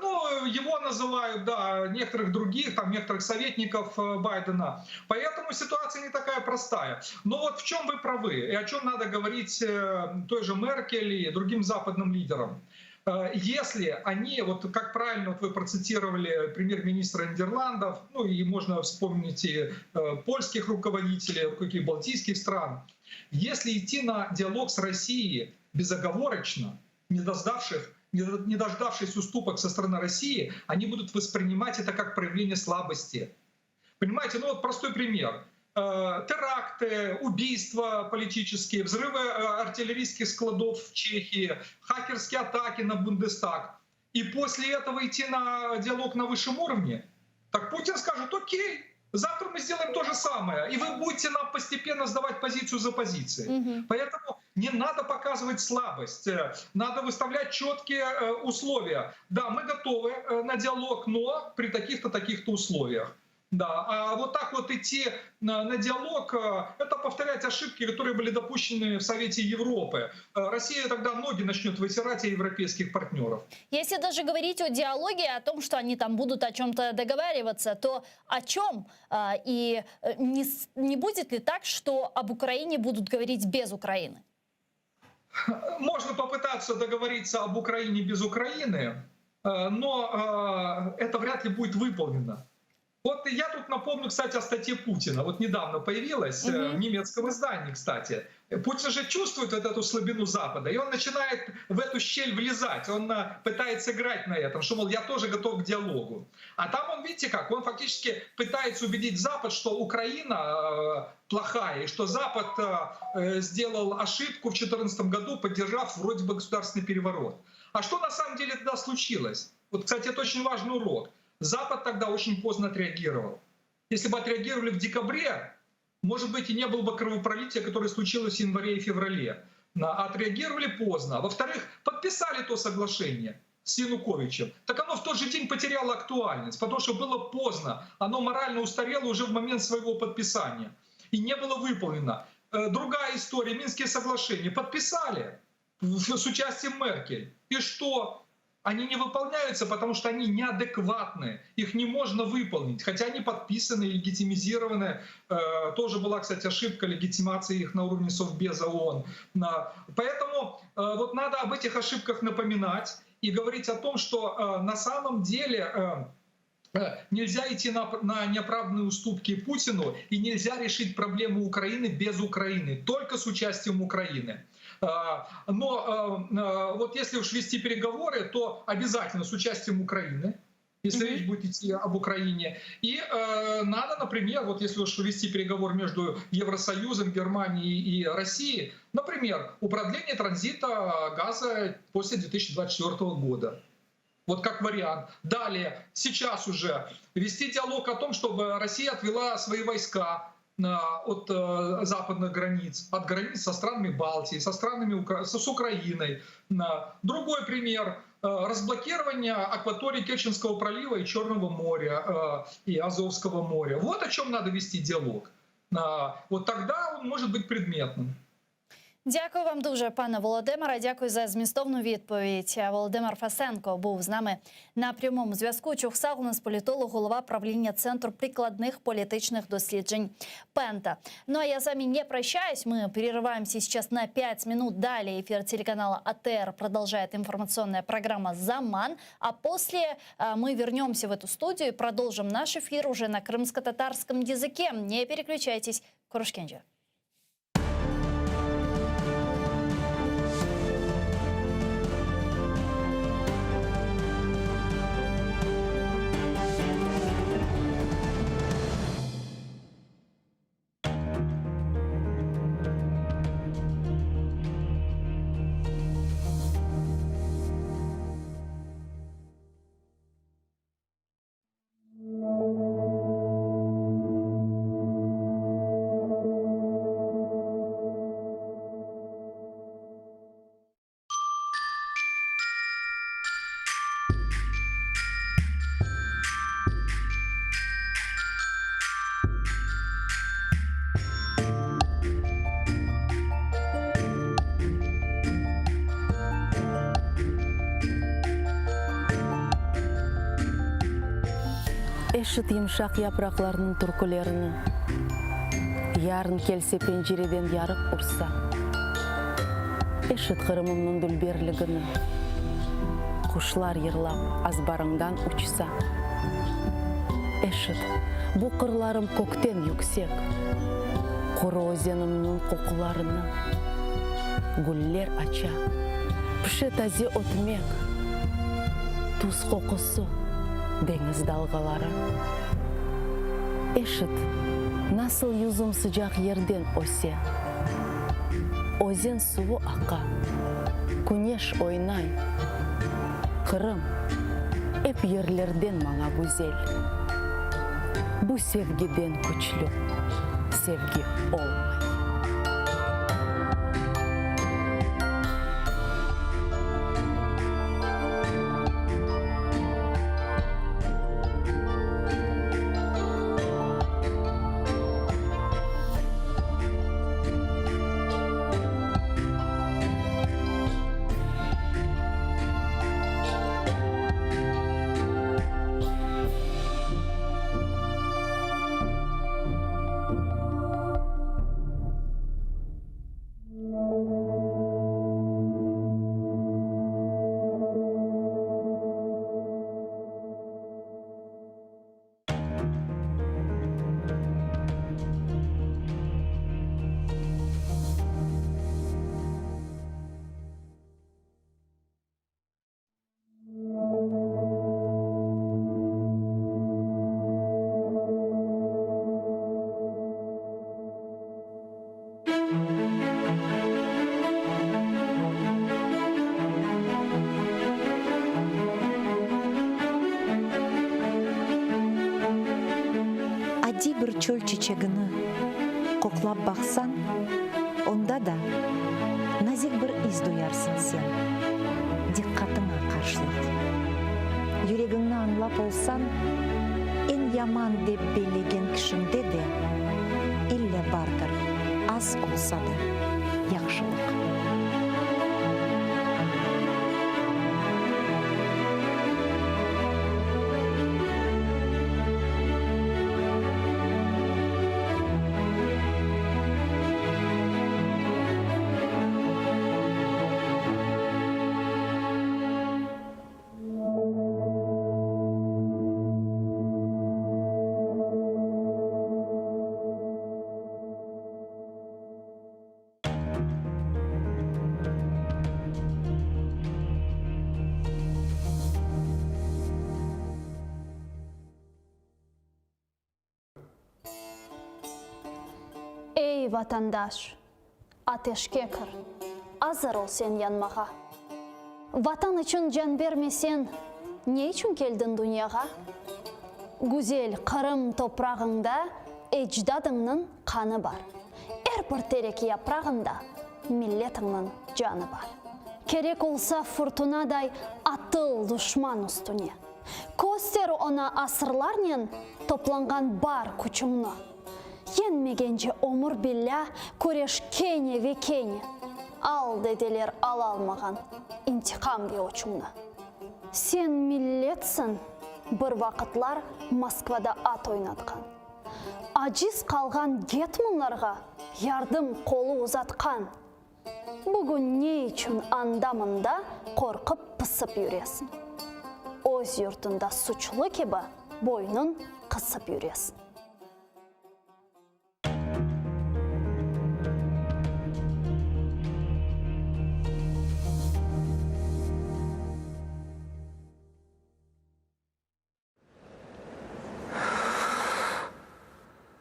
Ну, его называют, да, некоторых других, там, некоторых советников э, Байдена. Поэтому ситуация не такая простая. Но вот в чем вы правы и о чем надо говорить э, той же Меркель и другим западным лидерам. Э, Если они, вот как правильно вот вы процитировали премьер-министра Нидерландов, ну и можно вспомнить и э, польских руководителей, каких балтийских стран, если идти на диалог с Россией безоговорочно, не дождавших, не до- не дождавшись уступок со стороны России, они будут воспринимать это как проявление слабости. Понимаете, ну вот простой пример. Э, Теракты, убийства политические, взрывы э, артиллерийских складов в Чехии, хакерские атаки на Бундестаг. И после этого идти на диалог на высшем уровне? Так Путин скажет, окей, Завтра мы сделаем то же самое, и вы будете нам постепенно сдавать позицию за позицией. Угу. Поэтому не надо показывать слабость, э, надо выставлять четкие э, условия. Да, мы готовы э, на диалог, но при таких-то, таких-то условиях. Да, а вот так вот идти на, на диалог, э, это повторять ошибки, которые были допущены в Совете Европы. Э, Россия тогда ноги начнет вытирать о европейских партнеров. Если даже говорить о диалоге, о том, что они там будут о чем-то договариваться, то о чем? А, и э, не, не будет ли так, что об Украине будут говорить без Украины? Можно попытаться договориться об Украине без Украины, но это вряд ли будет выполнено. Вот я тут напомню, кстати, о статье Путина. Вот недавно появилась угу. в немецком издании, кстати. Путин же чувствует вот эту слабину Запада, и он начинает в эту щель влезать. Он э, пытается играть на этом, что, мол, я тоже готов к диалогу. А там он, видите как, он фактически пытается убедить Запад, что Украина э, плохая, и что Запад сделал ошибку в 2014 году, поддержав вроде бы государственный переворот. А что на самом деле тогда случилось? Вот, кстати, это очень важный урок. Запад тогда очень поздно отреагировал. Если бы отреагировали в декабре, может быть, и не было бы кровопролития, которое случилось в январе и феврале. Отреагировали поздно. Во-вторых, подписали то соглашение с Януковичем. Так оно в тот же день потеряло актуальность, потому что было поздно. Оно морально устарело уже в момент своего подписания. И не было выполнено. Э, другая история, Минские соглашения. Подписали с участием Меркель. И что? Они не выполняются, потому что они неадекватны, их не можно выполнить, хотя они подписаны, легитимизированы. Э, тоже была, кстати, ошибка легитимации их на уровне Совбеза ООН. Поэтому э, вот надо об этих ошибках напоминать и говорить о том, что э, на самом деле нельзя идти на, на неоправданные уступки Путину и нельзя решить проблему Украины без Украины, только с участием Украины. А, но э, э, вот если уж вести переговоры, то обязательно с участием Украины, если mm-hmm. речь будет идти об Украине. И э, надо, например, вот если уж вести переговор между Евросоюзом, Германией и Россией, например, у продления транзита газа после 2024 года. Вот как вариант. Далее, сейчас уже вести диалог о том, чтобы Россия отвела свои войска от э, западных границ, от границ со странами Балтии, со странами с Украиной. Другой пример э, разблокирование акватории Керченского пролива и Черного моря, э, и Азовского моря. Вот о чем надо вести диалог. Вот тогда он может быть предметным. Дякую вам дуже, пане Володимире. Дякую за змістовну відповідь. Володимир Фесенко був з нами на прямому зв'язку. Çoq sağ oluñız політолог, голова правління Центру прикладних політичних досліджень Пента. Ну а я с вами не прощаюсь. Мы прерываемся сейчас на 5 минут. Далее эфир телеканала АТР продолжает информационная программа «Заман». А после э, мы вернемся в эту студию и продолжим наш эфир уже на крымско-татарском языке. Не переключайтесь. Körüşkence. Eşit yımşaq yapraqlarnıñ türkülerini, Yarın kelse pencereden yarıq ursa. Eşit Qırımımnıñ dülberligini, Quşlar yırlap azbarıñdan uçsa. Eşit, bu qırlarım kökten yüksek, Quru özenimniñ qoqularını. Güller aça, pişe taze ötmek, Tuz qoqusı, deñiz dalğaları. Eşit, nasıl yüzüm sıcaq yerden öse, Özen suvu aqa, küneş oynay, Qırım, ep yerlerden maña güzel. Bu sevgiden küçlü sevgi olmay. Adiy bir çöl çiçegini qoqlap baqsañ, onda da nazik bir is duyarsıñ sen, diqqatıña qarşılıq. Yüregiñni añlap olsañ, eñ yaman dep bellegen kişiñde de ille bardır, az olsa da, yahşılıq. Ey, vatandaş, ateşke kir, azır ol sen yanmağa. Vatan içün can bermeseñ, ne içün keldiñ dünyağa? Güzel Qırım toprağıñda ecdadıñnıñ qanı bar. Er bir terek yaprağında milletiñniñ canı bar. Kerek olsa furtunaday atıl duşman üstüne. Köster oña asırlarnen toplanğan bar küçüñni. Yeñmegence ömür billâ küreş kene ve kene. Al, dedeler alalmağan intiqam ve öçüñni. Sen milletsiñ, bir vaqıtlar Moskvada at oynatqan. Aciz qalğan getmanlarğa yardım qolu uzatqan. Bugün ne içün anda-mında qorqıp-pısıp yüresiñ? Öz yurtunda suçlu kibi boynun qısıp yüresiñ.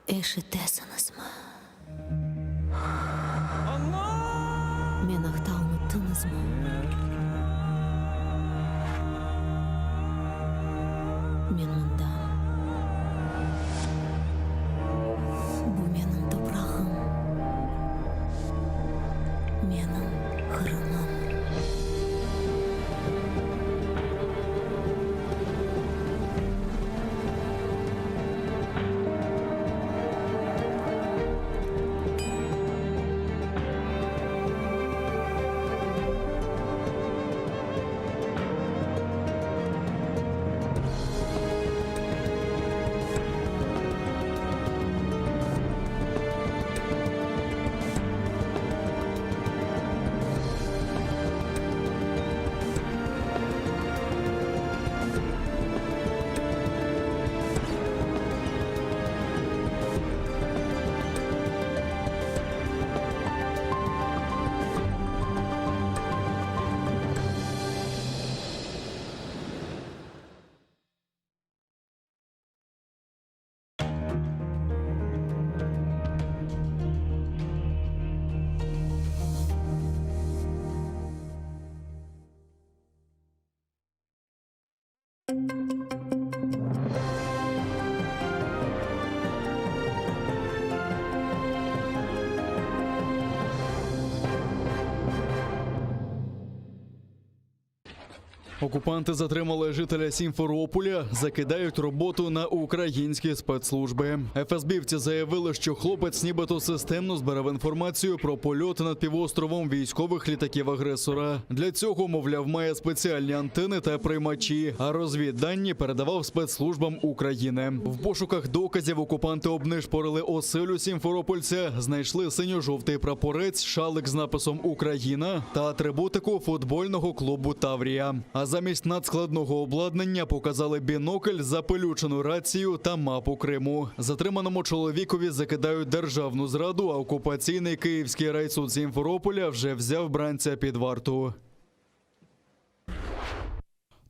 Eşitesiñizmi? Men aqta unuttıñızmı? Men mındam. Bu menim toprağım, menim Qırımım. Окупанти затримали жителя Сімферополя, закидають роботу на українські спецслужби. ФСБівці заявили, що хлопець нібито системно збирав інформацію про польот над півостровом військових літаків агресора. Для цього, мовляв, має спеціальні антени та приймачі, а розвіддані передавав спецслужбам України. В пошуках доказів окупанти обнишпорили оселю сімферопольця, знайшли синьо-жовтий прапорець, шалик з написом Україна та атрибутику футбольного клубу Таврія. А замість надскладного обладнання показали бінокль, запилючену рацію та мапу Криму. Затриманому чоловікові закидають державну зраду, а окупаційний київський райсуд Сімферополя вже взяв бранця під варту.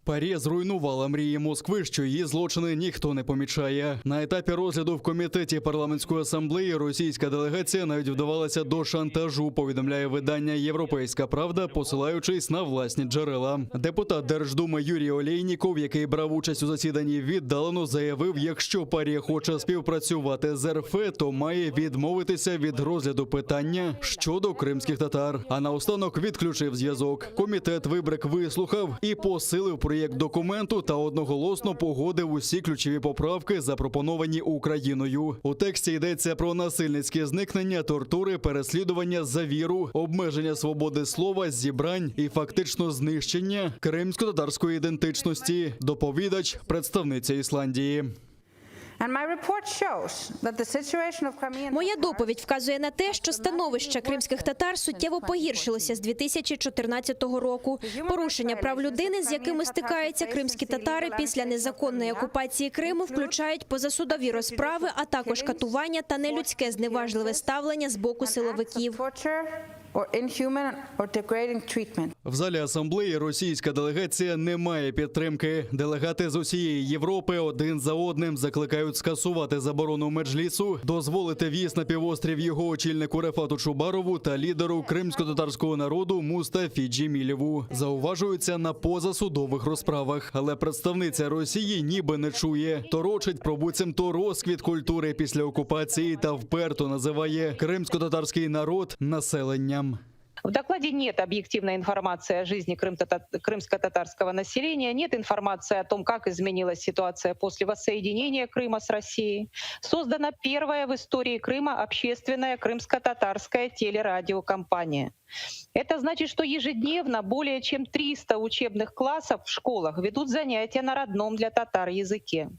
ПАРЄ зруйнувала мрії Москви, що її злочини ніхто не помічає. На етапі розгляду в комітеті парламентської асамблеї російська делегація навіть вдавалася до шантажу. Повідомляє видання Європейська Правда, посилаючись на власні джерела. Депутат Держдуми Юрій Олєйніков, який брав участь у засіданні віддалено, заявив, якщо ПАРЄ хоче співпрацювати з РФ, то має відмовитися від розгляду питання щодо кримських татар. А наостанок відключив зв'язок. Комітет вибрик вислухав і посилив проєкт документу та одноголосно погодив усі ключові поправки, запропоновані Україною. У тексті йдеться про насильницьке зникнення, тортури, переслідування за віру, обмеження свободи слова, зібрань і фактично знищення кримсько-татарської ідентичності. Доповідач, представниця Ісландії. And my report shows that the situation of Crimean Моя доповідь вказує на те, що становище кримських татар суттєво погіршилося з 2014 року. Порушення прав людини, з якими стикаються кримські татари після незаконної окупації Криму, включають позасудові розправи, а також катування та нелюдське зневажливе ставлення з боку силовиків. torture or inhuman or degrading treatment. В залі асамблеї російська делегація не має підтримки. Делегати з усієї Європи один за одним закликають скасувати заборону меджлісу, дозволити в'їзд на півострів його очільнику Рефату Чубарову та лідеру кримсько-татарського народу Мустафі Джемілєву. Зауважуються на позасудових розправах, але представниця Росії ніби не чує. Торочить про буцімто розквіт культури після окупації та вперто називає кримсько-татарський народ населенням. В докладе нет объективной информации о жизни крымтата- крымско-татарского населения, нет информации о том, как изменилась ситуация после воссоединения Крыма с Россией. Создана первая в истории Крыма общественная крымско-татарская телерадиокомпания. Это значит, что ежедневно более чем 300 учебных классов в школах ведут занятия на родном для татар языке.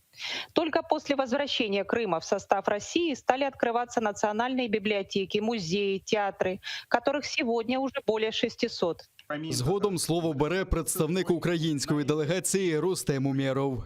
Только после возвращения Крыма в состав России стали открываться национальные библиотеки, музеи, театры, которых сегодня уже более 600. Згодом слово бере представник української делегації Рустем Умєров.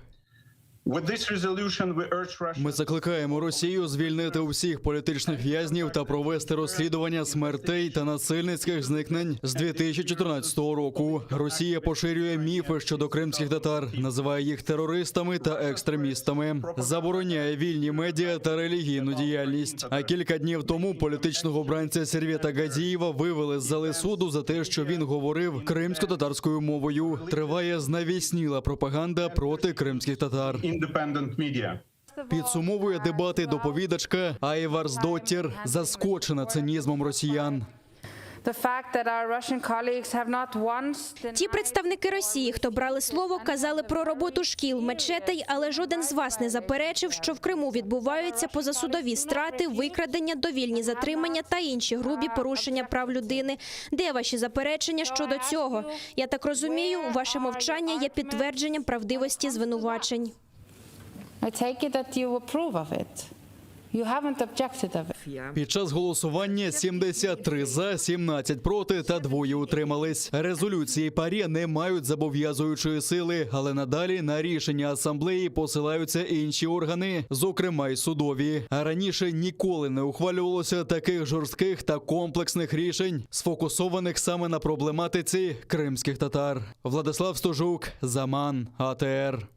Ми закликаємо Росію звільнити усіх політичних в'язнів та провести розслідування смертей та насильницьких зникнень з 2014 року. Росія поширює міфи щодо кримських татар, називає їх терористами та екстремістами, забороняє вільні медіа та релігійну діяльність. А кілька днів тому політичного бранця Сервєта Гадієва вивели з зали суду за те, що він говорив кримсько-татарською мовою. Триває знавісніла пропаганда проти кримських татар. Підсумовує дебати доповідачка Айварсдоттір, заскочена цинізмом росіян. The fact that our Russian colleagues have not once Ті представники Росії, хто брали слово, казали про роботу шкіл, мечетей, але жоден з вас не заперечив, що в Криму відбуваються позасудові страти, викрадення, довільні затримання та інші грубі порушення прав людини. Де ваші заперечення щодо цього? Я так розумію, ваше мовчання є підтвердженням правдивості звинувачень. I take it that you approve of it. You haven't objected of it. Під час голосування 73 за, 17 проти та двоє утримались. Резолюції ПАРЄ не мають зобов'язуючої сили, але надалі на рішення асамблеї посилаються інші органи, зокрема й судові. А раніше ніколи не ухвалювалося таких жорстких та комплексних рішень, сфокусованих саме на проблематиці кримських татар. Владислав Стожук, Заман, АТР.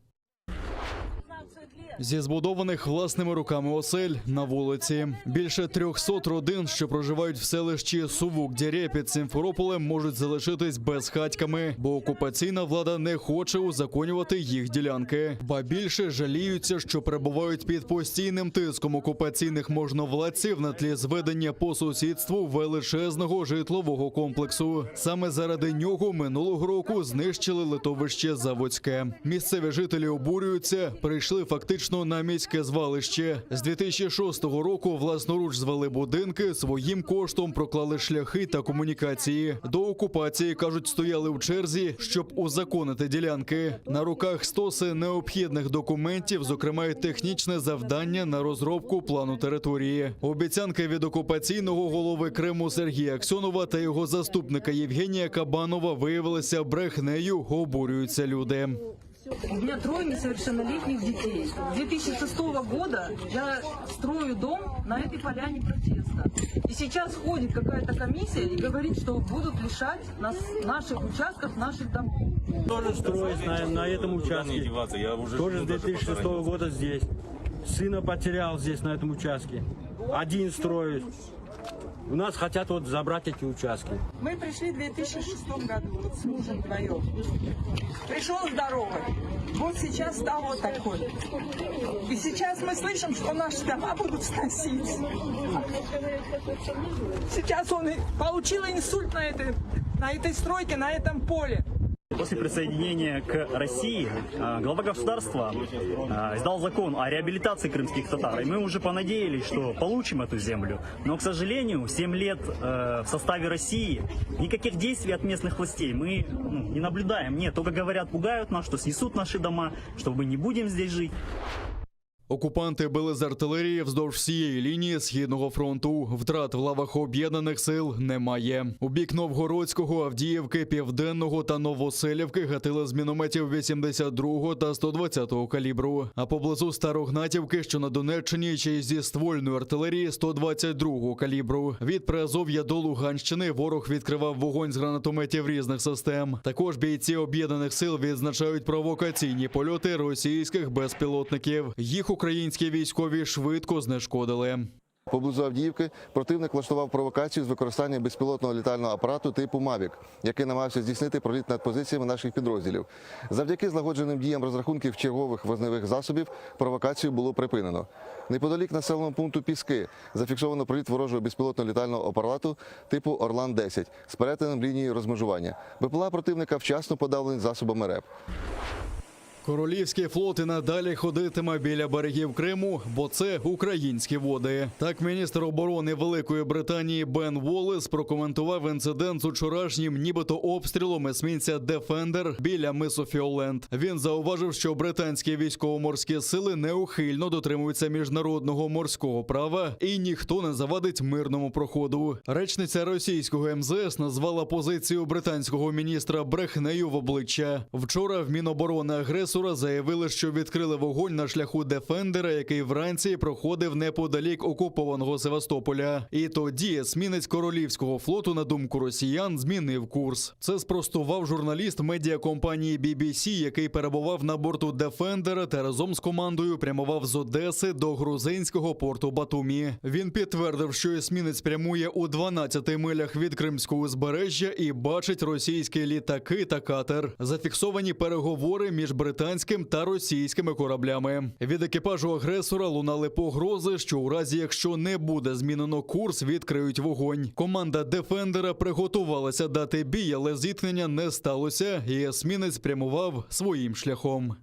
Зі збудованих власними руками осель на вулиці. Більше 300 родин, що проживають в селищі Сувук-Дєре під Сімферополем, можуть залишитись безхатьками, бо окупаційна влада не хоче узаконювати їх ділянки. Ба більше жаліються, що перебувають під постійним тиском окупаційних можновладців на тлі зведення по сусідству величезного житлового комплексу. Саме заради нього минулого року знищили летовище Заводське. Місцеві жителі обурюються, прийшли фактично на міське звалище. З 2006 року власноруч звели будинки, своїм коштом проклали шляхи та комунікації. До окупації, кажуть, стояли в черзі, щоб узаконити ділянки. На руках стоси необхідних документів, зокрема й технічне завдання на розробку плану території. Обіцянки від окупаційного голови Криму Сергія Аксьонова та його заступника Євгенія Кабанова виявилися брехнею, обурюються люди. У меня трое несовершеннолетних детей. С 2006 года я строю дом на этой поляне протеста. И сейчас ходит какая-то комиссия и говорит, что будут лишать нас наших участков, наших домов. Тоже строюсь на, на этом участке. Тоже с 2006 года здесь. Сына потерял здесь, на этом участке. Один строюсь. У нас хотят вот забрать эти участки. Мы пришли в 2006 году, вот с мужем вдвоем. Пришел здоровый. Вот сейчас стал вот такой. И сейчас мы слышим, что наши дома будут сносить. Сейчас он и получил инсульт на этой, на этой стройке, на этом поле. После присоединения к России а, глава государства а, издал закон о реабилитации крымских татар. И мы уже понадеялись, что получим эту землю. Но, к сожалению, 7 лет э, в составе России никаких действий от местных властей мы ну, не наблюдаем. Нет, только говорят, пугают нас, что снесут наши дома, что мы не будем здесь жить. Окупанти били з артилерії вздовж всієї лінії східного фронту. Втрат в лавах об'єднаних сил немає. У бік Новгородського, Авдіївки, Південного та Новоселівки гатили з мінометів 82-го та 120-го калібру. А поблизу Старогнатівки, що на Донеччині, ще й зі ствольної артилерії 122-го калібру. Від Приазов'я до Луганщини ворог відкривав вогонь з гранатометів різних систем. Також бійці об'єднаних сил відзначають провокаційні польоти російських безпілотників. Їх українські військові швидко знешкодили. Поблизу Авдіївки противник влаштував провокацію з використанням безпілотного літального апарату типу Мавік, який намагався здійснити проліт над позиціями наших підрозділів. Завдяки злагодженим діям розрахунків чергових вогневих засобів провокацію було припинено. Неподалік населеного пункту Піски зафіксовано проліт ворожого безпілотного літального апарату типу Орлан-10 з перетином лінії розмежування. БПЛА противника вчасно подавлені засобами РЕП. Королівський флот і надалі ходитиме біля берегів Криму, бо це українські води. Так міністр оборони Великої Британії Бен Воллес прокоментував інцидент з учорашнім, нібито обстрілом есмінця Дефендер біля мису Фіолент. Він зауважив, що британські військово-морські сили неухильно дотримуються міжнародного морського права, і ніхто не завадить мирному проходу. Речниця російського МЗС назвала позицію британського міністра брехнею в обличчя. Вчора в Міноборони агресора заявили, що відкрили вогонь на шляху Дефендера, який вранці проходив неподалік окупованого Севастополя. І тоді есмінець королівського флоту, на думку росіян, змінив курс. Це спростував журналіст медіакомпанії BBC, який перебував на борту Дефендера та разом з командою прямував з Одеси до грузинського порту Батумі. Він підтвердив, що есмінець прямує у 12 милях від Кримського узбережжя і бачить російські літаки та катер. Зафіксовані переговори між британським та російськими кораблями. Від екіпажу агресора лунали погрози, що у разі, якщо не буде змінено курс, відкриють вогонь. Команда Дефендера приготувалася дати бій, але зіткнення не сталося, і есмінець прямував своїм шляхом.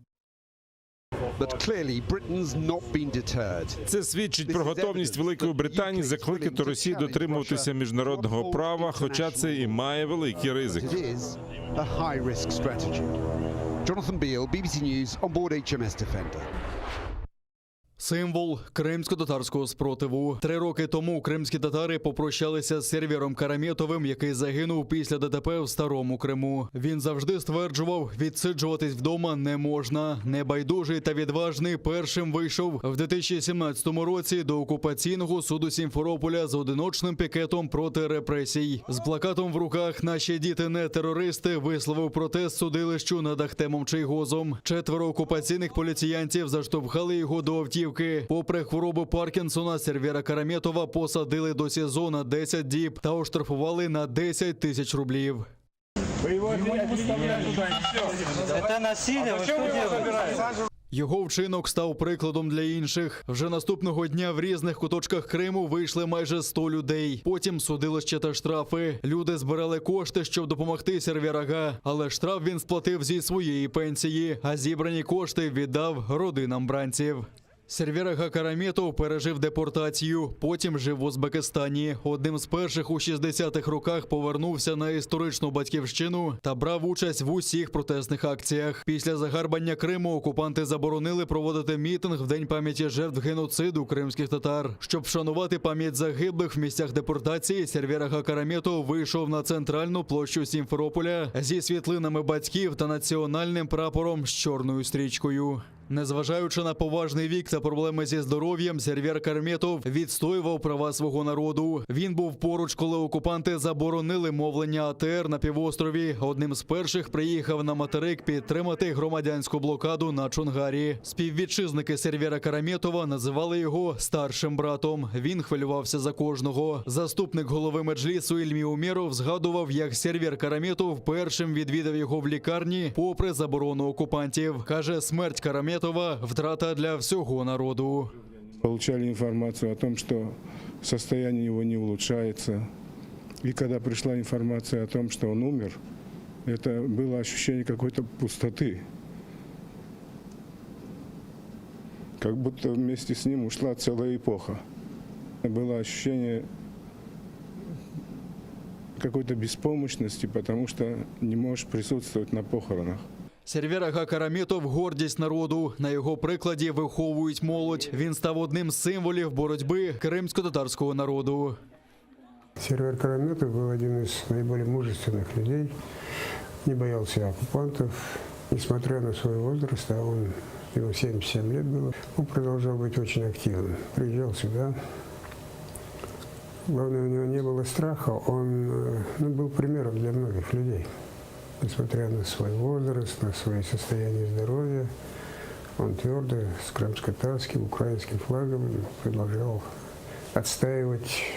But clearly, Britain's not been deterred. Це свідчить про готовність Великої Британії закликати Росію дотримуватися міжнародного права, хоча це і має великі ризики. It is a high-risk strategy. Jonathan Beale, BBC News, on board HMS Defender. Символ кримсько-татарського спротиву. Три роки тому кримські татари попрощалися з Сервером Караметовим, який загинув після ДТП в старому Криму. Він завжди стверджував, відсиджуватись вдома не можна. Небайдужий та відважний першим вийшов в 2017 році до окупаційного суду Сімферополя з одиночним пікетом проти репресій. З плакатом в руках Наші діти не терористи висловив протест судилищу над Ахтемом Чийгозом. Четверо окупаційних поліціянтів заштовхали його до автівки. Попри хворобу Паркінсона, Сервера Караметова посадили до СІЗО на 10 діб та оштрафували на 10 тисяч рублів. Вы его выставляли туда, и все. Это насилие, вы что делаете? Його вчинок став прикладом для інших. Вже наступного дня в різних куточках Криму вийшли майже 100 людей. Потім судилище та штрафи. Люди збирали кошти, щоб допомогти Сервірага. Але штраф він сплатив зі своєї пенсії, а зібрані кошти віддав родинам бранців. Сервірага Караметов пережив депортацію, потім жив в Узбекистані. Одним з перших у 60-х роках повернувся на історичну батьківщину та брав участь в усіх протестних акціях. Після загарбання Криму окупанти заборонили проводити мітинг в день пам'яті жертв геноциду кримських татар. Щоб вшанувати пам'ять загиблих в місцях депортації, Сервірага Караметов вийшов на центральну площу Сімферополя зі світлинами батьків та національним прапором з чорною стрічкою. Незважаючи на поважний вік та проблеми зі здоров'ям, Сервер Карметов відстоював права свого народу. Він був поруч, коли окупанти заборонили мовлення АТР на півострові. Одним з перших приїхав на материк підтримати громадянську блокаду на Чонгарі. Співвітчизники Сервера Караметова називали його старшим братом. Він хвилювався за кожного. Заступник голови меджлісу Ільмі Умєров згадував, як Сервер Караметов першим відвідав його в лікарні, попри заборону окупантів. Каже, смерть Караметова втрата для всього народу. Получали информацию о том, что состояние его не улучшается. И когда пришла информация о том, что он умер, это было ощущение какой-то пустоты. Как будто вместе с ним ушла целая эпоха. Было ощущение какой-то беспомощности, потому что не можешь присутствовать на похоронах. Сервер Ага Караметов – гордість народу. На його прикладі виховують молодь. Він став одним з символів боротьби кримськотатарського народу. Сервер Караметов был один из наиболее мужественных людей, не боялся оккупантов, несмотря на свой возраст, а он, ему 77 лет было, он продолжал быть очень активным. Приезжал сюда. Главное, у него не было страха, он э, ну, был примером для многих людей. Несмотря на свой возраст, на свое состояние здоровья, он твердо с крымско-татарским, украинским флагом продолжал отстаивать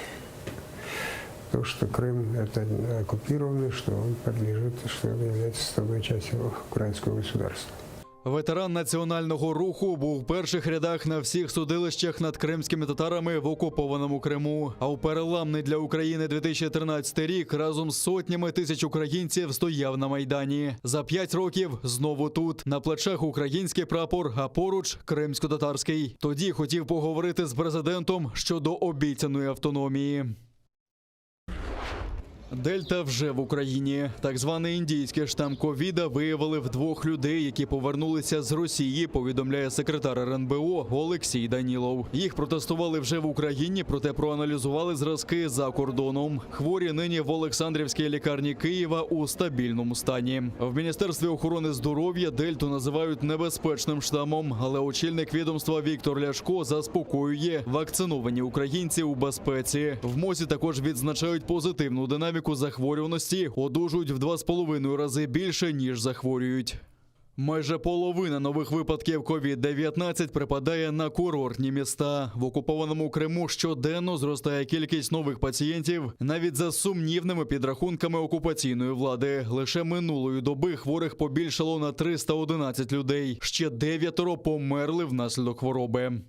то, что Крым это оккупированный, что он подлежит, что он является составной частью украинского государства. Ветеран національного руху був в перших рядах на всіх судилищах над кримськими татарами в окупованому Криму. А у переламний для України 2013 рік разом з сотнями тисяч українців стояв на майдані. За п'ять років знову тут на плечах український прапор, а поруч кримсько-татарський. Тоді хотів поговорити з президентом щодо обіцяної автономії. Дельта вже в Україні. Так званий індійський штам ковіда виявили в двох людей, які повернулися з Росії. Повідомляє секретар РНБО Олексій Данілов. Їх протестували вже в Україні, проте проаналізували зразки за кордоном. Хворі нині в Олександрівській лікарні Києва у стабільному стані. В міністерстві охорони здоров'я дельту називають небезпечним штамом, але очільник відомства Віктор Ляшко заспокоює вакциновані українці у безпеці. В МОЗі також відзначають позитивну динаміку захворюваності, одужують в 2,5 рази більше ніж захворюють. Майже половина нових випадків COVID-19 припадає на курортні міста. В окупованому Криму щоденно зростає кількість нових пацієнтів, навіть за сумнівними підрахунками окупаційної влади. Лише минулої доби хворих побільшало на 311 людей. Ще дев'ятеро померли внаслідок хвороби.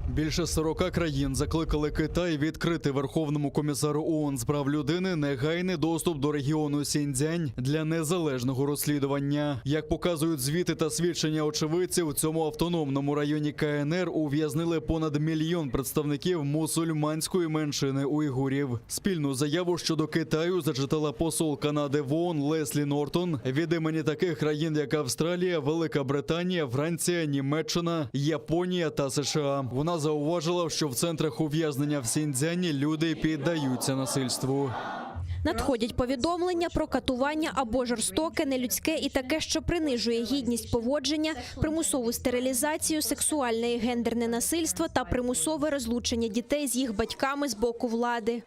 Більше 40 країн закликали Китай відкрити Верховному комісару ООН з прав людини негайний доступ до регіону Сіньцзянь для незалежного розслідування. Як показують звіти та свідчення очевидців, у цьому автономному районі КНР ув'язнили понад мільйон представників мусульманської меншини уйгурів. Спільну заяву щодо Китаю зачитала посол Канади в ООН Леслі Нортон від імені таких країн, як Австралія, Велика Британія, Франція, Німеччина, Японія та США. Вона зауважила, що в центрах ув'язнення в Сіньцзяні люди піддаються насильству. Надходять повідомлення про катування або жорстоке, нелюдське і таке, що принижує гідність поводження, примусову стерилізацію, сексуальне і гендерне насильство та примусове розлучення дітей з їх батьками з боку влади.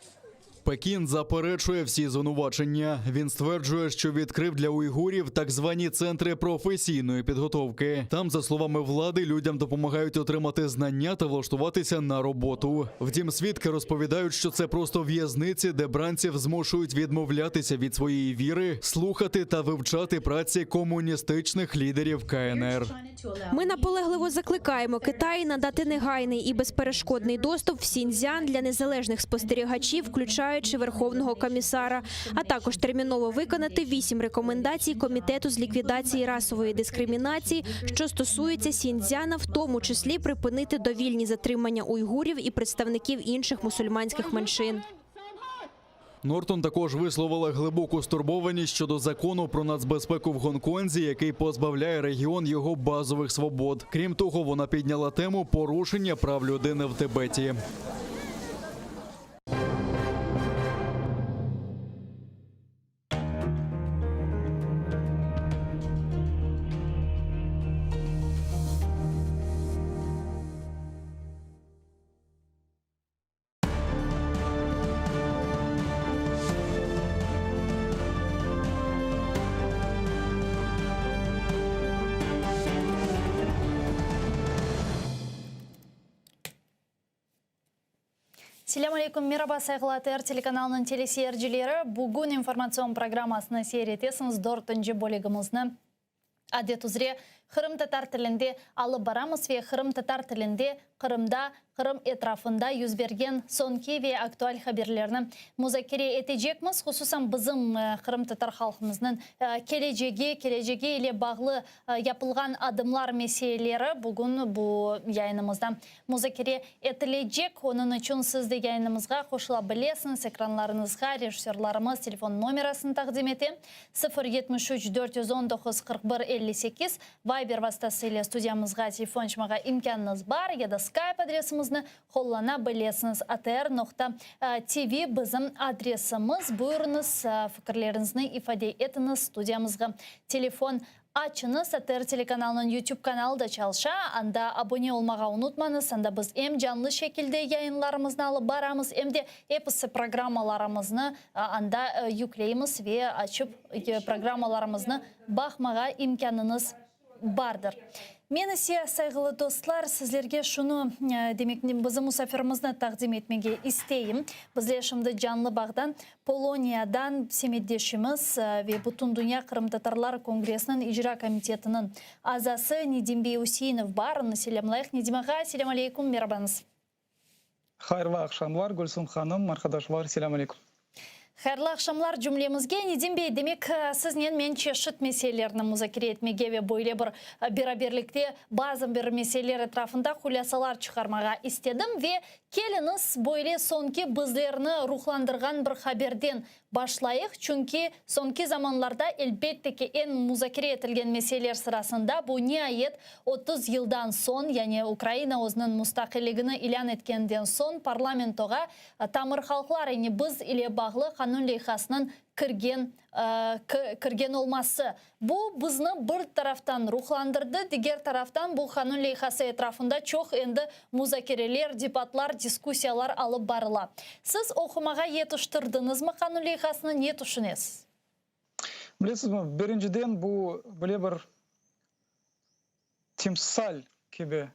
Пекін заперечує всі звинувачення. Він стверджує, що відкрив для уйгурів так звані центри професійної підготовки. Там, за словами влади, людям допомагають отримати знання та влаштуватися на роботу. Втім, свідки розповідають, що це просто в'язниці, де бранців змушують відмовлятися від своєї віри, слухати та вивчати праці комуністичних лідерів КНР. Ми наполегливо закликаємо Китай надати негайний і безперешкодний доступ в Сіньцзян для незалежних спостерігачів, включаючи Верховного комісара, а також терміново виконати вісім рекомендацій Комітету з ліквідації расової дискримінації, що стосується Сіньцзяна, в тому числі припинити довільні затримання уйгурів і представників інших мусульманських меншин. Нортон також висловила глибоку стурбованість щодо закону про нацбезпеку в Гонконзі, який позбавляє регіон його базових свобод. Крім того, вона підняла тему порушення прав людини в Тибеті. Selâm aleyküm, meraba, sayğılı ATR telekanalınıñ teleseyircileri. Bugün informatsion programmasını seyir etesiñiz, dörtünci bölügimizni adet üzre qırımtatar tilinde alıp baramız ve qırımtatar tilinde Qırımda, Qırım etrafında yüz bergen soñki ve aktual haberlerni muzakere etecekmiz. Hususan bizim qırımtatar halqımıznıñ kelecegi, kelecegi ile bağlı yapılğan adımlar meseleleri bugün bu yayınımızda muzakere etilecek. Onıñ içün siz de yayınımızğa qoşula bilesiñiz. Ekranlarıñızğa rejissörlarımız telefon nomerasını taqdim ete, 0 73 419 41 58. Viber vastası ile studiyamızğa telefon açmağa imkânıñız bar ya da Skype adresimizni qullana bilesiñiz, atr noqta tv bizim adresimiz. Buyurıñız, fikirleriñizni ifade etiñiz, studiyamızğa telefon açıñız. ATR telekanalınıñ YouTube kanalı da çalışa, anda abone olmağa unutmañız, anda biz em canlı şekilde yayınlarımıznı alıp baramız, em de episi programmalarımıznı anda yükleymiz ve açıp programmalarımıznı baqmağa imkânıñız bardır. Men ise, sayğılı dostlar, sizlerge şunı, demek, bizim musafirimizni taqdim etmege isteyim. Bizler şimdi canlı bağdan Poloniyadan semetdeşimiz ve Bütündünya qırımtatarlar kongressiniñ icra komitetiniñ azası Nedim bey Üseinov bar. Onı selâmlayıq. Nedim ağa, selâm aleyküm, merabañız. Hayırlı aqşamlar, Gülsüm hanım, arqadaşlar, selâm aleyküm. Hayırlı aqşamlar cümlemizge. Nedim bey, demek, siznen men çeşit meselelerni muzakere etmege ve böyle bir beraberlikte bazı bir meseleler etrafında hulâsalar çıqarmağa istedim ve keliñiz, böyle soñki bizlerni ruhlandırğan bir haberden Başlayıq, çünki soñki zamanlarda, elbette ki, eñ muzakere etilgen meseleler sırasında bu, niayet, 30 yıldan soñ, yani Ukraina özüniñ mustaqilligini ilân etkeninden soñ parlamentoğa tamır halqlar, yani biz ile bağlı qanun leyhasınıñ kirgen kirgen olması. Bu bizni bir taraftan ruhlandırdı, diger taraftan bu qanun leyhası etrafında çoq endi muzakereler, debatlar, diskussiyalar alıp barıla. Siz oqumağa yetiştirdiñizmi qanun leyhasını, ne tüşünesiz? Bilesizmi, birinciden bu böyle bir timsal kibi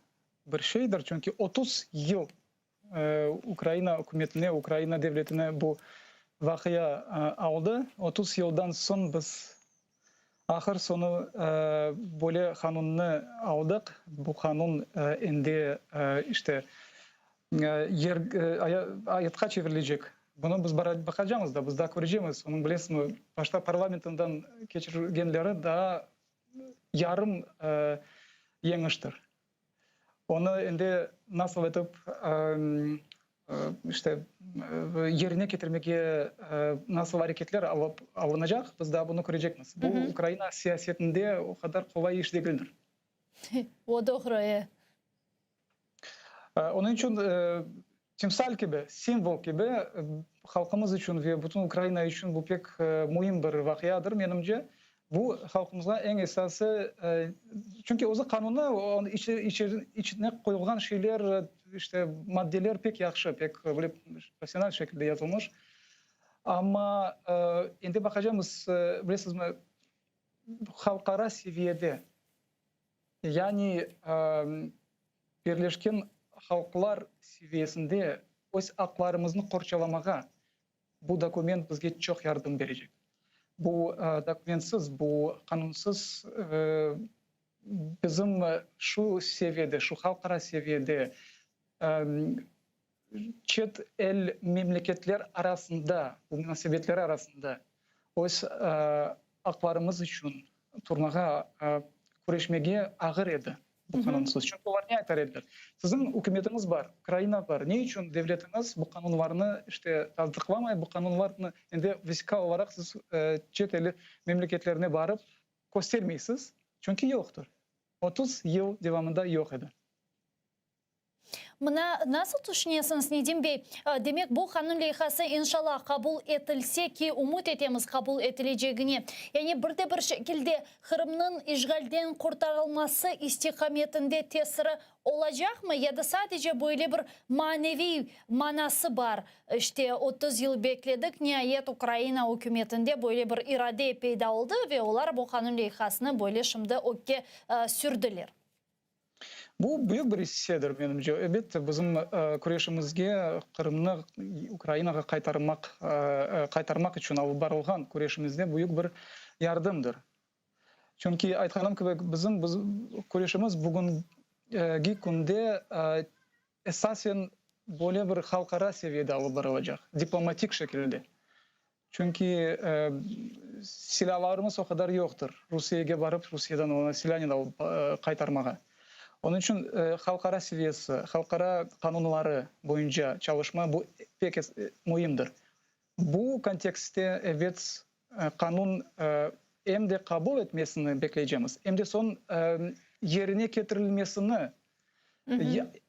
bir şeydir, çünki 30 yıl Ukraina ükümetine, Ukraina devletine bu vaqia aldı. 30 yıldan soñ biz ahır soñu böyle qanunnı aldıq. Bu qanun endi işte. Yer ayatqa çevirilecek. Bunı biz baqacamız da, biz daa körecemiz. Onıñ, bilesizmi, başta parlamentinden keçirgenleri daa yarım yeñiştir. Onı endi nasıl etip işte yerine ketirmege nasıl areketler alıp alınacaq, biz daa bunı körecekmiz. Bu Ukraina siyasetinde o qadar qolay iş degildir. O doğru, e. Onıñ içün timsal kibi, simvol kibi halqımız içün ve bütün Ukraina içün bu pek müim bir vaqiadır, menimce. Bu halqımızğa eñ esası, çünki özü qanunnı, içine qoyulğan şeyler, işte, maddeler pek yahşı, pek böyle professional şekilde yazılmış. Amma endi baqacamız, bilesizmi, halqara seviyede. Yani Birleşken Halqlar seviyesinde öz aqlarımıznı qorçalamağa bu dokument bizge çoq yardım berecek. Bu dokumentsiz, bu qanunsız bizim şu seviyede, şu halqara seviyede çet el memleketler arasında, bu munasebetler arasında öz aqlarımız içün turmağa, küreşmege ağır edi bu qanunsız. Çünki olar ne aytar ediler? Siziñ ükümetiñiz bar, Ukraina bar, ne içün devletiñiz bu qanunlarnı işte tasdıqlamay, bu qanunlarnı endi vesiqa olaraq siz çet el memleketlerine barıp köstermeysiz, çünki yoqtır. 30 yıl devamında yoq edi. Mına nasıl tüşünesiñiz, Nedim bey, demek bu qanun leyhası inşallah qabul etilse, ki ümüt etemiz qabul etilecegine, yani bir de bir şekilde Qırımnıñ işğalden qurtarılması istiqametinde tesiri olacaqmı ya da sadece böyle bir maneviy manası bar, işte 30 yıl bekledik, niayet Ukraina ükümetinde böyle bir irade peyda oldı ve olar bu qanun leyhasını böyle şimdi ögge sürdiler? Bu büyük bir issedir, menimce. Elbette, bizim küreşimizge Qırımnı Ukrainağa qaytarmaq qaytarmaq içün alıp barılğan küreşimizde büyük bir yardımdır. Çünki, aytqanım kibi, bizim küreşimiz bugüngi künde esasen böyle bir halqara seviyede alıp barılacaq, diplomatik şekilde. Çünki silâlarımız o qadar yoqtır, Rusiyege barıp, Rusiyeden onı silânen alıp qaytarmağa. Onıñ içün halqara seviyesi, halqara qanunları boyunca çalışma bu pek müimdir. Bu kontekstte, ebet, qanun em de qabul etmesini bekleycemiz, em de soñ yerine ketirilmesini,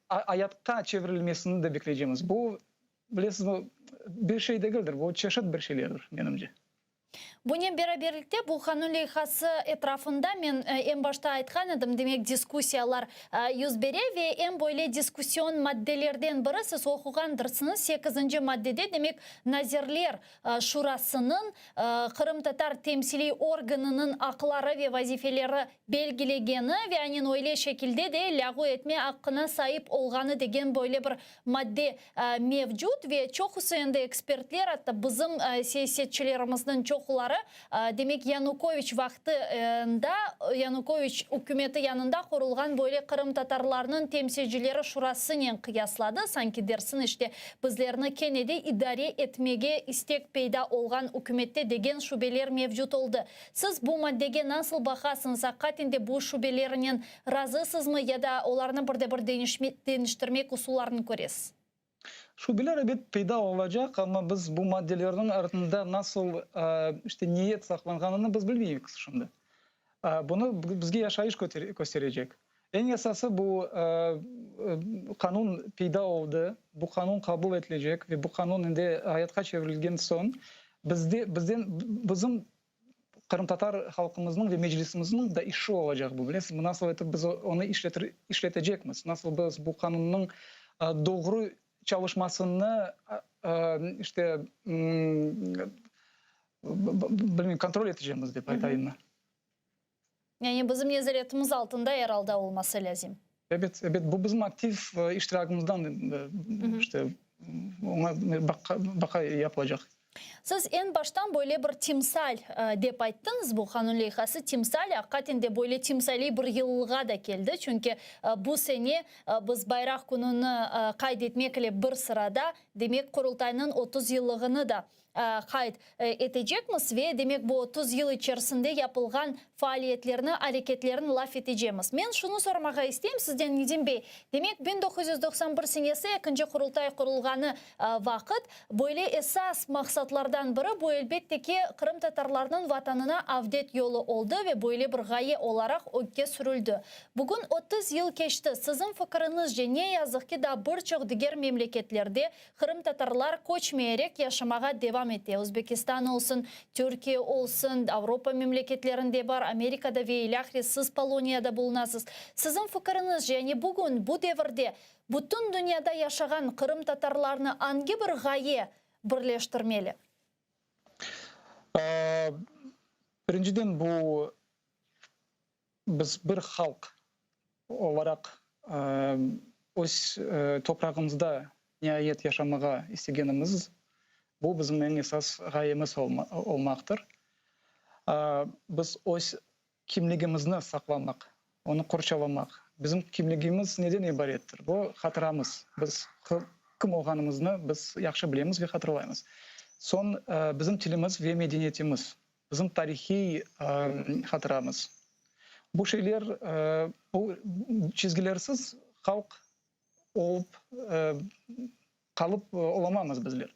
ayatqa çevirilmesini de bekleycemiz. Bu Bilesizmi, bir şey degildir, bu çeşit bir şeylerdir, menimce. Bunen beraberlikte bu qanun leyhası etrafında men eñ başta aytqan edim, demek diskussiyalar yüz bere ve eñ böyle diskussion maddelerden biri, siz oquğandırsıñız, sekizinci maddede, demek Nazirler Şurasınıñ qırımtatar temsiliy organınıñ aqları ve vazifeleri belgilegeni ve anen öyle şekilde de lâğu etme aqqına saip olğanı degen böyle bir madde mevcut ve çoqusı endi ekspertler, atta bizim siyasetçilerimizniñ çoquları, demek Yanukoviç vaqtında, Yanukoviç ükümeti yanında qurulğan böyle qırımtatarlarnıñ temsilcileri şurasınen qıyasladı, sanki dersiñ işte bizlerni kene de idare etmege istek peyda olğan ükümette degen şübeler mevcut oldı. Siz bu maddege nasıl baqasıñız, aqiqaten de bu şübelernen razısızmı ya da olarnı bir de bir deñiştirmek usullarını köresiz? Şübeler, ebet, peyda olacaq, amma biz bu maddelerniñ artında nasıl, işte, niyet saqlanğanını biz bilmeymiz şimdi. Bunı bizge yaşayış kösterecek. Eñ esası bu qanun peyda oldı, bu qanun qabul etilecek ve bu qanun endi ayatqa çevirilgen soñ bizde, bizden, bizim qırımtatar halqımıznıñ ve Meclisimizniñ da işi olacaq bu, bilesizmi, nasıl etip biz onı işletir, işletecekmiz, nasıl biz bu qanunnıñ doğru çalışmasını, işte, bilmeyim, kontrol etecekmiz dep aytayımmı. Yani bizim nezaretimiz altında er alda olması lâzim. Ebet, ebet, bu bizim aktiv iştiragımızdan, işte, oña baqa yapılacaq. Siz eñ baştan böyle bir timsal dep ayttıñız, bu qanun leyhası timsal, aqiqaten de böyle timsaliy bir yılğa da keldi, çünki bu sene biz Bayraq kününi qayd etmek ile bir sırada, demek, Qurultaynıñ 30 yıllığını da qayd etecekmiz ve, demek, bu 30 yıl içerisinde yapılğan faaliyetlerni, areketlerni laf etecemiz. Men şunı soramağa isteyim sizden, Nedim bey, demek, 1991 senesi ekinci Qurultay qurulğanı vaqıt, böyle esas maqsatlardan biri, bu, elbette ki, qırımtatarlarnıñ Vatanına avdet yolu oldı ve böyle bir ğaye olaraq ögge sürüldi. Bugün 30 yıl keçti, siziñ fikiriñizce, ne yazıq ki, daa bir çoq diger memleketlerde Qırımtatarlar köçmeyerek yaşamağa devam ete, Özbekistan olsun, Türkiye olsun, Avropa memleketlerinde bar, Amerikada ve ilâhre, siz Poloniyada bulunasız. Siziñ fikiriñizce, yani bugün, bu devirde bütün dünyada yaşağan qırımtatarlarnı angi bir ğaye birleştirmeli? Birinciden, bu biz bir halq olaraq öz toprağımızda niayet yaşamağa istegenimiz, bu bizim eñ esas ğayemiz olmaqtır. Biz öz kimligimizni saqlamaq, onı qorçalamaq. Bizim kimligimiz neden ibarettir? Bu hatıramız. Biz kim olğanımıznı biz yahşı bilemiz ve hatırlaymız. Soñ bizim tilimiz ve medeniyetimiz. Bizim tarihiy hatıramız. Bu şeyler, bu çizgilersiz halq olıp qalıp olamamız bizler.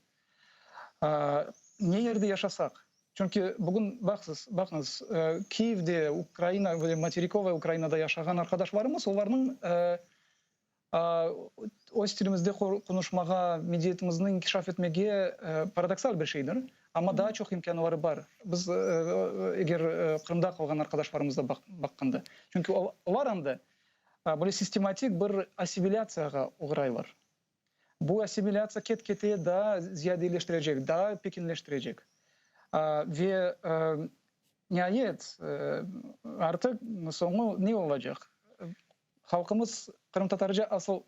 Ne yerde yaşasaq, çünki bugün baqsız, baqıñız, Kiyevde, Ukraina, böyle materikovaya Ukrainada yaşağan arqadaşlarımız, olarnıñ Öz tilimizde qonuşmağa, medeniyetimizni inkişaf etmege paradoksal bir şeydir, amma daa çoq imkânları bar, biz eger Qırımda qalğan arqadaşlarımızda baqqanda. Çünki olar anda böyle sistematik bir assimilâtsiyağa oğraylar. Bu assimilâtsiya ket-kete daa ziyadeleştirecek, daa pekinleştirecek. Ve niayet, artıq soñu ne olacaq? Halqımız qırımtatarca asıl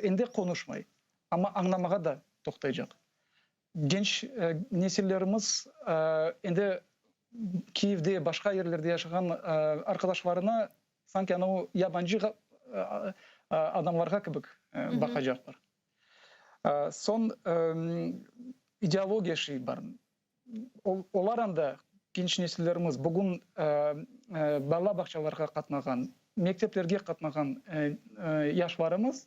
endi qonuşmay, amma añlamağa da toqtaycaq. Genç nesillerimiz endi Kiyevde, başqa yerlerde yaşağan arqadaşlarına sanki anav yabancı adamlarğa kibik baqacaqlar. Soñ ideologiya şey bar. Olar anda, genç nesillerimiz, bugün bala bağçalarğa qatnağan, mekteplerge qatnağan yaşlarımız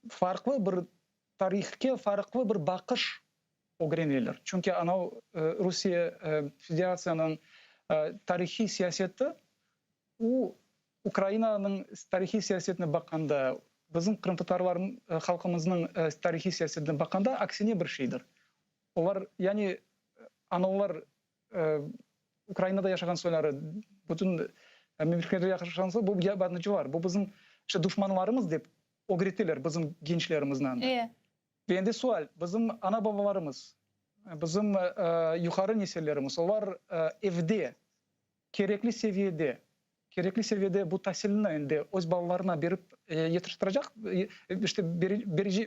farqlı bir tarihke farqlı bir baqış ögreneler. Çünki anav Rusiye Federatsiyanıñ tarihiy siyaseti, o, Ukrainanıñ tarihiy siyasetine baqqanda, bizim qırımtatarlar halqımıznıñ tarihiy siyasetine baqqanda aksine bir şeydir. Olar, yani analar Ukrainada yaşağan soyları, bütün memleketlerde yaşağan soy, bu yabancılar, bu bizim işte duşmanlarımız dep ögreteler bizim gençlerimizni anda. Ve endi sual, bizim ana-babalarımız, bizim yuqarı nesillerimiz, olar evde kerekli seviyede, kerekli seviyede bu tasilni endi öz balalarına berip yetiştiracaq, işte,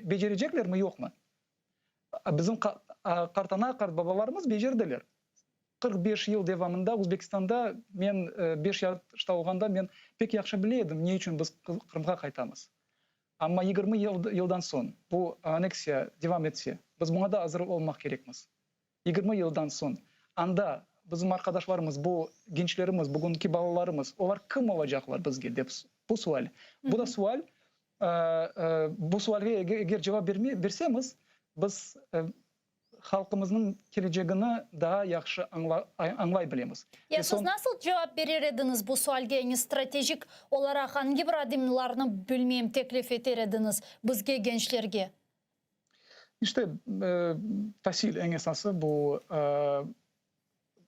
becereceklermi, yoqmı? Bizim qartana, qartbabalarımız becerdiler. 45 yıl devamında Özbekistanda men beş yaşta olğanda men pek yahşı bile edim, ne içün biz Qırımğa qaytamız. Amma 20 yıldan soñ bu aneksiya devam etse, biz buña da azır olmaq kerekmiz. 20 yıldan soñ anda bizim arqadaşlarımız, bu gençlerimiz, bugünki balalarımız, olar kim olacaqlar bizge dep bu sual. Bu da sual, bu sualge eger cevap bersemiz, biz halqımıznıñ kelecegini daa yahşı añlay bilemiz. Ya siz nasıl cevap berer ediñiz bu sualge, yani stratejik olaraq angi bir adımlarnı, bilmeyim, teklif eter ediñiz bizge, gençlerge? İşte, tasil eñ esası, bu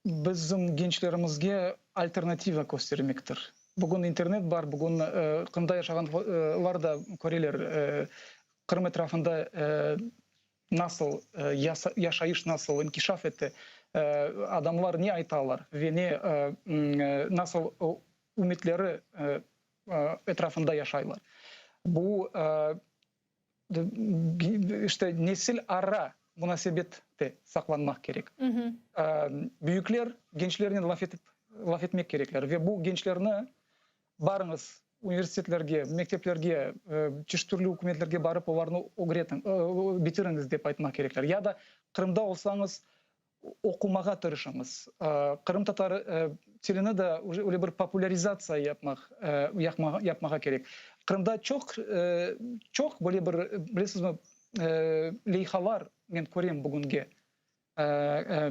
bizim gençlerimizge alternativa köstermektir. Bugün internet bar, bugün Qırımda yaşağanlar da köreler, Qırım etrafında nasıl yaşayış nasıl inkişaf etti, adamlar ne aytalar ve ne nasıl ümütleri etrafında yaşaylar. Bu İşte, nesil ara. munasebette saqlanmaq kerek. Büyükler gençlernen laf etip, laf etmek kerekler ve bu gençlerni barıñız universitetlerge, mekteplerge, çeşit türlü ükümetlerge barıp olarnı ögretiñ, bitiriñiz dep aytmaq kerekler. Ya da Qırımda olsañız, oqumağa tırışıñız. Qırımtatar tilini de öyle bir populârizatsiya yapmaq, yapmağa kerek. Qırımda çoq, çoq böyle bir, bilesizmi, leyhalar men körem bugünge,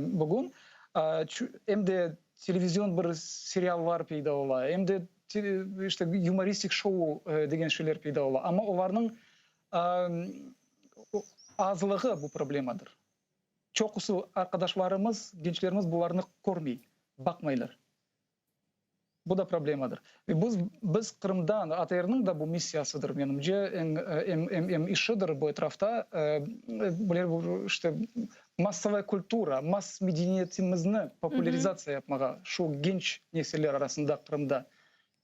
bugün. Em de televizion bir seriallar peyda ola, em de işte yumoristik şou degen şeyler peyda ola. Amma olarnıñ azlığı bu problemadır. Çoqusı arqadaşlarımız, gençlerimiz bularnı körmey, baqmaylar. Bu da problemadır. Ve biz, biz Qırımdan, ATRniñ da bu missiyasıdır, menimce, eñ, em, em işidir bu etrafta, böyle işte massovaya kultura, mass medeniyetimizni populârizatsiya yapmağa şu genç nesiller arasında Qırımda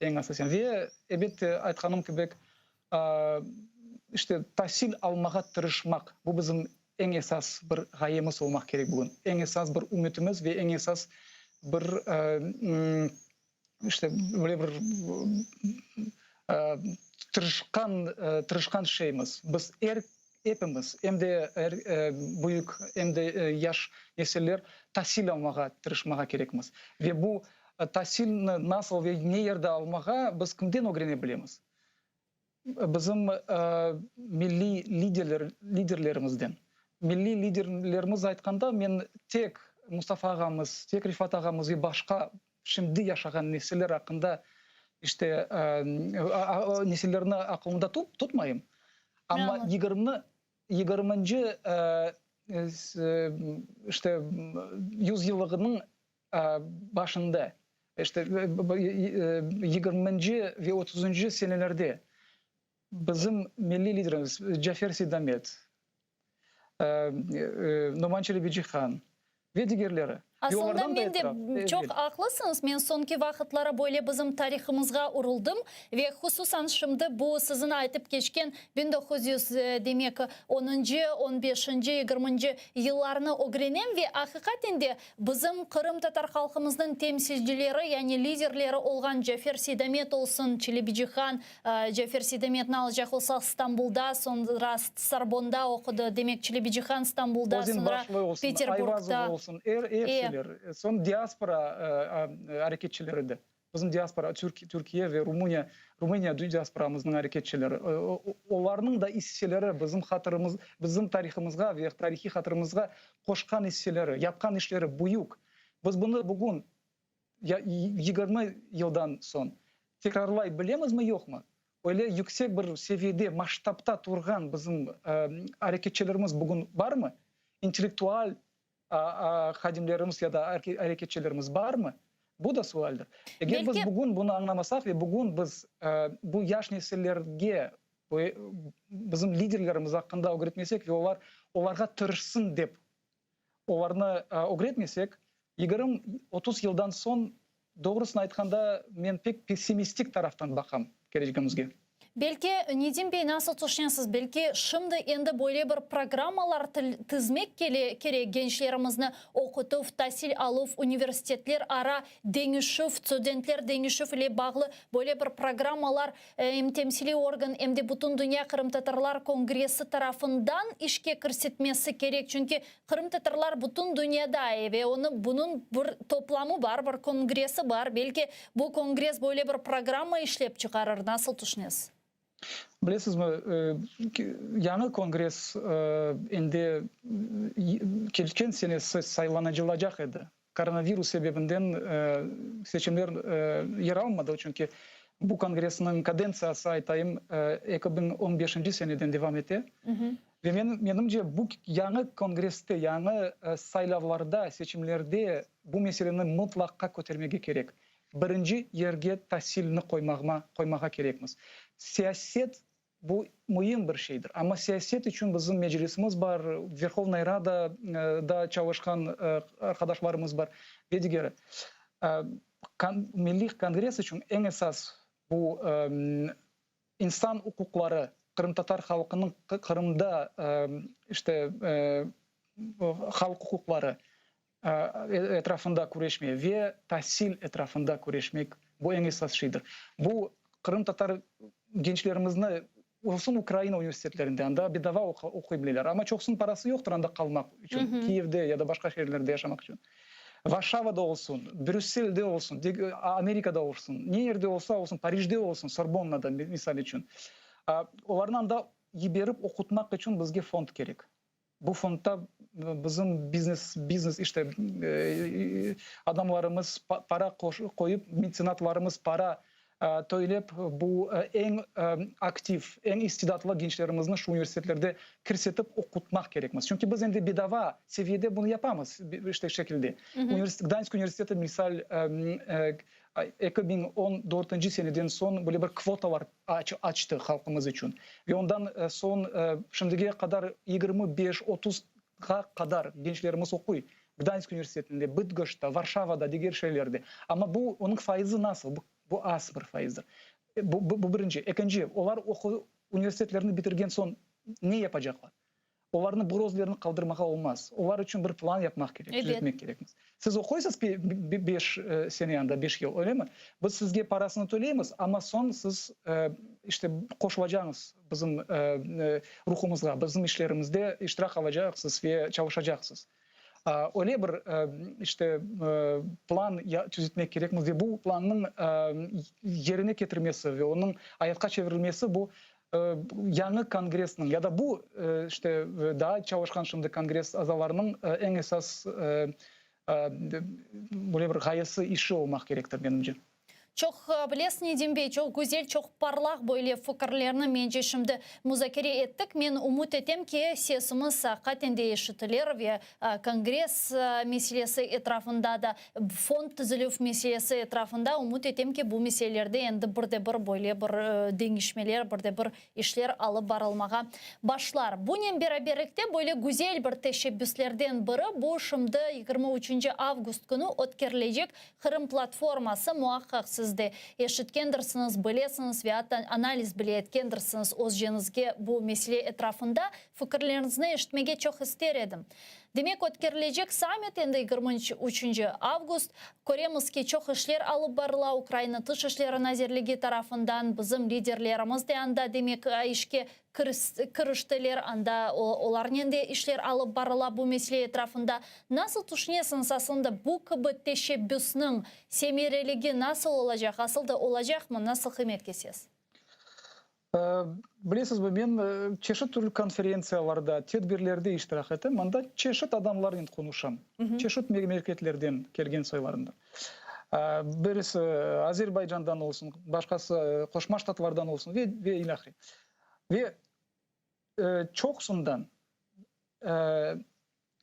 eñ asasen. Ve, elbette, aytqanım kibi, işte tasil almağa tırışmaq, bu bizim eñ esas bir ğayemiz olmaq kerek bugün, eñ esas bir ümütimiz ve eñ esas bir, işte, böyle bir tırışqan, tırışqan şeymiz. Biz er, epimiz, em de büyük, em de yaş nesiller tasil almağa tırışmağa kerekmiz. Ve bu tasilni nasıl ve ne yerde almağa biz kimden ögrene bilemiz? Bizim milliy liderler, liderlerimizden. Milliy liderlerimiz aytqanda, men tek Mustafa ağamız, tek Refat ağamız ve başqa şimdi yaşağan nesiller aqqında, işte, nesillerni aqılımda tutmayım. Amma yigirmi, yigirminci, işte, yüzyıllığınıñ başında, işte, yigirminci ve otuzıncı senelerde bizim milliy liderimiz Cafer Seydamet, Noman Çelebicihan ve digerleri, Aslında men de çoq aqlısıñız, men soñki vaqıtları böyle bizim tarihımızğa uruldım ve hususan şimdi bu siziñ aytıp keçken 1900, demek, onuncı, on beşinci, yigirminci yıllarnı ögrenem ve aqiqaten de Bizim qırımtatar halqımıznıñ temsilcileri, yani liderleri olğan Cafer Seydamet olsun, Çelebicihan, Cafer Seydametni alacaq olsaq, Stambulda, soñra Sorbonda oqudı, demek, Çelebicihan Stambulda, soñra Özenbaşlı olsun, Peterburgda. Ayvazov olsun, er, epsiler. Soñ diaspora areketçileri de. Bizim diaspora, Türkiye ve Rumıniya, Rumıniya diasporamıznıñ areketçileri, olarnıñ da isseleri bizim hatırımız, bizim tarihımızğa ve tarihiy hatırımızğa qoşqan isseleri, yapqan işleri büyük. Biz bunı bugün, 20 yıldan soñ, tekrarlay bilemizmi, yoqmı? Öyle yüksek bir seviyede, masştabta turğan bizim areketçilerimiz bugün barmı? İntellektual hadimlerimiz ya da areketçilerimiz barmı? Bu da sualdir. Eger biz bugün bunı añlamasaq ve bugün biz bu yaş nesillerge bizim liderlerimiz aqqında ögretmesek ve olar olarğa tırışsın dep olarnı ögretmesek, 20, 30 yıldan soñ, doğrusını aytqanda, men pek pessimistik taraftan baqam kelecegimizge. Belki, Nedim bey, nasıl tüşünesiz, belki şimdi endi böyle bir programmalar tizmek kerek, gençlerimizni oqutuv, tasil aluv, universitetler ara deñişüv, studentler deñişüv ile bağlı böyle bir programmalar em temsiliy organ, em de Bütündünya qırımtatarlar kongressi tarafından işke kirsetmesi kerek, çünki Qırımtatarlar bütün dünyada ve onı bunıñ bir toplamı bar, bir kongressi bar. Belki bu kongress böyle bir programma işlep çıqarır, nasıl tüşünesiz? Bilesizmi, yañı kongress endi keçken sene saylanacılacaq edi. Koronavirus sebebinden seçimler yer almadı, çünki bu kongressniñ kadentsiyası, aytayım, 2015-nci seneden devam ete. Ve menimce, bu yañı kongresste, yañı saylavlarda, seçimlerde bu meseleni mıtlaqqa kötermege kerek. Birinci yerge tasilni qoymağa kerekmiz. Siyaset Bu müim bir şeydir. Amma siyaset içün bizim Meclisimiz bar, Verhovnaya Radada çalışqan arqadaşlarımız bar ve digeri. Milliy kongress içün eñ esas bu insan uquqları, qırımtatar halqınıñ Qırımda işte. Halq uquqları etrafında küreşme ve tasil etrafında küreşmek, bu eñ esas şeydir. Bu qırımtatar gençlerimizni olsun Ukraina universitetlerinde, anda bedava oquy bileler, amma çoqsunıñ parası yoqtır anda qalmaq içün, Kiyevde ya da başqa şeerlerde yaşamaq içün. Varşavada olsun, Brüsselde olsun, Amerikada olsun, ne yerde olsa olsun, Parijde olsun, Sorbonnada, misal içün, olarnı anda yiberip oqutmaq içün bizge fond kerek. Bu fondda bizim biznes, biznes işte adamlarımız para qoyıp, metsenatlarımız para töylep, bu eñ aktiv, eñ istidatlı gençlerimizni şu universitetlerde kirsetip oqutmaq kerekmiz. Çünki biz endi bedava seviyede bunı yapamız, işte şekilde. Gdansk universiteti, misal, 2014 seneden soñ böyle bir kvotalar açtı halqımız içün. Ve ondan soñ şimdige qadar 25, 30-ğa qadar gençlerimiz oquy Gdansk universitetinde, Bıdgoşta, Varşavada, diger şeerlerde. Amma bu, onıñ faizi nasıl? Bu az bir faizdir. Bu birinci. Ekinci, olar universitetlerni bitirgen soñ ne yapacaqlar? Olarnı bir özlerini qaldırmağa olmaz. Olar içün bir plan yapmaq kerek, tüzetmek kerekmiz. Siz oquysız beş sene anda, beş yıl, öylemi? Biz sizge parasını töleymiz, amma soñ siz, işte, qoşulacaqsıñız bizim ruhumızğa, bizim işlerimizde iştirak alacaqsız ve çalışacaqsız. Öyle bir, işte, plan tüzetmek kerekmiz ve bu plannıñ yerine ketirmesi ve onıñ ayatqa çevirilmesi bu Yañı kongressniñ ya da bu, işte, daa çalışqan şimdi kongress azalarınıñ eñ esas böyle bir ğayesi, işi olmaq kerektir, menimce. Çoq bilesiñ, Nedim bey, çoq güzel, çoq parlaq böyle fikirlerni mence şimdi muzakere ettik. Men ümüt etem ki, sesimiz aqiqaten de eşitilir ve Kongress meselesi etrafında da, fond tizilüv meselesi etrafında ümüt etem ki, bu meselelerde endi bir de bir böyle bir deñişmeler, bir de bir işler alıp barılmağa başlar. Bunen beraberlikte böyle güzel bir teşebbüslerden biri bu şimdi 23 avgust künü ötkerilecek Qırım platforması, muaqqaq siz de eşitkendirsiñiz, bilesiñiz ve atta analiz bile etkendirsiñiz özceñizge bu mesele etrafında. Fikirleriñizni eşitmege çoq ister edim. Demek, ötkerilecek sammit endi 23 avgust. Köremiz ki, çoq işler alıp barıla Ukraina Tış işleri nazirligi tarafından, bizim liderlerimiz de anda, demek, işke kiriştiler, anda olarnen de işler alıp barıla bu mesele etrafında. Nasıl tüşünesiñiz, aslında bu kibi teşebbüsniñ semereligi nasıl olacaq, asıl da olacaqmı, nasıl qıymet kesesiz? Bilesizmi, men çeşit türlü konferentsiyalarda, tedbirlerde iştirak etem, anda çeşit adamlarnen qonuşam, çeşit memleketlerden kelgen soylarından. Birisi Azerbaycandan olsun, başqası Qoşma Ştatlardan olsun ve ve ilâhre. Ve çoqsundan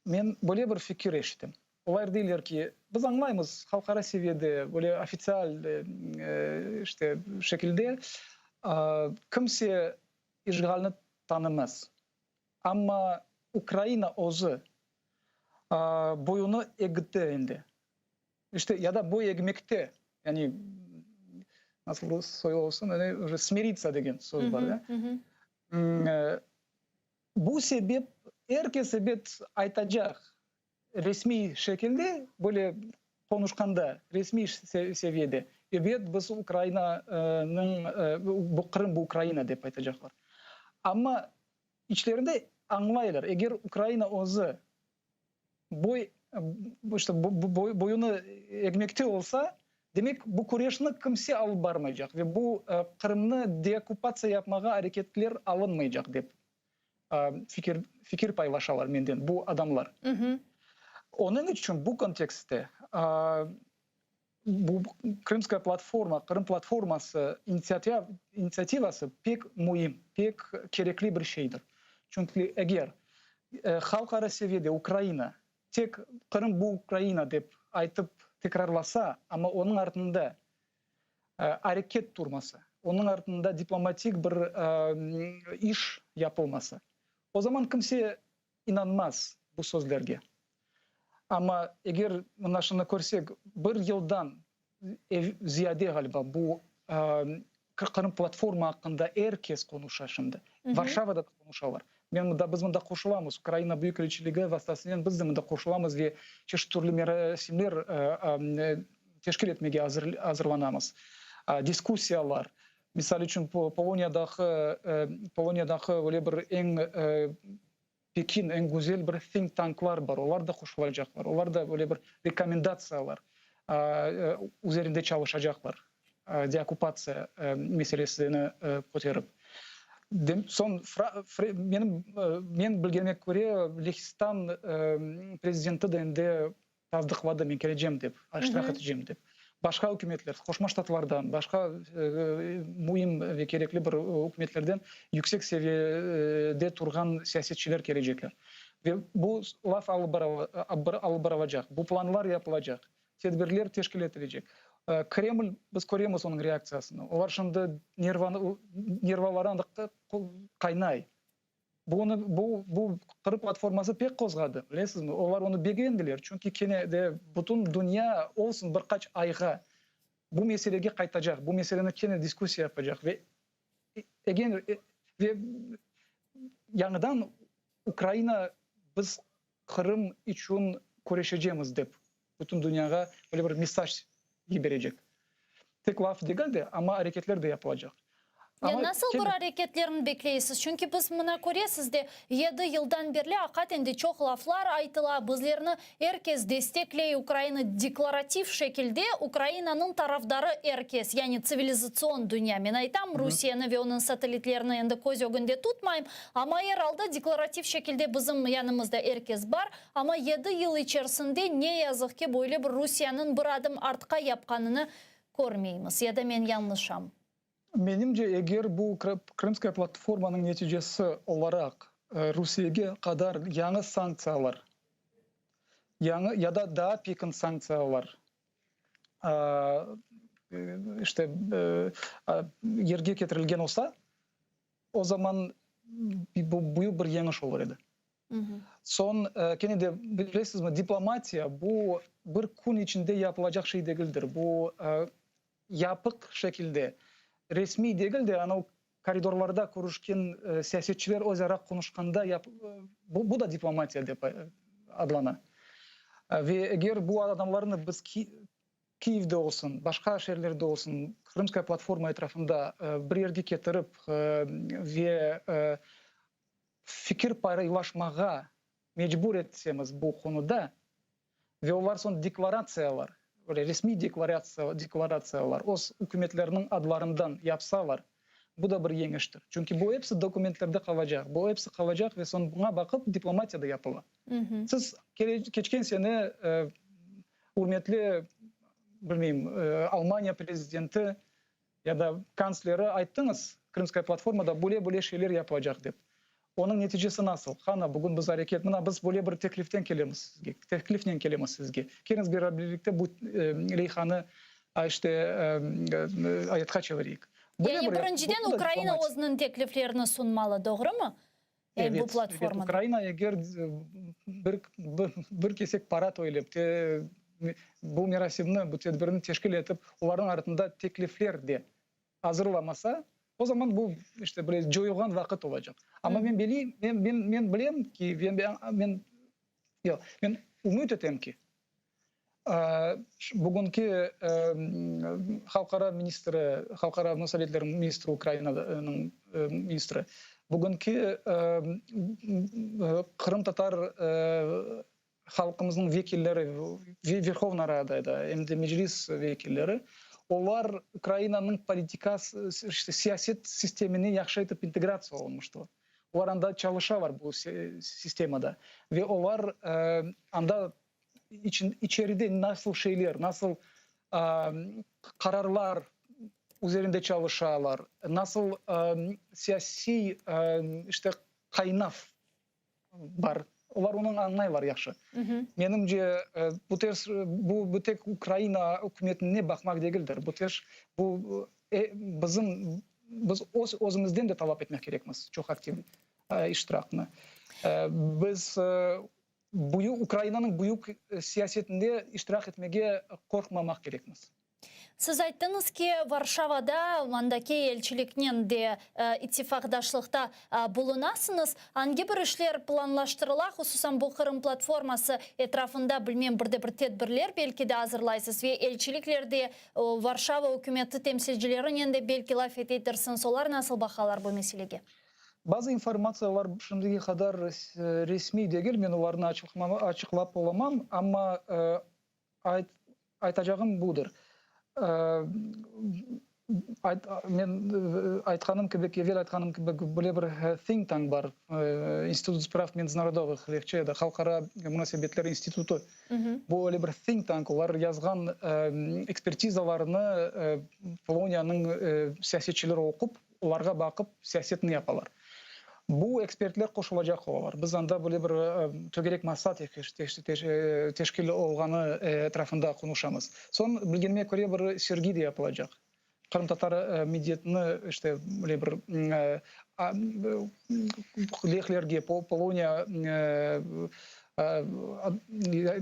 men böyle bir fikir eşitem. Olar deyler ki, biz añlaymız, halqara seviyede, böyle ofitsial işte şekilde kimse işğalni tanımaz. Amma Ukraina özü boyunı egdi endi. İşte, ya da boy egmekte, yani nasıl soy olsun, yani smirиться degen söz bar, da. Bu sebep er kes ebet aytacaq, resmiy şekilde, böyle qonuşqanda, resmiy seviyede, ebet, biz Ukrainanıñ, bu Qırım, bu Ukraina dep aytacaqlar. Amma içlerinde añlaylar, eger Ukraina özü boy, işte, boyunı egmekte olsa, demek, bu küreşni kimse alıp barmaycaq ve bu Qırımnı deokkupatsiya yapmağa areketler alınmaycaq dep fikir, fikir paylaşalar menden bu adamlar. Onıñ içün bu kontekstte bu Krımskaya platforma, Qırım platforması inisiativası pek müim, pek kerekli bir şeydir. Çünki eger halqara seviyede Ukraina tek Qırım bu Ukraina dep aytıp tekrarlasa, amma onıñ artında areket turmasa, onıñ artında diplomatik bir iş yapılmasa, o zaman kimse inanmaz bu sözlerge. Amma eger mına şunı körsek, bir yıldan ziyade ğaliba bu Qırım platforma aqqında er kes qonuşa şimdi. Varşavada da qonuşalar. Men mında, biz mında qoşulamız, Ukraina Büyükelçiligi vastasınen biz de mında qoşulamız ve çeşit türlü merasimler teşkil etmege azırlanamız. Diskussiyalar, misal içün, Poloniyadaki, Poloniyadaki öyle bir eñ pekin, eñ güzel bir think tanklar bar, olar da qoşulacaqlar, olar da öyle bir rekomendatsiyalar üzerinde çalışacaqlar, deokkupatsiya meselesini köterip. Soñ, menim, men bilgenime köre, Lehistan prezidenti de endi tasdıqladı, men kelecem dep, iştirak etecem dep. Başqa ükümetler, Qoşma Ştatlardan, başqa müim ve kerekli bir ükümetlerden yüksek seviyede turğan siyasetçiler kelecekler. Ve bu laf alıp barılacaq, bu planlar yapılacaq, tedbirler teşkil etilecek. Kreml, biz köremiz onıñ reaktsiyasını, olar şimdi nervaları anda qaynay. Bunı, bu, bu Qırım platforması pek qozğadı, bilesizmi? Olar onı begendiler, çünki kene de bütün dünya olsun bir qaç ayğa bu meselege qaytacaq, bu meseleni kene diskussiya yapacaq ve egen, ve yañıdan Ukraina biz Qırım içün küreşecemiz dep bütün dünyağa böyle bir mesaj yiberecek. Tek laf degil de, amma areketler de yapılacaq. Ya nasıl bir areketlerni bekleysiz? Çünki biz mına köresiz de, yedi yıldan berli aqaten de çoq laflar aytıla, bizlerni er kes destekley, Ukraina deklarativ şekilde Ukrainanıñ tarafdarı er kes, yani tsivilizatsion dünya, men aytam, Rusiyeni ve onıñ satellitlerini endi köz ögünde tutmayım, amma er alda deklarativ şekilde bizim yanımızda er kes bar, amma yedi yıl içerisinde ne yazıq ki böyle bir Rusiyeniñ bir adım artqa yapqanını körmeymiz, ya da men yañlışam? Menimce, eger bu Krımskaya platformanıñ neticesi olaraq Rusiyege qadar yañı sanktsiyalar, yañı ya da daa pekin sanktsiyalar, işte, yerge ketirilgen olsa, o zaman bu büyük bir yeñiş olur edi. Soñ, kene de, bilesizmi, diplomatiya bu bir kün içinde yapılacaq şey degildir. Bu yapıq şekilde, resmiy degil de, anau koridorlarda körüşken siyasetçiler öz ara qonuşqanda bu, bu da diplomatiya dep adlana. Ve eger bu adamlarnı biz Kiyevde olsun, başqa şeerlerde olsun, Krımskaya platforma etrafında bir yerge ketirip ve fikir paylaşmağa mecbur etsemiz bu qonuda, Ve olar soñ deklaratsiyalar, böyle resmiy deklaratsiyalar öz ükümetleriniñ adlarından yapsalar, bu da bir yeñiştir. Çünki bu episi dokumentlerde qalacaq, bu episi qalacaq ve soñ buña baqıp diplomatiya da yapıla. Siz keçken sene ürmetli, bilmeyim, Almaniya prezidenti ya da kantsleri ayttıñız, Krımskaya platformada böyle-böyle şeyler yapılacaq dep. Onıñ neticesi nasıl? Qana, bugün biz areket, mına biz böyle bir tekliften kelemiz sizge, teklifnen kelemiz sizge. Keliñiz beraber birlikte bu leyhanı, işte, ayatqa çevireyik. Böyle Yani birinciden Ukraina özüniñ tekliflerini sunmalı, doğrumı? Yani bu platformada. Evet, Ukraina eger bir, bir kesek para toylep, te, bu merasimni, bu tedbirni teşkil etip, olarnıñ artında teklifler de azırlamasa, o zaman bu, işte, böyle coyulğan vaqıt olacaq. Amma men bileyim, men, men, men bilem ki, men, men, yoq, men ümüt etem ki, Bugünki halqara ministri, halqara munasebetler ministri Ukrainanıñ ministri, bugünki qırımtatar halqımıznıñ vekilleri Verhovna Radada, em de Meclis vekilleri, olar Ukrainanıñ politikası, siyaset sistemine yahşı etip integratsiya olunmıştılar. Olar anda çalışalar bu sistemada ve olar anda içeride nasıl şeyler, nasıl qararlar üzerinde çalışalar, nasıl siyasiy işte qaynav bar, olar onı añlaylar yahşı. Menimce, bu ters, bu tek Ukraina ükümetine baqmaq degildir, bu ters, bu bizim, biz öz özümizden de talap etmek kerekmiz çoq aktiv iştiraknı. Biz Büyük Ukrainanıñ büyük siyasetinde iştirak etmege qorqmamaq kerekmiz. Siz ayttıñız ki, Varşavada andaki elçiliknen de ittifaqdaşlıqta bulunasıñız. Angi bir işler planlaştırıla, hususan bu Qırım platforması etrafında, bilmem, bir de bir tedbirler belki de azırlaysız ve elçiliklerde Varşava ükümeti temsilcilerinen de belki laf etedirsiñiz, olar nasıl baqalar bu meselege? Bazı informatsiyalar şimdige qadar resmiy degil, men olarnı açıqlap olamam, amma Aytacağım budır, men aytqanım kibi, evel aytqanım kibi, böyle bir think tank bar, İnstitut sprav mejdunarodovıh, lehçe ya da Halqara munasebetler institutı. Bu öyle bir think tank, olar yazğan ekspertizalarını Poloniyanıñ siyasetçileri oqup, Olarğa baqıp, siyasetni yapalar. Bu ekspertler qoşulacaq olalar. Biz anda böyle bir tögerek masa teşkil olğanı etrafında qonuşamız. Soñ, bilgenime köre, bir sergi de yapılacaq. Qırımtatar medeniyetini işte böyle bir lehlerge, Poloniya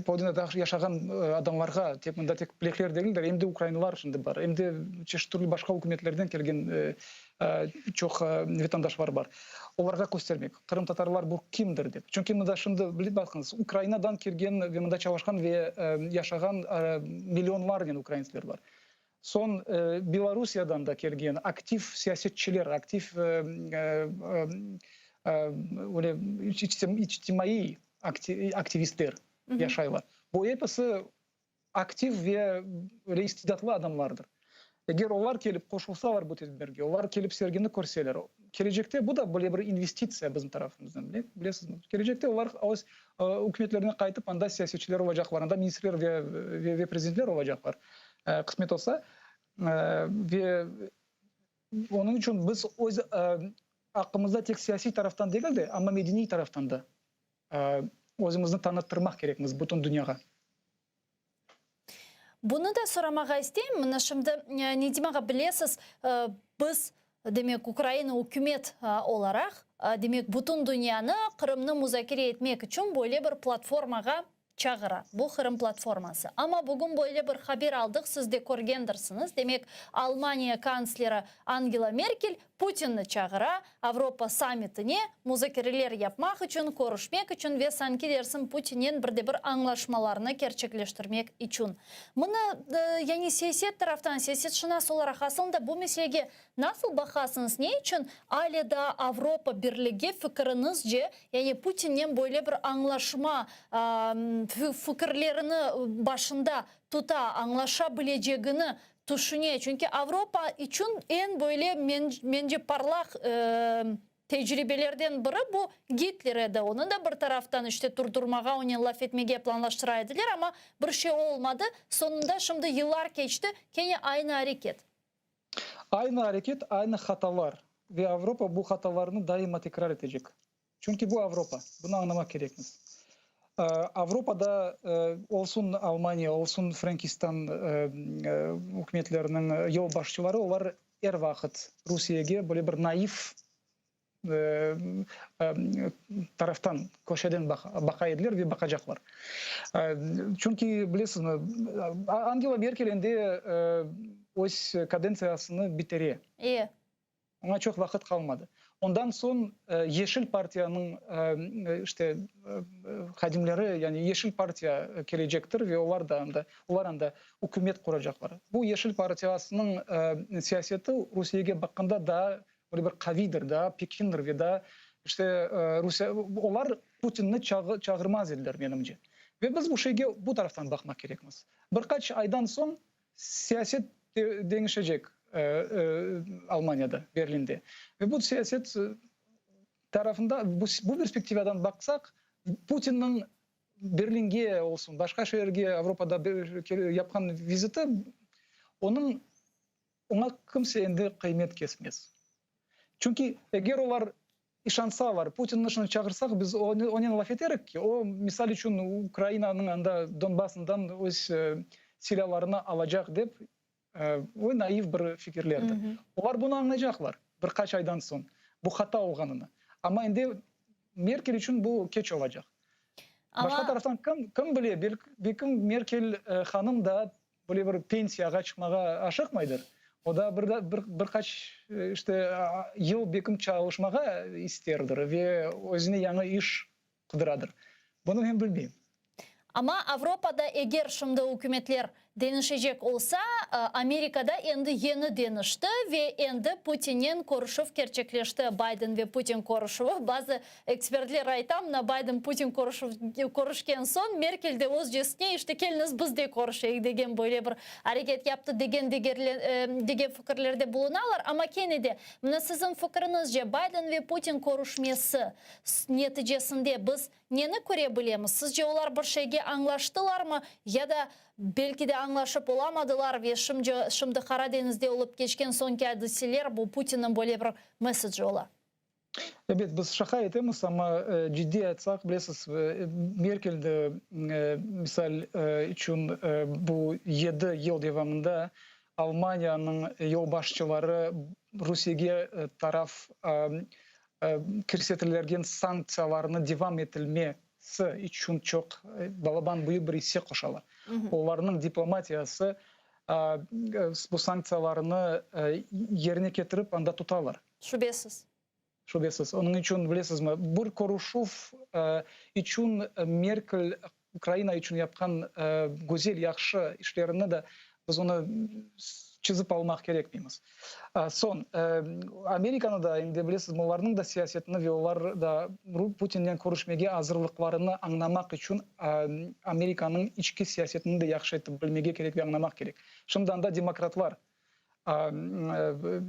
Poloniyada yaşağan adamlarğa, tek mında tek lehler degildir, em de ukrainler şimdi bar, em de çeşit türlü başqa ükümetlerden kelgen çoq vatandaşlar bar. Olarğa köstermek, qırımtatarlar bu kimdir dep. Çünki mında şimdi, baqıñız, Ukrainadan kelgen ve mında çalışqan ve yaşağan millionlarnen ukraintsler bar. Soñ Belorusiyadan da kelgen aktiv siyasetçiler, aktiv öyle içtimaiy aktivistler yaşaylar. Bu episi aktiv ve öyle istidatlı adamlardır. Eger olar kelip qoşulsalar bu tedbirge, olar kelip sergini körseler, kelecekte bu da böyle bir investitsiya bizim tarafımızdan, bilesizmi? Kelecekte olar öz ükümetlerine qaytıp, anda siyasetçiler olacaqlar, anda ministrler ve prezidentler olacaqlar. Qısmet olsa, ve onıñ içün biz öz aqqımızda tek siyasiy taraftan degil de, amma medeniy taraftan da özümizni tanıttırmaq kerekmiz bütün dünyağa. Bunı da soramağa isteyim. Mına şimdi, Nedim ağa, bilesiz, biz, demek, Ukraina ükümet olaraq, demek, bütün dünyanı Qırımnı muzakere etmek içün böyle bir platformağa çağıra. Bu Qırım platforması. Amma bugün böyle bir haber aldıq, siz de körgendirsiñiz, demek, Almaniya kantsleri Angela Merkel Putinni çağıra Avropa sammitine muzakereler yapmaq içün, körüşmek içün ve sanki dersiñ Putinnen bir de bir añlaşmalarnı kerçekleştirmek içün. Mına, yani siyaset taraftan, siyasetşınas olaraq aslında bu meselege Nasıl baqasıñız, ne içün ale daa Avropa Birligi fikiriñizce, yani Putinnen böyle bir añlaşma fikirlerini başında tuta, añlaşa bilecegini tüşüne? Çünki Avropa içün eñ böyle, mence, parlaq Tecribelerden biri bu Gitler edi. Onı da bir taraftan işte turdurmağa, onen laf etmege planlaştıra ediler, amma bir şey olmadı. Soñunda şimdi yıllar keçti, kene aynı areket. Aynı areket, aynı hatalar ve Avropa bu hatalarnı daima tekrar etecek. Çünki bu Avropa, bunı añlamaq kerekmiz. Avropada olsun Almaniya, olsun Frenkistan ükümetleriniñ yolbaşçıları, olar er vaqıt Rusiyege böyle bir naiv taraftan, köşeden baqa ediler ve baqacaqlar. Çünki, bilesizmi, Angela Merkel endi öz kadentsiyasını bitire. Oña çoq vaqıt qalmadı. Ondan soñ Yeşil partiyanıñ işte hadimleri, yani Yeşil partiya kelecektir ve olar da anda, olar anda ükümet quracaqlar. Bu Yeşil partiyasınıñ siyaseti Rusiyege baqqanda daa Böyle bir qaviydir, daa pekindir ve daa işte Rusiye, olar Putinni çağırmaz ediler, menimce. Ve biz bu şeyge bu taraftan baqmaq kerekmiz. Bir qaç aydan soñ siyaset deñişecek Almaniyada, Berlinde. Ve bu siyaset tarafında, bu perspektivadan baqsaq, Putinniñ Berlinge olsun, başqa şeerge Avropada yapqan viziti onıñ Oña kimse endi qıymet kesmez. Çünki eger olar işansalar, Putinni şunı çağırsaq, biz onen laf eterik ki, o, misal içün, Ukrainanıñ anda Donbassından öz silâlarını alacaq dep, o naiv bir fikirlerdir. Olar bunı añlaycaqlar bir qaç aydan soñ, bu hata olğanını. Amma endi Merkel içün bu keç olacaq. Başqa taraftan, kim bile, belki Merkel hanım da. böyle bir pensiyağa çıqmağa aşıqmaydır. O da bir bir bir qaç işte yıl bekim çalışmağa isterdir ve özüne yañı iş qıdıradır. Bunı men bilmeyim. Amma Avropada eger şimdi ükümetler deñişecek olsa, Amerikada endi yeñi deñişti ve endi Putinnen körüşüv kerçekleşti, Bayden ve Putin körüşüvi. Bazı ekspertler ayta, mına Bayden-Putin körüşüv körüşken soñ Merkel de özcesine işte keliñiz biz de körüşeyik degen böyle bir areket yaptı degen degen fikirlerde bulunalar. Amma kene de mına siziñ fikriñizce Bayden ve Putin körüşmesi neticesinde biz Neni köre bilemiz? Sizce olar bir şeyge añlaştılarmı ya da belki de añlaşıp olamadılar ve şimdi şimdi Qara deñizde olıp keçken soñki adiseler bu Putinniñ böyle bir mesajı ola? Ebet, biz şaqa etemiz, amma ciddiy aytsaq, bilesiz, Merkel de, misal içün, bu yedi yıl devamında Almaniyanıñ yolbaşçıları Rusiyege taraf kirsetilgen sanktsiyalarnı devam etilmesi içün çoq balaban büyük bir isse qoşalar. Olarnıñ diplomatiyası bu sanktsiyalarnı yerine ketirip anda tutalar. Şübesiz. Şübesiz. Onıñ içün, bilesizmi, bir körüşüv içün Merkel Ukraina içün yapqan güzel, yahşı işlerini de biz onı çizip almaq kerekmeymiz. Soñ, Amerikanı da, endi bilesizmi, olarnıñ da siyasetini ve olar da Putinnen körüşmege azırlıqlarını añlamaq içün Amerikanıñ içki siyasetini de yahşı etip bilmege kerek ve añlamaq kerek. Şimdi anda demokratlar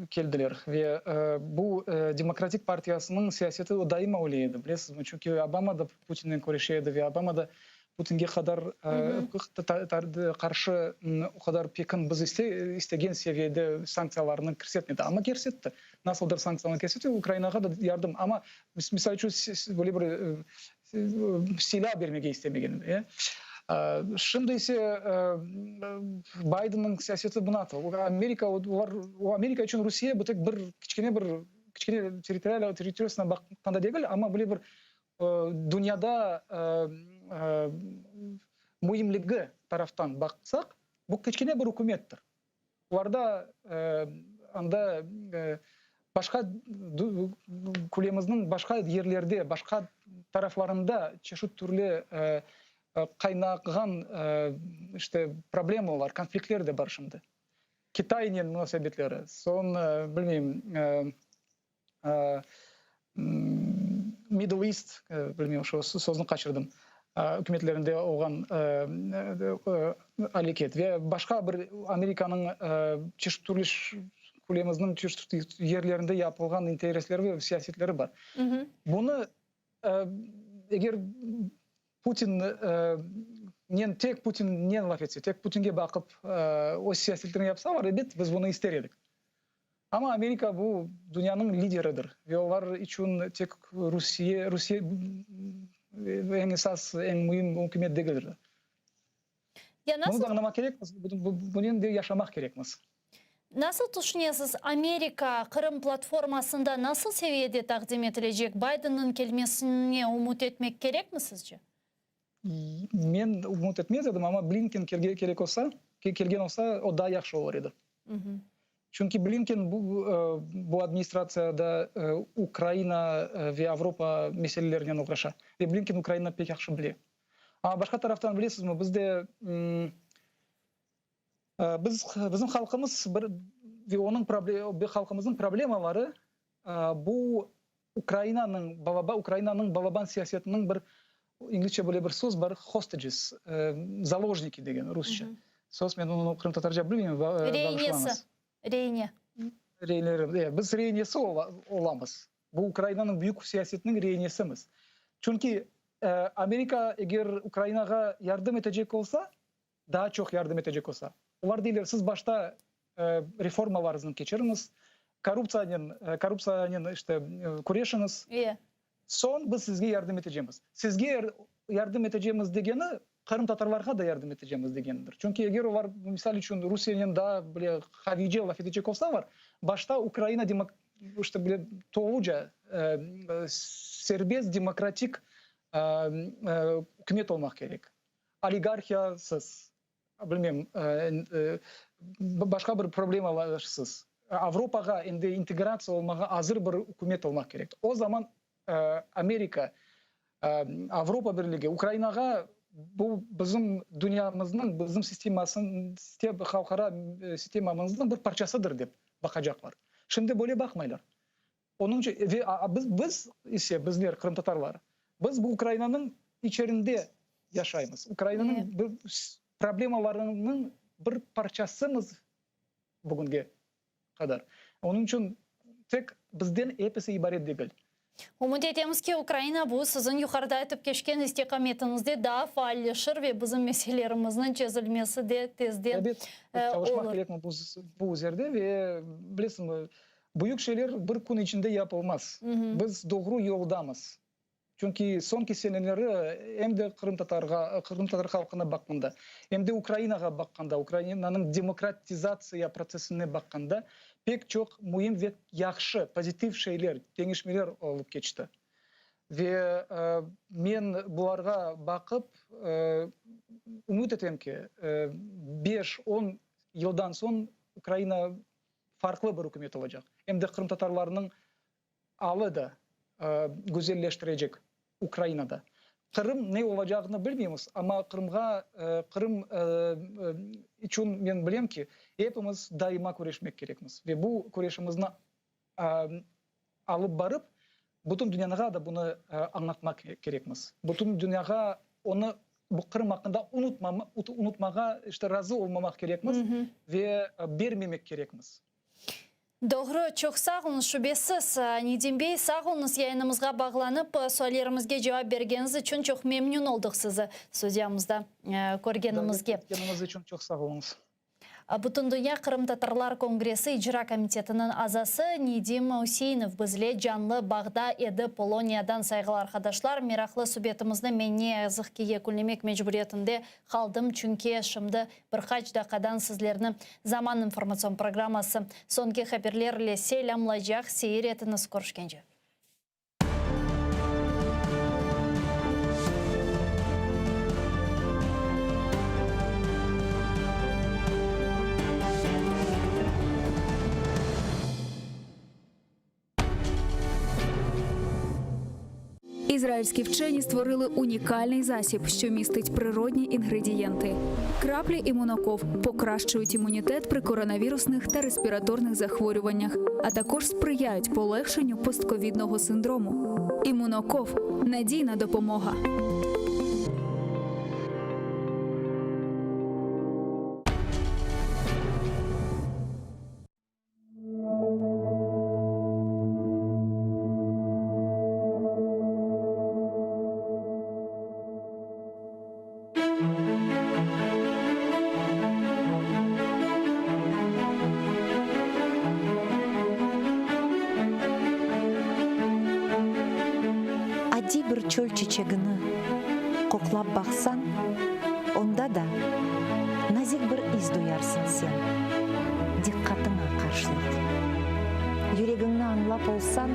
keldiler ve bu Demokratik partiyasınıñ siyaseti o daima öyle edi, bilesizmi, çünki Obama da Putinnen körüşe edi ve Obama da Putinge qadar qarşı o qadar pekin biz istegen seviyede sanktsiyalarnı kirsetmedi, amma kirsetti, nasıldır sanktsiyalarnı kirsetti, Ukrainağa da yardım, amma misal içün böyle bir silâ bermege istemegen edi. Şimdi ise Bidenniñ siyaseti bunadır. Amerika, olar, Amerika içün Rusiye bu tek bir kiçkene bir kiçkene territorial territoriyasına baqqanda degil, amma böyle bir dünyada müimligi taraftan baqsaq, bu kiçkene bir ükümettir. Olarda anda başqa külemizniñ başqa yerlerde, başqa taraflarında çeşit türlü qaynağan işte problemalar, konfliktler de bar şimdi. Kitaynen munasebetleri, soñ, bilmeyim, Middle East, bilmeyim, şu sözni qaçırdım, ükümetlerinde olğan aleket ve başqa bir Amerikanıñ çeşit türlü külemizniñ çeşit yerlerinde yapılğan interesleri ve siyasetleri bar. Bunı eger Putinnen tek Putinnen laf etse, tek Putinge baqıp öz siyasetlerini yapsalar, ebet, biz bunı ister edik. Amma Amerika bu dünyanıñ lideridir ve olar içün tek Rusiye, Rusiye eñ esas, eñ müim ükümet degildir. Ya nasıl... Bunı da añlamaq kerekmiz, bunen de yaşamaq kerekmiz. Nasıl tüşünesiz, Amerika Qırım platformasında nasıl seviyede taqdim etilecek? Baydenniñ kelmesine ümüt etmek kerekmi sizce? Men ümüt etmez edim, amma Blinken kerek olsa, kelgen olsa, o daa yahşı olur edi. Çünki Blinken bu bu administratsiyada Ukraina ve Avropa meselelerinen oğraşa. Ve Blinken Ukrainanı pek yahşı bile. Amma başqa taraftan, bilesizmi, bizde biz bizim halqımız bir ve onıñ halqımıznıñ problemaları bu Ukrainanıñ balaba Ukrainanıñ balaban siyasetiniñ bir inglizce böyle bir söz bar, hostages, zaложniki degen rusça söz, men onı qırımtatarca bilmeyim, Reinesi, reine. Reineleri, biz reinesi olamız. Bu Ukrainanıñ büyük siyasetiniñ reinesimiz. Çünki Amerika eger Ukrainağa yardım etecek olsa, daa çoq yardım etecek olsa, olar deyler, siz başta reformalarıñıznı keçiriñiz, korruptsiyanen, korruptsiyanen işte küreşiñiz, soñ biz sizge yardım etecemiz. Sizge yardım etecemiz degeni, qırımtatarlarğa da yardım etecemiz degenidir. Çünki eger olar, misal içün, Rusiyenen daa bile qaviyce laf etecek olsalar, başta Ukraina işte bile toluca serbest demokratik ükümet olmaq kerek, oligarhiyasız. Bilmem, başqa bir problemalarsız, Avropağa endi integratsiya olmağa azır bir ükümet olmaq kerek. O zaman Amerika, Avropa Birligi Ukrainağa bu bizim dünyamıznıñ, bizim sistemasın, halqara sistemamıznıñ bir parçasıdır dep baqacaqlar. Şimdi böyle baqmaylar. Onıñ içün ve biz, biz ise, bizler, qırımtatarlar, biz bu Ukrainanıñ içerinde yaşaymız. Ukrainanıñ bir problemalarınıñ bir parçasımız bugünge qadar. Onıñ içün tek bizden episi ibaret degil. Ümüt etemiz ki, Ukraina bu siziñ yuqarıda aytıp keçken istiqametiñizde daa faalleşir ve bizim meselerimizniñ çezilmesi de tezden Elbet, çalışmaq kerekmi bu üzerde ve bilesiñmi, Büyük şeyler bir kün içinde yapılmaz. Biz doğru yoldamız. Çünki soñki seneleri em de qırımtatarğa, qırımtatar halqına baqqanda, em de Ukrainağa baqqanda, Ukrainanıñ demokratizatsiya protsessine baqqanda pek çoq müim ve yahşı, pozitiv şeyler, deñişmeler olıp keçti. Ve men bularğa baqıp, ümüt etem ki, beş, on yıldan soñ Ukraina farqlı bir ükümet olacaq. Em de qırımtatarlarnıñ alı da güzelleştirecek Ukrainada. Qırım ne olacağını bilmeymiz, amma Qırımğa, Qırım içün men bilem ki, epimiz daima küreşmek kerekmiz. Ve bu küreşimizni alıp barıp, bütün dünyağa da bunı añlatmaq kerekmiz. Bütün dünyağa onı, bu Qırım aqqında unutmağa, işte, razı olmamaq kerekmiz ve bermemek kerekmiz. Doğru, çoq sağ oluñız, şübesiz. Nedim bey, sağ oluñız, yayınımızğa bağlanıp, suallerimizge cevap bergeniñiz içün çoq memnün oldıq sizi studiyamızda körgenimizge. Davet etkeniñiz içün çoq sağ oluñız. Bütündünya qırımtatarlar kongressi icra komitetiniñ azası Nedim Üseinov bizle canlı bağda edi Poloniyadan. Sayğılı arqadaşlar, meraqlı subetimizni men ne yazıq ki yekünlemek mecburiyetinde qaldım, çünki şimdi bir qaç daqqadan sizlerni Zaman informatsion programması soñki haberler ile selâmlaycaq. Seyir etiñiz, körüşkence. İzrailські вчені створили унікальний засіб, що містить природні інгредієнти. Краплі імуноков покращують імунітет при коронавірусних та респіраторних захворюваннях, а також сприяють полегшенню постковідного синдрому. Імуноков надійна допомога. Adiy bir çöl çiçegini qoqlap baqsañ, onda da nazik bir is duyarsıñ sen, diqqatıña qarşılıq. Yüregiñni añlap olsañ,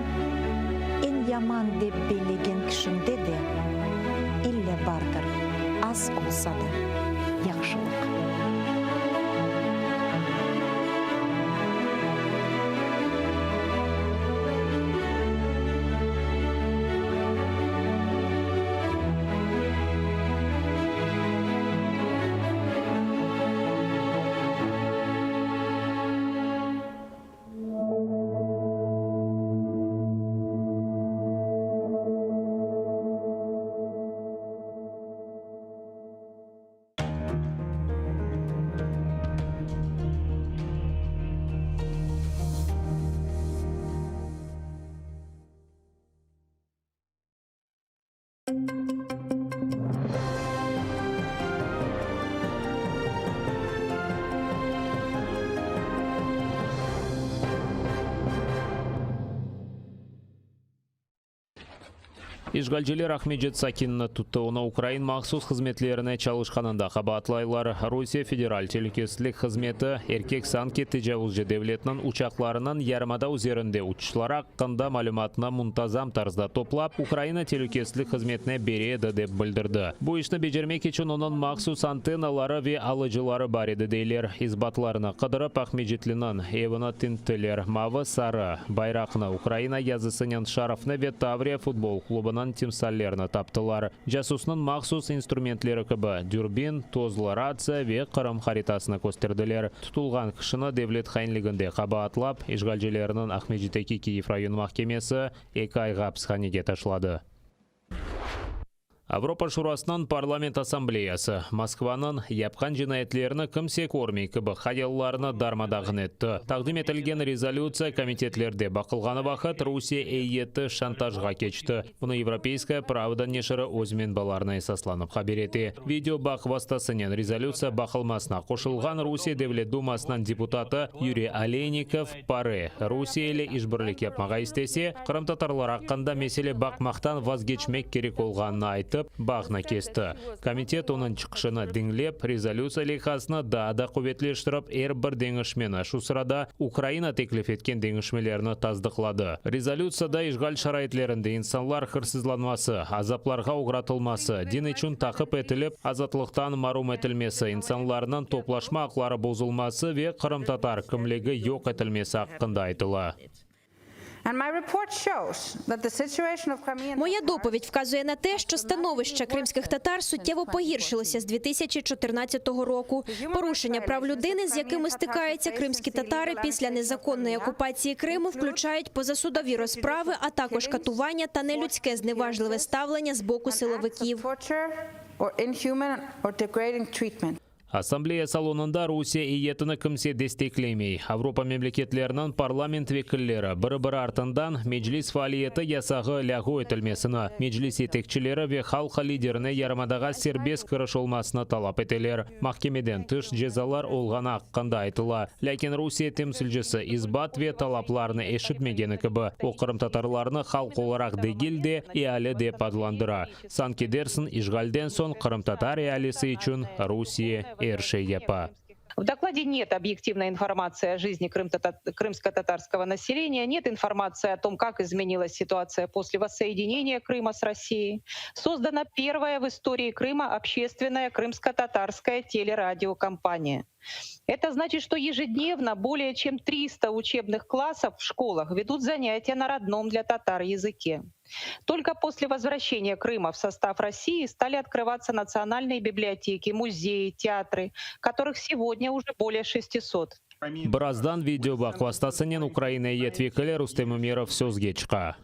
eñ yaman dep bellegen kişiñde de ille bardır, az olsa da, yahşılıq. İşğalciler Aqmescit sakinini tuttı, onı ukrain mahsus hızmetlerine çalışqanında qabaatlaylar. Rusiye Federal telükesizlik hızmeti, erkek sanki tecavuzcı devletniñ uçaqlarınıñ yarımada üzerinde uçuşları aqqında malümatnı muntazam tarzda toplap, Ukraina telükesizlik hızmetine bere edi, dep bildirdi. Bu işni becermek içün onıñ mahsus antennaları ve alıcıları bar edi, deyler. İsbatlarnı qıdırıp, Aqmescitliniñ evini tinttiler, mavı-sarı bayraqnı, Ukraina yazısınen şarfnı ve Tavriya futbol klubınıñ timsallerini taptılar. Casusnıñ mahsus instrumentleri kibi, dürbin, tozlu ratsiya ve Qırım haritasını kösterdiler. Tutulğan kişini devlet hainliginde qabaatlap, işğalcilerniñ Aqmescitteki Kiyev rayon mahkemesi eki ayğa apishanege taşladı. Avropa Şurasınıñ Parlament Assambleyası, Moskvanıñ yapqan cinayetlerini kimse körmey kibi hayallarını darma-dağın etti. Taqdim etilgen rezolütsiya komitetlerde baqılğanı vaqıt Rusiye eyyeti şantajğa keçti. Bunı Yevropeyskaya pravda neşiri öz menbalarına esaslanıp haber ete. Videobağ vastasınen rezolütsiya baqılmasına qoşulğan Rusiye Devlet Dumasınıñ deputatı Yuriy Oleynikov, PARE, Rusiye ile işbirlik yapmağa istese, qırımtatarlar aqqında mesele baqmaqtan vazgeçmek kerek olğanını aytıp, bağnı kesti. Komitet onıñ çıqışını diñlep, rezolütsiya leyhasını daa da quvetleştirip, er bir deñişmeni, şu sırada Ukraina teklif etken deñişmelerni tasdıqladı. Rezolütsiyada işğal şaraitlerinde insanlar hırsızlanması, azaplarğa oğratılması, din içün taqip etilip, azatlıqtan marum etilmesi, insanlarnıñ toplaşma aqları bozulması ve qırımtatar kimligi yoq etilmesi aqqında aytıla. Моя доповідь вказує на те, що становище кримських татар суттєво погіршилося з 2014 року. Порушення прав людини, з якими стикаються кримські татари після незаконної окупації Криму, включають позасудові розправи, а також катування та нелюдське зневажливе ставлення з боку силовиків. Assambleya salonında Rusiye eyyetini kimse desteklemey. Avropa memleketleriniñ parlament vekilleri biri-biri artından Meclis faaliyeti yasağı lâğu etilmesini, Meclis yetekçileri ve halq liderine yarımadağa serbest kiriş olmasını talap eteler. Mahkemeden tış cezalar olğanı aqqında aytıla. Lâkin Rusiye temsilcisi isbat ve talaplarnı eşitmegeni kibi, o qırımtatarlarnı halq olaraq degil de, eali dep adlandıra. Sanki dersiñ, işğalden soñ qırımtatar ealisi içün Rusiye er şey yapa. В докладе нет объективной информации о жизни крымско-татарского населения, нет информации о том, как изменилась ситуация после воссоединения Крыма с Россией. Создана первая в истории Крыма общественная крымско-татарская телерадиокомпания. Это значит, что ежедневно более чем 300 учебных классов в школах ведут занятия на родном для татар языке. Только после возвращения Крыма в состав России стали открываться национальные библиотеки, музеи, театры, которых сегодня уже более 600. Birazdan videobağ vastasınen Ukraina eyyet vekili Rustem Ümerov sözge çıqa.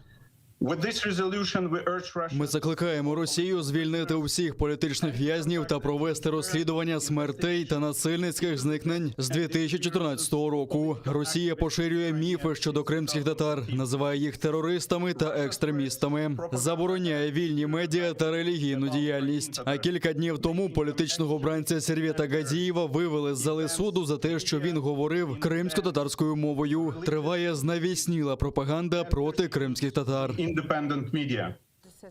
Ми закликаємо Росію звільнити усіх політичних в'язнів та провести розслідування смертей та насильницьких зникнень з 2014 року. Росія поширює міфи щодо кримських татар, називає їх терористами та екстремістами, забороняє вільні медіа та релігійну діяльність. А кілька днів тому політичного бранця Сервета Газієва вивели з зали суду за те, що він говорив кримськотатарською мовою. Триває знавісніла пропаганда проти кримських татар.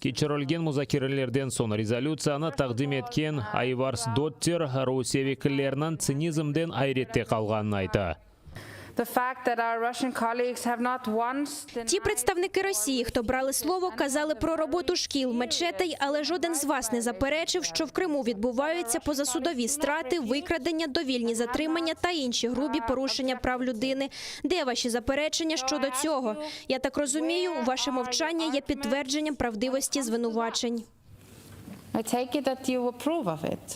Keçirilgen muzakerelerden soñ rezolütsiyanı taqdim etken Ayvars Dottir Rusiye vekilleriniñ tsinizmden ayrette qalğanını ayta. Ті представники Росії, хто брали слово, казали про роботу шкіл, мечетей, але жоден з вас не заперечив, що в Криму відбуваються позасудові страти, викрадення, довільні затримання та інші грубі порушення прав людини. Де ваші заперечення щодо цього? Я так розумію, ваше мовчання є підтвердженням правдивості звинувачень. I take it that you approve of it.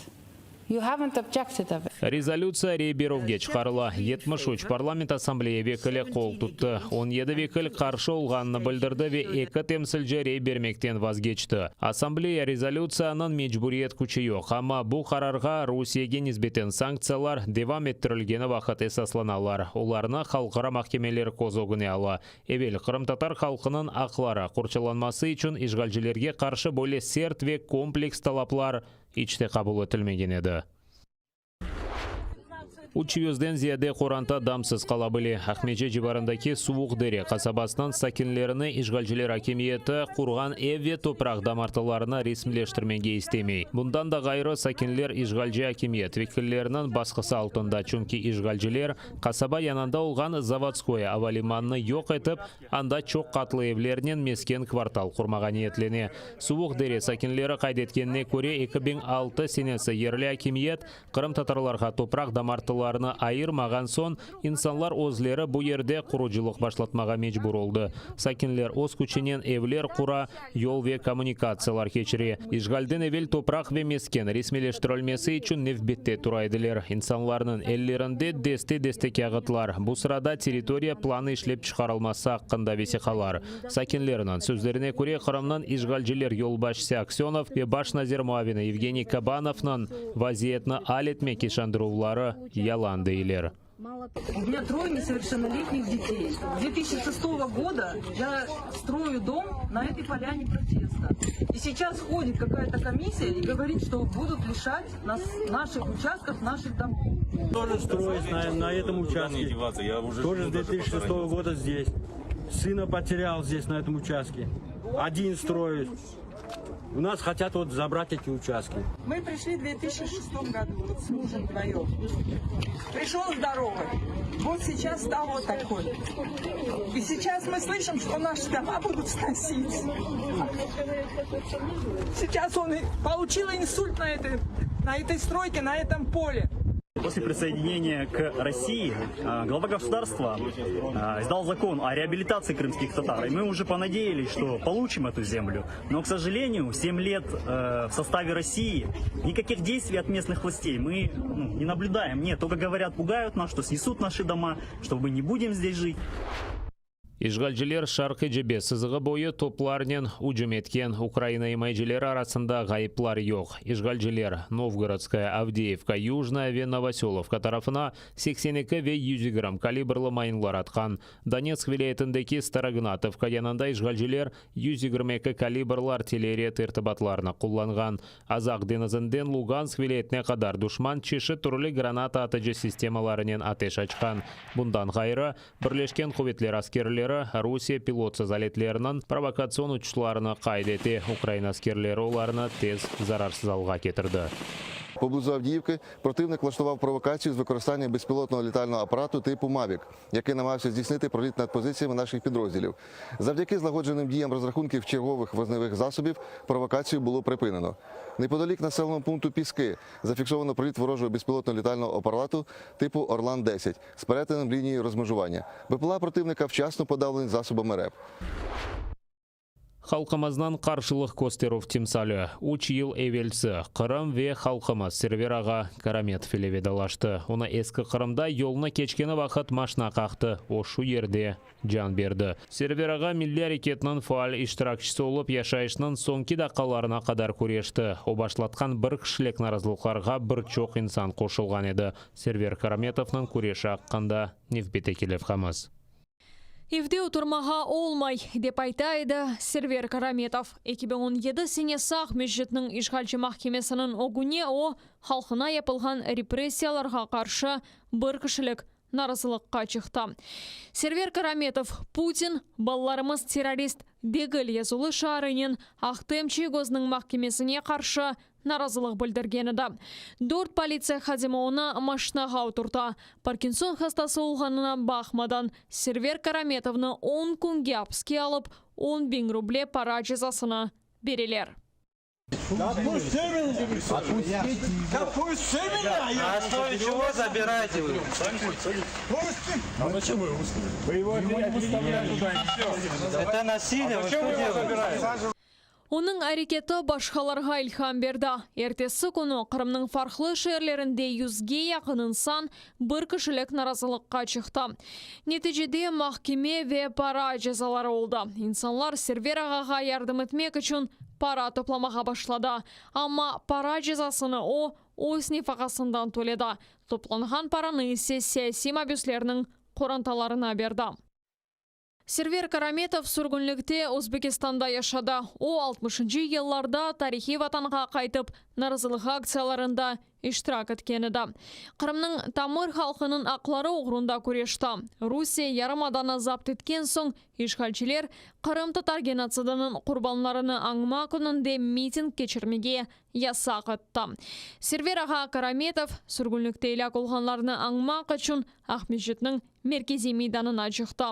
You haven't objected of it. Rezolütsiya rey berüvge çıqarıla. 73 Parlament Assambleya vekili qol tuttı, 17 vekil qarşı olğanını bildirdi ve eki temsilci rey bermekten vazgeçti. Assambleya rezolütsiyanıñ mecburiyet küçü yoq, amma bu qararğa Rusiyege nisbeten sanktsiyalar devam ettirilgeni vaqıt esaslanalar, olarnı halqara mahkemeler köz ögüne ala. Evel, qırımtatar halqınıñ aqları qorçalanması içün işğalcilerge qarşı böyle sert ve kompleks talaplar iç te qabul etilmegen edi. 300-den ziyade qoranta damsız qala bile. Aqmescit civarındaki Suvuq Dere qasabasınıñ sakinlerini işğalciler akimiyeti qurğan ev ve topraq damartılarını resmiyleştirmege istemey. Bundan da ğayrı, sakinler işğalci akimiyet vekilleriniñ basqısı altında, çünki işğalciler qasaba yanında olğan Zavodskoye avalimanını yoq etip, Anda çoq qatlı evlernen mesken kvartal qurmağa niyetlene. Suvuq Dere sakinleri qayd etkenine köre, 2006 senesi yerli akimiyet qırımtatarlarğa topraq damartılarını ayırmağan soñ, insanlar özleri bu yerde qurucılıq başlatmağa mecbur oldı. Sakinler öz küçünen evler qura, yol ve kommunikatsiyalar keçire. İşğalden evel topraq ve mesken resmiyleştirilmesi içün nevbette tura ediler. İnsanlarnıñ ellerinde deste-deste kâğıtlar, bu sırada territoriya planı işlep çıqarılması aqqında vesiqalar. Sakinlerniñ sözlerine köre, Qırımnıñ işğalciler yolbaşçısı Aksönov ve baş nazir muavini Yevgeniy Kabanovnıñ vaziyetni al etmek işandıruvları yalan, deyler. У меня трое несовершеннолетних детей. С 2006 года я строю дом на этой поляне протеста. И сейчас ходит какая-то комиссия и говорит, что будут лишать нас наших участков, наших домов. Тоже строюсь на, на этом участке. Тоже с 2006 года здесь. Сына потерял здесь, на этом участке. Один строюсь. У нас хотят вот забрать эти участки. Мы пришли в 2006 году вот с мужем вдвоем. Пришел здоровый. Вот сейчас стал вот такой. И сейчас мы слышим, что наши дома будут сносить. Сейчас он получил инсульт на этой, на этой стройке, на этом поле. После присоединения к России глава государства издал закон о реабилитации крымских татар. И мы уже понадеялись, что получим эту землю. Но, к сожалению, 7 лет в составе России никаких действий от местных властей мы ну, не наблюдаем. Нет, только говорят, пугают нас, что снесут наши дома, что мы не будем здесь жить. İşğalciler şarqiy cebe sızığı boyu toplarnen ücüm etken Ukraina imayecileri arasında ğayıplar yoq. İşğalciler Novgorodskaya, Avdeyevka, Yujnaya ve Novosölovka tarafına 82 ve 120 kalibrlı mayınlar atqan. Donetsk vilâyetindeki Starognatovka yanında işğalciler 122 kalibrlı artilleriya tertibatlarını qullanğan. Azaq deñizinden Lugansk vilâyetine qadar duşman çeşit türlü granata atıcı sistemalarınen ateş açqan. Bundan ğayrı, Birleşken Quvetler askerleri Rusiye pilotsız aletleriniñ provokatsion uçuşlarını qayd ete, Ukraina askerleri olarnı tez zararsız alğa ketirdi. Поблизу Авдіївки противник влаштував провокацію з використанням безпілотного літального апарату типу «Мавік», який намагався здійснити проліт над позиціями наших підрозділів. Завдяки злагодженим діям розрахунків чергових вогневих засобів провокацію було припинено. Неподалік населеного пункту Піски зафіксовано проліт ворожого безпілотного літального апарату типу «Орлан-10» з перетином лінії розмежування. БПЛА противника вчасно подавлені засобами РЕБ. Halqımıznıñ qarşılıq kösterüv timsali, üç yıl evelsi Qırım ve halqımız Server ağa Karametov ile vedalaştı. Onı Eski Qırımda yolnı keçkeni vaqıt maşna qaqtı, o şu yerde can berdi. Server ağa milliy areketniñ faal iştirakçisi olıp, yaşayışnıñ soñki daqqalarına qadar küreşti. O başlatqan bir kişilik narazılıqlarğa bir çoq insan qoşulğan edi. Server Karametovnıñ küreşi aqqında nevbetteki levhamız. Evde oturmağa olmay, dep ayta edi Server Karametov. 2017 senesi Aqmescitniñ işğalci mahkemesiniñ ögüne o, halqına yapılğan repressiyalarğa qarşı bir kişilik narazılıqqa çıqtı. Server Karametov, Putin, balalarımız terrorist degil yazılı şiarınen Ahtem Çiygoznıñ mahkemesine qarşı narazılıq bildirgen edi. Dört politsiya hadimi onı maşinağa oturta. Parkinson hastası olğanına baqmadan, Server Karametovnı on künge apiske alıp, 10 biñ ruble para cezasını bereler. На основе чего забираете вы? А зачем вы его выставили? Вы его не туда, и все. Это насилие, вы что делаете? Onıñ areketi başqalarğa ilham berdi. Ertesi künü Qırımnıñ farqlı şeerlerinde yüzge yaqın insan bir kişilik narazılıqqa çıqtı. Neticede mahkeme ve para cezaları oldı. İnsanlar Server ağağa yardım etmek içün para toplamağa başladı. Amma para cezasını o, öz nefaqasından töledi. Toplanğan paranı ise siyasiy mabüslerniñ qorantalarına berdi. Server Karametov sürgünlikte Özbekistanda yaşadı. O, 60-yıllarda tarihiy vatanğa qaytıp, narazılıq aktsiyalarında iştirak etti. iştirak etken edi. Qırımnıñ tamır halqınıñ aqları oğrunda küreşti. Rusiye yarımadanı zapt etken soñ işğalciler qırımtatar genotsidiniñ qurbanlarını añma kününde miting keçirmege yasaq etti. Server ağa Karametov sürgünlikte elâk olğanlarnı añmaq içün Aqmescitniñ merkeziy meydanına çıqtı.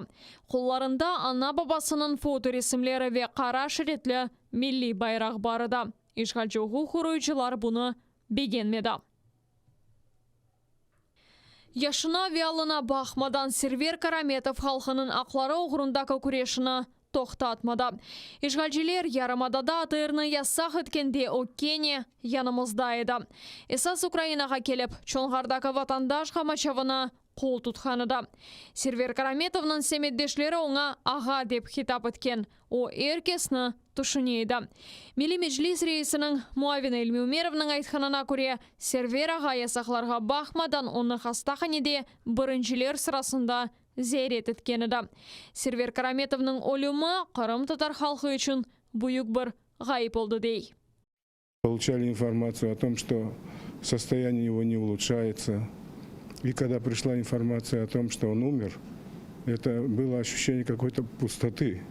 Qollarında ana-babasınıñ fotoresimleri ve qara şeritli milliy bayraq bar edi. İşğalci uquq qoruyıcılar bunı begenmedi. Yaşına ve alına baqmadan Server Karametov halqınıñ aqları oğrundaki küreşini toqtatmadı. İşğalciler yarımadada ATRni yasaq etkende o kene yanımızda edi. Esas Ukrainağa kelip, Çonğardaki vatandaş qamaçavına qol tutqan edi. Server Karametovnıñ semetdeşleri oña ağa dep hitap etken. O, er kesni tüşüne edi. Milliy Meclis reisiniñ muavini İlmi Ümerovnıñ aytqanına köre, Server ağa yasaqlarğa baqmadan onı hastahanede birinciler sırasında ziyaret etken edi. Server Karametovnıñ ölümi qırımtatar halqı içün büyük bir ğayıp oldı, dey. Получали информацию о том, что состояние его не улучшается. И когда пришла информация о том, что он умер, это было ощущение какой-то пустоты.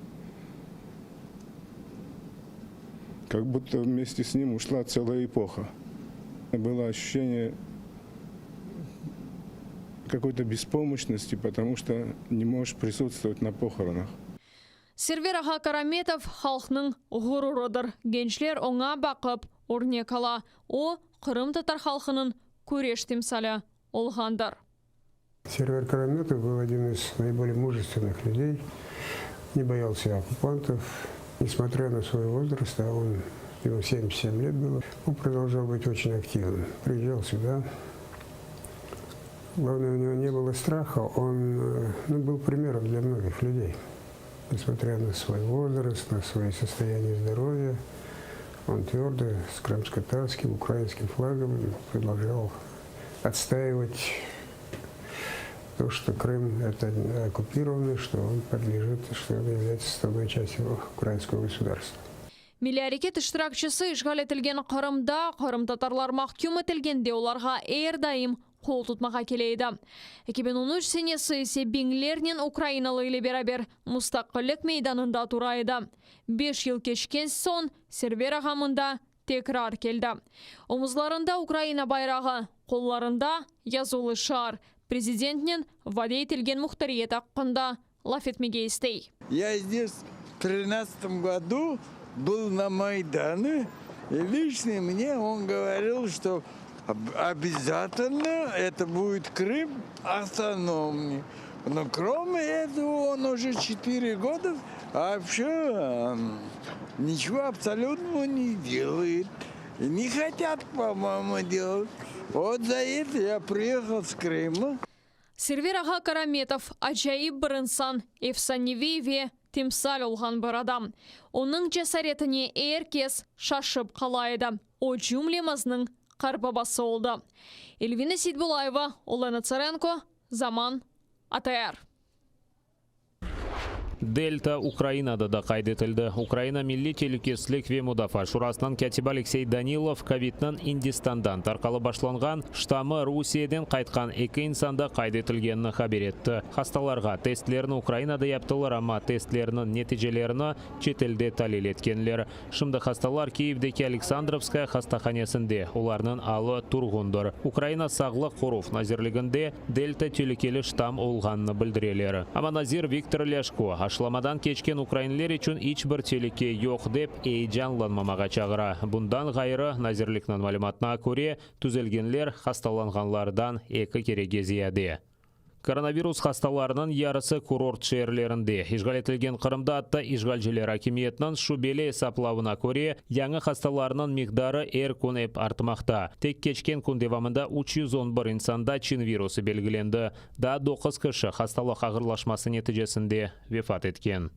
Как будто вместе с ним ушла целая эпоха. Было ощущение какой-то беспомощности, потому что не можешь присутствовать на похоронах. Server ağa Karametov, halqnıñ ğururıdır. Gençler oña baqıp, örnek ala. O, qırımtatar halqınıñ küreş timsali olğandır. Server Karametov был один из наиболее мужественных людей, не боялся оккупантов, несмотря на свой возраст, а он, ему 77 лет было, он продолжал быть очень активным. Приезжал сюда. Главное, у него не было страха, он э, ну, был примером для многих людей. Несмотря на свой возраст, на свое состояние здоровья, он твердо с крымско-татарским, украинским флагом продолжал отстаивать то, что Крым это оккупированный, что он подлежит, что он является составной частью украинского государства. Milliy areket iştirakçisi işğal etilgen Qırımda qırımtatarlar mahküm etilgende olarğa er daim qol tutmağa kele edi. 2013 senesi ise biñlernen ukrainalı ile beraber Mustaqillik meydanında tura edi. Beş yıl keçken soñ Server ağa mında tekrar keldi. Omuzlarında Ukraina bayrağı, qollarında yazuvlı şiar, prezidentnen vade etilgen muhtariyet aqqında laf etmege istey. Я здесь в тринадцатом году был на Майдане, и лично мне он говорил, что обязательно это будет Крым автономный. Но кроме этого он уже 4 года вообще ничего абсолютно не делает. И не хотят, по-моему, делать. Вот за это я приехал с Крыма. Server ağa Karametov, acayip bir insan, efsaneviy ve timsal olğan bir adam. Onıñ cesaretine er kes şaşıp qala edi. O, cümlemizniñ qarbabası oldı. Elvina Seytbulayeva, Olena Tsarenko, Zaman, ATR. Delta Ukrainada da qayd etildi. Ukraina Milliy telükesizlik ve mudafaa şurasınıñ kâtibi Aleksey Danilov, kovidniñ İndistandan tarqalıp başlanğan ştammı Rusiyeden qaytqan eki insanda qayd etilgenini haber etti. Hastalarğa testlerni Ukrainada yaptılar, amma testlerniñ neticelerini çetelde talil etkenler. Şimdi hastalar Kiyevdeki Aleksandrovskaya hastahanesinde, olarnıñ alı turğundır. Ukraina Sağlıq qoruv nazirliginde Delta telükeli ştamm olğanını bildireler. Amma nazir Viktor Lâşko, aşılamadan keçken ukrainler içün iç bir telüke yoq dep, eyecanlanmamağa çağıra. Bundan ğayrı, nazirlikniñ malümatına köre, tüzelgenler hastalanğanlardan eki kerege ziyade. Koronavirus hastalarınıñ yarısı kurort şeerlerinde. İşğal etilgen Qırımda atta işğalciler akimiyetiniñ şübeli esaplavına köre, yañı hastalarnıñ miqdarı er kün ep artmaqta. Tek keçken kün devamında 311 insanda çin virusı belgilendi. Daa doquz kişi hastalıq ağırlaşması neticesinde vefat etken.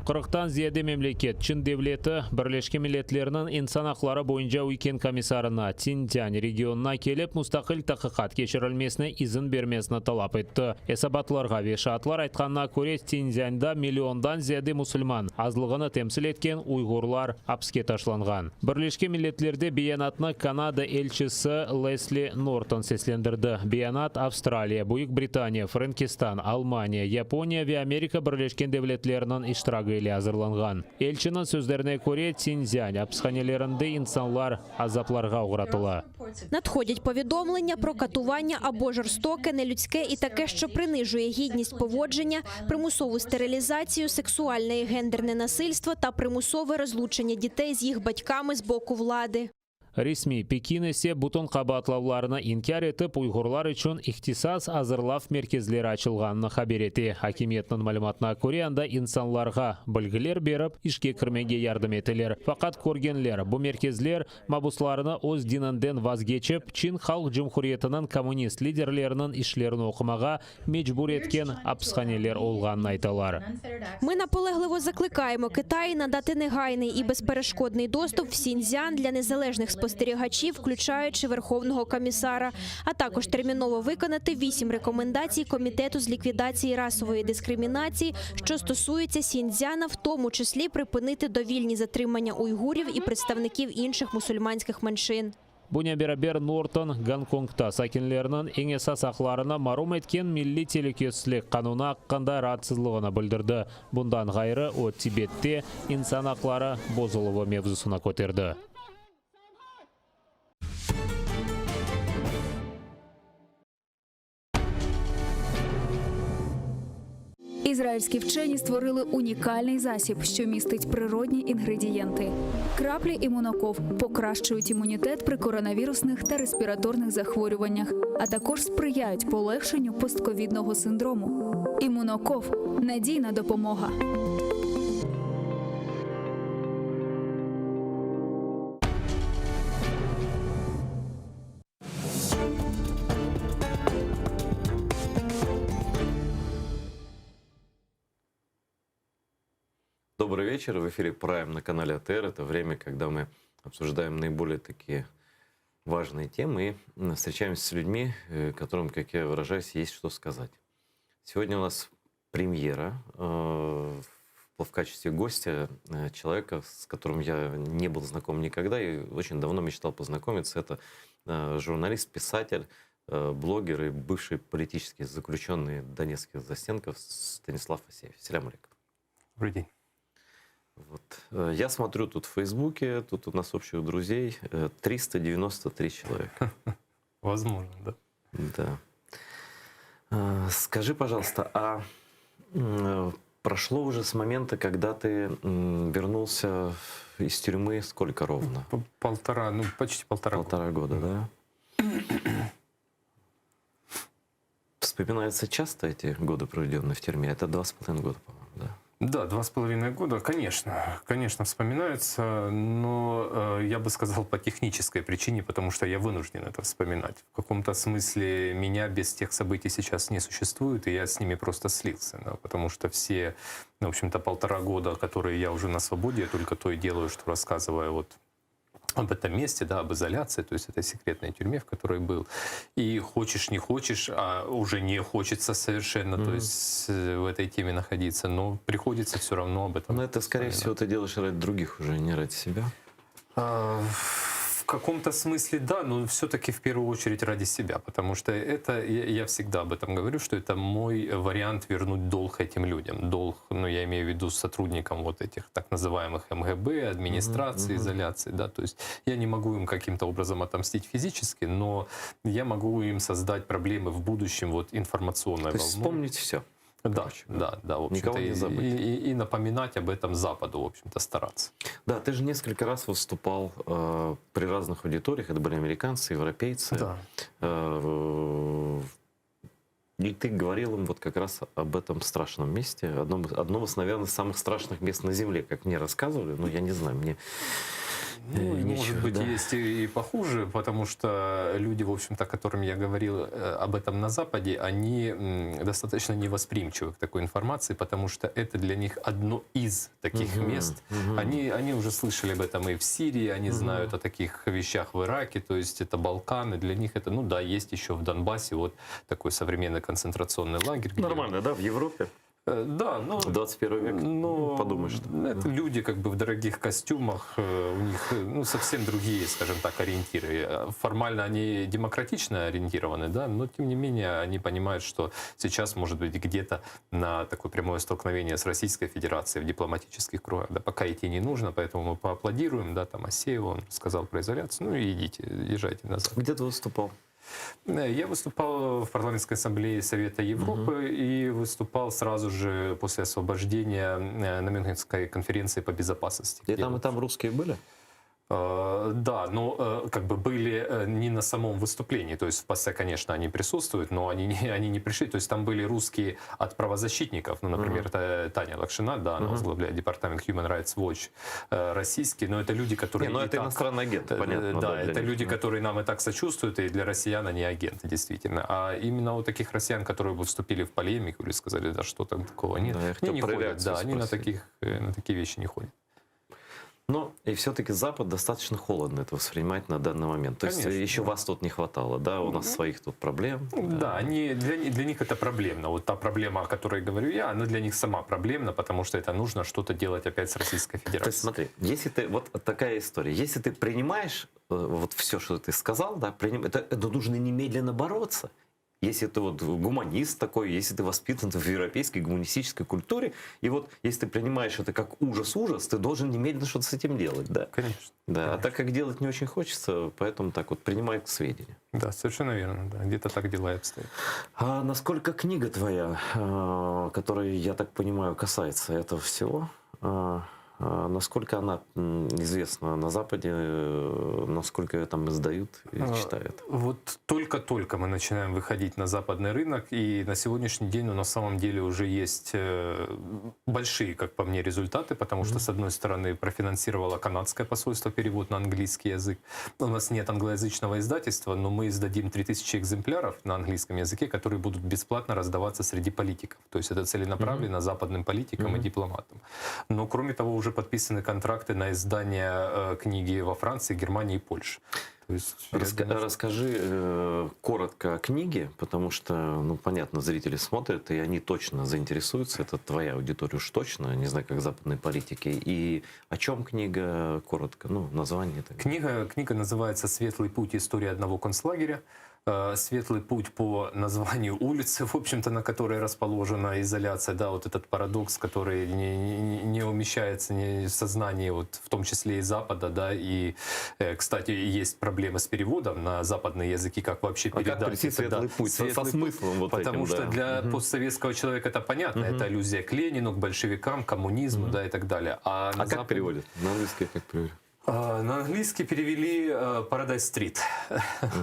Qırqtan ziyade memleket, Çin devleti, Birleşken Milletlerniñ insan aqları boyunca üyken komissarına Tsintsyan regionına kelip mustaqil taqiqat keçirilmesine izin bermesini talap etti. Esabatlarğa ve şaatlar aytqanına köre, Tsintsyan'da milliondan ziyade musulman azlığını temsil etken uyğurlar apske taşlanğan. Birleşken Milletlerde beyanatnı Kanada elçisi Lesli Norton seslendirdi. Beyanat Avstraliya, Büyük Britaniya, Frenkistan, Almaniya, Yaponiya ve Amerika Birleşken Devletleriniñ iştiragi ile azırlanğan. Elçiniñ sözlerine köre, Tsintsyan apishanelerinde insanlar azaplarğa oğratıla. Надходять повідомлення про катування або жорстоке, нелюдське і таке, що принижує гідність поводження, примусову стерилізацію, сексуальне і гендерне насильство та примусове розлучення дітей з їх батьками з боку влади. Resmiy Pekin ise bütün qabaatlavlarnı inkâr etip, uyğurlar içün ihtisas azırlav merkezleri açılğanını haber ete. Akimiyetniñ malümatına köre, anda insanlarğa bilgiler berip, işke kirmege yardım eteler. Faqat körgenler, bu merkezler mabuslarnı öz dininden vazgeçip, Çin Halq Cumhuriyetiniñ kommunist liderleriniñ işlerini oqumağa mecbur etken apishaneler olğanını aytalar. Ми наполегливо закликаємо Китай надати негайний і безперешкодний доступ в Сіньцзян для незалежних спостерігачів, включаючи Верховного комісара, а також терміново виконати 8 рекомендацій Комітету з ліквідації расової дискримінації, що стосуються Сіньцзяна, в тому числі припинити довільні затримання уйгурів і представників інших мусульманських меншин. Bunen beraber Norton, Gonkongda sakinlerniñ eñ esas aqlarını marum etken Milliy telükesizlik qanunı aqqında raatsızlığını bildirdi. Bundan ğayrı, o, Tibette insan aqları bozuluvı mevzusını köterdi. Ізраїльські вчені створили унікальний засіб, що містить природні інгредієнти. Краплі імуноков покращують імунітет при коронавірусних та респіраторних захворюваннях, а також сприяють полегшенню постковідного синдрому. Імуноков надійна допомога. Добрый вечер. В эфире Прайм на канале АТР. Это время, когда мы обсуждаем наиболее такие важные темы и встречаемся с людьми, э, которым, как я выражаюсь, есть что сказать. Сегодня у нас премьера э, в качестве гостя э, человека, с которым я не был знаком никогда и очень давно мечтал познакомиться. Это журналист, писатель, блогер и бывший политический заключенный донецких застенков Станислав Асеев. Селям алейкум. Добрый день. Вот. Э, я смотрю тут в Фейсбуке, тут у нас общих друзей 393 э, человека. Возможно, да. Да. Э, скажи, пожалуйста, а прошло уже с момента, когда ты вернулся из тюрьмы, сколько ровно? Полтора, ну почти полтора. Полтора года, да? Вспоминаются часто эти годы, проведенные в тюрьме? Это 2,5 года, по-моему, да? Да, 2,5 года, конечно, конечно, вспоминаются, но э, я бы сказал по технической причине, потому что я вынужден это вспоминать. В каком-то смысле меня без тех событий сейчас не существует, и я с ними просто слился, да, потому что все, ну, в общем-то, полтора года, которые я уже на свободе, я только то и делаю, что рассказываю вот об этом месте, да, об изоляции, то есть этой секретной тюрьме, в которой был. И хочешь, не хочешь, а уже не хочется совершенно, mm-hmm. то есть э, в этой теме находиться, но приходится все равно об этом. Но это, скорее всего, ты делаешь ради других уже, не ради себя. А, в каком-то смысле да, но все-таки в первую очередь ради себя, потому что это, я всегда об этом говорю, что это мой вариант вернуть долг этим людям. Долг, ну, я имею в виду сотрудникам вот этих так называемых МГБ, администрации, mm-hmm. изоляции, да, то есть я не могу им каким-то образом отомстить физически, но я могу им создать проблемы в будущем вот информационной То есть вспомнить все. Да, короче, да, да, в общем-то, Никого не забыть. И, и, и напоминать об этом Западу, в общем-то, стараться. Да, ты же несколько раз выступал э, при разных аудиториях, это были американцы, европейцы. Да. Э, и ты говорил им вот как раз об этом страшном месте, одном, одном из, наверное, самых страшных мест на Земле, как мне рассказывали, но я не знаю, мне... Ну, Э, может ничего, быть, да. есть и и похуже, потому что люди, в общем-то, которым я говорил э, об этом на Западе, они м, достаточно невосприимчивы к такой информации, потому что это для них одно из таких Мгм, мест. мгм. Они, они уже слышали об этом и в Сирии, они Мгм. знают о таких вещах в Ираке, то есть это Балканы, для них это, ну да, есть еще в Донбассе вот такой современный концентрационный лагерь. где- Нормально, да, в Европе? Э, Да, но 21 век. но Подумаешь, что. это люди как бы в дорогих костюмах, э, у них э, ну, совсем другие, скажем так, ориентиры. Э, Формально они демократично ориентированы, да, но тем не менее они понимают, что сейчас может быть где-то на такое прямое столкновение с Российской Федерацией в дипломатических кругах, да, пока идти не нужно, поэтому мы поаплодируем, да, там Асееву, он сказал про изоляцию, ну и идите, езжайте назад. Где ты выступал? Э, Я выступал в парламентской ассамблее Совета Европы и выступал сразу же после освобождения э, на Мюнхенской конференции по безопасности. И где там, и там русские были? Э, Да, но э, как бы были э, не на самом выступлении, то есть в ПАСЕ, конечно, они присутствуют, но они не, они не пришли, то есть там были русские от правозащитников, ну, например, та- Таня Лакшина, да, она Мгм. возглавляет департамент Human Rights Watch э, российский, но это люди, которые... Не, ну и это так- иностранный агент, Э, понятно. Да, для это них, люди, да. которые нам и так сочувствуют, и для россиян они агенты, действительно. А именно у таких россиян, которые бы вступили в полемику или сказали, да что там такого нет, Да, я они хотел не про ходят, реакцию да, они на, спросить. таких, э, на такие вещи не ходят. Но и все-таки Запад достаточно холодно это воспринимает на данный момент. То есть Конечно, еще вас тут не хватало, да, у нас своих тут проблем. Да, они, для, для них это проблемно. Вот та проблема, о которой говорю я, она для них сама проблемна, потому что это нужно что-то делать опять с Российской То есть Федерацией. смотри, если ты, вот такая история, если ты принимаешь э, вот все, что ты сказал, да, приним, это, это нужно немедленно бороться. Если ты вот гуманист такой, если ты воспитан в европейской гуманистической культуре, и вот если ты принимаешь это как ужас-ужас, ты должен немедленно что-то с этим делать, да? Конечно. Да, а так как делать не очень хочется, поэтому так вот принимай к сведению. Да, совершенно верно. Да. Где-то так дела и обстоят. А насколько книга твоя, э, которая, я так понимаю, касается этого всего, э, э, насколько она м, известна на Западе, э, насколько ее там издают и А, читают? Вот только-только мы начинаем выходить на западный рынок, и на сегодняшний день у нас на самом деле уже есть э, большие, как по мне, результаты, потому что, с одной стороны, профинансировало канадское посольство перевод на английский язык. У нас нет англоязычного издательства, но мы издадим 3000 экземпляров на английском языке, которые будут бесплатно раздаваться среди политиков. То есть это целенаправленно западным политикам и дипломатам. Но, кроме того, уже подписаны контракты на издание э, книги во Франции, Германии и Польше. То есть, я Раска- думаю, что- Расскажи э, коротко о книге, потому что, ну, понятно, зрители смотрят, и они точно заинтересуются. Это твоя аудитория уж точно, не знаю, как западные политики. И о чем книга коротко? Ну, название. и так далее. Книга, книга называется «Светлый путь. История одного концлагеря». Э, «Светлый путь» по названию улицы, в общем-то, на которой расположена изоляция, да, вот этот парадокс, который не, не, не умещается не в сознании, вот, в том числе и Запада, да, и, э, кстати, есть проблемы с переводом на западные языки, как вообще А как передать прийти это, да, «Светлый путь» со- со «Светлый путь», смыслом вот Потому этим, что да. для Мгм. постсоветского человека это понятно, Мгм. это аллюзия к Ленину, к большевикам, коммунизму, да, и так далее. А, на А как Западе- переводят? На английский как переводят? А, На английский перевели э, Paradise Street,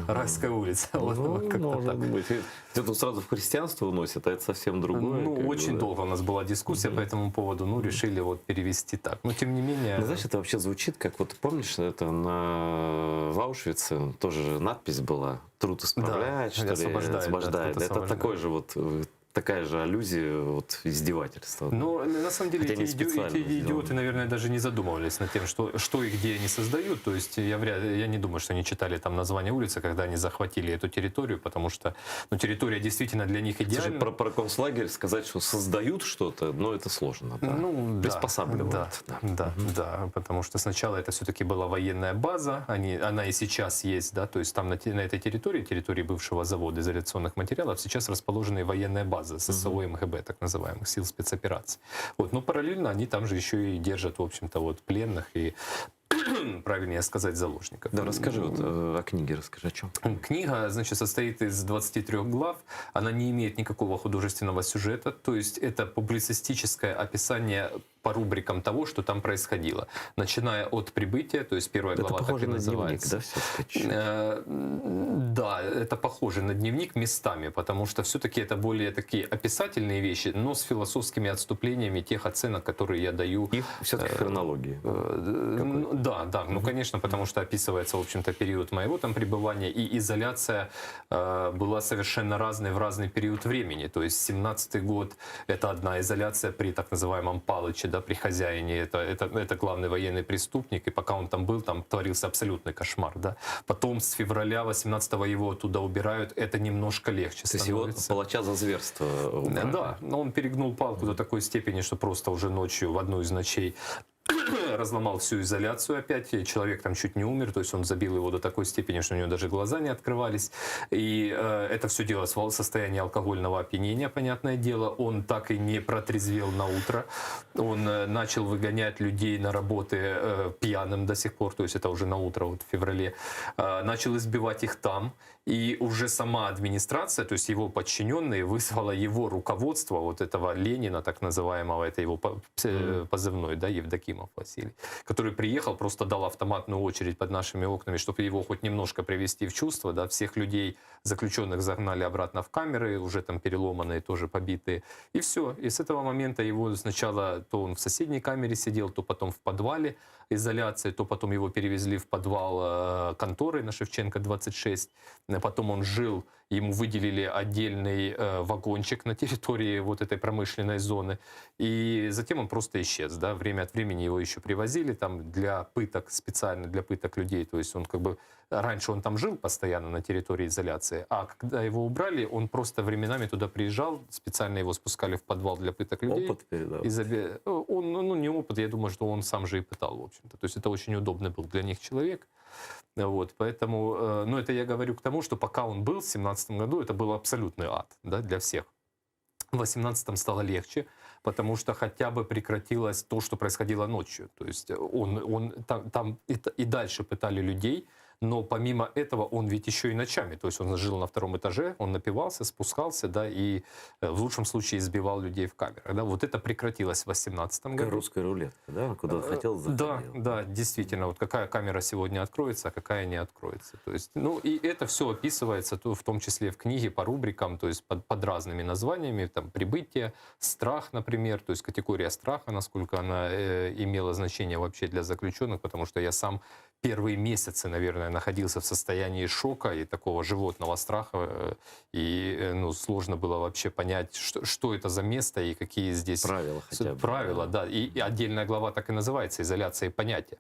Райская улица. Вот, Ну, вот как-то может так. быть. Это сразу в христианство уносят, а это совсем другое. Ну, как бы, очень да. долго у нас была дискуссия по этому поводу, ну, решили вот перевести так. Но тем не менее... Ну, знаешь, это вообще звучит, как вот помнишь, это на в Аушвице тоже надпись была «Труд исправляет», Да, что ли, освобождает, да, освобождает. труд Это освобождает. такой же вот, э, такая же аллюзия, вот издевательство. Ну, на самом деле, Хотя эти, не иди- специально эти сделано. идиоты, наверное, даже не задумывались над тем, что, что и где они создают. То есть я, вряд, я не думаю, что они читали там название улицы, когда они захватили эту территорию, потому что ну, территория действительно для них идеальна. Слушай, про, про концлагерь сказать, что создают что-то, ну, это сложно. Да. Ну, да, Приспосабливают. Да, да, да, потому что сначала это все-таки была военная база, они, она и сейчас есть, да, то есть там на, те- на этой территории, территории бывшего завода изоляционных материалов, сейчас расположена и военная база ССО МГБ, так называемых, сил спецопераций. Вот, но параллельно они там же еще и держат, в общем-то, вот пленных и правильнее сказать, заложников. Да, расскажи вот, э, о книге, расскажи о чем. Книга, значит, состоит из 23 глав. Она не имеет никакого художественного сюжета. То есть это публицистическое описание. по рубрикам того, что там происходило. Начиная от прибытия, то есть первая Это глава так похоже и на дневник, называется. да, все-таки? Э, Да, это похоже на дневник местами, потому что все-таки это более такие описательные вещи, но с философскими отступлениями тех оценок, которые я даю. И все-таки хронологии. Ну, да, да, ну конечно, потому что описывается, в общем-то, период моего там пребывания, и изоляция э, была совершенно разной в разный период времени. То есть 17-й год — это одна изоляция при так называемом Палыче, да, при хозяине, это, это, это главный военный преступник, и пока он там был, там творился абсолютный кошмар, да. Потом с февраля 18-го его оттуда убирают, это немножко легче То есть его становится. палача за зверство убрали. Да, но он перегнул палку до такой степени, что просто уже ночью, в одну из ночей, разломал всю изоляцию опять, и человек там чуть не умер, то есть он забил его до такой степени, что у него даже глаза не открывались. И э, это все делалось в состоянии алкогольного опьянения, понятное дело. Он так и не протрезвел на утро. Он э, начал выгонять людей на работы э, пьяным до сих пор, то есть это уже на утро, вот в феврале. Э, начал избивать их там. И уже сама администрация, то есть его подчиненные, вызвала его руководство, вот этого Ленина, так называемого, это его по- пс- позывной, да, Евдокимов Василий, который приехал, просто дал автоматную очередь под нашими окнами, чтобы его хоть немножко привести в чувство, да, всех людей, заключенных, загнали обратно в камеры, уже там переломанные, тоже побитые, и все. И с этого момента его сначала то он в соседней камере сидел, то потом в подвале изоляции, то потом его перевезли в подвал э, конторы на Шевченко 26. Э, Потом он жил, ему выделили отдельный э, вагончик на территории вот этой промышленной зоны. И затем он просто исчез. Да? Время от времени его еще привозили там для пыток, специально для пыток людей. То есть он как бы... Раньше он там жил постоянно на территории изоляции, а когда его убрали, он просто временами туда приезжал, специально его спускали в подвал для пыток людей. Опыт передавал. И заби- Он, ну, не опыт, я думаю, что он сам же и пытал, в общем-то. То есть это очень удобный был для них человек. Вот, поэтому, э, ну, это я говорю к тому, что пока он был в 17 году, это был абсолютный ад, да, для всех. В 18 стало легче, потому что хотя бы прекратилось то, что происходило ночью. То есть он, он там, там и, т- и дальше пытали людей, но помимо этого он ведь еще и ночами. То есть он жил на втором этаже, он напивался, спускался, да, и э, в лучшем случае избивал людей в камерах. Да. Вот это прекратилось в 18 Как году. русская рулетка, да? Он Куда хотел, Да, заходил. да, действительно, вот какая камера сегодня откроется, а какая не откроется. То есть, ну и это все описывается, то, в том числе в книге по рубрикам, то есть под, под разными названиями, там прибытие, страх, например, то есть категория страха, насколько она э, имела значение вообще для заключенных, потому что я сам первые месяцы, наверное, находился в состоянии шока и такого животного страха, э, и э, ну, сложно было вообще понять, что, что это за место и какие здесь Правила хотя бы. Правила, да. И, и отдельная глава так и называется «Изоляция и понятия».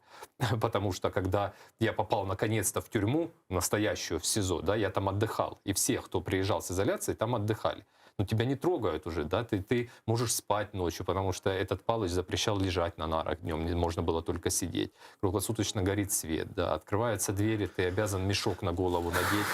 Потому что когда я попал наконец-то в тюрьму, настоящую, в СИЗО, да, я там отдыхал. И все, кто приезжал с изоляции, там отдыхали. Но тебя не трогают уже, да, ты, ты можешь спать ночью, потому что этот Палыч запрещал лежать на нарах днем, не- можно было только сидеть. Круглосуточно горит свет, да, открываются двери, ты обязан мешок на голову надеть,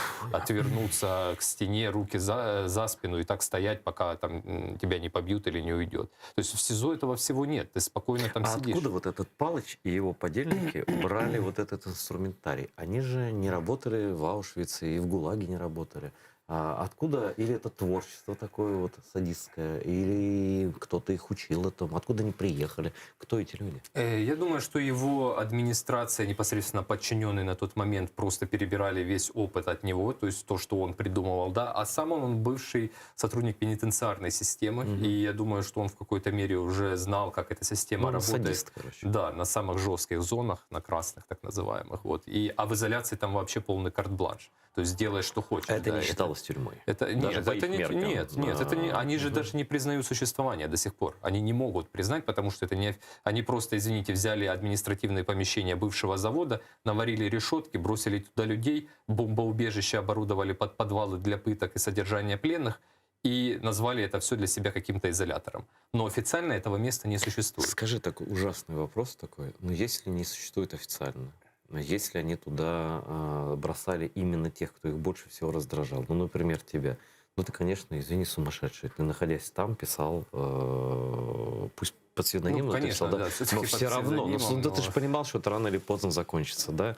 отвернуться к стене, руки за, за спину и так стоять, пока там м, тебя не побьют или не уйдет. То есть в СИЗО этого всего нет, ты спокойно там А сидишь. откуда вот этот Палыч и его подельники брали вот этот инструментарий? Они же не работали в Аушвице и в ГУЛАГе не работали. А откуда, или это творчество такое вот садистское, или кто-то их учил этому, откуда они приехали, кто эти люди? Э, Я думаю, что его администрация, непосредственно подчиненные на тот момент, просто перебирали весь опыт от него, то есть то, что он придумывал, да. А сам он, он бывший сотрудник пенитенциарной системы, и я думаю, что он в какой-то мере уже знал, как эта система Ну, он работает. садист, короче. Да, на самых жестких зонах, на красных так называемых. Вот. И, а в изоляции там вообще полный карт-бланш. То есть делай, что хочешь. Это да, не считалось тюрьмой. Это, Даже нет, по это их не, меркам. нет, нет, это не, они же даже не признают существование до сих пор. Они не могут признать, потому что это не, они просто, извините, взяли административные помещения бывшего завода, наварили решетки, бросили туда людей, бомбоубежище оборудовали под подвалы для пыток и содержания пленных и назвали это все для себя каким-то изолятором. Но официально этого места не существует. Скажи такой ужасный вопрос такой, но если не существует официально, но если они туда а, бросали именно тех, кто их больше всего раздражал, ну, например, тебя, ну, ты, конечно, извини, сумасшедший, ты, находясь там, писал, э, пусть под псевдонимом, Ну, но ты конечно, писал, да, да, всё-таки но под все равно, ну, псевдонимом, да ты но- же понимал, что это рано или поздно закончится, да,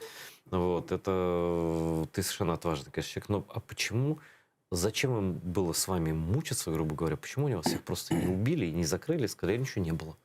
вот, это ты совершенно отважный, конечно, человек, но а почему, зачем им было с вами мучиться, грубо говоря, почему они вас всех просто не убили и не закрыли, сказали, ничего не было?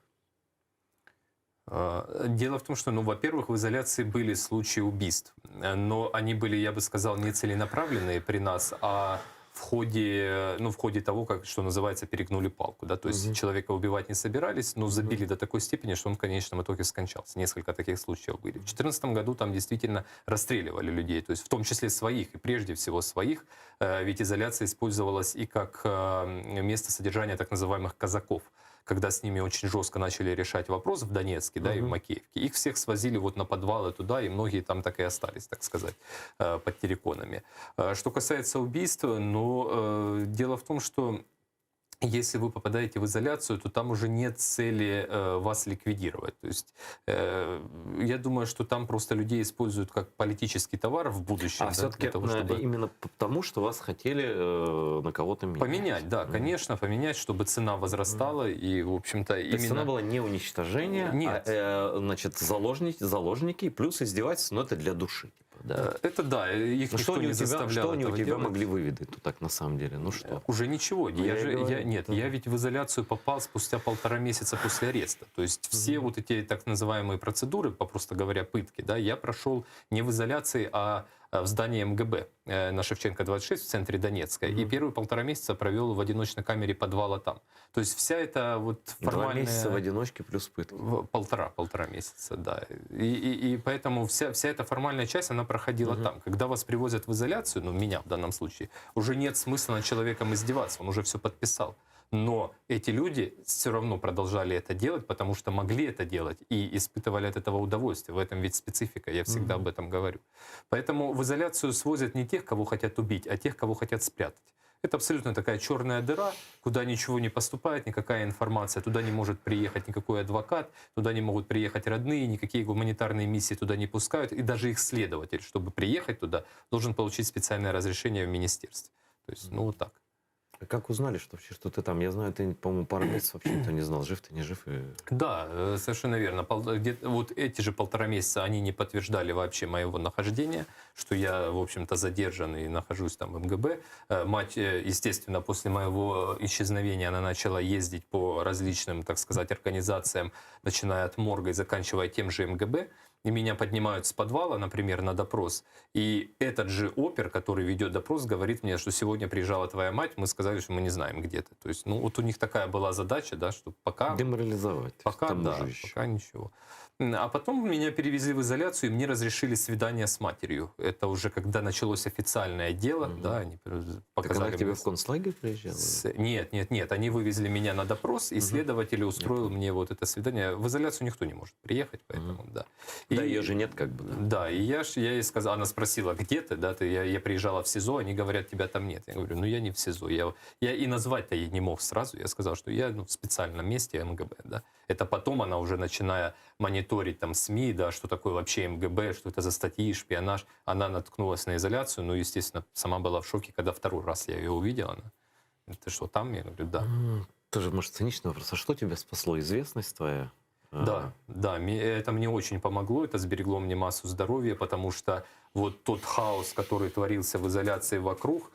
Дело в том, что, ну, во-первых, в изоляции были случаи убийств, но они были, я бы сказал, не целенаправленные при нас, а в ходе, ну, в ходе того, как, что называется, перегнули палку. Да? То есть угу. человека убивать не собирались, но забили угу. до такой степени, что он в конечном итоге скончался. Несколько таких случаев были. В 2014 году там действительно расстреливали людей, то есть в том числе своих, и прежде всего своих, э, ведь изоляция использовалась и как э, место содержания так называемых казаков когда с ними очень жестко начали решать вопрос в Донецке, да, и в Макеевке, их всех свозили вот на подвалы туда, и многие там так и остались, так сказать, э, под терриконами. Э, что касается убийств, ну, э, дело в том, что если вы попадаете в изоляцию, то там уже нет цели э, вас ликвидировать. То есть э, я думаю, что там просто людей используют как политический товар в будущем. А да, все-таки того, чтобы... именно потому, что вас хотели э, на кого-то менять. Поменять, да, mm. конечно, поменять, чтобы цена возрастала mm. и, в общем-то, То именно... цена была не уничтожение, Нет. а, э, значит, заложники, заложники плюс издевательство, но это для души. Да. Это да, их ну, никто что они не у тебя, заставлял Что они у этого тебя делать. могли выведать тут так на самом деле? Ну что? Уже ничего. Ну, я, я же, и говорю, я, нет, да. я ведь в изоляцию попал спустя полтора месяца после ареста. То есть все вот эти так называемые процедуры, попросту говоря, пытки, да, я прошел не в изоляции, а в здании МГБ э, на Шевченко 26 в центре Донецка. И первые полтора месяца провел в одиночной камере подвала там. То есть вся эта вот формальная... Два месяца в одиночке плюс пытки. Полтора, полтора месяца, да. И, и, и поэтому вся, вся эта формальная часть, она проходила угу. там. Когда вас привозят в изоляцию, ну, меня в данном случае, уже нет смысла над человеком издеваться, он уже все подписал. Но эти люди все равно продолжали это делать, потому что могли это делать и испытывали от этого удовольствие. В этом ведь специфика, я всегда mm-hmm. об этом говорю. Поэтому в изоляцию свозят не тех, кого хотят убить, а тех, кого хотят спрятать. Это абсолютно такая черная дыра, куда ничего не поступает, никакая информация, туда не может приехать никакой адвокат, туда не могут приехать родные, никакие гуманитарные миссии туда не пускают, и даже их следователь, чтобы приехать туда, должен получить специальное разрешение в министерстве. То есть, ну вот так. А как узнали, что вообще, что ты там? Я знаю, ты, по-моему, пару месяцев вообще никто не знал, жив ты, не жив. И... Да, э, совершенно верно. Вот эти же полтора месяца они не подтверждали вообще моего нахождения, что я, в общем-то, задержан и нахожусь там в МГБ. Э, мать, э, естественно, после моего исчезновения она начала ездить по различным, так сказать, организациям, начиная от морга и заканчивая тем же МГБ и меня поднимают с подвала, например, на допрос, и этот же опер, который ведет допрос, говорит мне, что сегодня приезжала твоя мать, мы сказали, что мы не знаем, где ты. То есть, ну, вот у них такая была задача, да, что пока... Деморализовать. Пока, да, пока ничего. А потом меня перевезли в изоляцию, и мне разрешили свидание с матерью. Это уже когда началось официальное дело, угу. да, они показали... Так она к тебе в концлагерь приезжала? С... Нет, нет, нет, они вывезли меня на допрос, и угу. следователь устроил нет. мне вот это свидание. В изоляцию никто не может приехать, поэтому, угу. да. И, да, ее же нет как бы. Да, да и я, я ей сказал, она спросила, где ты, да, ты, я, я приезжала в СИЗО, они говорят, тебя там нет. Я говорю, ну я не в СИЗО, я, я и назвать-то ей не мог сразу, я сказал, что я ну, в специальном месте МГБ, да. Это потом она уже, начиная мониторить там СМИ, да, что такое вообще МГБ, что это за статьи, шпионаж, она наткнулась на изоляцию, ну, естественно, сама была в шоке, когда второй раз я ее увидел, она, ты что, там? Я говорю, да. Тоже, может, циничный вопрос, а что тебя спасло? Известность твоя? Да, да, это мне очень помогло, это сберегло мне массу здоровья, потому что вот тот хаос, который творился в изоляции вокруг,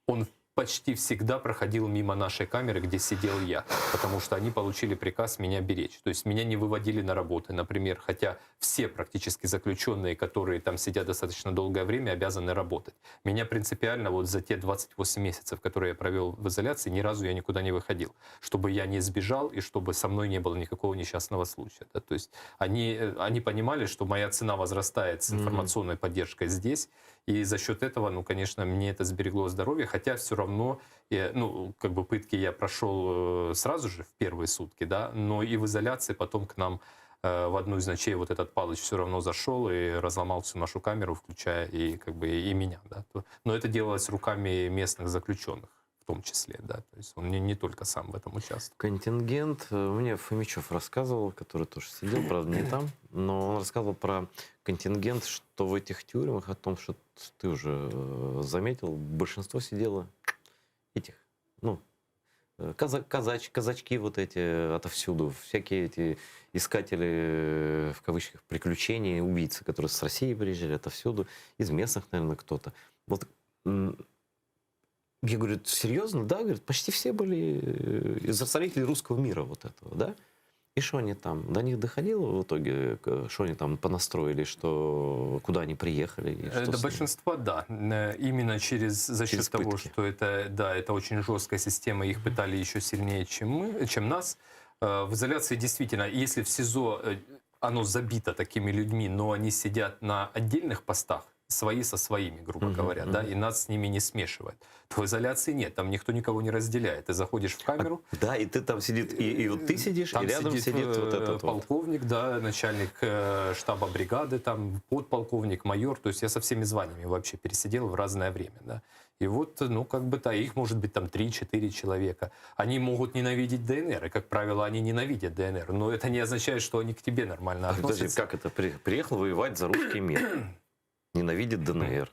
он почти всегда проходил мимо нашей камеры, где сидел я, потому что они получили приказ меня беречь. То есть меня не выводили на работы, например, хотя все практически заключенные, которые там сидят достаточно долгое время, обязаны работать. Меня принципиально вот за те 28 месяцев, которые я провел в изоляции, ни разу я никуда не выходил, чтобы я не сбежал и чтобы со мной не было никакого несчастного случая. Да? То есть они, они понимали, что моя цена возрастает с информационной mm-hmm. поддержкой здесь, и за счет этого, ну, конечно, мне это сберегло здоровье, хотя все равно, я, ну, как бы пытки я прошел сразу же в первые сутки, да, но и в изоляции потом к нам э, в одну из ночей вот этот Палыч все равно зашел и разломал всю нашу камеру, включая и как бы и меня, да. Но это делалось руками местных заключенных в том числе, да, то есть он не, не только сам в этом участвовал. Контингент, мне Фомичев рассказывал, который тоже сидел, правда, не там, но он рассказывал про контингент, что в этих тюрьмах, о том, что ты уже заметил, большинство сидело этих, ну, каза казач, казачки вот эти отовсюду, всякие эти искатели, в кавычках, приключений, убийцы, которые с России приезжали отовсюду, из местных, наверное, кто-то. Вот я говорю, серьезно? Да, говорит, почти все были из представителей русского мира вот этого, да? И что они там? До них доходило в итоге, что они там понастроили, что куда они приехали? И э, что До большинства, да. Э, именно через, за счет через того, пытки. что это, да, это очень жесткая система, их пытали еще сильнее, чем, мы, чем нас. Э, в изоляции действительно, если в СИЗО оно забито такими людьми, но они сидят на отдельных постах, свои со своими, грубо uh-huh, говоря, uh-huh. да, и нас с ними не смешивают. То в изоляции нет, там никто никого не разделяет. Ты заходишь в камеру. А, да, и ты там сидит, и, и вот ты сидишь, там и рядом сидит, сидит вот этот полковник, вот. да, начальник э, штаба бригады, там подполковник, майор, то есть я со всеми званиями вообще пересидел в разное время, да. И вот, ну, как бы, да, их может быть там 3-4 человека. Они могут ненавидеть ДНР, и, как правило, они ненавидят ДНР, но это не означает, что они к тебе нормально относятся. Подожди, как это? Приехал воевать за русский мир? Ненавидит ДНР.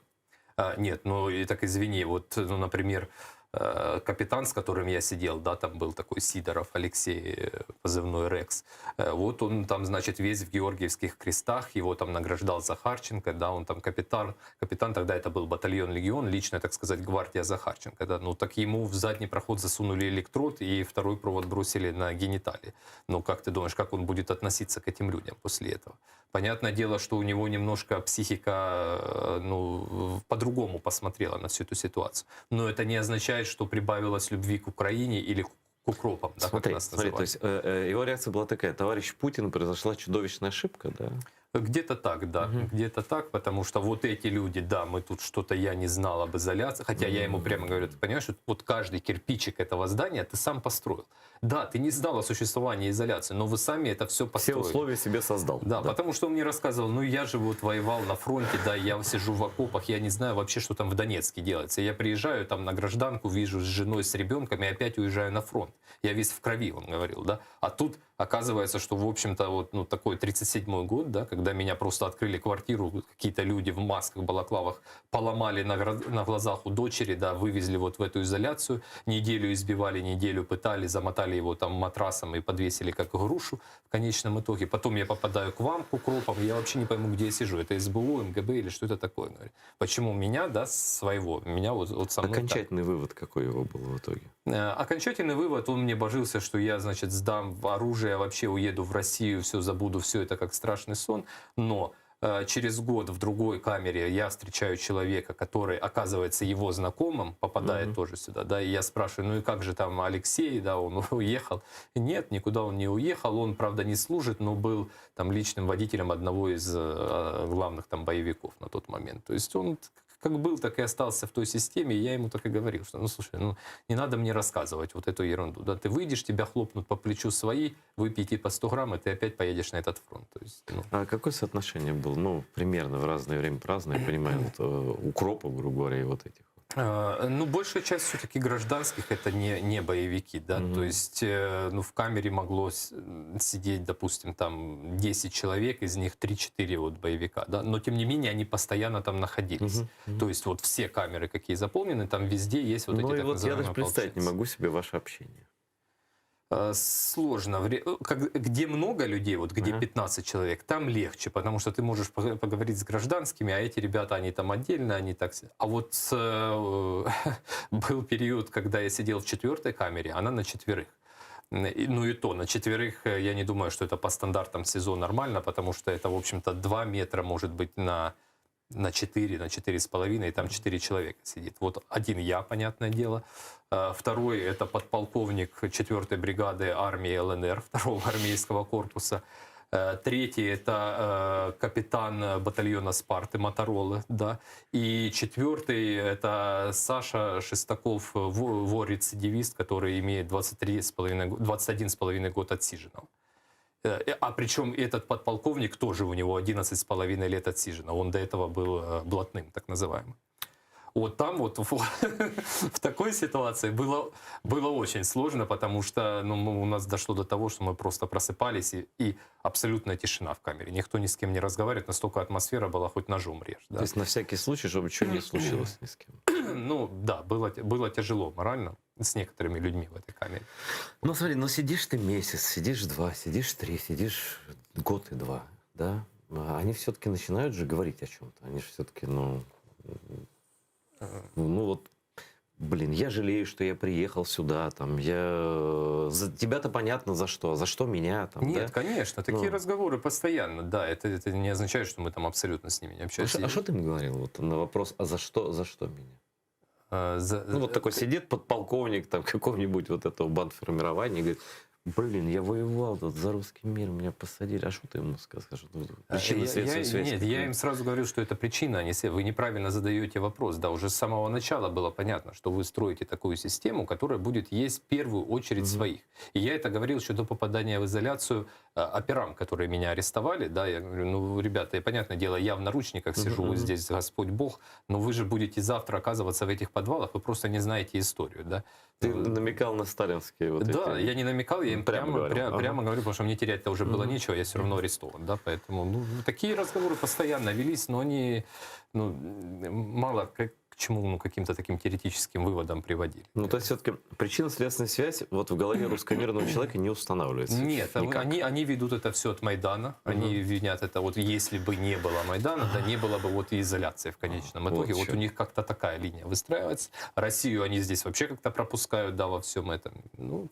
А, нет, ну и так извини, вот, ну, например, э, капитан, с которым я сидел, да, там был такой Сидоров Алексей, э, позывной Рекс. Э, вот он там, значит, весь в Георгиевских крестах, его там награждал Захарченко, да, он там капитан, капитан тогда это был батальон Легион, личная, так сказать, гвардия Захарченко, да, ну так ему в задний проход засунули электрод и второй провод бросили на гениталии. Ну как ты думаешь, как он будет относиться к этим людям после этого? Понятное дело, что у него немножко психика, ну, по-другому посмотрела на всю эту ситуацию. Но это не означает, что прибавилось любви к Украине или к укропам, да, смотри, как нас смотри, то есть э, э, его реакция была такая: товарищ Путин, произошла чудовищная ошибка, да? Где-то так, да, угу. где-то так, потому что вот эти люди, да, мы тут что-то я не знал об изоляции, хотя угу. я ему прямо говорю, ты понимаешь, вот каждый кирпичик этого здания ты сам построил. Да, ты не знал о существовании изоляции, но вы сами это все построили. Все условия себе создал. Да, да, потому что он мне рассказывал, ну я же вот воевал на фронте, да, я сижу в окопах, я не знаю вообще, что там в Донецке делается. Я приезжаю там на гражданку, вижу с женой, с ребенком, и опять уезжаю на фронт. Я весь в крови, он говорил, да. А тут оказывается, что, в общем-то, вот ну, такой 37-й год, да, когда меня просто открыли квартиру, какие-то люди в масках, балаклавах поломали на, на глазах у дочери, да, вывезли вот в эту изоляцию, неделю избивали, неделю пытали, замотали его там матрасом и подвесили как грушу в конечном итоге. Потом я попадаю к вам, к укропам, я вообще не пойму, где я сижу. Это СБУ, МГБ или что это такое? Почему меня, да, своего, меня вот, вот со мной Окончательный так. вывод какой его был в итоге? Э, окончательный вывод, он мне божился, что я, значит, сдам оружие, вообще уеду в Россию, все забуду, все это как страшный сон. Но э, через год в другой камере я встречаю человека, который оказывается его знакомым, попадает mm-hmm. тоже сюда, да, и я спрашиваю, ну и как же там Алексей, да, он уехал. Нет, никуда он не уехал, он, правда, не служит, но был там личным водителем одного из э, главных там боевиков на тот момент. То есть он как был, так и остался в той системе. И я ему так и говорил, что, ну, слушай, ну, не надо мне рассказывать вот эту ерунду. Да, ты выйдешь, тебя хлопнут по плечу свои, выпейте по 100 грамм, и ты опять поедешь на этот фронт. То есть, ну. А какое соотношение было? Ну, примерно в разное время, разное, я понимаю, вот, э, укропов, грубо говоря, и вот этих. Э, ну, большая часть все-таки гражданских это не, не боевики, да, mm-hmm. то есть, э, ну, в камере могло сидеть, допустим, там 10 человек, из них 3-4 вот боевика, да, но тем не менее они постоянно там находились. Mm-hmm. Mm-hmm. То есть вот все камеры, какие заполнены, там везде есть вот ну, эти и вот я даже представить не могу себе ваше общение. Э, сложно. Э, где много людей, вот где 15 человек, там легче, потому что ты можешь поговорить с гражданскими, а эти ребята, они там отдельно, они так... А вот э, был период, когда я сидел в четвертой камере, она на четверых. Ну и то, на четверых я не думаю, что это по стандартам СИЗО нормально, потому что это, в общем-то, 2 метра может быть на на 4, на 4,5, и там 4 человека сидит. Вот один я, понятное дело. Э, второй — это подполковник 4-й бригады армии ЛНР, 2-го армейского корпуса. Э, третий — это э, капитан батальона «Спарты» Моторолы, да. И четвертый — это Саша Шестаков, вор-рецидивист, который имеет 23,5, 21,5 год отсиженного. Э, а причем этот подполковник тоже у него 11,5 лет отсижено. Он до этого был э, блатным, так называемым. Вот там вот в, в такой ситуации было, было очень сложно, потому что ну, у нас дошло до того, что мы просто просыпались, и, и абсолютная тишина в камере. Никто ни с кем не разговаривает, настолько атмосфера была, хоть ножом режь. Да? То есть на всякий случай, чтобы ничего не случилось ни с кем. Ну да, было, было тяжело морально с некоторыми людьми в этой камере. Ну смотри, ну сидишь ты месяц, сидишь два, сидишь три, сидишь год и два, да? А они все-таки начинают же говорить о чем-то. Они же все-таки, ну, ну вот. Блин, я жалею, что я приехал сюда, там, я... За тебя-то понятно за что, а за что меня там, Нет, да? конечно, такие Ну. разговоры постоянно, да, это, это не означает, что мы там абсолютно с ними не А общаемся. шо- а что ты им говорил вот, на вопрос, а за что, за что меня? А, за- Ну, вот такой сидит подполковник там какого-нибудь вот этого бандформирования и говорит, блин, я воевал тут за русский мир, меня посадили. А что ты ему сказал? Что ты- А, Причинно-следственную я- я- связь Нет, я какую-то. им сразу говорю, что это причина, а не след- Вы неправильно задаете вопрос. Да, уже с самого начала было понятно, что вы строите такую систему, которая будет есть в первую очередь своих. И я это говорил еще до попадания в изоляцию э, операм, которые меня арестовали. Да, я говорю, ну, ребята, я, понятное дело, я в наручниках сижу, Мгм, вы мгм. здесь Господь Бог, но вы же будете завтра оказываться в этих подвалах, вы просто не знаете историю, да. Ты намекал на сталинские вот Да, эти... я не намекал, я им Прямо прямо, говорил. пря- Ага. прямо говорю, потому что мне терять-то уже было Мгм. нечего, я все равно арестован, да, поэтому ну, такие разговоры постоянно велись, но они ну, мало к, к чему, ну, каким-то таким теоретическим выводам приводили. Ну, то есть все-таки причинно-следственная связь вот в голове русскомирного человека не устанавливается. Нет, Никак. они, они ведут это все от Майдана, они винят это, вот если бы не было Майдана, да не было бы вот и изоляции в конечном Вот итоге. Вот, чё. у них как-то такая линия выстраивается. Россию они здесь вообще как-то пропускают, да, во всем этом. Ну,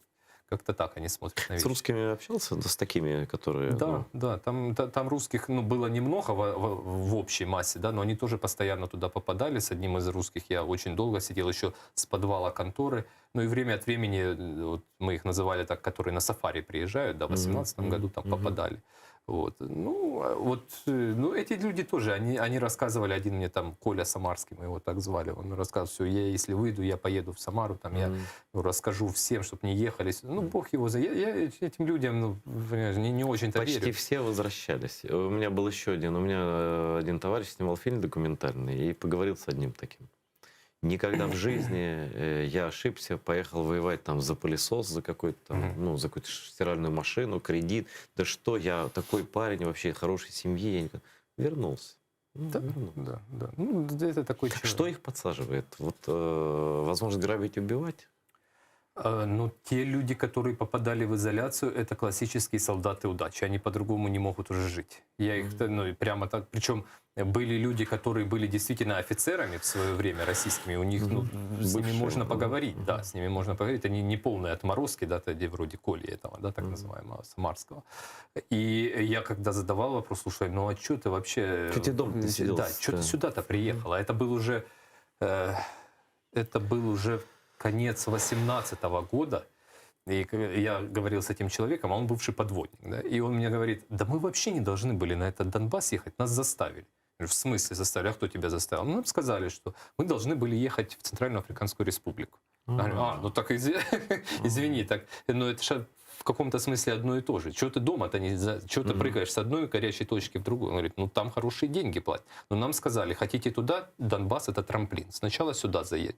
как-то так они смотрят на С вещи. русскими общался? Да, с такими, которые... Да, ну, да, там, та- там русских ну, было немного в, в- в общей массе, да, но они тоже постоянно туда попадали. С одним из русских я очень долго сидел еще с подвала конторы. Ну и время от времени, э, вот мы их называли так, которые на сафари приезжают, да, в 18 году там попадали. Вот. Ну, а вот, э, ну, эти люди тоже, они, они рассказывали, один мне там, Коля Самарский, мы его так звали, он рассказывал, все, я если выйду, я поеду в Самару, там я ну, расскажу всем, чтобы не ехали. Ну, бог его за... Я, я этим людям, ну, понимаешь, не, не очень-то Почти верю. все возвращались. У меня был еще один. У меня э, один товарищ снимал фильм документальный и поговорил с одним таким. Никогда в жизни э, я ошибся, поехал воевать там за пылесос, за какой-то там, ну, за какую-то стиральную машину, кредит. Да что я такой парень вообще хорошей семьи. Я никогда... Вернулся. Ну, Да, вернулся. да, да. Ну, это такой человек. Что их подсаживает? Вот, э, возможно, грабить, убивать? Э, Ну, те люди, которые попадали в изоляцию, это классические солдаты удачи. Они по-другому не могут уже жить. Я их, ну, и прямо так... Причем были люди, которые были действительно офицерами в свое время российскими. У них, ну, с ними Бывшие, можно мгм. поговорить, да, с ними можно поговорить. Они не полные отморозки, да, тогда вроде Коли этого, да, так называемого, самарского. И я когда задавал вопрос, слушай, ну а что ты вообще... Чё тебе дома-то Да, сиделось-то? что ты сюда-то приехал? А это был уже... э, это был уже конец 18 года, и к- я говорил с этим человеком, а он бывший подводник, да, и он мне говорит, да мы вообще не должны были на этот Донбасс ехать, нас заставили. Я говорю, в смысле заставили? А кто тебя заставил? Ну, нам сказали, что мы должны были ехать в Центральную Африканскую Республику. Я говорю, а, ну так изв- извини, так, ну это же в каком-то смысле одно и то же. Чего ты дома-то не, за... чего ты прыгаешь с одной горячей точки в другую? Он говорит, ну там хорошие деньги платят. Но нам сказали, хотите туда, Донбасс это трамплин. Сначала сюда заедьте.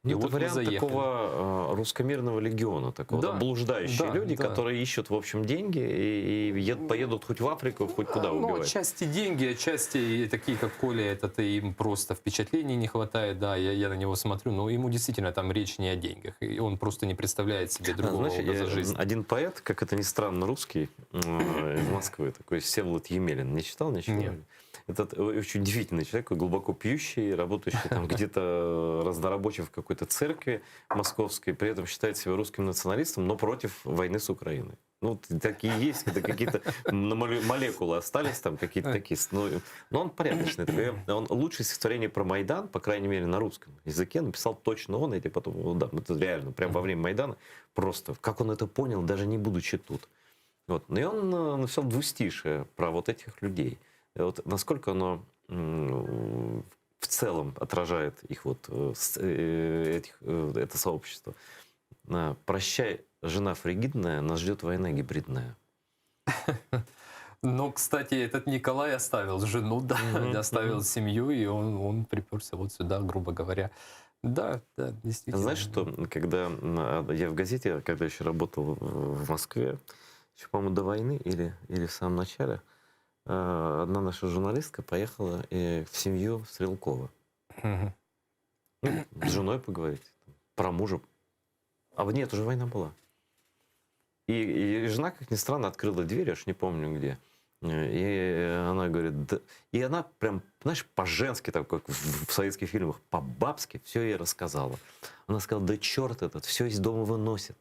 Ну, И это вот мы вариант заехали. такого э, русскомирного легиона, такого, Да, да, блуждающие да, люди, да. которые ищут, в общем, деньги и, и ед- поедут хоть в Африку, хоть куда Ну, убивать. отчасти деньги, отчасти и такие, как Коля, этот им просто впечатлений не хватает, да, я, я на него смотрю, но ему действительно там речь не о деньгах, и он просто не представляет себе А, другого знаешь, образа я- жизни. один поэт, как это ни странно, русский э, из Москвы, такой Всеволод Емелин, не читал ничего? Нет. Этот э, очень удивительный человек, глубоко пьющий, работающий там где-то разнорабочим в какой-то церкви московской, при этом считает себя русским националистом, но против войны с Украиной. Ну, вот такие есть, это какие-то на моле- молекулы остались там, какие-то такие. Но, но он порядочный. такой. Он лучшее стихотворение про Майдан, по крайней мере, на русском языке, написал точно он, я тебе потом его дам. Это реально, прямо во время Майдана. Просто, как он это понял, даже не будучи тут. Вот. Ну и он э, написал двустишие про вот этих людей. И вот насколько оно м, в целом отражает их вот, э, с- э, этих, э, это сообщество. На, Прощай, жена фригидная, нас ждет война гибридная. Но, кстати, этот Николай оставил жену, да, оставил семью, и он, он приперся вот сюда, грубо говоря. Да, да, действительно. Знаешь, что, когда м, а, я в газете, когда еще работал в в Москве, еще, по-моему, до войны или, или в самом начале, э, одна наша журналистка поехала э, в семью Стрелкова. Мгм. Ну, с женой поговорить, там, про мужа. А нет, уже война была. И, и жена, как ни странно, открыла дверь, я уж не помню где. Э, И она говорит, да. И она прям... Знаешь, по-женски, так как в советских фильмах, по-бабски все ей рассказала. Она сказала, да черт этот, все из дома выносит.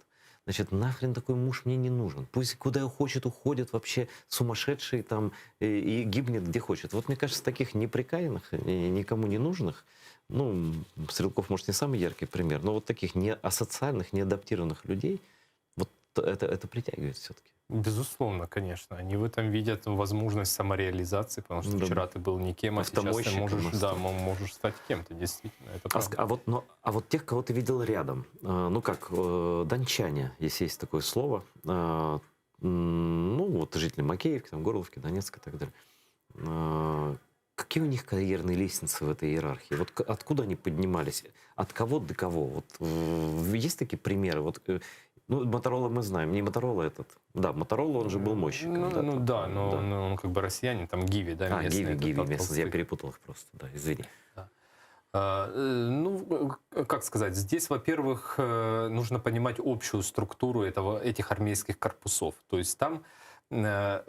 Значит, нахрен такой муж мне не нужен. Пусть куда хочет, уходит вообще сумасшедший там и, и гибнет где хочет. Вот мне кажется, таких неприкаянных, никому не нужных, ну, Стрелков, может, не самый яркий пример, но вот таких не асоциальных, неадаптированных людей, вот это, это притягивает все-таки. Безусловно, конечно. Они в этом видят возможность самореализации, потому что Да. вчера ты был никем, а сейчас ты Автомойщиком можешь, да, стал. можешь стать кем-то, действительно. Это А, правда. а вот, но, а вот тех, кого ты видел рядом, э, ну как, э, дончане, если есть такое слово, э, ну вот жители Макеевки, там, Горловки, Донецка и так далее. Э, какие у них карьерные лестницы в этой иерархии? Вот откуда они поднимались? От кого до кого? Вот э, есть такие примеры? Вот, э, ну, Моторола мы знаем. Не Моторола этот. Да, Моторола, он же был мойщиком. Ну, да, ну там, да, но да. Он, он как бы россиянин, там Гиви, да, А, местный. Гиви, этот Гиви, от местный. Я Толстых. перепутал их просто, да, извини. А, э, Ну, э, как сказать, здесь, во-первых, э, нужно понимать общую структуру этого, этих армейских корпусов. То есть там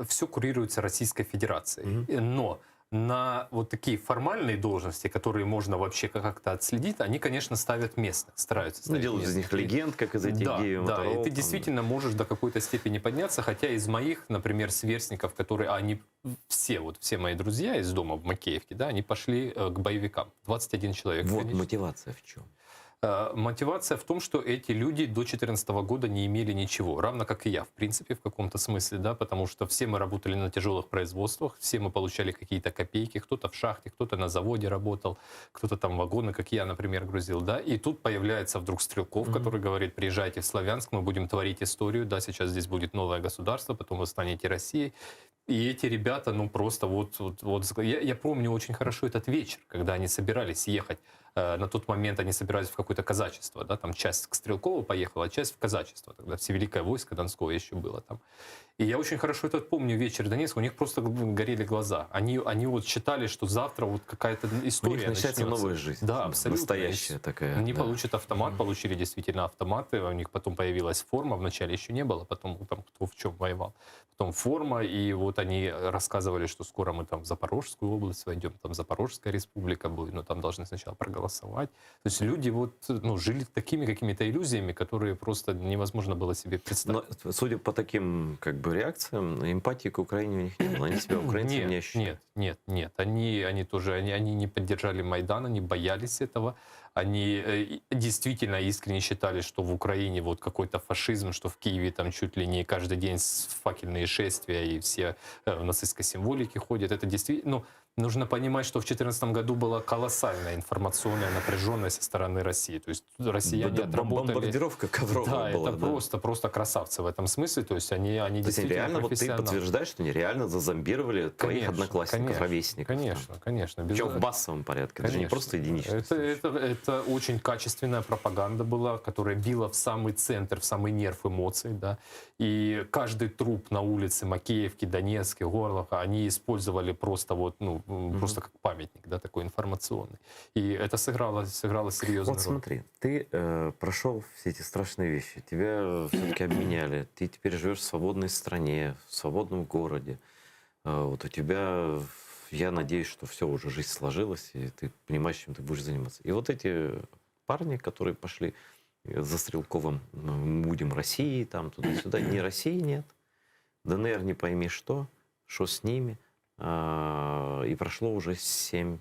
все курируется Российской Федерацией. Э, Но на вот такие формальные должности, которые можно вообще как-то отследить, они, конечно, ставят местных, стараются Ну, ставить делают из местных. них легенд, как из этих Да, Гиви, да, Моторола, и ты там, действительно можешь до какой-то степени подняться, хотя из моих, например, сверстников, которые, они все, вот все мои друзья из дома в Макеевке, да, они пошли э, к боевикам. 21 человек. Вот конечно. мотивация в чем? Э, Мотивация в том, что эти люди до 2014 года не имели ничего, равно как и я, в принципе, в каком-то смысле, да, потому что все мы работали на тяжелых производствах, все мы получали какие-то копейки, кто-то в шахте, кто-то на заводе работал, кто-то там вагоны, как я, например, грузил, да, и тут появляется вдруг Стрелков, который говорит, приезжайте в Славянск, мы будем творить историю, да, сейчас здесь будет новое государство, потом вы станете Россией. И эти ребята, ну просто вот, вот, вот я, я помню очень хорошо этот вечер, когда они собирались ехать. Э, На тот момент они собирались в какое-то казачество, да, там часть к Стрелкову поехала, а часть в казачество. Тогда Всевеликое войско Донское еще было там. И я очень хорошо этот помню вечер Донецка, у них просто горели глаза. Они, они вот считали, что завтра вот какая-то история У них начинается начнется. новая жизнь. Да, абсолютно. Настоящая такая. Они да. получат автомат, получили действительно автоматы, у них потом появилась форма, вначале еще не было, потом там кто в чем воевал. Потом форма, и вот они рассказывали, что скоро мы там в Запорожскую область войдем, там Запорожская республика будет, но там должны сначала проголосовать. То есть люди вот, ну, жили такими какими-то иллюзиями, которые просто невозможно было себе представить. Но, судя по таким как бы реакциям, эмпатии к Украине у них не было. Они себя украинцами нет, не ощущали. Нет, нет, нет. Они, они тоже, они, они не поддержали Майдан, они боялись этого. Они э, действительно искренне считали, что в Украине вот какой-то фашизм, что в Киеве там чуть ли не каждый день факельные шествия и все э, в нацистской символике ходят. Это действительно, ну, нужно понимать, что в 2014 году была колоссальная информационная напряженность со стороны России. То есть россияне Да, отработали... бомбардировка ковровая Да, была, это да. просто, просто красавцы в этом смысле. То есть они, они То есть действительно реально, вот ты профессионалы. подтверждаешь, что они реально зазомбировали твоих Конечно, одноклассников, конечно, ровесников. Конечно, конечно. Причем в массовом порядке, это же не Конечно. просто единичный Это, это, это очень качественная пропаганда была, которая била в самый центр, в самый нерв эмоций. Да? И каждый труп на улице Макеевки, Донецке, Горловка, они использовали просто, вот, ну, м, просто как памятник, да, такой информационный. И это сыграло, сыграло серьезную Вот роль. смотри, ты э, прошел все эти страшные вещи, тебя все-таки обменяли, ты теперь живешь в свободной стране, в свободном городе. Э, вот у тебя, я надеюсь, что все уже жизнь сложилась, и ты понимаешь, чем ты будешь заниматься. И вот эти парни, которые пошли за Стрелковым, ну, будем Россией, там туда-сюда, ни России нет, ДНР не пойми что, что с ними. А, И прошло уже 7,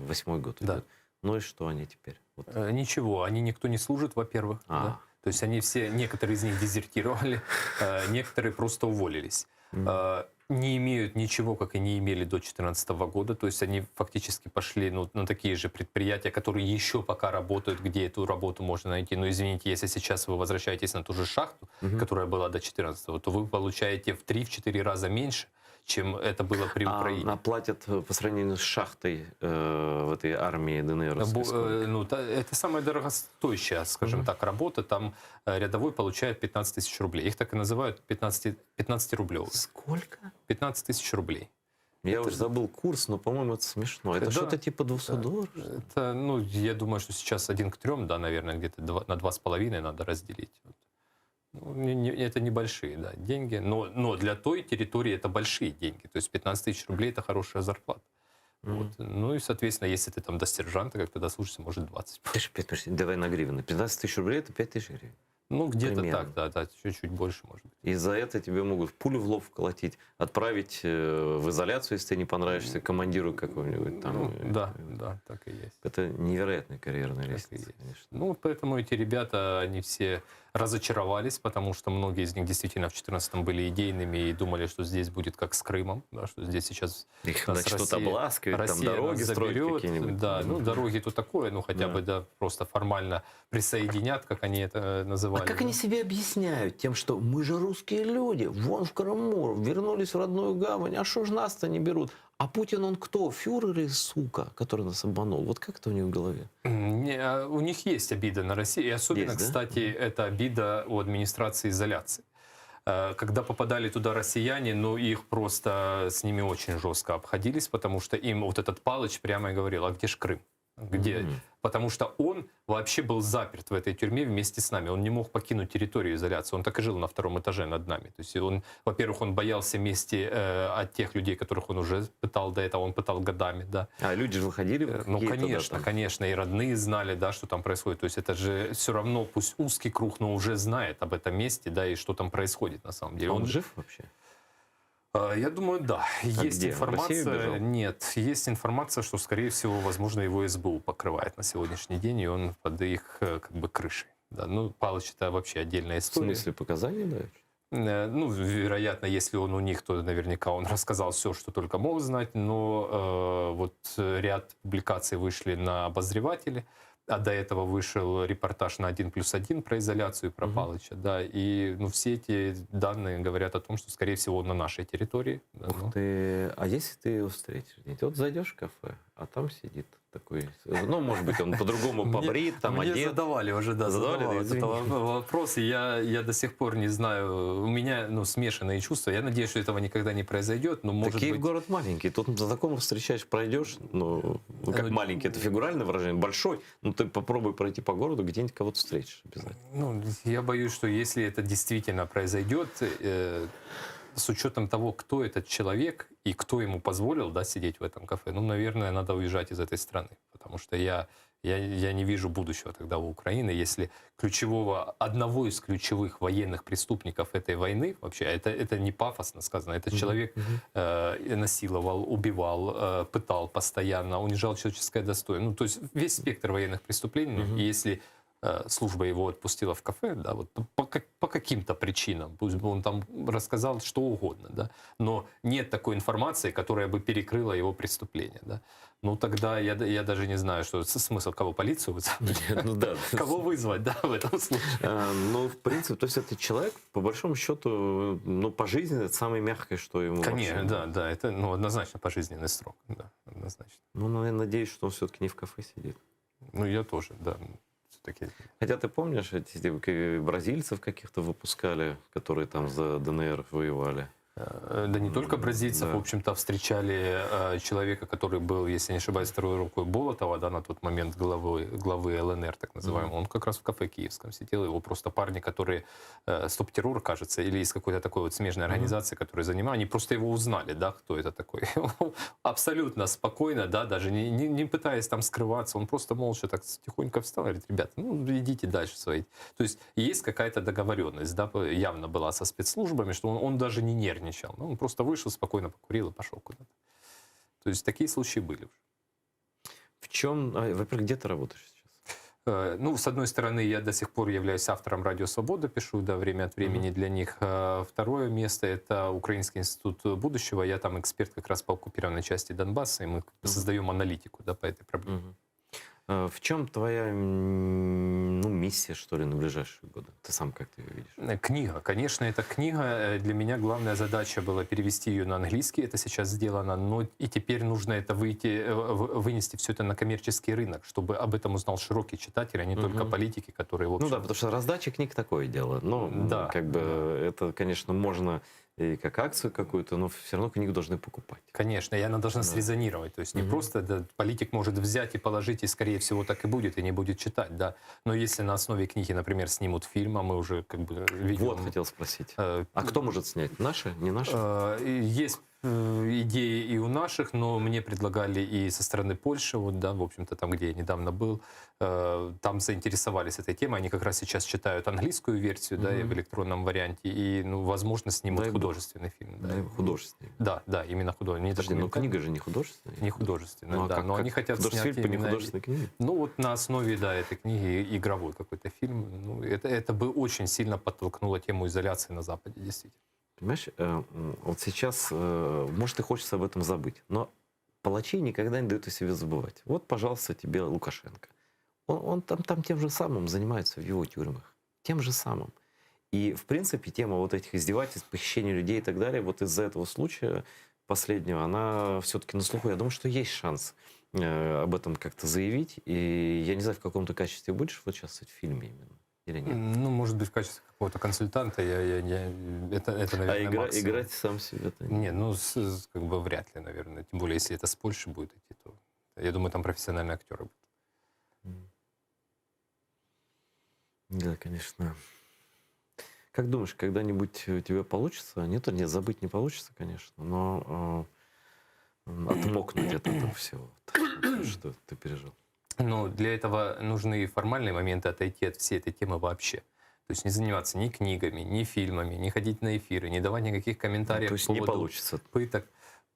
восьмой год. Да. идет. Ну и что они теперь? Вот. Э, Ничего, они никто не служит, во-первых. А. да. То есть они все, некоторые из них дезертировали, э, некоторые просто уволились. Э, Не имеют ничего, как и не имели до 2014 года. То есть они фактически пошли ну, на такие же предприятия, которые еще пока работают, где эту работу можно найти. Но извините, если сейчас вы возвращаетесь на ту же шахту, которая была до 2014, то вы получаете в 3-4 раза меньше, чем это было при А, Украине. а платят э, по сравнению с шахтой э, в этой армии ДНР? Бо- э, ну, та- это самая дорогостоящая, скажем так, работа. Там э, рядовой получает 15 тысяч рублей. Их так и называют 15, 15 рублевые. Сколько? 15 тысяч рублей. Я уже забыл курс, но, по-моему, это смешно. Это Да. что-то типа 200 долларов? Это, ну, я думаю, что сейчас один к трем, да, наверное, где-то два- на 2,5 надо разделить. Вот. Ну, не- не- это небольшие, да, деньги, но, но для той территории это большие деньги. То есть 15 тысяч рублей – это хорошая зарплата. Вот. Ну и, соответственно, если ты там до сержанта как-то дослужишься, может, 20. Подожди, давай на гривны. 15 тысяч рублей – это 5 тысяч гривен. Ну, где-то Примерно. так, да, да, чуть-чуть больше, может быть. И за это тебе могут пулю в лоб вколотить, отправить э, в изоляцию, если ты не понравишься командиру какому-нибудь там. Ну, да, да, так и есть. Это невероятная карьерная лестница, конечно. Ну, вот поэтому эти ребята, они все разочаровались, потому что многие из них действительно в 14-м были идейными и думали, что здесь будет как с Крымом, да, что здесь сейчас Их нас начнут Россия- обласкивать, там Россия дороги нас строить заберет. какие-нибудь. Да, ну дороги то такое, ну хотя Да. бы да, просто формально присоединят, как они это называли. А как они себе объясняют тем, что мы же русские люди, вон в Крыму, вернулись в родную гавань, а что ж нас-то не берут? А Путин он кто? Фюрер или сука, который нас обманул? Вот как это у них в голове? Не, а у них есть обида на Россию, и особенно, Есть, да? кстати, это обида у администрации изоляции. Э, Когда попадали туда россияне, ну их просто с ними очень жестко обходились, потому что им вот этот Палыч прямо и говорил, а где ж Крым? Где? Мгм. Потому что он вообще был заперт в этой тюрьме вместе с нами. Он не мог покинуть территорию изоляции. Он так и жил на втором этаже над нами. То есть он, во-первых, он боялся мести э, от тех людей, которых он уже пытал до этого. Он пытал годами, да. А люди же выходили Э, Ну, какие-то, да, конечно, там? конечно. И родные знали, да, что там происходит. То есть это же все равно, пусть узкий круг, но уже знает об этом месте, да, и что там происходит на самом деле. А он жив вообще? Э, Я думаю, да. А есть где? В Россию информация. бежал? Нет, есть информация, что, скорее всего, возможно, его СБУ покрывает на сегодняшний день, и он под их э, как бы крышей. Да, ну, Палыч это вообще отдельная В история. смысле, показания дают? Э, Ну, вероятно, если он у них, то наверняка он рассказал все, что только мог знать, но э, вот ряд публикаций вышли на обозревателе, а до этого вышел репортаж на 1 плюс 1 про изоляцию и про Палыча, да, и ну, все эти данные говорят о том, что, скорее всего, он на нашей территории. Да, Ух ну. ты, а если ты его встретишь где-нибудь? Вот зайдешь в кафе, а там сидит такой, ну, может быть, он по-другому Мне- побрит, там мне одет. задавали уже, да, Задавали, задавал да, этот извини. воп- вопрос, и я, я до сих пор не знаю, у меня, ну, смешанные чувства, я надеюсь, что этого никогда не произойдет, но может Так Киев быть... город маленький, тут знакомых встречаешь, пройдешь, ну, ну, как Ну, маленький, это фигуральное выражение, большой, но ты попробуй пройти по городу, где-нибудь кого-то встретишь обязательно. Ну, я боюсь, что если это действительно произойдет, э, с учетом того, кто этот человек и кто ему позволил да, сидеть в этом кафе, ну, наверное, надо уезжать из этой страны, потому что я, я, я не вижу будущего тогда у Украины, если ключевого, одного из ключевых военных преступников этой войны, вообще, это, это не пафосно сказано, этот человек э, насиловал, убивал, э, пытал постоянно, унижал человеческое достоинство. Ну, то есть весь спектр военных преступлений, и если э, служба его отпустила в кафе, да, вот по, по как- по каким-то причинам, пусть бы он там рассказал что угодно, да, но нет такой информации, которая бы перекрыла его преступление, да. Ну тогда я, д- я даже не знаю, что с- смысл, кого полицию вызвать, Ну да. кого вызвать, да, в этом случае. А, Ну, в принципе, то есть этот человек, по большому счету, ну, по жизни это самое мягкое, что ему Конечно, вообще- да, да, это ну, однозначно пожизненный срок, да, однозначно. Ну, но я надеюсь, что он все-таки не в кафе сидит. Ну, я тоже, да, все-таки. Хотя ты помнишь, эти типа, бразильцев каких-то выпускали, которые там за ДНР воевали? Э, Да не только бразильцев, да. в общем-то, встречали э, человека, который был, если не ошибаюсь, второй рукой Болотова, да, на тот момент главы, главы ЛНР, так называемого. Он как раз в кафе киевском сидел, его просто парни, которые э, Стоп-террор, кажется, или из какой-то такой вот смежной организации, которые занимали, они просто его узнали, да, кто это такой. Абсолютно спокойно, да, даже не, не, не пытаясь там скрываться, он просто молча так тихонько встал и говорит, ребята, ну, идите дальше свои. То есть есть какая-то договоренность, да, явно была со спецслужбами, что он, он даже не нервничал. Ну, он просто вышел, спокойно покурил и пошел куда-то. То есть такие случаи были уже. В чем, а, во-первых, где ты работаешь сейчас? Э, Ну, с одной стороны, я до сих пор являюсь автором «Радио Свобода», пишу, да, время от времени для них. Э, Второе место — это Украинский институт будущего. Я там эксперт как раз по оккупированной части Донбасса, и мы создаем аналитику, да, по этой проблеме. Э, В чем твоя м, ну, миссия, что ли, на ближайшие годы? Ты сам как ты ее видишь? Э, Книга. Конечно, это книга. Э, Для меня главная задача была перевести ее на английский. Это сейчас сделано. Но и теперь нужно это выйти, э, в- вынести все это на коммерческий рынок, чтобы об этом узнал широкий читатель, а не только Мгм. политики, которые, в Ну общем... да, потому что раздача книг такое дело. Ну, Да, как бы это, конечно, можно и как акцию какую-то, но все равно книгу должны покупать. Конечно, и она должна Да. срезонировать. То есть не Мгм. просто да, политик может взять и положить, и, скорее всего, так и будет, и не будет читать, да. Но если на основе книги, например, снимут фильм, а мы уже как бы видим... Вот хотел спросить. А кто может снять? Наши? Не наши? Э, и Есть. идеи и у наших, но мне предлагали и со стороны Польши, вот, да, в общем-то, там, где я недавно был, э, там заинтересовались этой темой, они как раз сейчас читают английскую версию, да, и в электронном варианте, и, ну, возможно, снимут Дай бог. художественный фильм. Да. Дай бог, художественный. Да, да, именно художественный. Не Подожди, но документальный. книга же не художественная. Не художественная, Ну, а да, как- но как они хотят художественный снять фильм по именно... нехудожественной книге? Ну, вот на основе, да, этой книги игровой какой-то фильм. Ну, это, это бы очень сильно подтолкнуло тему изоляции на Западе, действительно. Понимаешь, э, м, вот сейчас, э, может, и хочется об этом забыть, но палачи никогда не дают о себе забывать. Вот, пожалуйста, тебе Лукашенко. Он, он там, там тем же самым занимается в его тюрьмах. Тем же самым. И, в принципе, тема вот этих издевательств, похищения людей и так далее, вот из-за этого случая последнего, она все-таки на слуху. Я думаю, что есть шанс э, об этом как-то заявить. И я не знаю, в каком ты качестве будешь вот сейчас в фильме именно или нет. Ну, может быть, в качестве какого-то консультанта я, я, я- это, это, наверное, а игра, максимум. играть сам себе ты Не, ну, с- с- как бы вряд ли, наверное. Тем более, если это с Польши будет идти, то я думаю, там профессиональные актеры будут. Да, конечно. Как думаешь, когда-нибудь у тебя получится? Нет, нет, забыть не получится, конечно, но э, м, отмокнуть от этого всего, вот, что ты пережил. Но для этого нужны формальные моменты отойти от всей этой темы вообще. То есть не заниматься ни книгами, ни фильмами, не ходить на эфиры, не давать никаких комментариев Ну, то есть по не поводу получится. пыток.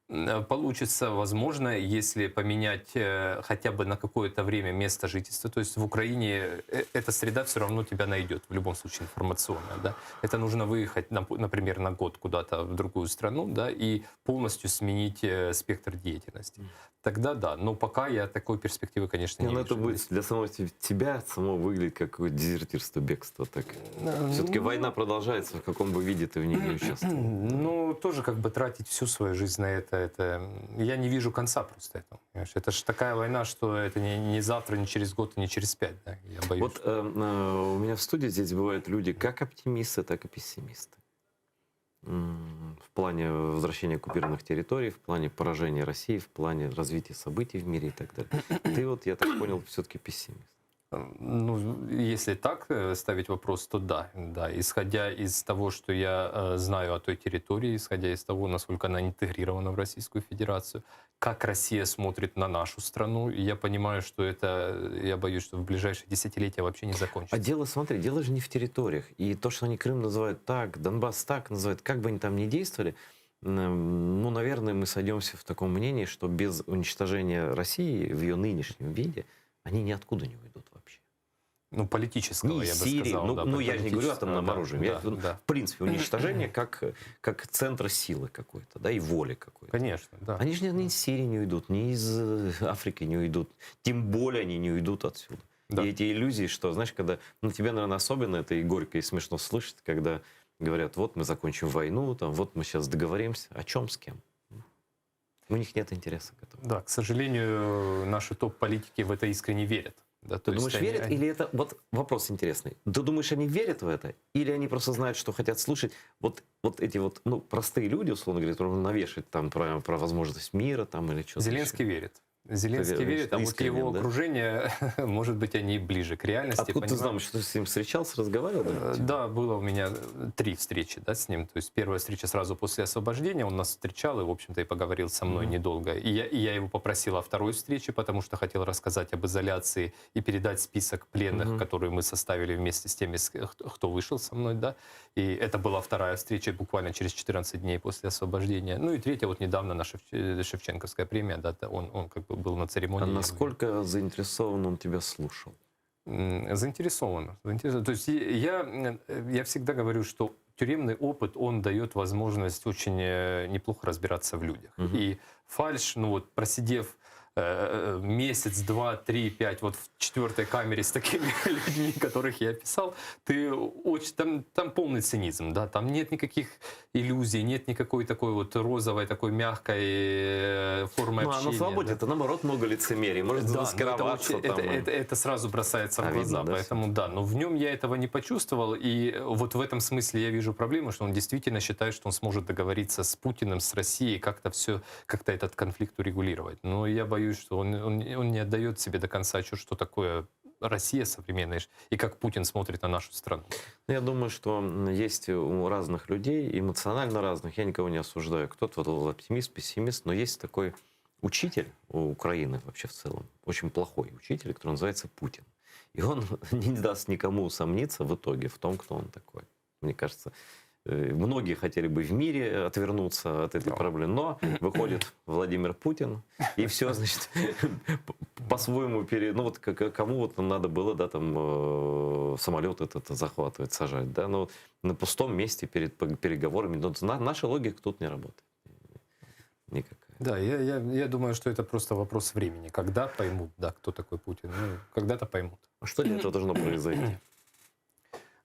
М, Получится, возможно, если поменять э, хотя бы на какое-то время место жительства. То есть в Украине э, эта среда все равно тебя найдет, в любом случае информационная. Да? Это нужно выехать, нап- например, на год куда-то в другую страну да, и полностью сменить э, спектр деятельности. Тогда да, но пока я такой перспективы, конечно, Не, не ну вижу. это будет для самого те- тебя самого выглядит как какое-то дезертирство, бегство. Так. Все-таки ну- война продолжается, в каком бы виде ты в ней не участвовал. Ну, тоже как бы тратить всю свою жизнь на это, это... Я не вижу конца просто этому. Понимаешь? Это же такая война, что это не, не завтра, не через год, и не через пять. Да? Я боюсь. Вот э, э, у меня в студии здесь бывают люди как оптимисты, так и пессимисты. М, В плане возвращения оккупированных территорий, в плане поражения России, в плане развития событий в мире и так далее. Ты вот, я так понял, все-таки пессимист. Ну, если так э, ставить вопрос, то да, да. Исходя из того, что я э, знаю о той территории, исходя из того, насколько она интегрирована в Российскую Федерацию, как Россия смотрит на нашу страну, и я понимаю, что это, э, я боюсь, что в ближайшие десятилетия вообще не закончится. А дело, смотри, дело же не в территориях. И то, что они Крым называют так, Донбасс так называют, как бы они там ни действовали, м, ну, наверное, мы сойдемся в таком мнении, что без уничтожения России в ее нынешнем виде они ниоткуда не уйдут вообще. Ну, политического, Ни я бы Сирии, сказал. ну, да, ну, я же не говорю политического, атомным да, оружием. да, я, ну, да. В принципе, уничтожение как, как центра силы какой-то, да, и воли какой-то. Конечно, да. Они же ни, ни из Сирии не уйдут, ни из э, Африки не уйдут. Тем более они не уйдут отсюда. И эти иллюзии, что, знаешь, когда... Ну, тебе, наверное, особенно это и горько, и смешно слышать, когда говорят, вот мы закончим войну, там, вот мы сейчас договоримся. О чем, с кем? У них нет интереса к этому. Да, к сожалению, наши топ-политики в это искренне верят. Да, то Ты есть думаешь, они- верят они- или это... Вот вопрос интересный. Ты думаешь, они верят в это? Или они просто знают, что хотят слушать? Вот, вот эти вот, ну, простые люди, условно говоря, которым навешать там про, про возможность мира там или что-то Зеленский еще. верит. Зеленский Ты верит, а вот искренне, его да? окружение, может быть, они ближе к реальности. Откуда ты понимают. знал, что ты с ним встречался, разговаривал? Да? Э, Да, было у меня э, три встречи да, с ним. То есть первая встреча сразу после освобождения, он нас встречал и, в общем-то, и поговорил со мной Мгм. недолго. И я, и я его попросил о второй встрече, потому что хотел рассказать об изоляции и передать список пленных, Мгм. которые мы составили вместе с теми, с- кто кто вышел со мной. Да. И это была вторая встреча буквально через 14 дней после освобождения. Ну и третья, вот недавно на Шевч- э, Шевченковская премия, да, он, он как бы был на церемонии. А я его насколько заинтересован он тебя слушал? М, Заинтересован. Заинтересован. То есть я, э, я всегда говорю, что тюремный опыт, он дает возможность очень э, неплохо разбираться в людях. И фальш, ну вот просидев э, месяц, два, три, пять, вот в четвертой камере с такими людьми, которых я описал, ты очень, там, там полный цинизм, да, там нет никаких иллюзий, нет никакой такой вот розовой, такой мягкой э, формы Ну, а общения. на свободе да. это наоборот много лицемерия. Может Да, но это, замаскироваться очень- там. это, это, это сразу бросается А, в глаза, видно, да, поэтому да. Но в нем я этого не почувствовал, и вот в этом смысле я вижу проблему, что он действительно считает, что он сможет договориться с Путиным, с Россией, как-то все, как-то этот конфликт урегулировать. Но я боюсь, что он, он, он не отдает себе до конца отчет, что такое. Россия современная и как Путин смотрит на нашу страну. Ну, я думаю, что есть у разных людей, эмоционально разных, я никого не осуждаю. Кто-то вот оптимист, пессимист, но есть такой учитель у Украины вообще в целом, очень плохой учитель, который называется Путин. И он не даст никому усомниться в итоге в том, кто он такой. Мне кажется, э, многие хотели бы в мире отвернуться от этой проблемы, но выходит Владимир Путин, и все, значит, по-своему пере... Ну вот кому вот надо было, да, там э, самолет этот захватывать, сажать, да, но на пустом месте перед переговорами. Но наша логика тут не работает. Никакая. Да, я, я, я думаю, что это просто вопрос времени. Когда поймут, да, кто такой Путин? Ну, когда-то поймут. А что для этого должно произойти?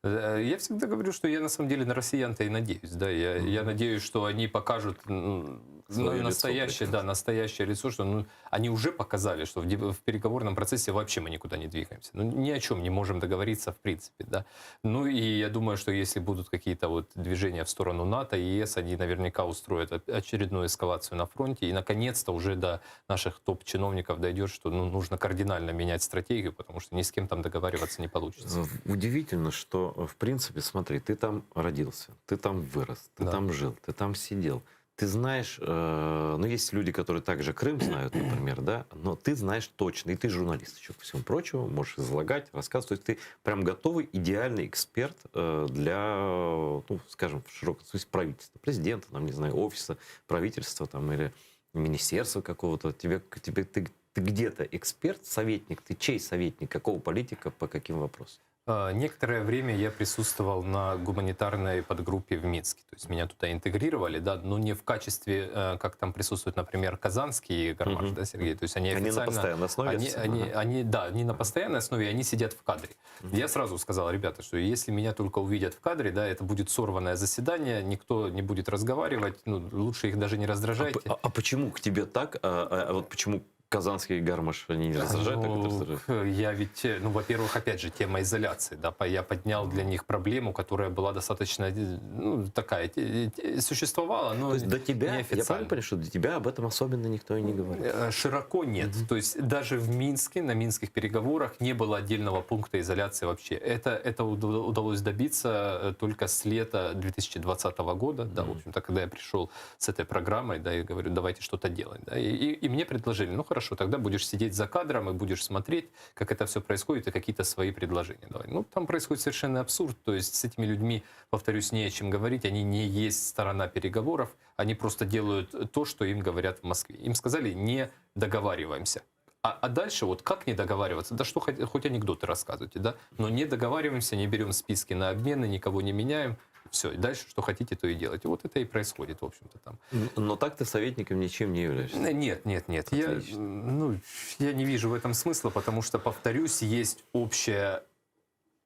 Э, я всегда говорю, что я на самом деле на россиян-то и надеюсь. Да? Я, mm-hmm. я надеюсь, что они покажут ну, настоящее, да, настоящее лицо, что ну, они уже показали, что в, в переговорном процессе вообще мы никуда не двигаемся. Ну, ни о чем не можем договориться в принципе. Да? Ну и я думаю, что если будут какие-то вот движения в сторону НАТО и ЕС, они наверняка устроят очередную эскалацию на фронте. И наконец-то уже до наших топ-чиновников дойдет, что ну, нужно кардинально менять стратегию, потому что ни с кем там договариваться не получится. Удивительно, что в принципе, смотри, ты там родился, ты там вырос, ты да. там жил, ты там сидел. Ты знаешь, э, ну, есть люди, которые также Крым знают, например, да, но ты знаешь точно, и ты журналист еще ко всему прочему, можешь излагать, рассказывать. То есть ты прям готовый, идеальный эксперт э, для, ну, скажем, в широком смысле правительства, президента, там, не знаю, офиса, правительства там, или министерства какого-то. Тебе, тебе, ты, ты где-то эксперт, советник, ты чей советник, какого политика, по каким вопросам? А, некоторое время я присутствовал на гуманитарной подгруппе в Минске. То есть меня туда интегрировали, да, но не в качестве, э, как там присутствует, например, Казанский и Гармаш, угу. да, Сергей. То есть они, они официально... на постоянной основе? Они, они, они, да, они на постоянной основе, они сидят в кадре. Угу. Я сразу сказал, ребята, что если меня только увидят в кадре, да, это будет сорванное заседание, никто не будет разговаривать, ну, лучше их даже не раздражайте. А, а, а почему к тебе так? А, а, а вот почему Казанский Гармаш они не раздражают, ну, так это раздражает? Я ведь, э, ну, во-первых, опять же, тема изоляции, да, я поднял для них проблему, которая была достаточно, э, ну, такая, существовала, но То есть до тебя, я правильно понимаю, что до тебя об этом особенно никто и не говорит? Э, широко нет. Mm-hmm. То есть даже в Минске, на минских переговорах не было отдельного пункта изоляции вообще. Это, это удалось добиться только с лета 2020 года, да, mm-hmm. в общем-то, когда я пришел с этой программой, да, и говорю, давайте что-то делать, да, и, и, и мне предложили, ну, хорошо, тогда будешь сидеть за кадром и будешь смотреть, как это все происходит, и какие-то свои предложения давать. Ну, там происходит совершенно абсурд, то есть с этими людьми, повторюсь, не о чем говорить, они не есть сторона переговоров, они просто делают то, что им говорят в Москве. Им сказали, не договариваемся. А, а дальше вот как не договариваться? Да что хоть, хоть анекдоты рассказывайте, да? Но не договариваемся, не берем списки на обмены, никого не меняем. Все, и дальше что хотите, то и делайте. Вот это и происходит, в общем-то, там. Но так ты советником ничем не являешься. Нет, нет, нет. Я, ну, я не вижу в этом смысла, потому что, повторюсь, есть общее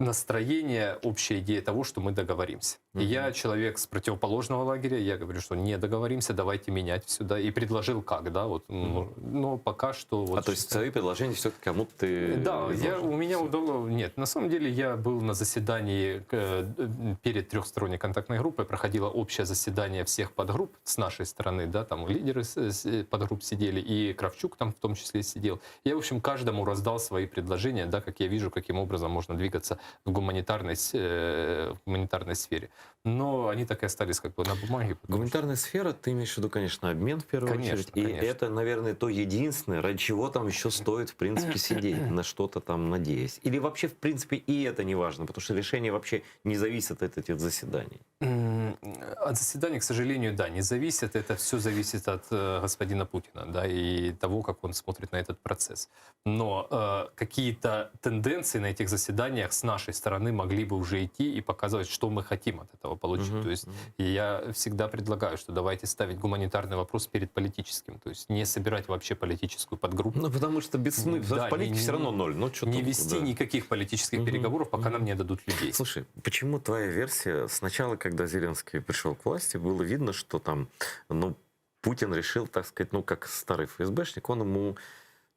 настроение, общая идея того, что мы договоримся. Mm-hmm. И я человек с противоположного лагеря, я говорю, что не договоримся, давайте менять все, да, и предложил как, да, вот, mm-hmm. но пока что... Вот, а то есть свои предложения все-таки кому-то ты... Да, я, у меня удалось... Нет, на самом деле я был на заседании э, перед трехсторонней контактной группой, проходило общее заседание всех подгрупп с нашей стороны, да, там лидеры подгрупп сидели, и Кравчук там в том числе сидел. Я, в общем, каждому раздал свои предложения, да, как я вижу, каким образом можно двигаться в гуманитарной, э, в гуманитарной сфере. Но они так и остались как бы на бумаге. Гуманитарная что... сфера, ты имеешь в виду, конечно, обмен в первую конечно, очередь. И конечно. это, наверное, то единственное, ради чего там еще стоит, в принципе, сидеть, на что-то там надеясь. Или вообще, в принципе, и это не важно, потому что решение вообще не зависит от этих заседаний. От заседаний, к сожалению, да, не зависит. Это все зависит от э, господина Путина, да, и того, как он смотрит на этот процесс. Но э, какие-то тенденции на этих заседаниях с нашей стороны могли бы уже идти и показывать, что мы хотим от этого получить. Uh-huh. То есть я всегда предлагаю, что давайте ставить гуманитарный вопрос перед политическим, то есть не собирать вообще политическую подгруппу. Ну, потому что без ну, да, политики все равно ноль. Ну, не вести да. никаких политических uh-huh. переговоров, пока uh-huh. нам не дадут людей. Слушай, почему твоя версия сначала, когда Зеленский пришел к власти, было видно, что там, ну, Путин решил, так сказать, ну, как старый ФСБшник, он ему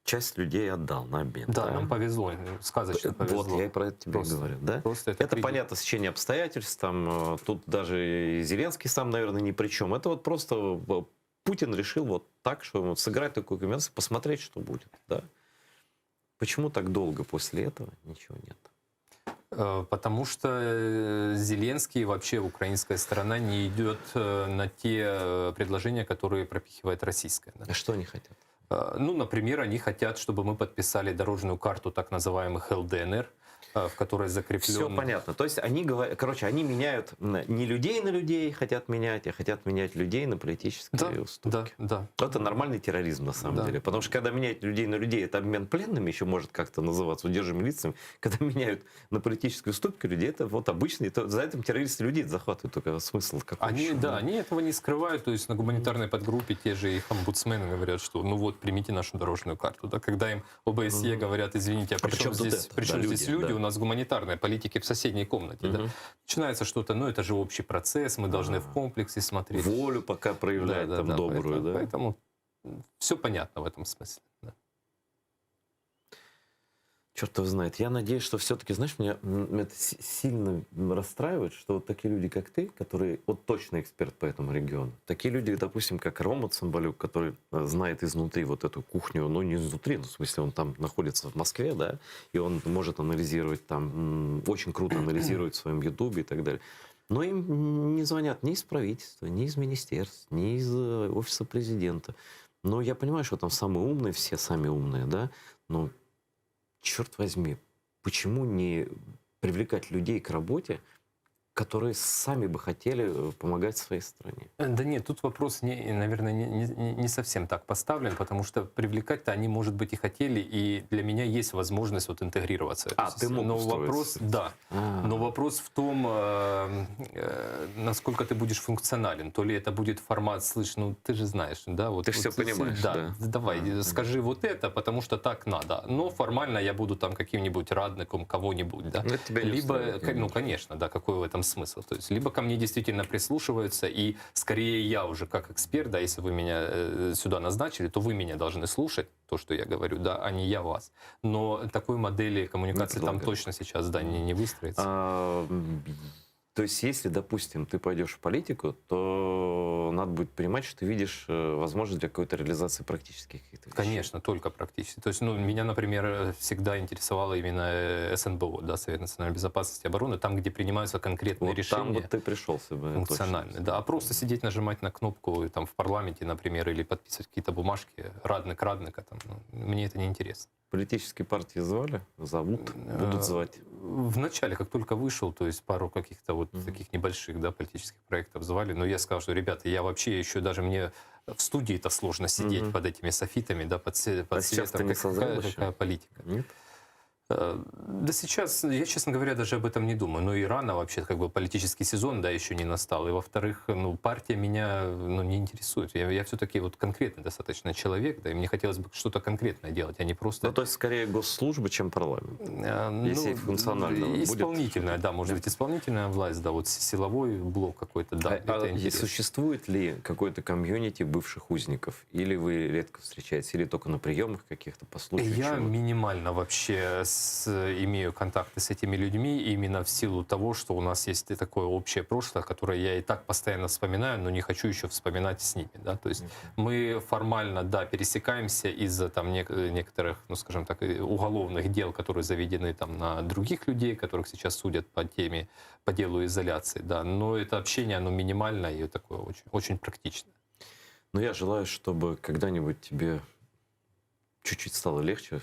часть людей отдал на обмен. Да, да? нам повезло, сказочно повезло. Вот, я и про это тебе просто, говорю. Да? Просто это, это понятно, сечение обстоятельств, там, э, тут даже и Зеленский сам, наверное, ни при чем. Это вот просто э, Путин решил вот так, что ему сыграть такую комбинацию, посмотреть, что будет. Да? Почему так долго после этого ничего нет? Э, потому что э, Зеленский и вообще украинская сторона не идет э, на те предложения, которые пропихивает российская. А что они хотят? Ну, например, они хотят, чтобы мы подписали дорожную карту так называемых ЛДНР, в которой закреплен... Все понятно. То есть они говорят, короче, они меняют не людей на людей хотят менять, а хотят менять людей на политические да, уступки. Да, да. Это нормальный терроризм на самом Да. деле. Потому что когда меняют людей на людей, это обмен пленными еще может как-то называться, удерживаемыми лицами. Когда меняют на политические уступки людей, это вот обычный, то за этим террористы людей захватывают, только смысл какой Они, еще? да, они этого не скрывают, то есть на гуманитарной подгруппе те же их омбудсмены говорят, что ну вот, примите нашу дорожную карту. Да, когда им ОБСЕ говорят, извините, а А при при чем чем тут здесь, это? при чем Да, здесь люди, люди? да. У нас гуманитарная политики в соседней комнате. Да? Начинается что-то, ну это же общий процесс, мы должны в комплексе смотреть. Волю пока проявлять там добрую, поэтому, да? Поэтому все понятно в этом смысле. да. Черт его знает. Я надеюсь, что все-таки, знаешь, меня м, это си- сильно расстраивает, что вот такие люди, как ты, которые вот точно эксперт по этому региону, такие люди, допустим, как Рома Цымбалюк, который э, знает изнутри вот эту кухню, ну не изнутри, ну, в смысле он там находится в Москве, да, и он может анализировать там, м, очень круто анализирует в своем Ютубе и так далее. Но им не звонят ни из правительства, ни из министерств, ни из э, офиса президента. Но я понимаю, что там самые умные, все сами умные, да, но черт возьми, почему не привлекать людей к работе, которые сами бы хотели э, помогать своей стране? Э, Да нет, тут вопрос, не, наверное, не, не- не совсем так поставлен, потому что привлекать-то они, может быть, и хотели, и для меня есть возможность вот интегрироваться. в эту А, ты систему. мог Но устроиться. вопрос, да. А. Но вопрос в том, э, э, насколько ты будешь функционален. То ли это будет формат, слышь, ну ты же знаешь, да? Вот, Ты вот всё понимаешь, да. да. Давай, э, скажи вот это, потому что так надо. Но формально я буду там каким-нибудь радником кого-нибудь, да? Ну, это тебя не Либо, устраивает, ко- ну, конечно, да, какой в этом смысл? То есть, либо ко мне действительно прислушиваются, и скорее я уже как эксперт, да, если вы меня э, сюда назначили, то вы меня должны слушать, то, что я говорю, да, а не я вас. Но такой модели коммуникации там предлагаю. точно сейчас, да, не, не выстроится. А, м, то есть, если, допустим, ты пойдешь в политику, то надо будет понимать, что ты видишь э, возможность для какой-то реализации практических каких-то вещей. Конечно, только практически. То есть, ну, меня, например, э, всегда интересовало именно э, СНБО, да, Совет национальной безопасности и обороны, там, где принимаются конкретные Вот решения. там вот ты пришелся бы. точно. функциональны, да. А просто сидеть, нажимать на кнопку и там в парламенте, например, или подписывать какие-то бумажки, радник радника, там, ну, мне это не интересно. Политические партии звали, зовут, будут Э, звать. В начале, как только вышел, то есть пару каких-то вот таких небольших, да, политических проектов звали, но я сказал, что, ребята, я вообще еще даже мне в студии-то сложно сидеть Мгм. под этими софитами, да, под, се- под А сейчас светом. ты не Как- созрел какая, еще? какая политика? Нет? Э, Да сейчас, я, честно говоря, даже об этом не думаю. Ну и рано вообще, как бы политический сезон, да, еще не настал. И во-вторых, ну, партия меня ну, не интересует. Я, я все-таки вот конкретный достаточно человек, да, и мне хотелось бы что-то конкретное делать, а не просто... Ну, то есть, скорее госслужба, чем парламент. Э, Если ну, функционально будет. Исполнительная, да, может быть, исполнительная власть, да, вот силовой блок какой-то, да, А- это а интересно. существует ли какой-то комьюнити бывших узников? Или вы редко встречаетесь, или только на приемах каких-то по случаю? Я чего-то? минимально вообще с- имею контакты с этими людьми именно в силу того, что у нас есть и такое общее прошлое, которое я и так постоянно вспоминаю, но не хочу еще вспоминать с ними. Да? То есть мы формально, да, пересекаемся из-за там нек- некоторых, ну скажем так, э, уголовных дел, которые заведены там на других людей, которых сейчас судят по теме, по делу изоляции, да. Но это общение, оно минимальное и такое очень, очень практичное. Но я желаю, чтобы когда-нибудь тебе чуть-чуть стало легче,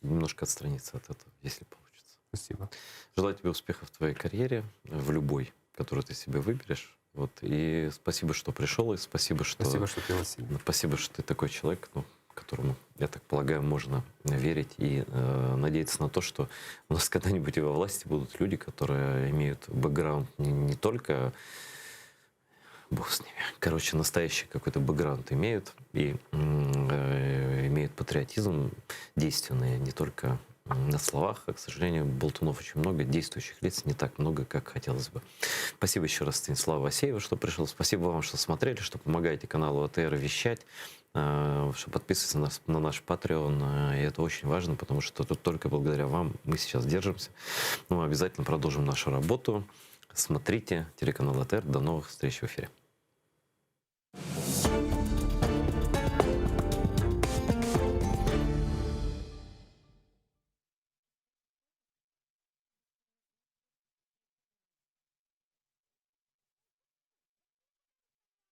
немножко отстраниться от этого, если получится. Спасибо. Желаю тебе успехов в твоей карьере, в любой, которую ты себе выберешь. Вот. И спасибо, что пришел, и спасибо, что... Спасибо, что пригласили. Ну, Спасибо, что ты такой человек, ну, которому, я так полагаю, можно верить и э, надеяться на то, что у нас когда-нибудь и во власти будут люди, которые имеют бэкграунд не, не только бог с ними. Короче, настоящий какой-то бэкграунд имеют и м, э, имеют патриотизм действенный, не только м, на словах, а, к сожалению, болтунов очень много, действующих лиц не так много, как хотелось бы. Спасибо еще раз Станиславу Асееву, что пришел. Спасибо вам, что смотрели, что помогаете каналу АТР вещать, э, что подписываетесь на, нас, на наш Patreon. Э, И это очень важно, потому что тут только благодаря вам мы сейчас держимся. Ну, мы обязательно продолжим нашу работу. Смотрите телеканал АТР. До новых встреч в эфире.